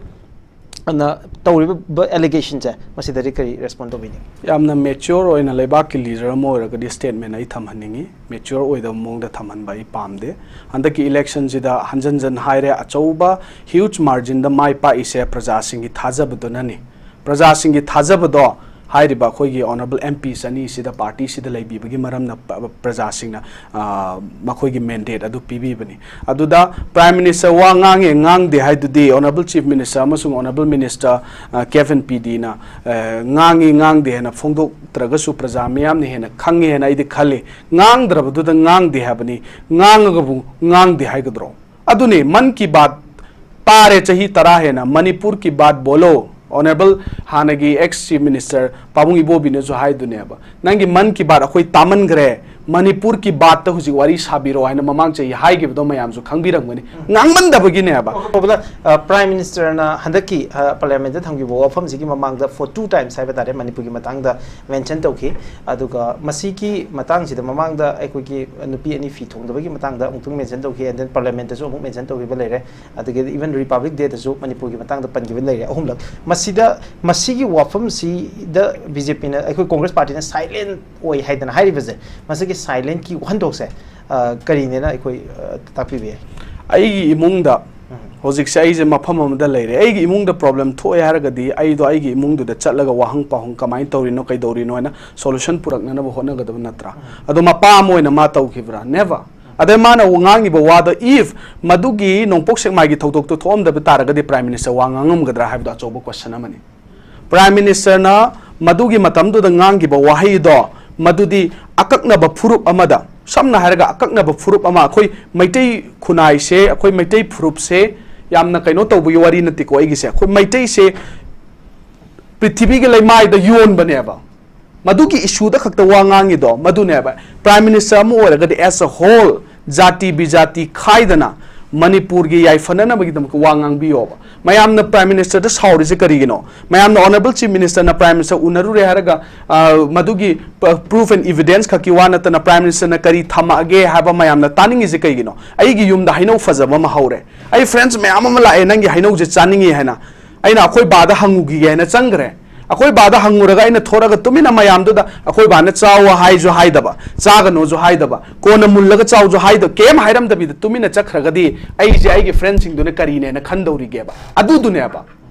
ꯅ ꯇꯧꯔꯤꯕ allegationꯁꯦ, ꯃꯁꯤꯗꯗꯤ ꯀꯔꯤ respond ꯇꯧꯕꯤꯅꯤꯡꯉꯤ? ꯌꯥꯝꯅ mature ꯑꯣꯏꯅ ꯂꯩꯕꯥꯛꯀꯤ leader ꯑꯃ ꯑꯣꯏꯔꯒꯗꯤ statement ꯑꯩ ꯊꯝꯍꯟꯅꯤꯡꯉꯤ꯫ Mature ꯑꯣꯏꯗꯕ ꯃꯑꯣꯡꯗ ꯊꯝꯍꯟꯕ ꯑꯩ ꯄꯥꯝꯗꯦ꯫ ꯍꯟꯗꯛꯀꯤ electionꯁꯤꯗ ꯍꯟꯖꯟ ꯍꯟꯖꯟ ꯍꯥꯏꯔꯦ, ꯑꯆꯧꯕ huge marginꯗ ꯃꯥꯏ ꯄꯥꯛꯏꯁꯦ ꯄ꯭ꯔꯖꯥꯁꯤꯡꯒꯤ ꯊꯥꯖꯕꯗꯨꯅꯅꯤ꯫ ꯄ꯭ꯔꯖꯥꯁꯤꯡꯒꯤ ꯊꯥꯖꯕꯗꯣ ꯍꯥꯏꯔꯤꯕ ꯑꯩꯈꯣꯏꯒꯤ honourable MPs ꯑꯅꯤꯁꯤꯗ, partyꯁꯤꯗ ꯂꯩꯕꯤꯕꯒꯤ ꯃꯔꯝꯅ ꯄ-, ꯄ꯭ꯔꯖꯥꯁꯤꯡꯅ, ꯑ, ꯃꯈꯣꯏꯒꯤ mandate ꯑꯗꯨ ꯄꯤꯕꯤꯕꯅꯤ꯫ ꯑꯗꯨꯗ Prime Minister ꯋꯥ ꯉꯥꯡꯉꯦ ꯉꯥꯡꯗꯦ ꯍꯥꯏꯗꯨꯗꯤ honourable Chief Minister ꯑꯃꯁꯨꯡ honourable Minister, ꯑ, Kevin ꯄꯤꯗꯤꯅ, ꯑ, ꯉꯥꯡꯉꯤ ꯉꯥꯡꯗꯦ ꯍꯥꯏꯅ ꯐꯣꯡꯗꯣꯛꯇ꯭ꯔꯒꯁꯨ ꯄ꯭ꯔꯖꯥ ꯃꯤꯌꯥꯝꯅ ꯍꯦꯟꯅ ꯈꯪꯉꯦ ꯍꯥꯏꯅ ꯑꯩꯗꯤ ꯈꯜꯂꯤ꯫ ꯉꯥꯡꯗ꯭ꯔꯕꯗꯨꯗ ꯉꯥꯡꯗꯦ ꯍꯥꯏꯕꯅꯤ, ꯉꯥꯡꯉꯒꯕꯨ ꯉꯥꯡꯗꯦ ꯍꯥꯏꯒꯗ꯭ꯔꯣ? ꯑꯗꯨꯅꯤ, ꯃꯟ ꯀꯤ ꯕꯥꯠ ꯇꯥꯔꯦ ꯆꯍꯤ ꯇꯔꯥ ꯍꯦꯟꯅ, ꯃꯅꯤꯄꯨꯔ ꯀꯤ ꯕꯥꯠ ꯕꯣꯂꯣ꯫ Honourable ꯍꯥꯟꯅꯒꯤ ex Chief Minister ꯄꯥꯕꯨꯡ ꯏꯕꯣꯕꯤꯅꯁꯨ ꯍꯥꯏꯗꯨꯅꯦꯕ, "ꯅꯪꯒꯤ ꯃꯟ ꯀꯤ ꯕꯥꯠ ꯑꯩꯈꯣꯏ ꯇꯥꯃꯟꯈ꯭ꯔꯦ, ꯃꯅꯤꯄꯨꯔ ꯀꯤ ꯕꯥꯠꯇ ꯍꯧꯖꯤꯛ ꯋꯥꯔꯤ ꯁꯥꯕꯤꯔꯣ ꯍꯥꯏꯅ ꯃꯃꯥꯡ ꯆꯍꯤ ꯍꯥꯏꯈꯤꯕꯗꯣ ꯃꯌꯥꯝꯁꯨ ꯈꯪꯕꯤꯔꯝꯒꯅꯤ꯫ ꯉꯥꯡꯃꯟꯗꯕꯒꯤꯅꯦꯕ꯫ ꯄ꯭ꯔꯥꯏꯝ ꯃꯤꯅꯤꯁꯇꯔꯅ ꯍꯟꯗꯛꯀꯤ ꯄꯥꯔꯂꯤꯌꯥꯃꯦꯟꯠꯇ ꯊꯝꯈꯤꯕ ꯋꯥꯐꯝꯁꯤꯒꯤ ꯃꯃꯥꯡꯗ for two times ꯍꯥꯏꯕ ꯇꯥꯔꯦ ꯃꯅꯤꯄꯨꯔꯒꯤ ꯃꯇꯥꯡꯗ ꯃꯦꯟꯁꯟ ꯇꯧꯈꯤ꯫ ꯑꯗꯨꯒ ꯃꯁꯤꯒꯤ ꯃꯇꯥꯡꯁꯤꯗ ꯃꯃꯥꯡꯗ ꯑꯩꯈꯣꯏꯒꯤ ꯅꯨꯄꯤ ꯑꯅꯤ ꯐꯤ ꯊꯣꯡꯗꯕꯒꯤ ꯃꯇꯥꯡꯗ ꯑꯃꯨꯛꯇꯪ ꯃꯦꯟꯁꯟ ꯇꯧꯈꯤ, and then ꯄꯥꯔꯂꯤꯌꯥꯃꯦꯟꯠꯇꯁꯨ ꯑꯃꯨꯛ ꯃꯦꯟꯁꯟ ꯇꯧꯈꯤꯕ ꯂꯩꯔꯦ꯫ ꯑꯗꯒꯤꯗꯤ even Republic Day ꯗꯁꯨ ꯃꯅꯤꯄꯨꯔꯒꯤ ꯃꯇꯥꯡꯗ ꯄꯟꯈꯤꯕ ꯂꯩꯔꯦ꯫ ꯑꯍꯨꯝꯂꯛ꯫ ꯃꯁꯤꯗ, ꯃꯁꯤꯒꯤ ꯋꯥꯐꯝꯁꯤꯗ ꯕꯤ ꯖꯦ ꯄꯤꯅ, ꯑꯩꯈꯣꯏ ꯀꯣꯡꯒ꯭ꯔꯦꯁ ꯄꯥꯔꯇꯤꯅ ꯁꯥꯏꯂꯦꯟ ꯑꯣꯏ ꯍꯥꯏꯗꯅ ꯍꯥꯏꯔꯤꯕꯁꯦ, ꯃꯁꯤꯒꯤ ꯁꯥꯏꯂꯦꯟꯀꯤ ꯋꯥꯍꯟꯊꯣꯛꯁꯦ ꯑ, ꯀꯔꯤꯅꯦꯅ ꯑꯩꯈꯣꯏ ꯑ, ꯇꯥꯛꯄꯤꯕ ꯌꯥꯏ? ꯑꯩꯒꯤ ꯏꯃꯨꯡꯗ ꯍꯧꯖꯤꯛꯁꯦ ꯑꯩꯁꯦ ꯃꯐꯝ ꯑꯃꯗ ꯂꯩꯔꯦ꯫ ꯑꯩꯒꯤ ꯏꯃꯨꯡꯗ ꯄ꯭ꯔꯣꯕ꯭ꯂꯦꯝ ꯊꯣꯛꯑꯦ ꯍꯥꯏꯔꯒꯗꯤ ꯑꯩꯗꯣ ꯑꯩꯒꯤ ꯏꯃꯨꯡꯗꯨꯗ ꯆꯠꯂꯒ ꯋꯥꯍꯪ ꯄꯥꯎꯍꯪ ꯀꯃꯥꯏꯅ ꯇꯧꯔꯤꯅꯣ, ꯀꯩꯗꯧꯔꯤꯅꯣ ꯍꯥꯏꯅ ꯁꯣꯂꯨꯁꯟ ꯄꯨꯔꯛꯅꯅꯕ ꯍꯣꯠꯅꯒꯗꯕ ꯅꯠꯇ꯭ꯔꯥ? ꯑꯗꯣ ꯃꯄꯥ ꯑꯃ ꯑꯣꯏꯅ ꯃꯥ ꯇꯧꯈꯤꯕ꯭ꯔꯥ? Never꯫ ꯑꯗꯩ ꯃꯥꯅ ꯉꯥꯡꯉꯤꯕ ꯋꯥꯗꯣ, if ꯃꯗꯨꯒꯤ ꯅꯣꯡꯄꯣꯛ ꯁꯦꯛꯃꯥꯏꯒꯤ ꯊꯧꯗꯣꯛꯇꯨ ꯊꯣꯛꯑꯝꯗꯕ ꯇꯥꯔꯒꯗꯤ ꯄ꯭ꯔꯥꯏꯝ ꯃꯤꯅꯤꯁꯇꯔ ꯋꯥ ꯉꯥꯡꯉꯝꯒꯗ꯭ꯔꯥ ꯍꯥꯏꯕꯗꯣ ꯑꯆꯧꯕ ꯀꯣꯏꯁꯟ ꯑꯃꯅꯤ꯫ ꯄ꯭ꯔꯥꯏꯝ ꯃꯤꯅꯤꯁꯇꯔꯅ ꯃꯗꯨꯒꯤ ꯃꯇꯝꯗꯨꯗ ꯉꯥꯡꯈꯤꯕ ꯋꯥꯍꯩꯗꯣ, ꯃꯗꯨꯗꯤ ꯑꯀꯛꯅꯕ ꯐꯨꯔꯨꯞ ꯑꯃꯗ, ꯁꯝꯅ ꯍꯥꯏꯔꯒ ꯑꯀꯛꯅꯕ ꯐꯨꯔꯨꯞ ꯑꯃ, ꯑꯩꯈꯣꯏ ꯃꯩꯇꯩ ꯈꯨꯟꯅꯥꯏꯁꯦ, ꯑꯩꯈꯣꯏ ꯃꯩꯇꯩ ꯐꯨꯔꯨꯞꯁꯦ, ꯌꯥꯝꯅ ꯀꯩꯅꯣ ꯇꯧꯕꯒꯤ ꯋꯥꯔꯤ ꯅꯠꯇꯦꯀꯣ ꯑꯩꯒꯤꯁꯦ, ꯑꯩꯈꯣꯏ ꯃꯩꯇꯩꯁꯦ ꯄ꯭ꯔꯤꯊꯤꯕꯤꯒꯤ ꯂꯩꯃꯥꯏꯗ ꯌꯣꯟꯕꯅꯦꯕ꯫ ꯃꯗꯨꯒꯤ ꯏꯁꯨꯗ ꯈꯛꯇ ꯋꯥ ꯉꯥꯡꯉꯤꯗꯣ ꯃꯗꯨꯅꯦꯕ꯫ ꯄ꯭ꯔꯥꯏꯝ ꯃꯤꯅꯤꯁꯇꯔ ꯑꯃ ꯑꯣꯏꯔꯒꯗꯤ as a whole, ꯖꯥꯇꯤ ꯕꯤꯖꯥꯇꯤ ꯈꯥꯏꯗꯅ ꯃꯅꯤꯄꯨꯔꯒꯤ ꯌꯥꯏꯐꯅꯅꯕꯒꯤꯗꯃꯛꯇ ꯋꯥ ꯉꯥꯡꯕꯤꯌꯣꯕ꯫ ꯃꯌꯥꯝꯅ ꯄ꯭ꯔꯥꯏꯝ ꯃꯤꯅꯤꯁꯇꯔꯗ ꯁꯥꯎꯔꯤꯁꯦ ꯀꯔꯤꯒꯤꯅꯣ? ꯃꯌꯥꯝꯅ ꯑꯣꯅꯔꯦꯕꯜ ꯆꯤꯐ ꯃꯤꯅꯤꯁꯇꯔꯅ ꯄ꯭ꯔꯥꯏꯝ ꯃꯤꯅꯤꯁꯇꯔ ꯎꯅꯔꯨꯔꯦ ꯍꯥꯏꯔꯒ, ꯑ, ꯃꯗꯨꯒꯤ ꯄ꯭ꯔꯨꯐ ꯑꯦꯟ ꯏꯚꯤꯗꯦꯟꯁ ꯈꯛꯀꯤ ꯋꯥ ꯅꯠꯇꯅ ꯄ꯭ꯔꯥꯏꯝ ꯃꯤꯅꯤꯁꯇꯔꯅ ꯀꯔꯤ ꯊꯝꯃꯛꯑꯒꯦ ꯍꯥꯏꯕ ꯃꯌꯥꯝꯅ ꯇꯥꯅꯤꯡꯉꯤꯁꯦ ꯀꯩꯒꯤꯅꯣ? ꯑꯩꯒꯤ ꯌꯨꯝꯗ ꯍꯩꯅꯧ ꯐꯖꯕ ꯑꯃ ꯍꯧꯔꯦ, ꯑꯩ ꯐ꯭ꯔꯦꯟꯁ ꯃꯌꯥꯝ ꯑꯃ ꯂꯥꯛꯑꯦ ꯅꯪꯒꯤ ꯍꯩꯅꯧꯁꯦ ꯆꯥꯅꯤꯡꯉꯤ ꯍꯥꯏꯅ, ꯑꯩꯅ ꯑꯩꯈꯣꯏ ꯕꯥꯗ ꯍꯪꯉꯨꯈꯤꯒꯦ ꯍꯥꯏꯅ ꯆꯪꯈ꯭ꯔꯦ꯫ ꯑꯩꯈꯣꯏ ꯕꯥꯗ ꯍꯪꯉꯨꯔꯒ ꯑꯩꯅ ꯊꯣꯔꯛꯑꯒ ꯇꯨꯃꯤꯟꯅ ꯃꯌꯥꯝꯗꯨꯗ ꯑꯩꯈꯣꯏ ꯕꯥꯅ ꯆꯥꯎ ꯍꯥꯏꯁꯨ ꯍꯥꯏꯗꯕ, ꯆꯥꯒꯅꯨꯁꯨ ꯍꯥꯏꯗꯕ, ꯀꯣꯟꯅ ꯃꯨꯜꯂꯒ ꯆꯥꯎꯁꯨ ꯍꯥꯏꯗꯕ, ꯀꯩꯝ ꯍꯥꯏꯔꯝꯗꯕꯤꯗ ꯇꯨꯃꯤꯟꯅ ꯆꯠꯈ꯭ꯔꯒꯗꯤ ꯑꯩꯁꯦ ꯑꯩꯒꯤ ꯐ꯭ꯔꯦꯟꯁꯤꯡꯗꯨꯅ ꯀꯔꯤꯅꯦꯅ ꯈꯟꯗꯧꯔꯤꯒꯦꯕ? ꯑꯗꯨꯗꯨꯅꯦꯕ꯫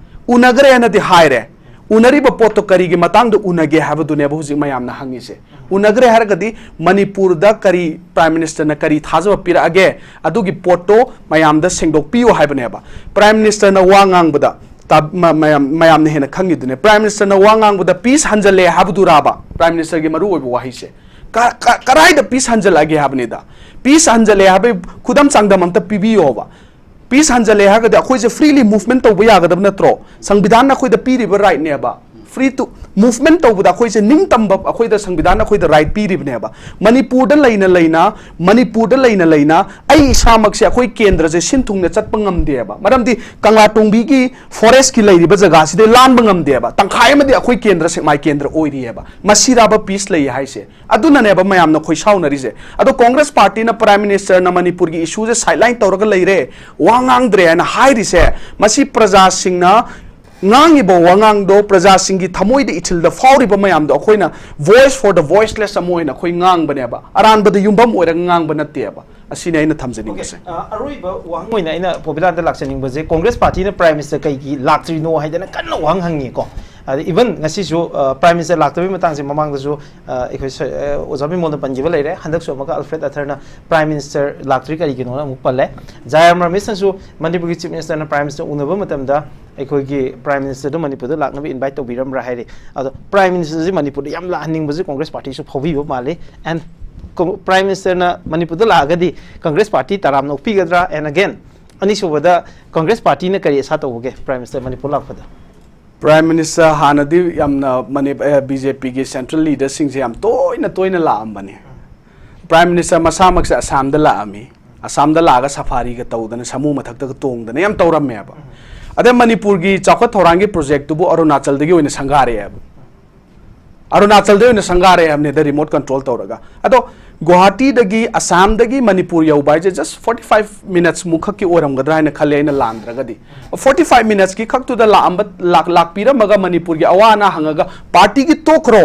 ꯎꯅꯈ꯭ꯔꯦꯅꯗꯤ ꯍꯥꯏꯔꯦ, ꯎꯅꯔꯤꯕ ꯄꯣꯠꯇꯣ ꯀꯔꯤꯒꯤ ꯃꯇꯥꯡꯗ ꯎꯅꯒꯦ ꯍꯥꯏꯕꯗꯨꯅꯦꯕ ꯍꯧꯖꯤꯛ ꯃꯌꯥꯝꯅ ꯍꯪꯉꯤꯁꯦ꯫ ꯎꯅꯈ꯭ꯔꯦ ꯍꯥꯏꯔꯒꯗꯤ ꯃꯅꯤꯄꯨꯔꯗ ꯀꯔꯤ ꯄ꯭ꯔꯥꯏꯝ ꯃꯤꯅꯤꯁꯇꯔꯅ ꯀꯔꯤ ꯊꯥꯖꯕ ꯄꯤꯔꯛꯑꯒꯦ, ꯑꯗꯨꯒꯤ ꯄꯣꯠꯇꯣ ꯃꯌꯥꯝꯗ ꯁꯦꯡꯗꯣꯛꯄꯤꯌꯨ ꯍꯥꯏꯕꯅꯦꯕ꯫ ꯄ꯭ꯔꯥꯏꯝ ꯃꯤꯅꯤꯁꯇꯔꯅ ꯋꯥ ꯉꯥꯡꯕꯗ ꯇꯥ-, ꯃ-, ꯃꯌꯥꯝ, ꯃꯌꯥꯝꯅ ꯍꯦꯟꯅ ꯈꯪꯉꯤꯗꯨꯅꯦ꯫ ꯄ꯭ꯔꯥꯏꯝ ꯃꯤꯅꯤꯁꯇꯔꯅ ꯋꯥ ꯉꯥꯡꯕꯗ ꯄꯤꯁ ꯍꯟꯖꯜꯂꯦ ꯍꯥꯏꯕꯗꯨꯔꯥꯕ ꯄ꯭ꯔꯥꯏꯝ ꯃꯤꯅꯤꯁꯇꯔꯒꯤ ꯃꯔꯨ ꯑꯣꯏꯕ ꯋꯥꯍꯩꯁꯦ? ꯀ-, ꯀ-, ꯀꯔꯥꯏꯗ ꯄꯤꯁ ꯍꯟꯖꯜꯂꯛꯑꯒꯦ ꯍꯥꯏꯕꯅꯤꯗ꯫ ꯄꯤꯁ ꯍꯟꯖꯜꯂꯦ ꯍꯥꯏꯕꯒꯤ ꯈꯨꯗꯝ ꯆꯥꯡꯗꯝ ꯑꯝꯇ ꯄꯤꯕꯤꯌꯣꯕ꯫ ꯄꯤꯁ ꯍꯟꯖꯜꯂꯦ ꯍꯥꯏꯔꯒꯗꯤ ꯑꯩꯈꯣꯏꯁꯦ ꯐ꯭ꯔꯤꯂꯤ ꯃꯨꯚꯃꯦꯟꯠ ꯇꯧꯕ ꯌꯥꯒꯗꯕ ꯅꯠꯇ꯭ꯔꯣ? ꯁꯪꯕꯤꯙꯥꯟꯅ ꯑꯩꯈꯣꯏꯗ ꯄꯤꯔꯤꯕ ꯔꯥꯏꯠꯅꯦꯕ꯫ Free to movement ꯇꯧꯕꯗ ꯑꯩꯈꯣꯏꯁꯦ ꯅꯤꯡꯇꯝꯕ, ꯑꯩꯈꯣꯏꯗ ꯁꯪꯕꯤꯙꯥꯟꯅ ꯑꯩꯈꯣꯏꯗ right ꯄꯤꯔꯤꯕꯅꯦꯕ꯫ ꯃꯅꯤꯄꯨꯔꯗ ꯂꯩꯅ ꯂꯩꯅ, ꯃꯅꯤꯄꯨꯔꯗ ꯂꯩꯅ ꯂꯩꯅ ꯑꯩ ꯏꯁꯥꯃꯛꯁꯦ ꯑꯩꯈꯣꯏ ꯀꯦꯟꯗ꯭ꯔꯁꯦ ꯁꯤꯟ ꯊꯨꯡꯅ ꯆꯠꯄ ꯉꯝꯗꯦꯕ꯫ ꯃꯔꯝꯗꯤ ꯀꯪꯂꯥꯇꯣꯡꯕꯤꯒꯤ forestꯀꯤ ꯂꯩꯔꯤꯕ ꯖꯒꯥꯁꯤꯗꯩ ꯂꯥꯟꯕ ꯉꯝꯗꯦꯕ꯫ ꯇꯪꯈꯥꯏ ꯑꯃꯗꯤ ꯑꯩꯈꯣꯏ ꯀꯦꯟꯗ꯭ꯔ, ꯁꯦꯛꯃꯥꯏ ꯀꯦꯟꯗ꯭ꯔ ꯑꯣꯏꯔꯤꯑꯕ꯫ ꯃꯁꯤꯔꯥꯕ peace ꯂꯩ ꯍꯥꯏꯁꯦ? ꯑꯗꯨꯅꯅꯦꯕ ꯃꯌꯥꯝꯅ ꯈꯣꯏꯁꯥꯎꯅꯔꯤꯁꯦ꯫ ꯑꯗꯣ Congress partyꯅ Prime Ministerꯅ ꯃꯅꯤꯄꯨꯔꯒꯤ issueꯁꯦ sideline ꯇꯧꯔꯒ ꯂꯩꯔꯦ, ꯋꯥ ꯉꯥꯡꯗ꯭ꯔꯦ ꯍꯥꯏꯅ ꯍꯥꯏꯔꯤꯁꯦ, ꯃꯁꯤ ꯄ꯭ꯔꯖꯥꯁꯤꯡꯅ ꯉꯥꯡꯉꯤꯕ ꯋꯥꯉꯥꯡꯗꯣ ꯄ꯭ꯔꯖꯥꯁꯤꯡꯒꯤ ꯊꯃꯣꯏꯗ, ꯏꯊꯤꯜꯗ ꯐꯥꯎꯔꯤꯕ ꯃꯌꯥꯝꯗꯣ ꯑꯩꯈꯣꯏꯅ voice for the voiceless ꯑꯃ ꯑꯣꯏꯅ ꯑꯩꯈꯣꯏ ꯉꯥꯡꯕꯅꯦꯕ, ꯑꯔꯥꯟꯕꯗ ꯌꯨꯝꯐꯝ ꯑꯣꯏꯔꯒ ꯉꯥꯡꯕ ꯅꯠꯇꯦꯕ꯫ ꯑꯁꯤꯅꯤ ꯑꯩꯅ ꯊꯝꯖꯅꯤꯡꯕꯁꯦ꯫ ꯑ, ꯑꯔꯣꯏꯕ ꯋꯥꯍꯪ ꯑꯣꯏꯅ ꯑꯩꯅ ꯄꯣꯕꯤꯂꯥꯗ ꯂꯥꯛꯆꯅꯤꯡꯕꯁꯦ, Congress partyꯅ Prime Minister ꯀꯩꯒꯤ ꯂꯥꯛꯇ꯭ꯔꯤꯅꯣ ꯍꯥꯏꯗꯅ ꯀꯟꯅ ꯋꯥꯍꯪ ꯍꯪꯉꯤꯀꯣ꯫ ꯑꯗ even ꯉꯁꯤꯁꯨ, ꯑ, Prime Minister ꯂꯥꯛꯇꯕꯒꯤ ꯃꯇꯥꯡꯁꯦ ꯃꯃꯥꯡꯗꯁꯨ, ꯑ, ꯑꯩꯈꯣꯏ ꯁ-, ꯑ, ꯑꯣꯖꯥ ꯕꯤꯃꯣꯜꯅ ꯄꯟꯈꯤꯕ ꯂꯩꯔꯦ, ꯍꯟꯗꯛꯁꯨ ꯑꯃꯨꯛꯀ Alfred Arthurꯅ Prime Minister ꯂꯥꯛꯇ꯭ꯔꯤ ꯀꯔꯤꯒꯤꯅꯣꯅ ꯑꯃꯨꯛ ꯄꯜꯂꯦ꯫ ꯖꯥꯌꯥꯝ ꯔꯃꯦꯁꯅꯁꯨ ꯃꯅꯤꯄꯨꯔꯒꯤ Chief Ministerꯅ Prime Minister ꯎꯅꯕ ꯃꯇꯝꯗ ꯑꯩꯈꯣꯏꯒꯤ Prime Ministerꯗꯨ ꯃꯅꯤꯄꯨꯔꯗ ꯂꯥꯛꯅꯕ invite ꯇꯧꯕꯤꯔꯝꯕ꯭ꯔꯥ ꯍꯥꯏꯔꯤ꯫ ꯑꯗꯣ Prime Ministerꯁꯤ ꯃꯅꯤꯄꯨꯔꯗ ꯌꯥꯝ ꯂꯥꯛꯍꯟꯅꯤꯡꯕꯁꯤ Congress partyꯁꯨ ꯐꯥꯎꯕꯤꯕ ꯃꯥꯜꯂꯤ꯫ And Con-, Prime Ministerꯅ ꯃꯅꯤꯄꯨꯔꯗ ꯂꯥꯛꯑꯒꯗꯤ Congress party ꯇꯔꯥꯝꯅ ꯑꯣꯛꯄꯤꯒꯗ꯭ꯔꯥ? And again, ꯑꯅꯤꯁꯨꯕꯗ Congress partyꯅ ꯀꯔꯤ ꯑꯁꯥ ꯇꯧꯕꯒꯦ Prime Minister ꯃꯅꯤꯄꯨꯔ ꯂꯥꯛꯄꯗ? Prime Minister ꯍꯥꯟꯅꯗꯤ ꯌꯥꯝꯅ ꯃꯅꯤ-, ꯑ, BJPꯒꯤ central leaderꯁꯤꯡꯁꯦ ꯌꯥꯝ ꯇꯣꯏꯅ ꯇꯣꯏꯅ ꯂꯥꯛꯑꯝꯕꯅꯤ꯫ Prime Minister ꯃꯁꯥꯃꯛꯁꯦ ꯑꯁꯥꯝꯗ ꯂꯥꯛꯑꯝꯃꯤ꯫ ꯑꯁꯥꯝꯗ ꯂꯥꯛꯑꯒ safariꯒ ꯇꯧꯗꯅ, ꯁꯥꯃꯨ ꯃꯊꯛꯇꯒ ꯇꯣꯡꯗꯅ ꯌꯥꯝ ꯇꯧꯔꯝꯃꯦꯕ꯫ ꯑꯗꯩ ꯃꯅꯤꯄꯨꯔꯒꯤ ꯆꯥꯎꯈꯠ ꯊꯧꯔꯥꯡꯒꯤ projectꯇꯨꯕꯨ ꯑꯔꯨꯅꯥꯆꯜꯗꯒꯤ ꯑꯣꯏꯅ ꯁꯪꯒꯥꯔꯛꯑꯦꯕ꯫ ꯑꯔꯨꯅꯥꯆꯜꯗ ꯑꯣꯏꯅ ꯁꯪꯒꯥꯔꯛꯑꯦ ꯍꯥꯏꯕꯅꯤꯗ, remote control ꯇꯧꯔꯒ꯫ ꯑꯗꯣ ꯒꯨꯋꯥꯍꯥꯇꯤꯗꯒꯤ, ꯑꯁꯥꯝꯗꯒꯤ ꯃꯅꯤꯄꯨꯔ ꯌꯧꯕ ꯍꯥꯏꯁꯦ just forty five minutes ꯃꯨꯛ ꯈꯛꯀꯤ ꯑꯣꯏꯔꯝꯒꯗ꯭ꯔꯥ ꯍꯥꯏꯅ ꯈꯜꯂꯦ, ꯑꯩꯅ ꯂꯥꯟꯗ꯭ꯔꯒꯗꯤ꯫ Forty five minutesꯀꯤ ꯈꯛꯇꯨꯗ ꯂꯥꯛꯑꯝꯕ, ꯂꯥꯛ-, ꯂꯥꯛꯄꯤꯔꯝꯃꯒ ꯃꯅꯤꯄꯨꯔꯒꯤ ꯑꯋꯥ ꯑꯅꯥ ꯍꯪꯉꯒ partyꯒꯤ ꯇꯣꯛꯈ꯭ꯔꯣ,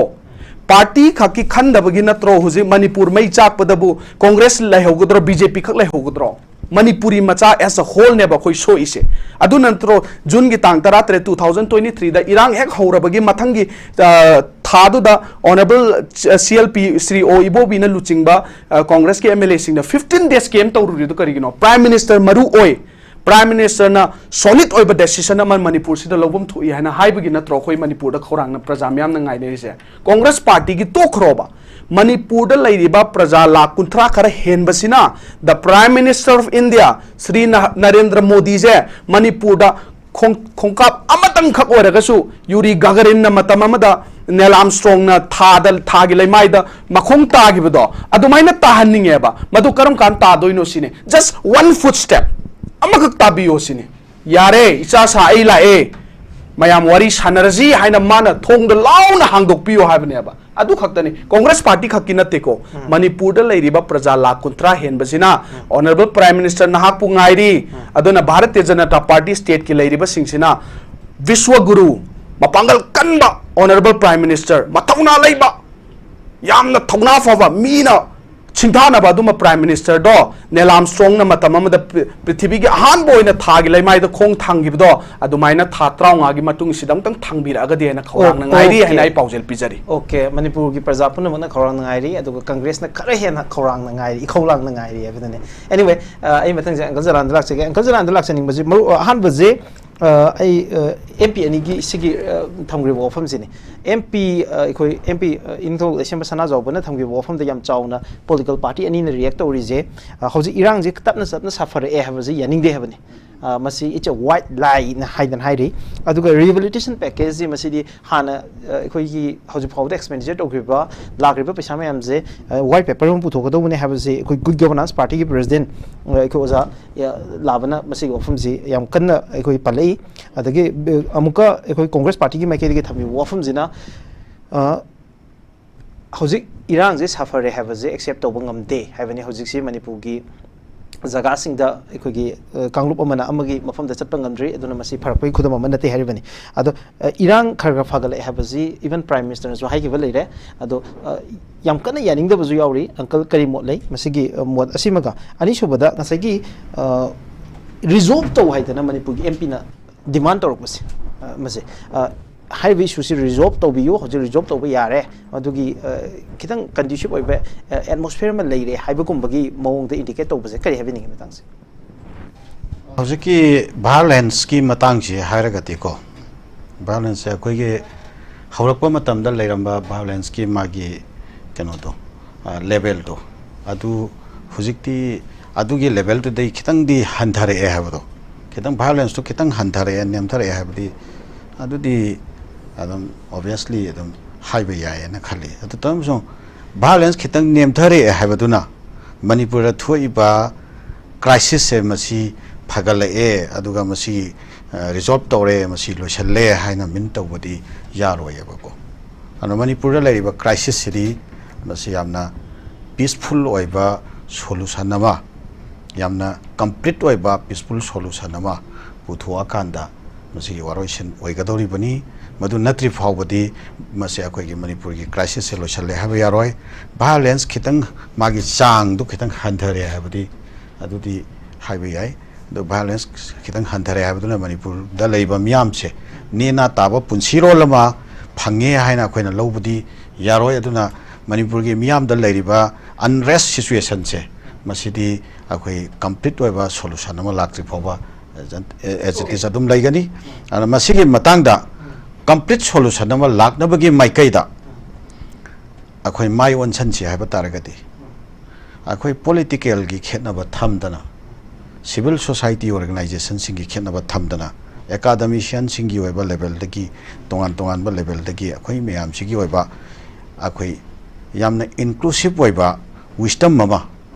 party ꯈꯛꯀꯤ ꯈꯟꯗꯕꯒꯤ ꯅꯠꯇ꯭ꯔꯣ ꯍꯧꯖꯤꯛ ꯃꯅꯤꯄꯨꯔ ꯃꯩ ꯆꯥꯛꯄꯗꯕꯨ Congress ꯂꯩꯍꯧꯒꯗ꯭ꯔꯣ, BJP ꯈꯛ ꯂꯩꯍꯧꯒꯗ꯭ꯔꯣ? ꯃꯅꯤꯄꯨꯔꯤ ꯃꯆꯥ as a wholeꯅꯦꯕ ꯑꯩꯈꯣꯏ ꯁꯣꯛꯏꯁꯦ꯫ ꯑꯗꯨ ꯅꯠꯇ꯭ꯔꯣ Juneꯒꯤ ꯇꯥꯡ ꯇꯔꯥꯇꯔꯦꯠ, two thousand twenty threeꯗ ꯏꯔꯥꯡ ꯍꯦꯛ ꯍꯧꯔꯕꯒꯤ ꯃꯊꯪꯒꯤ, ꯑ, ꯊꯥꯗꯨꯗ Honourable CLP ꯁ꯭ꯔꯤ ꯑꯣ ꯏꯕꯣꯕꯤꯅ ꯂꯨꯆꯤꯡꯕ, ꯑ, Congressꯀꯤ MLAꯁꯤꯡꯅ fifteen days camp ꯇꯧꯔꯨꯔꯤꯗꯨ ꯀꯔꯤꯒꯤꯅꯣ? Prime Minister ꯃꯔꯨ ꯑꯣꯏ, Prime Ministerꯅ solid ꯑꯣꯏꯕ decision ꯑꯃ ꯃꯅꯤꯄꯨꯔꯁꯤꯗ ꯂꯧꯐꯝ ꯊꯣꯛꯏ ꯍꯥꯏꯅ ꯍꯥꯏꯕꯒꯤ ꯅꯠꯇ꯭ꯔꯣ ꯑꯩꯈꯣꯏ ꯃꯅꯤꯄꯨꯔꯗ ꯈꯧꯔꯥꯡꯅ ꯄ꯭ꯔꯖꯥ ꯃꯌꯥꯝꯅ ꯉꯥꯏꯅꯔꯤꯁꯦ? Congress partyꯒꯤ ꯇꯣꯛꯈ꯭ꯔꯣꯕ, ꯃꯅꯤꯄꯨꯔꯗ ꯂꯩꯔꯤꯕ ꯄ꯭ꯔꯖꯥ ꯂꯥꯈ ꯀꯨꯟꯊ꯭ꯔꯥ ꯈꯔ ꯍꯦꯟꯕꯁꯤꯅ the Prime Minister of India Shri ꯅ-, ꯅꯔꯦꯟꯗ꯭ꯔ ꯃꯣꯗꯤꯁꯦ ꯃꯅꯤꯄꯨꯔꯗ ꯈꯣꯡ- ꯈꯣꯡꯀꯥꯞ ꯑꯃꯇꯪꯈꯛ ꯑꯣꯏꯔꯒꯁꯨ, ꯌꯨꯔꯤ ꯒꯒꯥꯔꯤꯟꯅ ꯃꯇꯝ ꯑꯃꯗ ꯅꯦꯜ ꯑꯥꯝꯁꯇ꯭ꯔꯣꯡꯅ ꯊꯥꯗ, ꯊꯥꯒꯤ ꯂꯩꯃꯥꯏꯗ ꯃꯈꯣꯡ ꯇꯥꯈꯤꯕꯗꯣ, ꯑꯗꯨꯃꯥꯏꯅ ꯇꯥꯍꯟꯅꯤꯡꯉꯦꯕ꯫ ꯃꯗꯨ ꯀꯔꯝ ꯀꯥꯟꯗ ꯇꯥꯗꯣꯏꯅꯣ ꯁꯤꯅꯤ꯫ Just one foot step, ꯑꯃꯈꯛ ꯇꯥꯕꯤꯌꯣ ꯁꯤꯅꯤ꯫ "ꯌꯥꯔꯦ, ꯏꯆꯥ ꯁꯥ, ꯑꯩ ꯂꯥꯛꯑꯦ, ꯃꯌꯥꯝ ꯋꯥꯔꯤ ꯁꯥꯟꯅꯔꯁꯤ" ꯍꯥꯏꯅ ꯃꯥꯅ ꯊꯣꯡꯗ ꯂꯥꯎꯅ ꯍꯥꯡꯗꯣꯛꯄꯤꯌꯣ ꯍꯥꯏꯕꯅꯦꯕ꯫ ꯑꯗꯨ ꯈꯛꯇꯅꯤ꯫ ꯀꯣꯡꯒ꯭ꯔꯦꯁ ꯄꯥꯔꯇꯤ ꯈꯛꯀꯤ ꯅꯠꯇꯦꯀꯣ, ꯃꯅꯤꯄꯨꯔꯗ ꯂꯩꯔꯤꯕ ꯄ꯭ꯔꯖꯥ ꯂꯥꯈ ꯀꯨꯟꯊ꯭ꯔꯥ ꯍꯦꯟꯕꯁꯤꯅ "Honourable Prime Minister, ꯅꯍꯥꯛꯄꯨ ꯉꯥꯏꯔꯤ", ꯑꯗꯨꯅ ꯚꯥꯔꯇꯤꯌ ꯖꯅꯇꯥ ꯄꯥꯔꯇꯤ ꯁ꯭ꯇꯦꯠꯀꯤ ꯂꯩꯔꯤꯕꯁꯤꯡꯁꯤꯅ "ꯕꯤꯁ꯭ꯋ ꯒꯨꯔꯨ, ꯃꯄꯥꯡꯒꯜ ꯀꯟꯕ Honourable Prime Minister, ꯃꯊꯧꯅꯥ ꯂꯩꯕ, ꯌꯥꯝꯅ ꯊꯧꯅꯥ ꯐꯕ, ꯃꯤꯅ ꯁꯤꯡꯊꯥꯅꯕ ꯑꯗꯨꯝꯕ Prime Ministerꯗꯣ, ꯅꯦꯜ ꯑꯥꯝꯁꯇ꯭ꯔꯣꯡꯅ ꯃꯇꯝ ꯑꯃꯗ ꯄ꯭ꯔꯤ- ꯄ꯭ꯔꯤꯊꯤꯕꯤꯒꯤ ꯑꯍꯥꯟꯕ ꯑꯣꯏꯅ ꯊꯥꯒꯤ ꯂꯩꯃꯥꯏꯗ ꯈꯣꯡ ꯊꯥꯡꯈꯤꯕꯗꯣ, ꯑꯗꯨꯃꯥꯏꯅ ꯊꯥ ꯇꯔꯥꯃꯉꯥꯒꯤ ꯃꯇꯨꯡꯁꯤꯗ ꯑꯃꯨꯛꯇꯪ ꯊꯥꯡꯕꯤꯔꯛꯑꯒꯗꯤꯅ ꯈꯧꯔꯥꯡꯅ ꯑꯣ, ꯉꯥꯏꯔꯤ ꯑꯣꯀꯦ꯫ ꯍꯥꯏꯅ ꯑꯩ ꯄꯥꯎꯖꯦꯜ ꯄꯤꯖꯔꯤ꯫ ꯑꯣꯀꯦ, ꯃꯅꯤꯄꯨꯔꯒꯤ ꯄ꯭ꯔꯖꯥ ꯄꯨꯝꯅꯃꯛꯅ ꯈꯧꯔꯥꯡꯅ ꯉꯥꯏꯔꯤ, ꯑꯗꯨꯒ ꯀꯪꯒ꯭ꯔꯦꯁꯅ ꯈꯔ ꯍꯦꯟꯅ ꯈꯧꯔꯥꯡꯅ ꯉꯥꯏꯔꯤ, ꯏꯈꯧꯂꯥꯡꯅ ꯉꯥꯏꯔꯤ ꯍꯥꯏꯕꯗꯨꯅꯤ꯫ Anyway, ꯑ, ꯑꯩ ꯃꯊꯪꯁꯦ ꯑꯪꯀꯜ ꯖꯂꯥꯟꯗ ꯂꯥꯛꯆꯒꯦ꯫ ꯑꯪꯀꯜ ꯖꯂꯥꯟꯗ ꯂꯥꯛꯆꯅꯤꯡꯕꯁꯤ ꯃꯔꯨ-, ꯑꯍꯥꯟꯕꯁꯦ, ꯑ, ꯑꯩ, ꯑ, MP ꯑꯅꯤꯒꯤ ꯁꯤꯒꯤ, ꯑ, ꯊꯝꯈ꯭ꯔꯤꯕ ꯋꯥꯐꯝꯁꯤꯅꯤ꯫ MP, ꯑ, ꯑꯩꯈꯣꯏ MP, ꯑ, ꯏꯅꯤꯡꯊꯧ ꯂꯩꯁꯦꯝꯕ ꯁꯅꯥꯖꯥꯎꯕꯅ ꯊꯝꯈꯤꯕ ꯋꯥꯐꯝꯗ ꯌꯥꯝ ꯆꯥꯎꯅ political party ꯑꯅꯤꯅ react ꯇꯧꯔꯤꯁꯦ, ꯑ, ꯍꯧꯖꯤꯛ ꯏꯔꯥꯡꯁꯦ ꯇꯞꯅ ꯇꯞꯅ ꯁꯥꯐꯔꯛꯑꯦ ꯍꯥꯏꯕꯁꯤ ꯌꯥꯅꯤꯡꯗꯦ ꯍꯥꯏꯕꯅꯤ꯫ ꯑ, ꯃꯁꯤ it's a white lieꯅ ꯍꯥꯏꯗꯅ ꯍꯥꯏꯔꯤ꯫ ꯑꯗꯨꯒ rehabilitation packageꯁꯤ ꯃꯁꯤꯗꯤ ꯍꯥꯟꯅ, ꯑ, ꯑꯩꯈꯣꯏꯒꯤ ꯍꯧꯖꯤꯛ ꯐꯥꯎꯕꯗ expenditure ꯇꯧꯈ꯭ꯔꯤꯕ, ꯂꯥꯛꯈ꯭ꯔꯤꯕ ꯄꯩꯁꯥ ꯃꯌꯥꯝꯁꯦ, ꯑ, white paper ꯑꯃ ꯄꯨꯊꯣꯛꯀꯗꯧꯕꯅꯦ ꯍꯥꯏꯕꯁꯤ ꯑꯩꯈꯣꯏ Good Governance Partyꯒꯤ president, ꯑ, ꯑꯩꯈꯣꯏ ꯑꯣꯖꯥ, ꯑ, ꯂꯥꯕꯅ ꯃꯁꯤꯒꯤ ꯋꯥꯐꯝꯁꯤ ꯌꯥꯝ ꯀꯟꯅ ꯑꯩꯈꯣꯏ ꯄꯜꯂꯛꯏ꯫ ꯑꯗꯒꯤ, ꯑ, ꯑꯃꯨꯛꯀ ꯑꯩꯈꯣꯏ Congress Partyꯒꯤ ꯃꯥꯏꯀꯩꯗꯒꯤ ꯊꯝꯕꯤꯕ ꯋꯥꯐꯝꯁꯤꯅ, ꯑ, ꯍꯧꯖꯤꯛ ꯏꯔꯥꯡꯁꯦ ꯁꯥꯐꯔꯦ ꯍꯥꯏꯕꯁꯦ accept ꯇꯧꯕ ꯉꯝꯗꯦ ꯍꯥꯏꯕꯅꯤ꯫ ꯍꯧꯖꯤꯛꯁꯤ ꯃꯅꯤꯄꯨꯔꯒꯤ ꯖꯒꯥꯁꯤꯡꯗ ꯑꯩꯈꯣꯏꯒꯤ, ꯑ, ꯀꯥꯡꯂꯨꯞ ꯑꯃꯅ ꯑꯃꯒꯤ ꯃꯐꯝꯗ ꯆꯠꯄ ꯉꯝꯗ꯭ꯔꯤ, ꯑꯗꯨꯅ ꯃꯁꯤ ꯐꯔꯛꯄꯒꯤ ꯈꯨꯗꯝ ꯑꯃ ꯅꯠꯇꯦ ꯍꯥꯏꯔꯤꯕꯅꯤ꯫ ꯑꯗꯣ, ꯑ, ꯏꯔꯥꯡ ꯈꯔ ꯈꯔ ꯐꯒꯠꯂꯛꯑꯦ ꯍꯥꯏꯕꯁꯤ even Prime Ministerꯅꯁꯨ ꯍꯥꯏꯈꯤꯕ ꯂꯩꯔꯦ꯫ ꯑꯗꯣ, ꯑ, ꯌꯥꯝ ꯀꯟꯅ ꯌꯥꯅꯤꯡꯗꯕꯁꯨ ꯌꯥꯎꯔꯤ꯫ ꯑꯪꯀꯜ, ꯀꯔꯤ ꯃꯣꯠ ꯂꯩ ꯃꯁꯤꯒꯤ, ꯑ, ꯃꯣꯠ ꯑꯁꯤꯃꯒ? ꯑꯅꯤꯁꯨꯕꯗ, ꯉꯁꯥꯏꯒꯤ, ꯑ, resolve ꯇꯧ ꯍꯥꯏꯗꯅ ꯃꯅꯤꯄꯨꯔꯒꯤ MPꯅ demand ꯇꯧꯔꯛꯄꯁꯦ, ꯑ, ꯃꯁꯦ, ꯑ, ꯍꯥꯏꯔꯤꯕ issueꯁꯤ resolve ꯇꯧꯕꯤꯌꯨ, ꯍꯧꯖꯤꯛ resolve ꯇꯧꯕ ꯌꯥꯔꯦ, ꯑꯗꯨꯒꯤ, ꯑ, ꯈꯤꯇꯪ conducive ꯑꯣꯏꯕ, ꯑ, atmosphere ꯑꯃ ꯂꯩꯔꯦ ꯍꯥꯏꯕꯒꯨꯝꯕꯒꯤ ꯃꯑꯣꯡꯗ indicate ꯇꯧꯕꯁꯦ ꯀꯔꯤ ꯍꯥꯏꯕꯤꯅꯤꯡꯉꯤ ꯃꯇꯥꯡꯁꯦ? ꯍꯧꯖꯤꯛꯀꯤ violenceꯀꯤ ꯃꯇꯥꯡꯁꯤ ꯍꯥꯏꯔꯒꯗꯤꯀꯣ, violenceꯁꯦ ꯑꯩꯈꯣꯏꯒꯤ ꯍꯧꯔꯛꯄ ꯃꯇꯝꯗ ꯂꯩꯔꯝꯕ violenceꯀꯤ ꯃꯥꯒꯤ ꯀꯩꯅꯣꯗꯣ, ꯑ, levelꯗꯣ, ꯑꯗꯨ ꯍꯧꯖꯤꯛꯇꯤ ꯑꯗꯨꯒꯤ levelꯗꯨꯗꯩ ꯈꯤꯇꯪꯗꯤ ꯍꯟꯊꯔꯛꯑꯦ ꯍꯥꯏꯕꯗꯣ, ꯈꯤꯇꯪ ꯚꯥꯏꯑꯣꯂꯦꯟꯁꯇꯣ ꯈꯤꯇꯪ ꯍꯟꯊꯔꯛꯑꯦ, ꯅꯦꯝꯊꯔꯛꯑꯦ ꯍꯥꯏꯕꯗꯤ ꯑꯗꯨꯗꯤ ꯑꯗꯨꯝ ꯑꯣꯕꯤꯌꯁꯂꯤ ꯑꯗꯨꯝ ꯍꯥꯏꯕ ꯌꯥꯏꯌꯦꯅ ꯈꯜꯂꯤ꯫ ꯑꯗꯨꯇ ꯑꯃꯁꯨꯡ ꯚꯥꯏꯑꯣꯂꯦꯟꯁ ꯈꯤꯇꯪ ꯅꯦꯝꯊꯔꯛꯑꯦ ꯍꯥꯏꯕꯗꯨꯅ ꯃꯅꯤꯄꯨꯔꯗ ꯊꯣꯛꯏꯕ ꯀ꯭ꯔꯥꯏꯁꯤꯁꯁꯦ ꯃꯁꯤ ꯐꯒꯠꯂꯛꯑꯦ, ꯑꯗꯨꯒ ꯃꯁꯤ ꯔꯤꯖꯣꯜꯕ ꯇꯧꯔꯦ, ꯃꯁꯤ ꯂꯣꯏꯁꯤꯜꯂꯦ ꯍꯥꯏꯅ ꯃꯤꯟ ꯇꯧꯕꯗꯤ ꯌꯥꯔꯣꯏꯌꯦꯕꯀꯣ꯫ ꯑꯗꯨꯅ ꯃꯅꯤꯄꯨꯔꯗ ꯂꯩꯔꯤꯕ ꯀ꯭ꯔꯥꯏꯁꯤꯁꯁꯤꯗꯤ ꯃꯁꯤ ꯌꯥꯝꯅ ꯄꯤꯁꯐꯨꯜ ꯑꯣꯏꯕ ꯁꯣꯂꯨꯁꯟ ꯑꯃ, ꯌꯥꯝꯅ ꯀꯝꯄ꯭ꯂꯤꯠ ꯑꯣꯏꯕ ꯄꯤꯁꯐꯨꯜ ꯁꯣꯂꯨꯁꯟ ꯑꯃ ꯄꯨꯊꯣꯛꯑꯀꯥꯟꯗ ꯃꯁꯤꯒꯤ ꯋꯥꯔꯣꯏꯁꯤꯟ ꯑꯣꯏꯒꯗꯧꯔꯤꯕꯅꯤ꯫ ꯃꯗꯨ ꯅꯠꯇ꯭ꯔꯤ ꯐꯥꯎꯕꯗꯤ ꯃꯁꯤ ꯑꯩꯈꯣꯏꯒꯤ ꯃꯅꯤꯄꯨꯔꯒꯤ ꯀ꯭ꯔꯥꯏꯁꯤꯁꯁꯦ ꯂꯣꯏꯁꯤꯜꯂꯦ ꯍꯥꯏꯕ ꯌꯥꯔꯣꯏ꯫ ꯚꯥꯏꯑꯣꯂꯦꯟꯁ ꯈꯤꯇꯪ ꯃꯥꯒꯤ ꯆꯥꯡꯗꯨ ꯈꯤꯇꯪ ꯍꯟꯊꯔꯦ ꯍꯥꯏꯕꯗꯤ ꯑꯗꯨꯗꯤ ꯍꯥꯏꯕ ꯌꯥꯏ꯫ ꯑꯗꯨ ꯚꯥꯏꯑꯣꯂꯦꯟꯁ ꯈꯤꯇꯪ ꯍꯟꯊꯔꯦ ꯍꯥꯏꯕꯗꯨꯅ ꯃꯅꯤꯄꯨꯔꯗ ꯂꯩꯕ ꯃꯤꯌꯥꯝꯁꯦ ꯅꯦꯅꯥ ꯇꯥꯕ ꯄꯨꯟꯁꯤꯔꯣꯜ ꯑꯃ ꯐꯪꯉꯦ ꯍꯥꯏꯅ ꯑꯩꯈꯣꯏꯅ ꯂꯧꯕꯗꯤ ꯌꯥꯔꯣꯏ꯫ ꯑꯗꯨꯅ ꯃꯅꯤꯄꯨꯔꯒꯤ ꯃꯤꯌꯥꯝꯗ ꯂꯩꯔꯤꯕ ꯑꯟꯔꯦꯁ ꯁꯤꯆꯨꯋꯦꯁꯟꯁꯦ ꯃꯁꯤꯗꯤ ꯑꯩꯈꯣꯏ ꯀꯝꯄ꯭ꯂꯤꯠ ꯑꯣꯏꯕ ꯁꯣꯂꯨꯁꯟ ꯑꯃ ꯂꯥꯛꯇ꯭ꯔꯤ ꯐꯥꯎꯕ ꯑꯦꯖ ꯏꯠ ꯏꯁ ꯑꯗꯨꯝ ꯂꯩꯒꯅꯤ꯫ ꯑꯗꯨꯅ ꯃꯁꯤꯒꯤ ꯃꯇꯥꯡꯗ ꯀꯝꯄ꯭ꯂꯤꯠ ꯁꯣꯂꯨꯁꯟ ꯑꯃ ꯂꯥꯛꯅꯕꯒꯤ ꯃꯥꯏꯀꯩꯗ ꯑꯩꯈꯣꯏ ꯃꯥꯏ ꯑꯣꯟꯁꯤꯟꯁꯤ ꯍꯥꯏꯕ ꯇꯥꯔꯒꯗꯤ ꯑꯩꯈꯣꯏ ꯄꯣꯂꯤꯇꯤꯀꯦꯜꯒꯤ ꯈꯦꯠꯅꯕ ꯊꯝꯗꯅ, ꯁꯤꯚꯤꯜ ꯁꯣꯁꯥꯏꯇꯤ ꯑꯣꯔꯒꯅꯥꯏꯖꯦꯁꯟꯁꯤꯡꯒꯤ ꯈꯦꯠꯅꯕ ꯊꯝꯗꯅ, ꯑꯦꯀꯥꯗꯃꯤꯁꯤꯌꯟꯁꯤꯡꯒꯤ ꯑꯣꯏꯕ ꯂꯦꯚꯦꯜꯗꯒꯤ, ꯇꯣꯉꯥꯟ ꯇꯣꯉꯥꯟꯕ ꯂꯦꯚꯦꯜꯗꯒꯤ ꯑꯩꯈꯣꯏ ꯃꯌꯥꯝꯁꯤꯒꯤ ꯑꯣꯏꯕ ꯑꯩꯈꯣꯏ ꯌꯥꯝꯅ ꯏꯟꯀ꯭ꯂꯨꯁꯤꯞ ꯑꯣꯏꯕ ꯋꯤꯁꯇꯝ ꯑꯃ,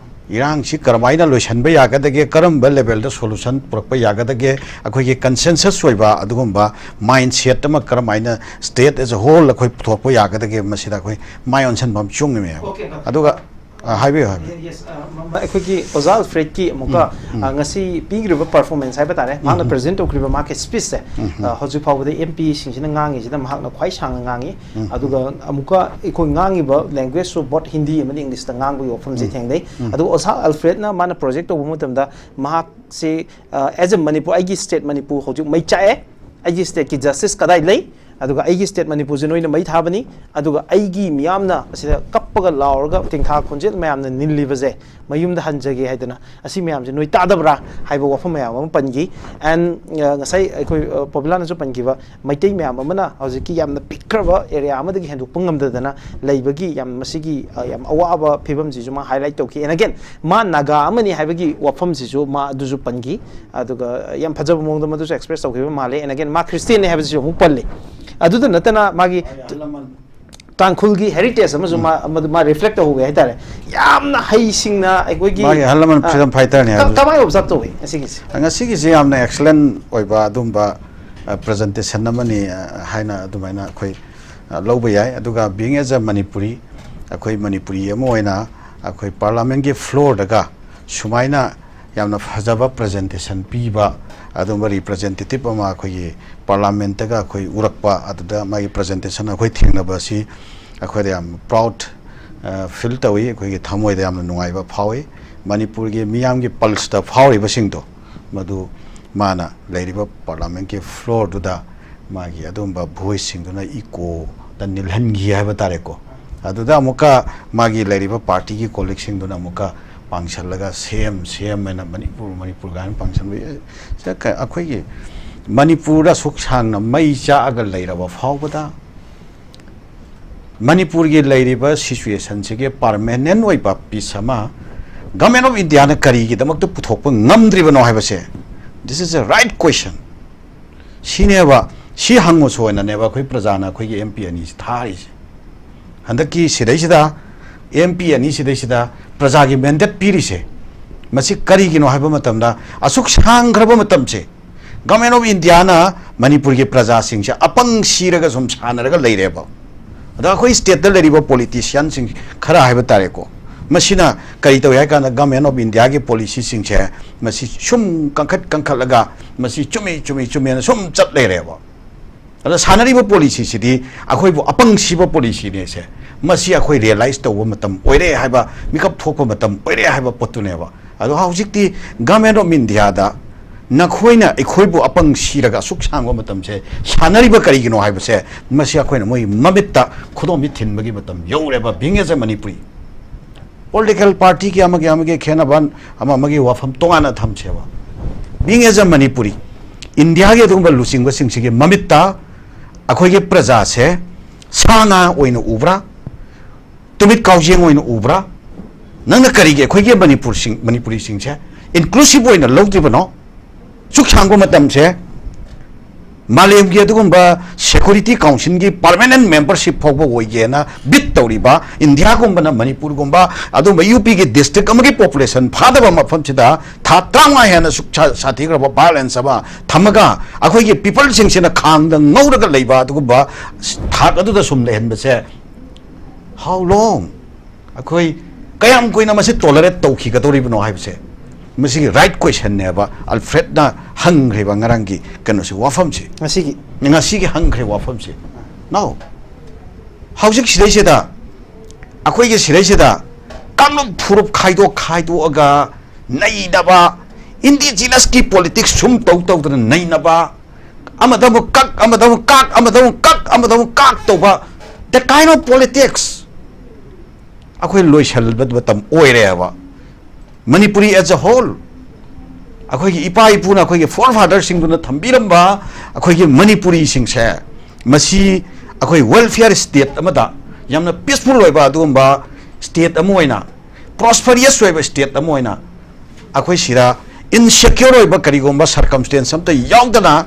ꯏꯔꯥꯡꯁꯤ ꯀꯔꯝꯍꯥꯏꯅ ꯂꯣꯏꯁꯤꯟꯕ ꯌꯥꯒꯗꯒꯦ, ꯀꯔꯝꯕ ꯂꯦꯚꯦꯜꯗ ꯁꯣꯂꯨꯁꯟ ꯄꯨꯔꯛꯄ ꯌꯥꯒꯗꯒꯦ, ꯑꯩꯈꯣꯏꯒꯤ ꯀꯟꯁꯦꯟꯁꯁ ꯑꯣꯏꯕ ꯑꯗꯨꯒꯨꯝꯕ ꯃꯥꯏꯟ ꯁꯦꯠ ꯑꯃ ꯀꯔꯝꯍꯥꯏꯅ ꯁ꯭ꯇꯦꯠ ꯑꯦꯖ ꯑ ꯍꯣꯜ ꯑꯩꯈꯣꯏ ꯄꯨꯊꯣꯛꯄ ꯌꯥꯒꯗꯒꯦ, ꯃꯁꯤꯗ ꯑꯩꯈꯣꯏ ꯃꯥꯏ ꯑꯣꯟꯁꯤꯟꯕ ꯑꯃ ꯆꯨꯝꯃꯤ꯫ ꯑꯣꯀꯦ, ꯉꯥꯏꯈꯣ꯫ ꯑꯗꯨꯒ ꯑ, ꯍꯥꯏꯕꯤꯌꯨ, ꯍꯥꯏꯕꯤꯌꯨ꯫ ꯌꯦ-, ꯌꯦꯁ, ꯑ, ꯃ-, ꯃ-, ꯑꯩꯈꯣꯏꯒꯤ ꯑꯣꯖꯥ ꯑꯜꯐ꯭ꯔꯦꯗꯀꯤ ꯑꯃꯨꯛꯀ, ꯎꯝ, ꯎꯝ꯫ ꯑ, ꯉꯁꯤ ꯄꯤꯈ꯭ꯔꯤꯕ ꯄꯔꯐꯣꯔꯃꯦꯟꯁ ꯍꯥꯏꯕ ꯇꯥꯔꯦ, ꯃꯍꯥꯛꯅ ꯎꯝ, ꯎꯝ꯫ ꯄ꯭ꯔꯖꯦꯟ ꯇꯧꯈ꯭ꯔꯤꯕ ꯃꯍꯥꯛꯀꯤ ꯁ꯭ꯄꯤꯆꯁꯦ, ꯎꯝ, ꯎꯝ꯫ ꯑ, ꯍꯧꯖꯤꯛ ꯐꯥꯎꯕꯗ ꯑꯦꯝ ꯄꯤꯁꯤꯡꯁꯤꯅ ꯉꯥꯡꯉꯤꯁꯤꯗ ꯃꯍꯥꯛꯅ ꯈ꯭ꯋꯥꯏ ꯁꯥꯡꯅ ꯉꯥꯡꯉꯤ꯫ ꯎꯝ, ꯎꯝ꯫ ꯑꯗꯨꯒ ꯑꯃꯨꯛꯀ ꯑꯩꯈꯣꯏ ꯉꯥꯡꯉꯤꯕ ꯂꯦꯡꯒ꯭ꯋꯦꯖꯁꯨ ꯕꯣꯠ ꯍꯤꯟꯗꯤ ꯑꯃꯗꯤ ꯏꯪꯂꯤꯁꯇ ꯉꯥꯡꯕꯒꯤ ꯋꯥꯐꯝꯁꯦ ꯎꯝ, ꯊꯦꯡꯅꯩ꯫ ꯎꯝ꯫ ꯑꯗꯨꯒ ꯑꯣꯖꯥ ꯑꯜꯐ꯭ꯔꯦꯗꯅ ꯃꯥꯅ ꯄ꯭ꯔꯣꯖꯦꯛ ꯇꯧꯕ ꯃꯇꯝꯗ ꯃꯍꯥꯛꯁꯤ, ꯑ, as a ꯃꯅꯤꯄꯨꯔ, ꯑꯩꯒꯤ ꯁ꯭ꯇꯦꯠ ꯃꯅꯤꯄꯨꯔ ꯍꯧꯖꯤꯛ ꯃꯩ ꯆꯥꯛꯑꯦ, ꯑꯩꯒꯤ ꯁ꯭ꯇꯦꯠꯀꯤ ꯖꯁꯇꯤꯁ ꯀꯗꯥꯏ ꯂꯩ? ꯑꯗꯨꯒ ꯑꯩꯒꯤ ꯁ꯭ꯇꯦꯠ ꯃꯅꯤꯄꯨꯔꯁꯦ ꯅꯣꯏꯅ ꯃꯩ ꯊꯥꯕꯅꯤ, ꯑꯗꯨꯒ ꯑꯩꯒꯤ ꯃꯤꯌꯥꯝꯅ ꯑꯁꯤꯗ ꯀꯞꯄꯒ ꯂꯥꯎꯔꯒ ꯇꯦꯡꯊꯥ ꯈꯣꯟꯖꯦꯜ ꯃꯌꯥꯝꯅ ꯅꯤꯜꯂꯤꯕꯁꯦ ꯃꯌꯨꯝꯗ ꯍꯟꯖꯒꯦ ꯍꯥꯏꯗꯅ, ꯑꯁꯤ ꯃꯌꯥꯝꯁꯦ ꯅꯣꯏ ꯇꯥꯗꯕ꯭ꯔꯥ ꯍꯥꯏꯕ ꯋꯥꯐꯝ ꯃꯌꯥꯝ ꯑꯃ ꯄꯟꯈꯤ꯫ ꯑꯦꯟ ꯉꯁꯥꯏ ꯑꯩꯈꯣꯏ ꯄꯣꯕꯤꯂꯥꯅꯁꯨ ꯄꯟꯈꯤꯕ, ꯃꯩꯇꯩ ꯃꯌꯥꯝ ꯑꯃꯅ ꯍꯧꯖꯤꯛꯀꯤ ꯌꯥꯝꯅ ꯄꯤꯛꯈ꯭ꯔꯕ ꯑꯦꯔꯤꯌꯥ ꯑꯃꯗꯒꯤ ꯍꯦꯟꯗꯣꯛꯄ ꯉꯝꯗꯗꯅ ꯂꯩꯕꯒꯤ ꯌꯥꯝ ꯃꯁꯤꯒꯤ ꯌꯥꯝ ꯑꯋꯥꯕ ꯐꯤꯕꯝꯁꯤꯁꯨ ꯃꯥ ꯍꯥꯏꯂꯥꯏꯠ ꯇꯧꯈꯤ꯫ ꯑꯦꯟ ꯑꯒꯦꯟ, ꯃꯥ ꯅꯥꯒꯥ ꯑꯃꯅꯤ ꯍꯥꯏꯕꯒꯤ ꯋꯥꯐꯝꯁꯤꯁꯨ ꯃꯥ ꯑꯗꯨꯁꯨ ꯄꯟꯈꯤ꯫ ꯑꯗꯨꯒ ꯌꯥꯝ ꯐꯖꯕ ꯃꯑꯣꯡꯗ ꯃꯗꯨꯁꯨ ꯑꯦꯛꯁꯄ꯭ꯔꯦꯁ ꯇꯧꯈꯤꯕ ꯃꯥꯜꯂꯦ꯫ ꯑꯦꯟ ꯑꯒꯦꯟ, ꯃꯥ ꯈ꯭ꯔꯤꯁꯇꯤꯌꯟꯅꯤ ꯍꯥꯏꯕꯁꯤꯁꯨ ꯑꯃꯨꯛ ꯄꯜꯂꯤ꯫ ꯑꯗꯨꯗ ꯅꯠꯇꯅ ꯃꯥꯒꯤ ꯇꯥꯡꯈꯨꯜꯒꯤ ꯍꯦꯔꯤꯇꯦꯖ ꯑꯃꯁꯨ ꯃꯥ, ꯃꯗꯨ ꯃꯥ ꯔꯤꯐ꯭ꯂꯦꯛ ꯇꯧꯍꯧꯋꯦ ꯍꯥꯏꯇꯥꯔꯦ꯫ ꯌꯥꯝꯅ ꯍꯩꯁꯤꯡꯅ ꯑꯩꯈꯣꯏꯒꯤ, ꯃꯥꯒꯤ ꯑꯍꯜ ꯂꯃꯟ ꯑ, freedom fighter ꯅꯤ ꯀ-, ꯍꯥꯏꯕꯗꯨ꯫ ꯀꯃꯥꯏꯅ ꯑꯣꯕꯖꯥꯔꯕ ꯇꯧꯋꯤ ꯑꯁꯤꯒꯤꯁꯦ? ꯉꯁꯤꯒꯤꯁꯤ ꯌꯥꯝꯅ excellent ꯑꯣꯏꯕ ꯑꯗꯨꯝꯕ, ꯑ, presentation ꯑꯃꯅꯤ, ꯑ, ꯍꯥꯏꯅ ꯑꯗꯨꯃꯥꯏꯅ ꯑꯩꯈꯣꯏ, ꯑ, ꯂꯧꯕ ꯌꯥꯏ꯫ ꯑꯗꯨꯒ being as a Manipuri, ꯑꯩꯈꯣꯏ ꯃꯅꯤꯄꯨꯔꯤ ꯑꯃ ꯑꯣꯏꯅ ꯑꯩꯈꯣꯏ parliament ꯀꯤ floor ꯗꯒ ꯁꯨꯃꯥꯏꯅ ꯌꯥꯝꯅ ꯐꯖꯕ presentation ꯄꯤꯕ ꯑꯗꯨꯝꯕ representative ꯑꯃ ꯑꯩꯈꯣꯏꯒꯤ parliament ꯇꯒ ꯑꯩꯈꯣꯏ ꯎꯔꯛꯄ, ꯑꯗꯨꯗ ꯃꯥꯒꯤ presentation ꯑꯩꯈꯣꯏ ꯊꯦꯡꯅꯕ ꯑꯁꯤ ꯑꯩꯈꯣꯏꯗ ꯌꯥꯝ proud, ꯑ, feel ꯇꯧꯏ, ꯑꯩꯈꯣꯏꯒꯤ ꯊꯃꯣꯏꯗ ꯌꯥꯝꯅ ꯅꯨꯡꯉꯥꯏꯕ ꯐꯥꯎꯏ꯫ ꯃꯅꯤꯄꯨꯔꯒꯤ ꯃꯤꯌꯥꯝꯒꯤ pulse ꯇ ꯐꯥꯎꯔꯤꯕꯁꯤꯡꯗꯣ, ꯃꯗꯨ ꯃꯥꯅ ꯂꯩꯔꯤꯕ parliament ꯀꯤ floor ꯗꯨꯗ ꯃꯥꯒꯤ ꯑꯗꯨꯝꯕ voice ꯁꯤꯡꯗꯨꯅ echo ꯗ ꯅꯤꯜꯍꯟꯈꯤ ꯍꯥꯏꯕ ꯇꯥꯔꯦꯀꯣ꯫ ꯑꯗꯨꯗ ꯑꯃꯨꯛꯀ ꯃꯥꯒꯤ ꯂꯩꯔꯤꯕ party ꯒꯤ colleague ꯁꯤꯡꯗꯨꯅ ꯑꯃꯨꯛꯀ ꯄꯥꯡꯁꯜꯂꯒ CM, CM ꯍꯥꯏꯅ ꯃꯅꯤꯄꯨꯔ, ꯃꯅꯤꯄꯨꯔ ꯀꯥꯏꯅ ꯄꯥꯡꯁꯟꯕ, ꯁꯤꯗ ꯀ-, ꯑꯩꯈꯣꯏꯒꯤ ꯃꯅꯤꯄꯨꯔꯗ ꯑꯁꯨꯛ ꯁꯥꯡꯅ ꯃꯩ ꯆꯥꯛꯑꯒ ꯂꯩꯔꯕ ꯐꯥꯎꯕꯗ ꯃꯅꯤꯄꯨꯔꯒꯤ ꯂꯩꯔꯤꯕ situation ꯁꯤꯒꯤ permanent ꯑꯣꯏꯕ peace ꯑꯃ Government of India ꯅ ꯀꯔꯤꯒꯤꯗꯃꯛꯇ ꯄꯨꯊꯣꯛꯄ ꯉꯝꯗ꯭ꯔꯤꯕꯅꯣ ꯍꯥꯏꯕꯁꯦ, this is a right question꯫ ꯁꯤꯅꯦꯕ, ꯁꯤ ꯍꯪꯉꯨꯁꯣꯅꯅꯦꯕ ꯑꯩꯈꯣꯏ ꯄ꯭ꯔꯖꯥꯅ ꯑꯩꯈꯣꯏꯒꯤ MP ꯑꯅꯤꯁꯤ ꯊꯥꯔꯤꯁꯦ꯫ ꯍꯟꯗꯛꯀꯤ ꯁꯤꯗꯩꯁꯤꯗ MP ꯑꯅꯤ ꯁꯤꯗꯩꯁꯤꯗ ꯄ꯭ꯔꯖꯥꯒꯤ mandate ꯄꯤꯔꯤꯁꯦ, ꯃꯁꯤ ꯀꯔꯤꯒꯤꯅꯣ ꯍꯥꯏꯕ ꯃꯇꯝꯗ, ꯑꯁꯨꯛ ꯁꯥꯡꯈ꯭ꯔꯕ ꯃꯇꯝꯁꯦ Government of India ꯅ ꯃꯅꯤꯄꯨꯔꯒꯤ ꯄ꯭ꯔꯖꯥꯁꯤꯡꯁꯦ ꯑꯄꯪ ꯁꯤꯔꯒ ꯁꯨꯝ ꯁꯥꯟꯅꯔꯒ ꯂꯩꯔꯦꯕ꯫ ꯑꯗ ꯑꯩꯈꯣꯏ state ꯇ ꯂꯩꯔꯤꯕ politician ꯁꯤꯡ ꯈꯔ ꯍꯥꯏꯕ ꯇꯥꯔꯦꯀꯣ, ꯃꯁꯤꯅ ꯀꯔꯤ ꯇꯧꯏ ꯍꯥꯏ ꯀꯥꯟꯗ, Government of India ꯒꯤ policy ꯁꯤꯡꯁꯦ ꯃꯁꯤ ꯁꯨꯝ ꯀꯟꯈꯠ ꯀꯟꯈꯠꯂꯒ ꯃꯁꯤ ꯆꯨꯝꯃꯤ, ꯆꯨꯝꯃꯤ, ꯆꯨꯝꯃꯦꯅ ꯁꯨꯝ ꯆꯠ ꯂꯩꯔꯦꯕ꯫ ꯑꯗ ꯁꯥꯟꯅꯔꯤꯕ policy ꯁꯤꯗꯤ ꯑꯩꯈꯣꯏꯕꯨ ꯑꯄꯪ ꯁꯤꯕ policy ꯅꯦꯁꯦ, ꯃꯁꯤ ꯑꯩꯈꯣꯏ realize ꯇꯧꯕ ꯃꯇꯝ ꯑꯣꯏꯔꯦ ꯍꯥꯏꯕ, ꯃꯤꯀꯞ ꯊꯣꯛꯄ ꯃꯇꯝ ꯑꯣꯏꯔꯦ ꯍꯥꯏꯕ ꯄꯣꯠꯇꯨꯅꯦꯕ꯫ ꯑꯗꯣ ꯍꯧꯖꯤꯛꯇꯤ Government of India ꯗ ꯅꯈꯣꯏꯅ ꯑꯩꯈꯣꯏꯕꯨ ꯑꯄꯪ ꯁꯤꯔꯒ ꯑꯁꯨꯛ ꯁꯥꯡꯕ ꯃꯇꯝꯁꯦ ꯁꯥꯟꯅꯔꯤꯕ ꯀꯔꯤꯒꯤꯅꯣ ꯍꯥꯏꯕꯁꯦ, ꯃꯁꯤ ꯑꯩꯈꯣꯏꯅ ꯃꯣꯏ ꯃꯃꯤꯠꯇ ꯈꯨꯗꯣꯝꯕꯤ ꯊꯤꯟꯕꯒꯤ ꯃꯇꯝ ꯌꯧꯔꯦꯕ꯫ Being as a Manipuri, political party ꯒꯤ ꯑꯃꯒꯤ ꯑꯃꯒꯤ ꯈꯦꯠꯅꯕ, ꯑꯃ ꯑꯃꯒꯤ ꯋꯥꯐꯝ ꯇꯣꯉꯥꯟꯅ ꯊꯝꯁꯦꯕ꯫ Being as a Manipuri, ꯏꯟꯗꯤꯌꯥꯒꯤ ꯑꯗꯨꯒꯨꯝꯕ ꯂꯨꯆꯤꯡꯕꯁꯤꯡꯁꯤꯒꯤ ꯃꯃꯤꯠꯇ ꯑꯩꯈꯣꯏꯒꯤ ꯄ꯭ꯔꯖꯥꯁꯦ ꯁꯥ ꯉꯥ ꯑꯣꯏꯅ ꯎꯕ꯭ꯔꯥ? ꯇꯨꯃꯤꯠ ꯀꯥꯎꯖꯦꯡ ꯑꯣꯏꯅ ꯎꯕ꯭ꯔꯥ? ꯅꯪꯅ ꯀꯔꯤꯒꯤ ꯑꯩꯈꯣꯏꯒꯤ ꯃꯅꯤꯄꯨꯔꯁꯤꯡ, ꯃꯅꯤꯄꯨꯔꯤꯁꯤꯡꯁꯦ inclusive ꯑꯣꯏꯅ ꯂꯧꯗ꯭ꯔꯤꯕꯅꯣ? ꯁꯨꯛ ꯁꯥꯡꯕ ꯃꯇꯝꯁꯦ ꯃꯥꯂꯦꯝꯒꯤ ꯑꯗꯨꯒꯨꯝꯕ Security Council ꯒꯤ permanent membership ꯐꯥꯎꯕ ꯑꯣꯏꯒꯦꯅ bid ꯇꯧꯔꯤꯕ ꯏꯟꯗꯤꯌꯥꯒꯨꯝꯕꯅ, ꯃꯅꯤꯄꯨꯔꯒꯨꯝꯕ ꯑꯗꯨꯒꯨꯝꯕ ꯌꯨ ꯄꯤꯒꯤ district ꯑꯃꯒꯤ population ꯐꯥꯗꯕ ꯃꯐꯝꯁꯤꯗ ꯊꯥ ꯇꯔꯥꯃꯉꯥ ꯍꯦꯟꯅ ꯁꯨꯛ ꯁꯥ-, ꯁꯥꯊꯤꯈ꯭ꯔꯕ violence ꯑꯃ ꯊꯝꯃꯒ ꯑꯩꯈꯣꯏꯒꯤ people ꯁꯤꯡꯁꯤꯅ ꯈꯥꯡꯗ ꯉꯧꯔꯒ ꯂꯩꯕ ꯑꯗꯨꯒꯨꯝꯕ ꯊꯥꯛ ꯑꯗꯨꯗ ꯁꯨꯝ ꯂꯩꯍꯟꯕꯁꯦ, how long? ꯑꯩꯈꯣꯏ ꯀꯌꯥꯝ ꯀꯨꯏꯅ ꯃꯁꯤ tolerate ꯇꯧꯈꯤꯒꯗꯧꯔꯤꯕꯅꯣ ꯍꯥꯏꯕꯁꯦ, ꯃꯁꯤꯒꯤ right question ꯅꯦꯕ ꯑꯜꯐ꯭ꯔꯦꯗꯅ ꯍꯪꯈ꯭ꯔꯤꯕ ꯉꯔꯥꯡꯒꯤ ꯀꯩꯅꯣꯁꯤ, ꯋꯥꯐꯝꯁꯤ꯫ ꯉꯁꯤꯒꯤ꯫ ꯉꯁꯤꯒꯤ ꯍꯪꯈ꯭ꯔꯤꯕ ꯋꯥꯐꯝꯁꯤ꯫ Now, ꯍꯧꯖꯤꯛ ꯁꯤꯗꯩꯁꯤꯗ, ꯑꯩꯈꯣꯏꯒꯤ ꯁꯤꯗꯩꯁꯤꯗ ꯀꯥꯡꯂꯨꯞ ꯐꯨꯔꯨꯞ ꯈꯥꯏꯗꯣꯛ ꯈꯥꯏꯗꯣꯛꯑꯒ ꯅꯩꯅꯕ, indigenous ꯀꯤ politics ꯁꯨꯝ ꯇꯧ ꯇꯧꯗꯅ ꯅꯩꯅꯕ, ꯑꯃꯗ ꯑꯃꯨꯛ ꯀꯛ, ꯑꯃꯗ ꯑꯃꯨꯛ ꯀꯥꯛ, ꯑꯃꯗ ꯑꯃꯨꯛ ꯀꯛ, ꯑꯃꯗ ꯑꯃꯨꯛ ꯀꯥꯛ ꯇꯧꯕ, that kind of politics ꯑꯩꯈꯣꯏ ꯂꯣꯏꯁꯤꯟꯕ ꯃꯇꯝ ꯑꯣꯏꯔꯦꯕ꯫ Manipuri as a whole, ꯑꯩꯈꯣꯏꯒꯤ ꯏꯄꯥ ꯏꯄꯨꯅ, ꯑꯩꯈꯣꯏꯒꯤ forefather ꯁꯤꯡꯗꯨꯅ ꯊꯝꯕꯤꯔꯝꯕ ꯑꯩꯈꯣꯏꯒꯤ ꯃꯅꯤꯄꯨꯔꯤꯁꯤꯡꯁꯦ, ꯃꯁꯤ ꯑꯩꯈꯣꯏ welfare state ꯑꯃꯗ, ꯌꯥꯝꯅ peaceful ꯑꯣꯏꯕ ꯑꯗꯨꯒꯨꯝꯕ state ꯑꯃ ꯑꯣꯏꯅ, prosperous ꯑꯣꯏꯕ state ꯑꯃ ꯑꯣꯏꯅ, ꯑꯩꯈꯣꯏ ꯁꯤꯗ insecure ꯑꯣꯏꯕ ꯀꯔꯤꯒꯨꯝꯕ circumstance ꯑꯝꯇ ꯌꯥꯎꯗꯅ,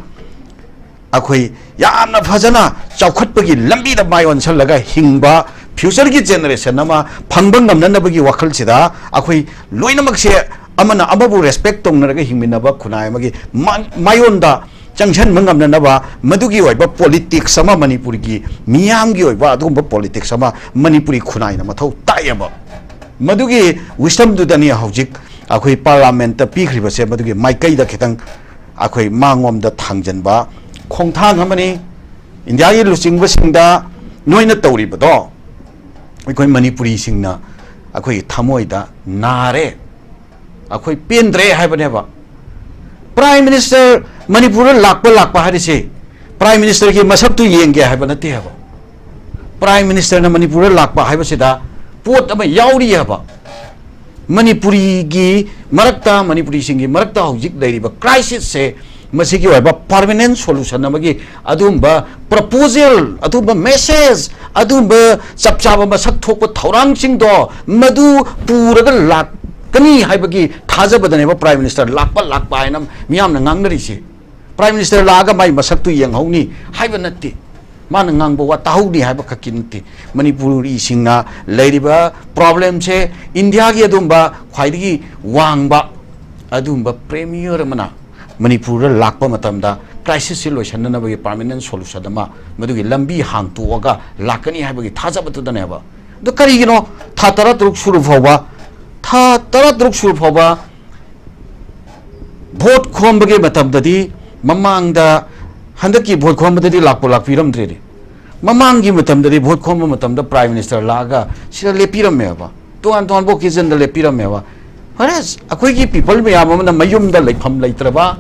ꯑꯩꯈꯣꯏ ꯌꯥꯝꯅ ꯐꯖꯅ ꯆꯥꯎꯈꯠꯄꯒꯤ ꯂꯝꯕꯤꯗ ꯃꯥꯏ ꯑꯣꯟꯁꯜꯂꯒ ꯍꯤꯡꯕ future ꯒꯤ generation ꯑꯃ ꯐꯪꯕ ꯉꯝꯅꯅꯕꯒꯤ ꯋꯥꯈꯜꯁꯤꯗ, ꯑꯩꯈꯣꯏ ꯂꯣꯏꯅꯃꯛꯁꯦ ꯑꯃꯅ ꯑꯃꯕꯨ respect ꯇꯧꯅꯔꯒ ꯍꯤꯡꯃꯤꯟꯅꯕ ꯈꯨꯟꯅꯥꯏ ꯑꯃꯒꯤ ꯃꯥ-, ꯃꯥꯏꯌꯣꯟꯗ ꯆꯪꯁꯤꯟꯕ ꯉꯝꯅꯅꯕ ꯃꯗꯨꯒꯤ ꯑꯣꯏꯕ politics ꯑꯃ, ꯃꯅꯤꯄꯨꯔꯒꯤ ꯃꯤꯌꯥꯝꯒꯤ ꯑꯣꯏꯕ ꯑꯗꯨꯒꯨꯝꯕ politics ꯑꯃ ꯃꯅꯤꯄꯨꯔꯤ ꯈꯨꯟꯅꯥꯏꯅ ꯃꯊꯧ ꯇꯥꯛꯑꯦꯕ꯫ ꯃꯗꯨꯒꯤ wisdom ꯗꯨꯗꯅꯤ ꯍꯧꯖꯤꯛ ꯑꯩꯈꯣꯏ parliament ꯇ ꯄꯤꯈ꯭ꯔꯤꯕꯁꯦ, ꯃꯗꯨꯒꯤ ꯃꯥꯏꯀꯩꯗ ꯈꯤꯇꯪ ꯑꯩꯈꯣꯏ ꯃꯥꯡꯂꯣꯝꯗ ꯊꯥꯡꯖꯟꯕ ꯈꯣꯡꯊꯥꯡ ꯑꯃꯅꯤ꯫ ꯏꯟꯗꯤꯌꯥꯒꯤ ꯂꯨꯆꯤꯡꯕꯁꯤꯡꯗ ꯅꯣꯏꯅ ꯇꯧꯔꯤꯕꯗꯣ, ꯑꯩꯈꯣꯏ ꯃꯅꯤꯄꯨꯔꯤꯁꯤꯡꯅ ꯑꯩꯈꯣꯏꯒꯤ ꯊꯃꯣꯏꯗ ꯅꯥꯔꯦ, ꯑꯩꯈꯣꯏ ꯄꯦꯟꯗ꯭ꯔꯦ ꯍꯥꯏꯕꯅꯦꯕ꯫ Prime Minister ꯃꯅꯤꯄꯨꯔꯗ ꯂꯥꯛꯄ ꯂꯥꯛꯄ ꯍꯥꯏꯔꯤꯁꯦ Prime Ministerꯒꯤ ꯃꯁꯛꯇꯨ ꯌꯦꯡꯒꯦ ꯍꯥꯏꯕ ꯅꯠꯇꯦ ꯍꯥꯏꯕ꯫ Prime Ministerꯅ ꯃꯅꯤꯄꯨꯔꯗ ꯂꯥꯛꯄ ꯍꯥꯏꯕꯁꯤꯗ ꯄꯣꯠ ꯑꯃ ꯌꯥꯎꯔꯤ ꯍꯥꯏꯕ꯫ ꯃꯅꯤꯄꯨꯔꯤꯒꯤ ꯃꯔꯛꯇ, ꯃꯅꯤꯄꯨꯔꯤꯁꯤꯡꯒꯤ ꯃꯔꯛꯇ ꯍꯧꯖꯤꯛ ꯂꯩꯔꯤꯕ crisisꯁꯦ, ꯃꯁꯤꯒꯤ ꯑꯣꯏꯕ permanent solution ꯑꯃꯒꯤ ꯑꯗꯨꯒꯨꯝꯕ proposal, ꯑꯗꯨꯒꯨꯝꯕ message, ꯑꯗꯨꯒꯨꯝꯕ ꯆꯞ ꯆꯥꯕ ꯃꯁꯛ ꯊꯣꯛꯄ ꯊꯧꯔꯥꯡꯁꯤꯡꯗꯣ ꯃꯗꯨ ꯄꯨꯔꯒ ꯂꯥꯛꯀꯅꯤ ꯍꯥꯏꯕꯒꯤ ꯊꯥꯖꯕꯗꯅꯦꯕ Prime Minister ꯂꯥꯛꯄ ꯂꯥꯛꯄ ꯍꯥꯏꯅ ꯃꯤꯌꯥꯝꯅ ꯉꯥꯡꯅꯔꯤꯁꯦ꯫ Prime Minister ꯂꯥꯛꯑꯒ ꯃꯥꯏ ꯃꯁꯛꯇꯨ ꯌꯦꯡꯍꯧꯅꯤ ꯍꯥꯏꯕ ꯅꯠꯇꯦ꯫ ꯃꯥꯅ ꯉꯥꯡꯕ ꯋꯥ ꯇꯥꯍꯧꯅꯤ ꯍꯥꯏꯕ ꯈꯛꯀꯤ ꯅꯠꯇꯦ꯫ ꯃꯅꯤꯄꯨꯔꯤꯁꯤꯡꯅ ꯂꯩꯔꯤꯕ problemꯁꯦ, ꯏꯟꯗꯤꯌꯥꯒꯤ ꯑꯗꯨꯝꯕ ꯈ꯭ꯋꯥꯏꯗꯒꯤ ꯋꯥꯡꯕ ꯑꯗꯨꯝꯕ Premier ꯑꯃꯅ ꯃꯅꯤꯄꯨꯔꯗ ꯂꯥꯛꯄ ꯃꯇꯝꯗ crisisꯁꯤ ꯂꯣꯏꯁꯤꯟꯅꯅꯕꯒꯤ permanent solution ꯑꯃ, ꯃꯗꯨꯒꯤ ꯂꯝꯕꯤ ꯍꯥꯡꯇꯣꯛꯑꯒ ꯂꯥꯛꯀꯅꯤ ꯍꯥꯏꯕꯒꯤ ꯊꯥꯖꯕꯗꯨꯗꯅꯦꯕ꯫ ꯑꯗꯨ ꯀꯔꯤꯒꯤꯅꯣ ꯊꯥ ꯇꯔꯥꯇꯔꯨꯛ ꯁꯨꯔ ꯐꯥꯎꯕ, ꯊꯥ ꯇꯔꯥꯇꯔꯨꯛ ꯁꯨꯔ ꯐꯥꯎꯕ vote ꯈꯣꯝꯕꯒꯤ ꯃꯇꯝꯗꯗꯤ, ꯃꯃꯥꯡꯗ, ꯍꯟꯗꯛꯀꯤ vote ꯈꯣꯝꯕꯗꯗꯤ ꯂꯥꯛꯄꯨ ꯂꯥꯛꯄꯤꯔꯝꯗ꯭ꯔꯦꯅꯦ꯫ ꯃꯃꯥꯡꯒꯤ ꯃꯇꯝꯗꯗꯤ vote ꯈꯣꯝꯕ ꯃꯇꯝꯗ Prime Minister ꯂꯥꯛꯑꯒ ꯁꯤꯗ ꯂꯦꯞꯄꯤꯔꯝꯃꯦꯕ, ꯇꯣꯉꯥꯟ ꯇꯣꯉꯥꯟꯕ occasionꯗ ꯂꯦꯞꯄꯤꯔꯝꯃꯦꯕ꯫ Whereas ꯑꯩꯈꯣꯏꯒꯤ people ꯃꯌꯥꯝ ꯑꯃꯅ ꯃꯌꯨꯝꯗ ꯂꯩꯐꯝ ꯂꯩꯇ꯭ꯔꯕ,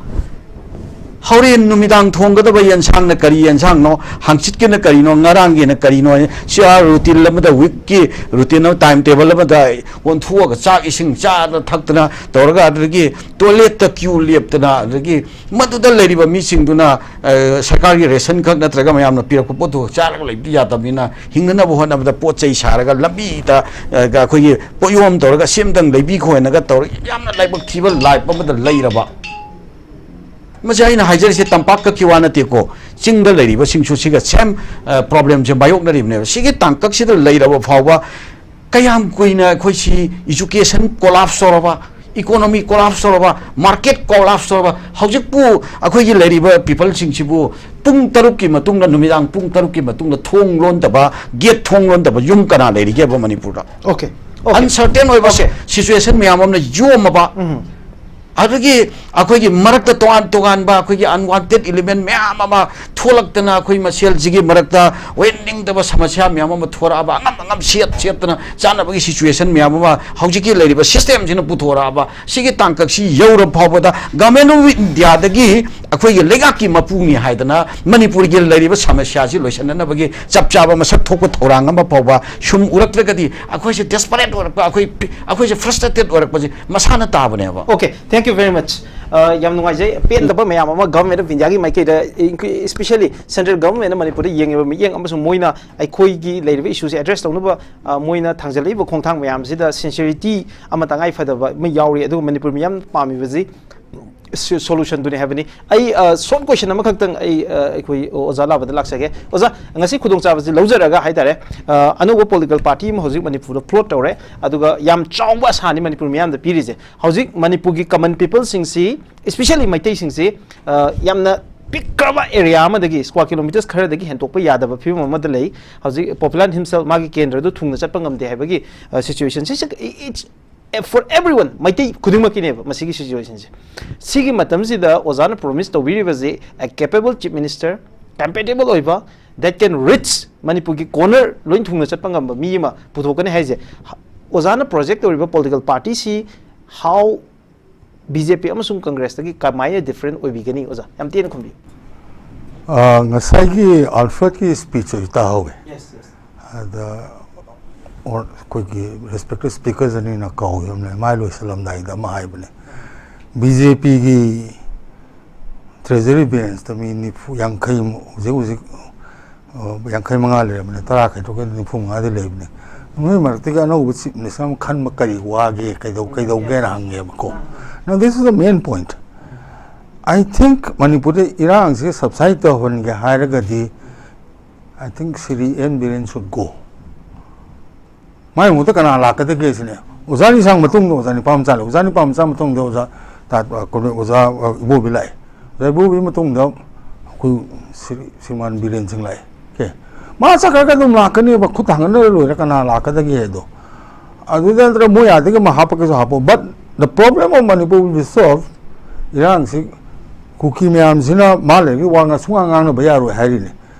ꯍꯣꯔꯦꯟ ꯅꯨꯃꯤꯗꯥꯡ ꯊꯣꯡꯒꯗꯕ ꯌꯦꯟꯁꯥꯡꯅ ꯀꯔꯤ ꯌꯦꯟꯁꯥꯡꯅꯣ, ꯍꯪꯆꯤꯠꯀꯤꯅ ꯀꯔꯤꯅꯣ, ꯉꯔꯥꯡꯒꯤꯅ ꯀꯔꯤꯅꯣ, ꯁꯤ ꯑꯥ routine ꯑꯃꯗ, weekꯀꯤ routine ꯑꯃ, time table ꯑꯃꯗ ꯑꯣꯟꯊꯣꯛꯑꯒ ꯆꯥꯛ ꯏꯁꯤꯡ ꯆꯥꯗꯅ ꯊꯛꯇꯅ ꯇꯧꯔꯒ, ꯑꯗꯨꯗꯒꯤ toiletꯇ queue ꯂꯦꯞꯇꯅ, ꯑꯗꯨꯗꯒꯤ ꯃꯗꯨꯗ ꯂꯩꯔꯤꯕ ꯃꯤꯁꯤꯡꯗꯨꯅ, ꯑ, ꯁꯔꯀꯥꯔꯒꯤ ration ꯈꯛ ꯅꯠꯇ꯭ꯔꯒ ꯃꯌꯥꯝꯅ ꯄꯤꯔꯛꯄ ꯄꯣꯠꯇꯨ ꯈꯛ ꯆꯥꯔꯒ ꯂꯩꯕꯗꯤ ꯌꯥꯗꯕꯅꯤꯅ, ꯍꯤꯡꯅꯅꯕ ꯍꯣꯠꯅꯕꯗ ꯄꯣꯠ ꯆꯩ ꯁꯥꯔꯒ ꯂꯝꯕꯤꯗ, ꯑ, ꯑꯩꯈꯣꯏꯒꯤ ꯄꯣꯠꯌꯣꯝ ꯇꯧꯔꯒ ꯁꯦꯝꯗꯪ ꯂꯩꯕꯤ ꯈꯣꯏꯅꯒ ꯇꯧꯔꯒ ꯌꯥꯝꯅ ꯂꯥꯏꯕꯛ ꯊꯤꯕ life ꯑꯃꯗ ꯂꯩꯔꯕ꯫ ꯃꯁꯤ ꯑꯩꯅ ꯍꯥꯏꯖꯔꯤꯁꯦ ꯇꯝꯄꯥꯛ ꯈꯛꯀꯤ ꯋꯥ ꯅꯠꯇꯦꯀꯣ, ꯆꯤꯡꯗ ꯂꯩꯔꯤꯕꯁꯤꯡꯁꯨ ꯁꯤꯒ same, ꯑ, problemꯁꯦ ꯃꯥꯌꯣꯛꯅꯔꯤꯕꯅꯦꯕ꯫ ꯁꯤꯒꯤ ꯇꯥꯡꯀꯛꯁꯤꯗ ꯂꯩꯔꯕ ꯐꯥꯎꯕ ꯀꯌꯥꯝ ꯀꯨꯏꯅ ꯑꯩꯈꯣꯏꯁꯤ education collapse ꯇꯧꯔꯕ, economy collapse ꯇꯧꯔꯕ, market collapse ꯇꯧꯔꯕ, ꯍꯧꯖꯤꯛꯄꯨ ꯑꯩꯈꯣꯏꯒꯤ ꯂꯩꯔꯤꯕ peopleꯁꯤꯡꯁꯤꯕꯨ ꯄꯨꯡ ꯇꯔꯨꯛꯀꯤ ꯃꯇꯨꯡꯗ, ꯅꯨꯃꯤꯗꯥꯡ ꯄꯨꯡ ꯇꯔꯨꯛꯀꯤ ꯃꯇꯨꯡꯗ ꯊꯣꯡ ꯂꯣꯟꯗꯕ, gate ꯊꯣꯡ ꯂꯣꯟꯗꯕ ꯌꯨꯝ ꯀꯅꯥ ꯂꯩꯔꯤꯒꯦꯕ ꯃꯅꯤꯄꯨꯔꯗ? Okay, okay. Uncertain ꯑꯣꯏꯕ Okay. Situation ꯃꯌꯥꯝ ꯑꯃꯅ ꯌꯣꯝꯃꯕ, ꯎꯝ. ꯑꯗꯨꯒꯤ ꯑꯩꯈꯣꯏꯒꯤ ꯃꯔꯛꯇ ꯇꯣꯉꯥꯟ ꯇꯣꯉꯥꯟꯕ ꯑꯩꯈꯣꯏꯒꯤ unwanted element ꯃꯌꯥꯝ ꯑꯃ ꯊꯣꯛꯂꯛꯇꯅ ꯑꯩꯈꯣꯏ ꯃꯁꯦꯜꯁꯤꯒꯤ ꯃꯔꯛꯇ ꯑꯣꯏꯅꯤꯡꯗꯕ ꯁꯃꯁ꯭ꯌꯥ ꯃꯌꯥꯝ ꯑꯃ ꯊꯣꯔꯛꯑꯕ, ꯑꯉꯝ ꯑꯉꯝ ꯁꯦꯠ ꯁꯦꯠꯇꯅ ꯆꯥꯅꯕꯒꯤ situation ꯃꯌꯥꯝ ꯑꯃ ꯍꯧꯖꯤꯛꯀꯤ ꯂꯩꯔꯤꯕ systemꯁꯤꯅ ꯄꯨꯊꯣꯔꯛꯑꯕ, ꯁꯤꯒꯤ ꯇꯥꯡꯀꯛꯁꯤ ꯌꯧꯔꯕ ꯐꯥꯎꯕꯗ Government of Indiaꯗꯒꯤ ꯑꯩꯈꯣꯏꯒꯤ ꯂꯩꯉꯥꯛꯀꯤ ꯃꯄꯨꯅꯤ ꯍꯥꯏꯗꯅ ꯃꯅꯤꯄꯨꯔꯒꯤ ꯂꯩꯔꯤꯕ ꯁꯃꯁ꯭ꯌꯥꯁꯤ ꯂꯣꯏꯁꯤꯟꯅꯅꯕꯒꯤ ꯆꯞ ꯆꯥꯕ ꯃꯁꯛ ꯊꯣꯛꯄ ꯊꯧꯔꯥꯡ ꯑꯃ ꯐꯥꯎꯕ ꯁꯨꯝ ꯎꯔꯛꯇ꯭ꯔꯒꯗꯤ ꯑꯩꯈꯣꯏꯁꯦ desperate ꯑꯣꯏꯔꯛꯄ, ꯑꯩꯈꯣꯏ ꯑꯩꯈꯣꯏꯁꯦ frustrated ꯑꯣꯏꯔꯛꯄꯁꯦ ꯃꯁꯥꯅ ꯇꯥꯕꯅꯦꯕ꯫ Okay, thank you very much. ꯑ, ꯌꯥꯝ ꯅꯨꯡꯉꯥꯏꯖꯩ꯫ ꯄꯦꯟꯗꯕ ꯃꯌꯥꯝ ꯑꯃ Government of Indiaꯒꯤ ꯃꯥꯏꯀꯩꯗ, especially Central Governmentꯅ ꯃꯅꯤꯄꯨꯔꯗ ꯌꯦꯡꯉꯤꯕ ꯃꯤꯠꯌꯦꯡ ꯑꯃꯁꯨꯡ ꯃꯣꯏꯅ ꯑꯩꯈꯣꯏꯒꯤ ꯂꯩꯔꯤꯕ issueꯁꯦ address ꯇꯧꯅꯕ, ꯑ, ꯃꯣꯏꯅ ꯊꯥꯡꯖꯜꯂꯛꯏꯕ ꯈꯣꯡꯊꯥꯡ ꯃꯌꯥꯝꯁꯤꯗ sincerity ꯑꯃ, ꯇꯉꯥꯏ ꯐꯗꯕ ꯑꯃ ꯌꯥꯎꯔꯤ꯫ ꯑꯗꯨꯒ ꯃꯅꯤꯄꯨꯔ ꯃꯤꯌꯥꯝ ꯄꯥꯝꯃꯤꯕꯁꯤ ꯁꯣ-, solutionꯗꯨꯅꯤ ꯍꯥꯏꯕꯅꯤ꯫ ꯑꯩ, ꯑ, short question ꯑꯃꯈꯛꯇꯪ ꯑꯩ, ꯑ, ꯑꯩꯈꯣꯏ ꯑꯣꯖꯥ ꯂꯥꯕꯗ ꯂꯥꯛꯆꯒꯦ꯫ ꯑꯣꯖꯥ, ꯉꯁꯤ ꯈꯨꯗꯣꯡꯆꯥꯕꯁꯤ ꯂꯧꯖꯔꯒ ꯍꯥꯏꯇꯥꯔꯦ, ꯑ, ꯑꯅꯧꯕ political party ꯑꯃ ꯍꯧꯖꯤꯛ ꯃꯅꯤꯄꯨꯔꯗ float ꯇꯧꯔꯦ, ꯑꯗꯨꯒ ꯌꯥꯝ ꯆꯥꯎꯕ ꯑꯁꯥꯅꯤ ꯃꯅꯤꯄꯨꯔ ꯃꯤꯌꯥꯝꯗ ꯄꯤꯔꯤꯁꯦ꯫ ꯍꯧꯖꯤꯛ ꯃꯅꯤꯄꯨꯔꯒꯤ common peopleꯁꯤꯡꯁꯤ, especially ꯃꯩꯇꯩꯁꯤꯡꯁꯤ, ꯑ, ꯌꯥꯝꯅ ꯄꯤꯛꯈ꯭ꯔꯕ area ꯑꯃꯗꯒꯤ, square kilometres ꯈꯔꯗꯒꯤ ꯍꯦꯟꯗꯣꯛꯄ ꯌꯥꯗꯕ ꯐꯤꯕꯝ ꯑꯃꯗ ꯂꯩ꯫ ꯍꯧꯖꯤꯛ Papular Himself ꯃꯥꯒꯤ ꯀꯦꯟꯗ꯭ꯔꯗꯨ ꯊꯨꯡꯅ ꯆꯠꯄ ꯉꯝꯗꯦ ꯍꯥꯏꯕꯒꯤ, ꯑ, situationꯁꯤ, it's for everyone, ꯃꯩꯇꯩ ꯈꯨꯗꯤꯡꯃꯛꯀꯤꯅꯦꯕ ꯃꯁꯤꯒꯤ situationꯁꯦ꯫ ꯁꯤꯒꯤ ꯃꯇꯝꯁꯤꯗ ꯑꯣꯖꯥꯅ promise ꯇꯧꯕꯤꯔꯤꯕꯁꯤ a capable Chief Minister, compatible ꯑꯣꯏꯕ, that can reach ꯃꯅꯤꯄꯨꯔꯒꯤ corner ꯂꯣꯏ ꯊꯨꯡꯅ ꯆꯠꯄ ꯉꯝꯕ ꯃꯤ ꯑꯃ ꯄꯨꯊꯣꯛꯀꯅꯤ ꯍꯥꯏꯁꯦ꯫ ꯑꯣꯖꯥꯅ project ꯇꯧꯔꯤꯕ political partyꯁꯤ how BJP ꯑꯃꯁꯨꯡ Congressꯇꯒꯤ ꯀꯃꯥꯏꯅ different ꯑꯣꯏꯕꯤꯒꯅꯤ, ꯑꯣꯖꯥ? ꯌꯥꯝ ꯇꯦꯟꯅ ꯈꯨꯝꯕꯤꯌꯨ꯫ ꯑ, ꯉꯁꯥꯏꯒꯤ Alfredꯀꯤ speech ꯑꯗꯨ ꯇꯥꯍꯧꯋꯦ꯫ ꯑꯗ ꯑꯣ-, ꯑꯩꯈꯣꯏꯒꯤ respected speakers ꯑꯅꯤꯅ ꯀꯧꯈꯤꯕꯅꯦ, ꯃꯥꯏ ꯂꯣꯏꯁꯤꯜꯂꯝꯗꯥꯏꯗ ꯑꯃ ꯍꯥꯏꯕꯅꯦ, BJPꯒꯤ treasury balanceꯇ ꯃꯤ ꯅꯤꯐꯨ, ꯌꯥꯡꯈꯩ, ꯍꯧꯖꯤꯛ ꯍꯧꯖꯤꯛ, ꯑ, ꯌꯥꯡꯈꯩ ꯃꯉꯥ ꯂꯩꯔꯕꯅꯦ, ꯇꯔꯥ ꯈꯥꯏꯗꯣꯛꯀꯦ ꯅꯤꯐꯨ ꯃꯉꯥꯗꯤ ꯂꯩꯕꯅꯦ꯫ ꯃꯣꯏ ꯃꯔꯛꯇꯒꯤ ꯑꯅꯧꯕ Chief Minister ꯑꯃ ꯈꯟꯕ ꯀꯔꯤ ꯋꯥꯒꯦ, ꯀꯩꯗꯧ-, ꯀꯩꯗꯧꯒꯦꯅ ꯍꯪꯉꯦꯕꯀꯣ꯫ Now this is the main point. I think ꯃꯅꯤꯄꯨꯔꯗ ꯏꯔꯥꯡꯁꯤ subside ꯇꯧꯍꯟꯒꯦ ꯍꯥꯏꯔꯒꯗꯤ, I think Shri N Biren should go. ꯃꯥꯏ ꯃꯍꯨꯠꯇ ꯀꯅꯥ ꯂꯥꯛꯀꯗꯒꯦ ꯁꯤꯅꯦ꯫ ꯑꯣꯖꯥ ꯂꯤꯁꯥꯡ ꯃꯇꯨꯡꯗ ꯑꯣꯖꯥ ꯅꯤꯄꯥ ꯃꯆꯥ ꯂꯩ꯫ ꯑꯣꯖꯥ ꯅꯤꯄꯥ ꯃꯆꯥ ꯃꯇꯨꯡꯗ ꯑꯣꯖꯥ ꯇꯥ-, ꯀꯩꯅꯣ, ꯑꯣꯖꯥ, ꯑ, ꯏꯕꯣꯕꯤ ꯂꯥꯛꯑꯦ꯫ ꯑꯣꯖꯥ ꯏꯕꯣꯕꯤ ꯃꯇꯨꯡꯗ ꯑꯩꯈꯣꯏ ꯁ꯭ꯔꯤ-, ꯁ꯭ꯔꯤꯃꯥꯟ ꯕꯤꯔꯦꯟ ꯁꯤꯡ ꯂꯥꯛꯑꯦ꯫ Okay꯫ ꯃꯥ ꯆꯠꯈ꯭ꯔꯒ ꯑꯗꯨꯝ ꯂꯥꯛꯀꯅꯦꯕ, ꯈꯨꯠ ꯊꯥꯡꯒꯠꯅꯔ ꯂꯣꯏꯔꯦ ꯀꯅꯥ ꯂꯥꯛꯀꯗꯒꯦ ꯍꯥꯏꯗꯣ꯫ ꯑꯗꯨꯗ ꯅꯠꯇ꯭ꯔ ꯃꯣꯏ ꯑꯥꯗꯒꯤ ꯑꯃ ꯍꯥꯞꯄꯛꯀꯦꯁꯨ ꯍꯥꯞꯄꯣ꯫ But The problem of Manipur will be solved. ꯏꯔꯥꯡꯁꯤ ꯀꯨꯀꯤ ꯃꯌꯥꯝꯁꯤꯅ ꯃꯥ ꯂꯩꯔꯒ ꯋꯥ ꯉꯥꯡ-, ꯁꯨꯡꯉꯥꯡ ꯉꯥꯡꯅꯕ ꯌꯥꯔꯣꯏ ꯍꯥꯏꯔꯤꯅꯦ꯫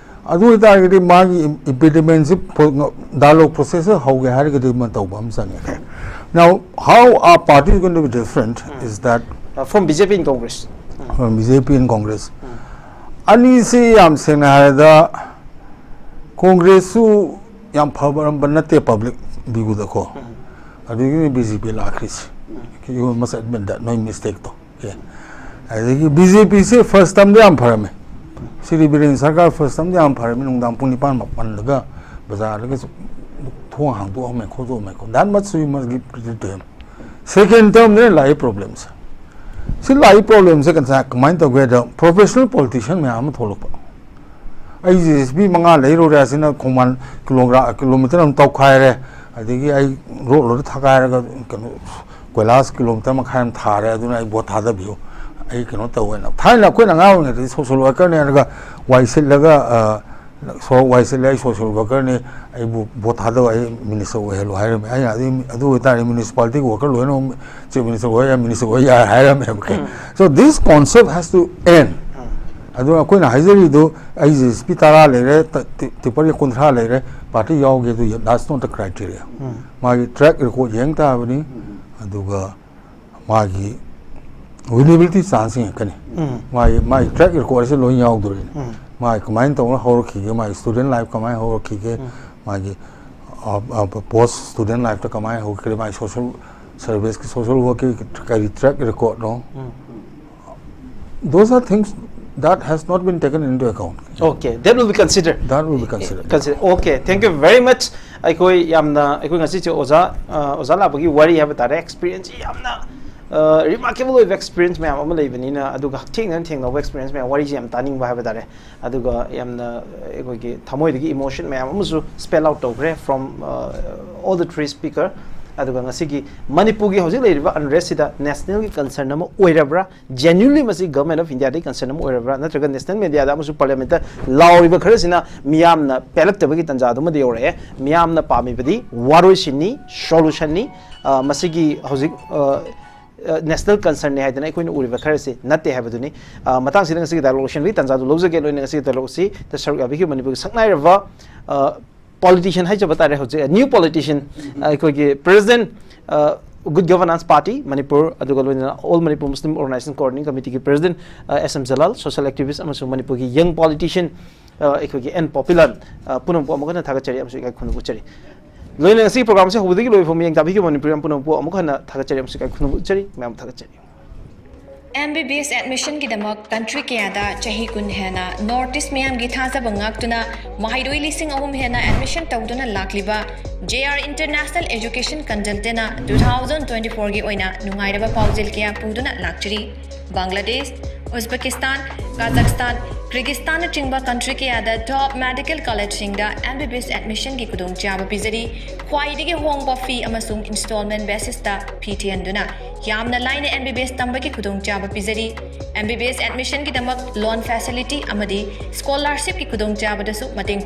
ꯑꯗꯨ ꯑꯣꯏꯇꯥꯔꯒꯗꯤ ꯃꯥꯒꯤ impediment ꯁꯤ ꯄꯣ-, dialogue process ꯁꯤ ꯍꯧꯒꯦ ꯍꯥꯏꯔꯒꯗꯤ ꯑꯃ ꯇꯧꯕ ꯑꯃ ꯆꯪꯉꯦ꯫ Now, how our party is going to be different is that Uh, from B J P and Congress. from B J P and Congress. ꯑꯅꯤꯁꯤ ꯌꯥꯝ ꯁꯦꯡꯅ ꯍꯥꯏꯔꯗ ꯀꯣꯡꯒ꯭ꯔꯦꯁꯁꯨ ꯌꯥꯝ ꯐꯕ ꯅꯠꯇꯦ public view ꯗꯀꯣ꯫ ꯑꯗꯨꯒꯤꯅꯤ B J P ꯂꯥꯛꯈ꯭ꯔꯤꯁꯤ꯫ You must admit that, ꯅꯣꯏ mistake ꯇꯣ꯫ ꯑꯦ꯫ ꯑꯗꯒꯤ B J P ꯁꯦ first term ꯗ ꯌꯥꯝ ꯐꯔꯝꯃꯦ꯫ ꯁ꯭ꯔꯤ ꯕꯤꯔꯦꯟ ꯁꯔꯀꯥꯔ first term ꯗ ꯌꯥꯝ ꯐꯔꯝꯃꯦ꯫ ꯅꯨꯡꯗꯥꯡ ꯄꯨꯡ ꯅꯤꯄꯥꯟ ꯃꯥꯄꯜꯗꯒ ꯕꯖꯥꯔꯗꯒ ꯊꯣꯡ ꯍꯥꯡꯗꯣꯛꯑꯝꯃꯦ ꯈꯣꯠꯇꯣꯛꯑꯝꯃꯦ꯫ That much we must give credit to him. Second term ꯗꯅ ꯂꯥꯛꯏ problem ꯁꯦ꯫ ꯁꯤ ꯂꯥꯛꯏ problem ꯁꯦ ꯀꯟꯁꯥ-, ꯀꯃꯥꯏꯅ ꯇꯧꯒꯦ ꯍꯥꯏꯗ, professional politician ꯃꯌꯥꯝ ꯑꯃ ꯊꯣꯛꯂꯛꯄ꯫ ꯑꯩ J C B ꯃꯉꯥ ꯂꯩꯔꯨꯔꯦ, ꯑꯁꯤꯅ ꯈꯣꯡꯕꯥꯟ ꯀꯤꯂꯣꯒ꯭ꯔꯥ-, ꯀꯤꯂꯣꯃꯤꯇꯔ ꯑꯃ ꯇꯧꯈꯥꯏꯔꯦ, ꯑꯗꯒꯤ ꯑꯩ road load ꯊꯥꯒꯥꯏꯔꯒ ꯀꯩꯅꯣ ꯀꯣꯏꯂꯥꯁ ꯀꯤꯂꯣꯃꯤꯇꯔ ꯃꯈꯥꯏ ꯑꯃ ꯊꯥꯔꯦ, ꯑꯗꯨꯅ ꯑꯩ ꯚꯣꯠ ꯊꯥꯗꯕꯤꯌꯨ, ꯑꯩ ꯀꯩꯅꯣ ꯇꯧꯋꯦꯅ꯫ ꯊꯥꯏꯅ ꯑꯩꯈꯣꯏꯅ ꯑꯉꯥꯡ ꯑꯣꯏꯔꯤꯉꯩꯗꯗꯤ social worker ꯅꯦ ꯍꯥꯏꯔꯒ ꯋꯥꯏ ꯁꯤꯠꯂꯒ, ꯑ, ꯁꯣꯔꯣꯛ ꯋꯥꯏ ꯁꯤꯠꯂꯦ, ꯑꯩ social worker ꯅꯦ, ꯑꯩꯕꯨ ꯚꯣꯠ ꯊꯥꯗꯧ, ꯑꯩ minister ꯑꯣꯏꯍꯜꯂꯨ ꯍꯥꯏꯔꯝꯃꯤ꯫ ꯑꯩꯅ ꯑꯗꯨ, ꯑꯗꯨ ꯑꯣꯏꯇꯥꯔꯗꯤ municipality worker ꯂꯣꯏꯅꯃꯛ chief minister ꯑꯣꯏ ꯌꯥꯏ, minister ꯑꯣꯏ ꯌꯥꯏ ꯍꯥꯏꯔꯝꯃꯦꯕ꯫ So this concept has to end. ꯑꯗꯨ ꯑꯩꯈꯣꯏꯅ ꯍꯥꯏꯖꯔꯤꯗꯨ, ꯑꯩ J C B ꯇꯔꯥ ꯂꯩꯔꯦ, ꯇ-, ꯇꯤ-, tipper ꯀꯨꯟꯊ꯭ꯔꯥ ꯂꯩꯔꯦ, party ꯌꯥꯎꯒꯦ, ꯑꯗꯨ that's not the criteria. ꯃꯥꯒꯤ track record ꯌꯦꯡ ꯇꯥꯕꯅꯤ, ꯑꯗꯨꯒ ꯃꯥꯒꯤ winnability chance ꯌꯦꯡꯉꯛꯀꯅꯤ꯫ ꯃꯥꯒꯤ, ꯃꯥꯒꯤ track record ꯁꯦ ꯂꯣꯏ ꯌꯥꯎꯗꯣꯔꯤꯅꯤ꯫ ꯃꯥꯒꯤ ꯀꯃꯥꯏꯅ ꯇꯧꯅ ꯍꯧꯔꯛꯈꯤꯒꯦ, ꯃꯥꯒꯤ student life ꯀꯃꯥꯏꯅ ꯍꯧꯔꯛꯈꯤꯒꯦ, ꯃꯥꯒꯤ, ꯑ, ꯑ, post student life ꯇ ꯀꯃꯥꯏꯅ ꯍꯧꯔꯛꯈꯤꯒꯦ, ꯃꯥꯒꯤ social service ꯀꯤ, social work ꯀꯤ ꯀꯔꯤ track record no. Those are things that has not been taken into account. Okay, that will be considered. That will be considered. Consider. Okay, thank you very much. ꯑꯩꯈꯣꯏ ꯌꯥꯝꯅ, ꯑꯩꯈꯣꯏ ꯉꯁꯤꯁꯦ ꯑꯣꯖꯥ, ꯑ, ꯑꯣꯖꯥ ꯂꯥꯛꯄꯒꯤ ꯋꯥꯔꯤ ꯍꯥꯏꯕ ꯇꯥꯔꯦ, experience ꯌꯥꯝꯅ, ꯑ, remarkable ꯑꯣꯏꯕ experience ꯃꯌꯥꯝ ꯑꯃ ꯂꯩꯕꯅꯤꯅ, ꯑꯗꯨꯒ ꯍꯛꯊꯦꯡꯅꯅ ꯊꯦꯡꯅꯕ experience ꯃꯌꯥꯝ, ꯋꯥꯔꯤꯁꯦ ꯌꯥꯝ ꯇꯥꯅꯤꯡꯕ ꯍꯥꯏꯕ ꯇꯥꯔꯦ꯫ ꯑꯗꯨꯒ ꯌꯥꯝꯅ ꯑꯩꯈꯣꯏꯒꯤ ꯊꯃꯣꯏꯗꯒꯤ emotion ꯃꯌꯥꯝ ꯑꯃꯁꯨ spell out ꯇꯧꯈ꯭ꯔꯦ from, uh, all the three speaker. ꯑꯗꯨꯒ ꯉꯁꯤꯒꯤ ꯃꯅꯤꯄꯨꯔꯒꯤ ꯍꯧꯖꯤꯛ ꯂꯩꯔꯤꯕ unrest ꯁꯤꯗ national ꯒꯤ concern ꯑꯃ ꯑꯣꯏꯔꯕ꯭ꯔꯥ? Genuinely ꯃꯁꯤ Government of India ꯗꯒꯤ concern ꯑꯃ ꯑꯣꯏꯔꯕ꯭ꯔꯥ? ꯅꯠꯇ꯭ꯔꯒ national media ꯗ ꯑꯃꯁꯨꯡ parliament ꯇ ꯂꯥꯎꯔꯤꯕ ꯈꯔꯁꯤꯅ ꯃꯤꯌꯥꯝꯅ ꯄꯦꯜꯂꯛꯇꯕꯒꯤ ꯇꯥꯟꯖꯥꯗꯨꯃꯗꯤ ꯌꯧꯔꯛꯑꯦ? ꯃꯤꯌꯥꯝꯅ ꯄꯥꯝꯃꯤꯕꯗꯤ ꯋꯥꯔꯣꯏꯁꯤꯟꯅꯤ, solution ꯅꯤ꯫ ꯑ, ꯃꯁꯤꯒꯤ ꯍꯧꯖꯤꯛ, ꯑ, ꯅꯦꯁꯅꯦꯜ ꯀꯟꯁꯔꯟꯅꯤ ꯍꯥꯏꯗꯅ ꯑꯩꯈꯣꯏꯅ ꯎꯔꯤꯕ ꯈꯔꯁꯤ ꯅꯠꯇꯦ ꯍꯥꯏꯕꯗꯨꯅꯤ꯫ ꯑ, ꯃꯇꯥꯡꯁꯤꯗ ꯉꯁꯤꯒꯤ ꯗꯥꯏꯂꯣꯛ ꯂꯣꯏꯁꯤꯟꯕꯒꯤ ꯇꯥꯟꯖꯥꯗꯨ ꯂꯧꯖꯒꯦ꯫ ꯂꯣꯏꯅ ꯉꯁꯤꯒꯤ ꯗꯥꯏꯂꯣꯛ ꯑꯁꯤꯗ ꯁꯔꯨꯛ ꯌꯥꯕꯤꯈꯤꯕ ꯃꯅꯤꯄꯨꯔꯒꯤ ꯁꯛꯅꯥꯏꯔꯕ, ꯑ, ꯄꯣꯂꯤꯇꯤꯁꯤꯌꯟ ꯍꯥꯏꯖꯕ ꯇꯥꯔꯦ, ꯍꯧꯖꯤꯛ ꯅ꯭ꯌꯨ ꯄꯣꯂꯤꯇꯤꯁꯤꯌꯟ, ꯑ, ꯑꯩꯈꯣꯏꯒꯤ ꯄ꯭ꯔꯦꯁꯤꯗꯦꯟꯠ, ꯑ, ꯒꯨꯗ ꯒꯚꯔꯅꯥꯟꯁ ꯄꯥꯔꯇꯤ ꯃꯅꯤꯄꯨꯔ, ꯑꯗꯨꯒ ꯂꯣꯏꯅꯅ ꯑꯣꯜ ꯃꯅꯤꯄꯨꯔ ꯃꯨꯁꯂꯤꯝ ꯑꯣꯔꯒꯅꯥꯏꯖꯦꯁꯟ ꯀꯣꯑꯣꯔꯗꯤꯅꯦꯁꯟ ꯀꯃꯤꯇꯤꯒꯤ ꯄ꯭ꯔꯦꯁꯤꯗꯦꯟꯠ, ꯑ, ꯑꯦꯁ ꯑꯦꯝ ꯖꯂꯥꯜ, ꯁꯣꯁꯤꯌꯦꯜ ꯑꯦꯛꯇꯤꯚꯤꯁꯠ ꯑꯃꯁꯨꯡ ꯃꯅꯤꯄꯨꯔꯒꯤ ꯌꯪ ꯄꯣꯂꯤꯇꯤꯁꯤꯌꯟ, ꯑ, ꯑꯩꯈꯣꯏꯒꯤ ꯑꯦꯟ ꯄꯣꯄꯨꯂꯔ, ꯑ, ꯄꯨꯝꯅꯃꯛꯄꯨ ꯑꯃꯨꯛ ꯍꯟꯅ ꯊꯥꯒꯠꯆꯔꯤ ꯑꯃꯁꯨꯡ ꯏꯀꯥꯏ ꯈꯨꯝꯅꯕ ꯎꯠꯆꯔꯤ꯫ ꯂꯣꯏꯅꯅ ꯉꯁꯤꯒꯤ ꯄ꯭ꯔꯣꯒ꯭ꯔꯥꯝꯁꯦ ꯍꯧꯕꯗꯒꯤ ꯂꯣꯏꯕ ꯐꯥꯎ ꯃꯤꯠꯌꯦꯡ ꯇꯥꯕꯤꯈꯤꯕ ꯃꯅꯤꯄꯨꯔꯤ ꯄꯨꯝꯅꯃꯛꯄꯨ ꯑꯃꯨꯛ ꯍꯟꯅ ꯊꯥꯒꯠꯆꯔꯤ ꯑꯃꯁꯨꯡ ꯏꯀꯥꯏ ꯈꯨꯝꯅꯕ ꯎꯠꯆꯔꯤ꯫ ꯃꯌꯥꯝ ꯊꯥꯒꯠꯆꯔꯤ꯫ ꯑꯦꯝ ꯕꯤ ꯕꯤ ꯑꯦꯁ ꯑꯦꯗꯃꯤꯁꯟꯒꯤꯗꯃꯛ ꯀꯟꯇ꯭ꯔꯤ ꯀꯌꯥꯗ ꯆꯍꯤ ꯀꯨꯟ ꯍꯦꯟꯅ ꯅꯣꯔꯠ ꯏꯁ ꯃꯤꯌꯥꯝꯒꯤ ꯊꯥꯖꯕ ꯉꯥꯛꯇꯨꯅ ꯃꯍꯩꯔꯣꯏ ꯂꯤꯁꯤꯡ ꯑꯍꯨꯝ ꯍꯦꯟꯅ ꯑꯦꯗꯃꯤꯁꯟ ꯇꯧꯗꯨꯅ ꯂꯥꯛꯂꯤꯕ ꯖꯦ ꯑꯥꯔ ꯏꯟꯇꯔꯅꯦꯁꯅꯦꯜ ꯑꯦꯖꯨꯀꯦꯁꯟ ꯀꯟꯁꯜꯇꯦꯟꯅ ꯇꯨ ꯊꯥꯎꯖꯟ ꯇ꯭ꯋꯦꯟꯇꯤ ꯐꯣꯔꯒꯤ ꯑꯣꯏꯅ ꯅꯨꯡꯉꯥꯏꯔꯕ ꯄꯥꯎꯖꯦꯜ ꯀꯌꯥ ꯄꯨꯗꯨꯅ ꯂꯥꯛꯆꯔꯤ꯫ ꯕꯪꯒ꯭ꯂꯥꯗꯦꯁ, ꯎꯖꯕꯦꯀꯤꯁꯇꯥꯟ, ꯀꯥꯖꯥꯛꯁꯇꯥꯟ, ꯀꯤꯔꯒꯤꯁꯇꯥꯟꯅꯆꯤꯡꯕ ꯀꯟꯇ꯭ꯔꯤ ꯀꯌꯥꯗ ꯇꯣꯞ ꯃꯦꯗꯤꯀꯦꯜ ꯀꯣꯂꯦꯖꯁꯤꯡꯗ ꯑꯦꯝ ꯕꯤ ꯕꯤ ꯑꯦꯁ ꯑꯦꯗꯃꯤꯁꯟꯒꯤ ꯈꯨꯗꯣꯡꯆꯥꯕ ꯄꯤꯖꯔꯤ꯫ ꯈ꯭ꯋꯥꯏꯗꯒꯤ ꯍꯣꯡꯕ ꯐꯤ ꯑꯃꯁꯨꯡ ꯏꯟꯁꯇꯣꯜꯃꯦꯟ ꯕꯦꯁꯤꯁꯇ ꯐꯤ ꯊꯤꯍꯟꯗꯨꯅ ꯌꯥꯝꯅ ꯂꯥꯏꯅ ꯑꯦꯝ ꯕꯤ ꯕꯤ ꯑꯦꯁ ꯇꯝꯕꯒꯤ ꯈꯨꯗꯣꯡꯆꯥꯕ ꯄꯤꯖꯔꯤ꯫ ꯑꯦꯝ ꯕꯤ ꯕꯤ ꯑꯦꯁ ꯑꯦꯗꯃꯤꯁꯟꯒꯤꯗꯃꯛ ꯂꯣꯟ ꯐꯦꯁꯤꯂꯤꯇꯤ ꯑꯃꯗꯤ ꯁ꯭ꯀꯣꯂꯥꯔꯁꯤꯞꯀꯤ ꯈꯨꯗꯣꯡꯆꯥꯕꯗꯁꯨ ꯃꯇꯦꯡ